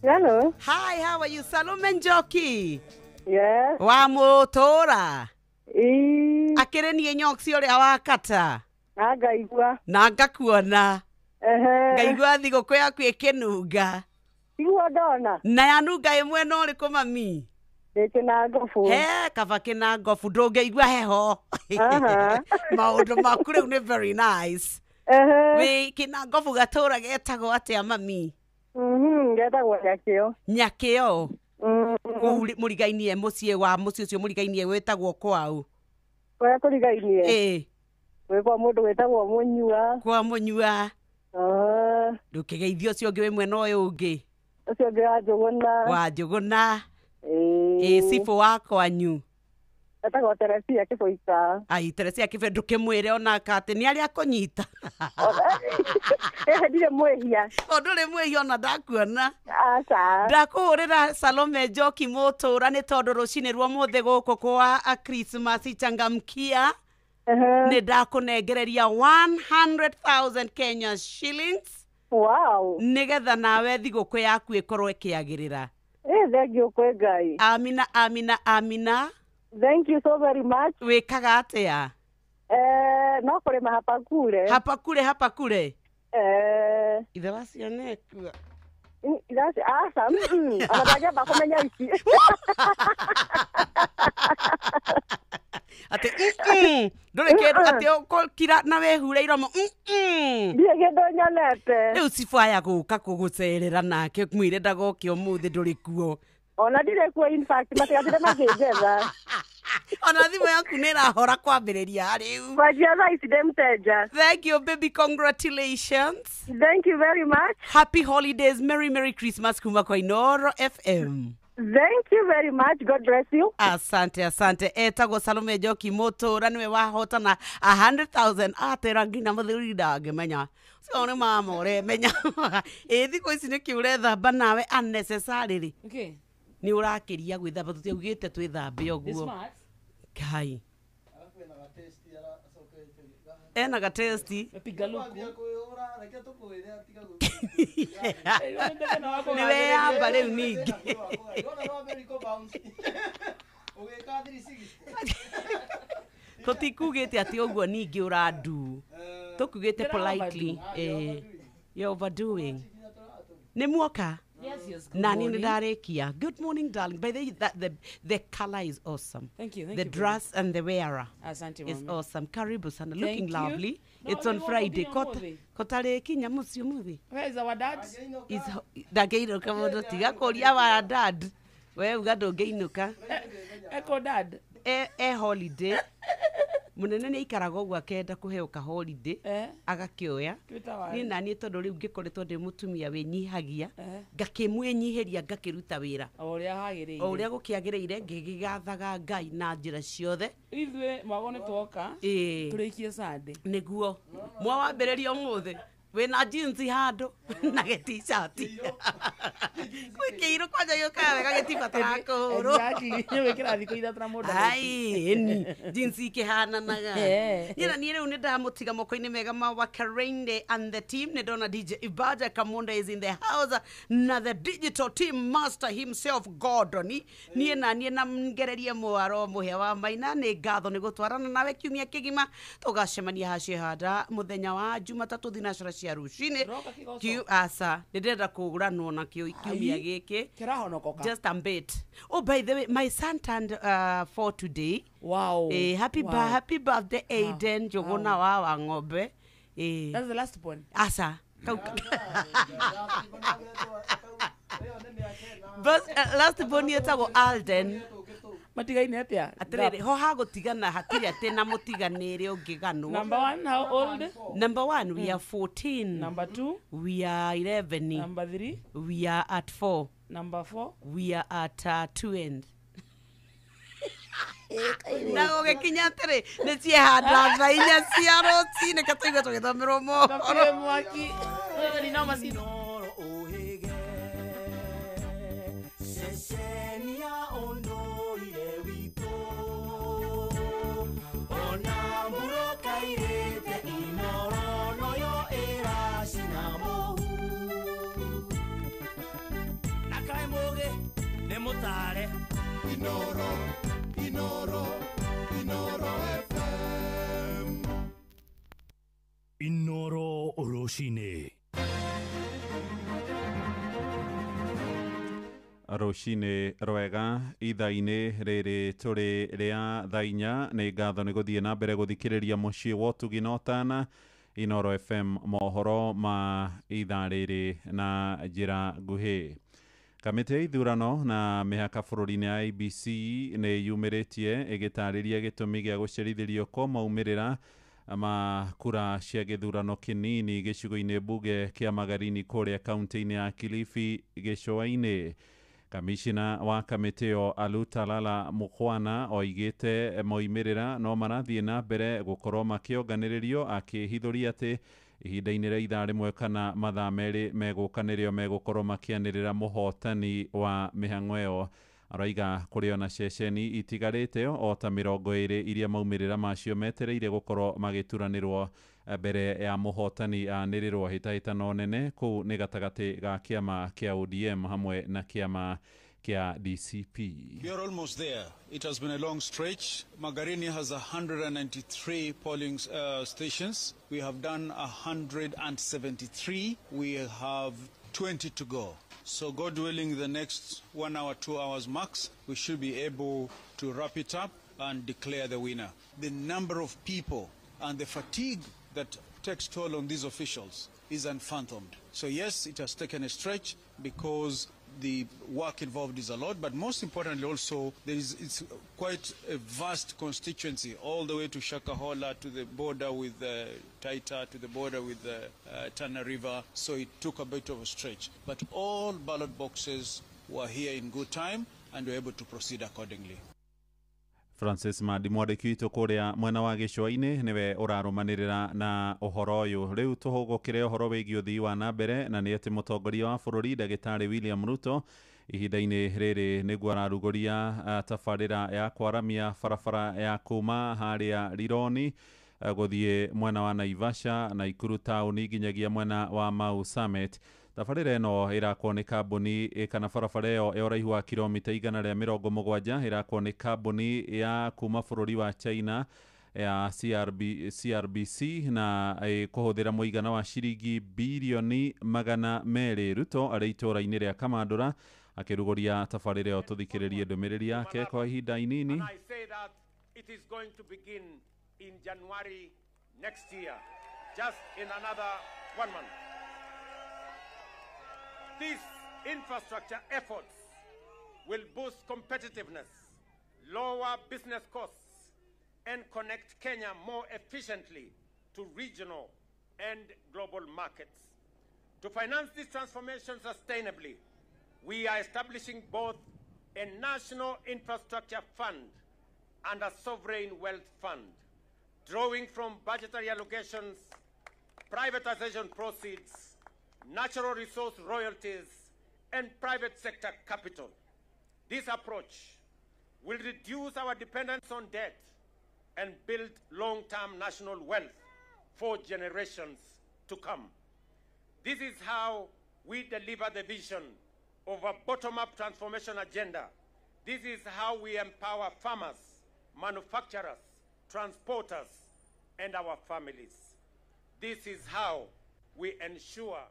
Hello. Hi, how are you? Salome Njoki. Yes. Wa mutora. Akĩrĩ niĩ nyoksi ũrĩa wakata. Na ngaigua. Na ngakuona. Ehe. Ngaigua thigũkũ yaku ĩkĩnunga. Igua ndona. Na yanunga ĩ mwena ũrĩkũ mami? Ndĩ kĩnangobu. He, kaba kĩnangobu ndũngĩigua heho. Maũndũ maku rĩu nĩ very nice. Ehe. Wĩ kĩnangobu gatũra getagwo atĩa mami? Getagwo Nyakĩo. Nyakĩo. Kũu mũrigainie mũciĩ wa mũciĩ ũcio mũrigainie wĩtagwo kwau? Kũrĩa tũrigainie? Ĩĩ. Gwĩ kwa mũndũ wĩtagwo Mũnyua. Kwa Mũnyua. Ndũkĩgeithie ũcio ũngĩ wĩ mwena ũyũ ũngĩ. Ũcio ũngĩ wa Njũgũna. Wa Njũgũna. Ĩĩ. Cibũ wa kwanyu. Etagwo Teresia Kĩbũika. Ai, Teresia Kĩbũika ndũkĩmwĩre onaka atĩ nĩ arĩa akũnyita. Ndirĩ mwĩhia. O ndũrĩ mwĩhia ona ndakuona. Aca. Ndakũhũrĩra Salome Njoki mũtũra nĩ tondũ rũcinĩ rwa ũmũthĩ gũkũ kwa Christmas changamkia. Nĩ ndakũnengereria 100,000 Kenya shillings. Wow. Nĩgetha nawe thigũkũ yaku ĩkorwo ĩkĩagĩrĩra. Thank you kwĩ Ngai. Amina, amina, amina. Thank you so very much. Wĩkaga atĩa? No kũrĩma hapa kule. Hapa kule, hapa kule. Ithe wa ciana ekua. Aca ona ndangĩamba kũmenya ici. Atĩ ndũrĩ kĩndũ atĩ ũkũkira na wehure iromo. Ndirĩ kĩndũ nyonete. Rĩu cibũ aya gũka kũgũcerera nake mwĩre ndagoke ũmũthĩ ndũrĩ kuo. Ona ndirĩ kuo, in fact matigatinde makĩnjetha. Ona thimũ yaku nĩ ĩrahora kwambĩrĩria rĩu. Kwanjia thaa ici ndĩ mteja. Thank you baby, congratulations. Thank you very much. Happy holidays, merry merry Christmas kuma kwa Inoro FM. Thank you very much. God bless you. Asante, asante. Etagwo Salome Njoki Mũtũra nĩwe wahotana 100,000 atera nginya mũthuri ndangĩmenya. Ũcio nĩ mama ũremenya. Ĩ thikũ ici nĩkĩ ũrethamba nawe unnecessarily? Okay. Nĩ ũrakĩria gwĩthamba tũtiaugĩte twĩthambe ũguo. Kai. Ena gatesti. Nĩ weyamba rĩu ningĩ. Tũtikugĩte atĩ ũguo ningĩ ũrandu. Tũkugĩte politely. You're overdoing. Nĩ muoka? Yes, yes. Good Nani morning. Nĩndarĩkia. Good morning, darling. By the way, the color is awesome. Thank you. Thank the you, dress and the wearer. Asante, is mami. Awesome. Karibu sana. Thank Looking you. lovely. No, It's on we Friday. won't be Kotarĩkinya mũciĩ ũmũthĩ. Where is our dad? Ndangĩinũka mũndũ tiga kũria wa dad. We uga ndũngĩinũka. Eko dad. E holiday. Mũnene nĩ aikaraga ũguo akenda kũheo ka holiday agakĩoya. Niĩ naniĩ tondũ rĩu ngĩkoretwo ndĩ mũtumia wĩnyihagia ngakĩmwĩnyihĩria ngakĩruta wĩra o ũrĩa hagĩrĩire, o ũrĩa gũkĩagĩrĩire, ngĩgĩgathaga Ngai na njĩra ciothe. Ithuĩ mwago nĩ twoka tũrĩkie Sunday. Nĩguo mwawambĩrĩria ũmũthĩ wĩna jeans handũ na gĩtishati gwĩ kĩirũ kwanja gĩũkaga wega gĩtibataraga kũhũrwo. Exactly. Nĩ gwĩkĩra thikũ ithatũ na mũndũ. Ai, ĩni jeans ikĩhananaga. Niĩ na niĩ rĩu nĩ ndamũtiga moko-inĩ mega ma Wakarende and the team. Nĩ ndona DJ Ibaja Kamunda is in the house na the digital team master himself Gordon. Niĩ na niĩ na ngererie mwaro mũhĩa wa maina nĩ ngatho nĩ gũtwarana nawe kiumia kĩgima. Tũgacemania hacihanda mũthenya wa Jumatatũ thinacara cia rũcinĩ. Kiu aca nĩ ndĩrenda kũgũranwo nakĩo kiumia gĩkĩ. Kĩrahonokoka. Just a bit. Oh, by the way, my son turned 4 today. Wow. Happy Wow. Happy birthday Aiden Njũgũna wa ng'ombe. That's the last one. Aca. But last born yetagwo Alden. Matigaine atia? Atiriri, ho hagũtigana hatirĩ atĩ na mũtiganĩre ũngĩganwo. Number 1, how old? Number 1, we are 14. Number 2, we are 11. Number 3, we are at 4. Number 4, we are at 2 end. Na gũgĩkinya atĩrĩ nĩ ciehanda thaa inya cia rũcinĩ katũigua tũgĩthomerwo mohoro. Mwaki. Ceceni ya ũndũire witũ ona mbura ĩrĩte Inoro noyo ĩracina mũhu na kaĩ mũgĩ nĩ mũtare. Inoro, Inoro, Inoro FM. Inoro rũcinĩ. Rũcinĩ rwega ithaa-inĩ rĩrĩ tũrĩ rĩa thaa inya. Nĩ ngatho nĩ gũthiĩ na mbere gũthikĩrĩria mũciĩ wa ũtugi na ũtana Inoro FM mohoro ma ithaa rĩrĩ na njĩra nguhĩ. Kamĩtĩ ya ithurano na mĩhaka bũrũri-inĩ ya IEBC nĩ yumĩrĩtie ĩgĩtarĩria gĩtũmi gĩa gũcerithĩrio kwa maumĩrĩra ma kura cia gĩthurano kĩnini gĩcigo-inĩ mbunge kĩa Magarini kũrĩa kaunti-inĩ ya Kilifi gĩcũa-inĩ. Kamishina wa kamĩtĩ ĩyo Alutalala Mukwana oigĩte moimĩrĩra no marathiĩ na mbere gũkorwo makĩonganĩrĩrio, akĩhithũria atĩ ihinda-inĩ rĩa ithaa rĩmwe kana mathaa merĩ megũka nĩrĩo megũkorwo makĩanĩrĩra mũhotani wa mĩhang'o ĩyo. Araiga kũrĩ ona ceceni itigarĩte o ta 20 iria maumĩrĩra macio metereire gũkorwo magĩturanĩrwo mbere ya mũhotani anĩrĩrwo. Hĩtahĩtano nene kũu nĩ gatagatĩ ga kĩama kĩa ODM hamwe na kĩama kĩa DCP. We are almost there. It has been a long stretch. Magarini has 193 polling stations. We have done 173. We have 20 to go. So God willing, the next 1 hour, 2 hours max, we should be able to wrap it up and declare the winner. The number of people and the fatigue that takes toll on these officials is unfathomed. So yes, it has taken a stretch because the work involved is a lot, but most importantly also, it's quite a vast constituency, all the way to Shakahola, to the border with Taita, to the border with Tana River, so it took a bit of a stretch. But all ballot boxes were here in good time and were able to proceed accordingly. Francis Madi mwandĩki witũ kũrĩa mwena wa gĩcũa-inĩ nĩwe ũrarũmanĩrĩra na ũhoro ũyũ. Rĩu tũhũgũkĩre ũhoro wĩgiĩ ũthii wa na mbere, na nĩ atĩ mũtongoria wa bũrũri ndagĩtarĩ William Ruto ihinda-inĩ rĩrĩ nĩguo ararugũria tabarĩra ya kwaramia barabara ya kuma harĩa Rironi gũthiĩ mwena wa Naivasha na Nakuru taũni nginyagia mwena wa Mau Summit. Tabarĩra ĩno ĩrakwo nĩ kambuni kana barabara ĩyo ya ũraihu wa kilomita 170 ĩrakwo nĩ kambuni ya kuma bũrũri wa China ya CRBC na kũhũthĩra mũigana wa ciringi birioni 200. Ruto arĩ itũũra-inĩ rĩa Kamandũra akĩrugũria tabarĩra ĩyo. Tũthikĩrĩrie ndũmĩrĩri yake kwa ihinda inini. And I say that it is going to begin in January next year, just in another 1 month. These infrastructure efforts will boost competitiveness, lower business costs, and connect Kenya more efficiently to regional and global markets. To finance this transformation sustainably, we are establishing both a national infrastructure fund and a sovereign wealth fund, drawing from budgetary allocations, privatization proceeds, natural resource royalties, and private sector capital. This approach will reduce our dependence on debt and build long-term national wealth for generations to come. This is how we deliver the vision of a bottom-up transformation agenda. This is how we empower farmers, manufacturers, transporters, and our families. This is how we ensure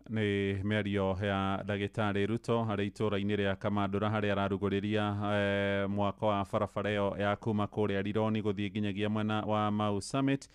nĩ mĩario ya ndagĩtarĩ Ruto harĩ itũũra-inĩ rĩa Kamandũra harĩa ararugũrĩria mwako wa barabara ĩyo ya kuma kũrĩa Rironi gũthiĩ nginyagia mwena wa Mau Summit,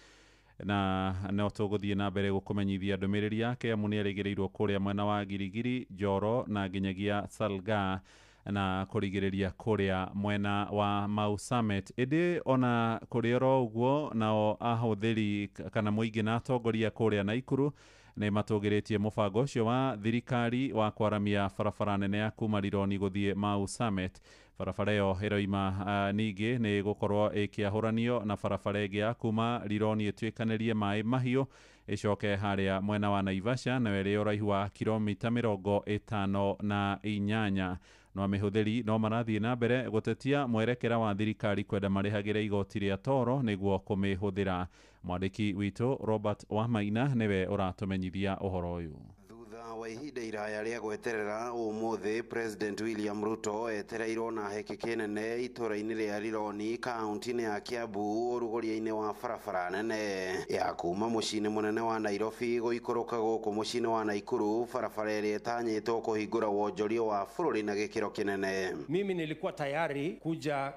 na no tũgũthiĩ na mbere gũkũmenyithia ndũmĩrĩri yake amu nĩ erĩgĩrĩirwo kũrĩa mwena wa Girigiri, Njoro na nginyagia Salga na kũrigĩrĩria kũrĩa mwena wa Mau Summit. Ĩndĩ ona kũrĩ oro ũguo, nao ahũthĩri kana mũingĩ na atongoria kũrĩa Naikuru nĩ matũgĩrĩtie mũbango ũcio wa thirikari wa kwaramia barabara nene ya kuma Rironi gũthiĩ Mau Summit. Barabara ĩyo ĩroima ningĩ nĩ gũkorwo ĩkĩahũranio na barabara ĩngĩ ya kuma Rironi ĩtuĩkanĩrie maĩ mahiũ ĩcoke harĩa mwena wa Naivasha, nayo ĩrĩ ũraihu wa kilomita 58. No amĩhũthĩri no marathiĩ na mbere gũtetia mwerekera wa thirikari kwenda marĩhagĩre igoti rĩa toro nĩguo kũmĩhũthĩra. Mwandĩki witũ Robert Wamaina nĩwe ũratũmenyithia ũhoro ũyũ. Thutha wa ihinda iraya rĩa gweterera ũmũthĩ, President William Ruto etereirwo na hekeke nene itũũra-inĩ rĩa Rironi kaunti-inĩ ya Kiambu ũrugũria-inĩ wa barabara nene ya kuma mũciĩ-inĩ mũnene wa Nairobi gũikũrũka gũkũ mũciĩ-inĩ wa Nakuru, barabara ĩrĩa ĩtanyĩtwo kũhingũra wonjoria wa bũrũri na gĩkĩro kĩnene. Mimi nilikuwa tayari kuja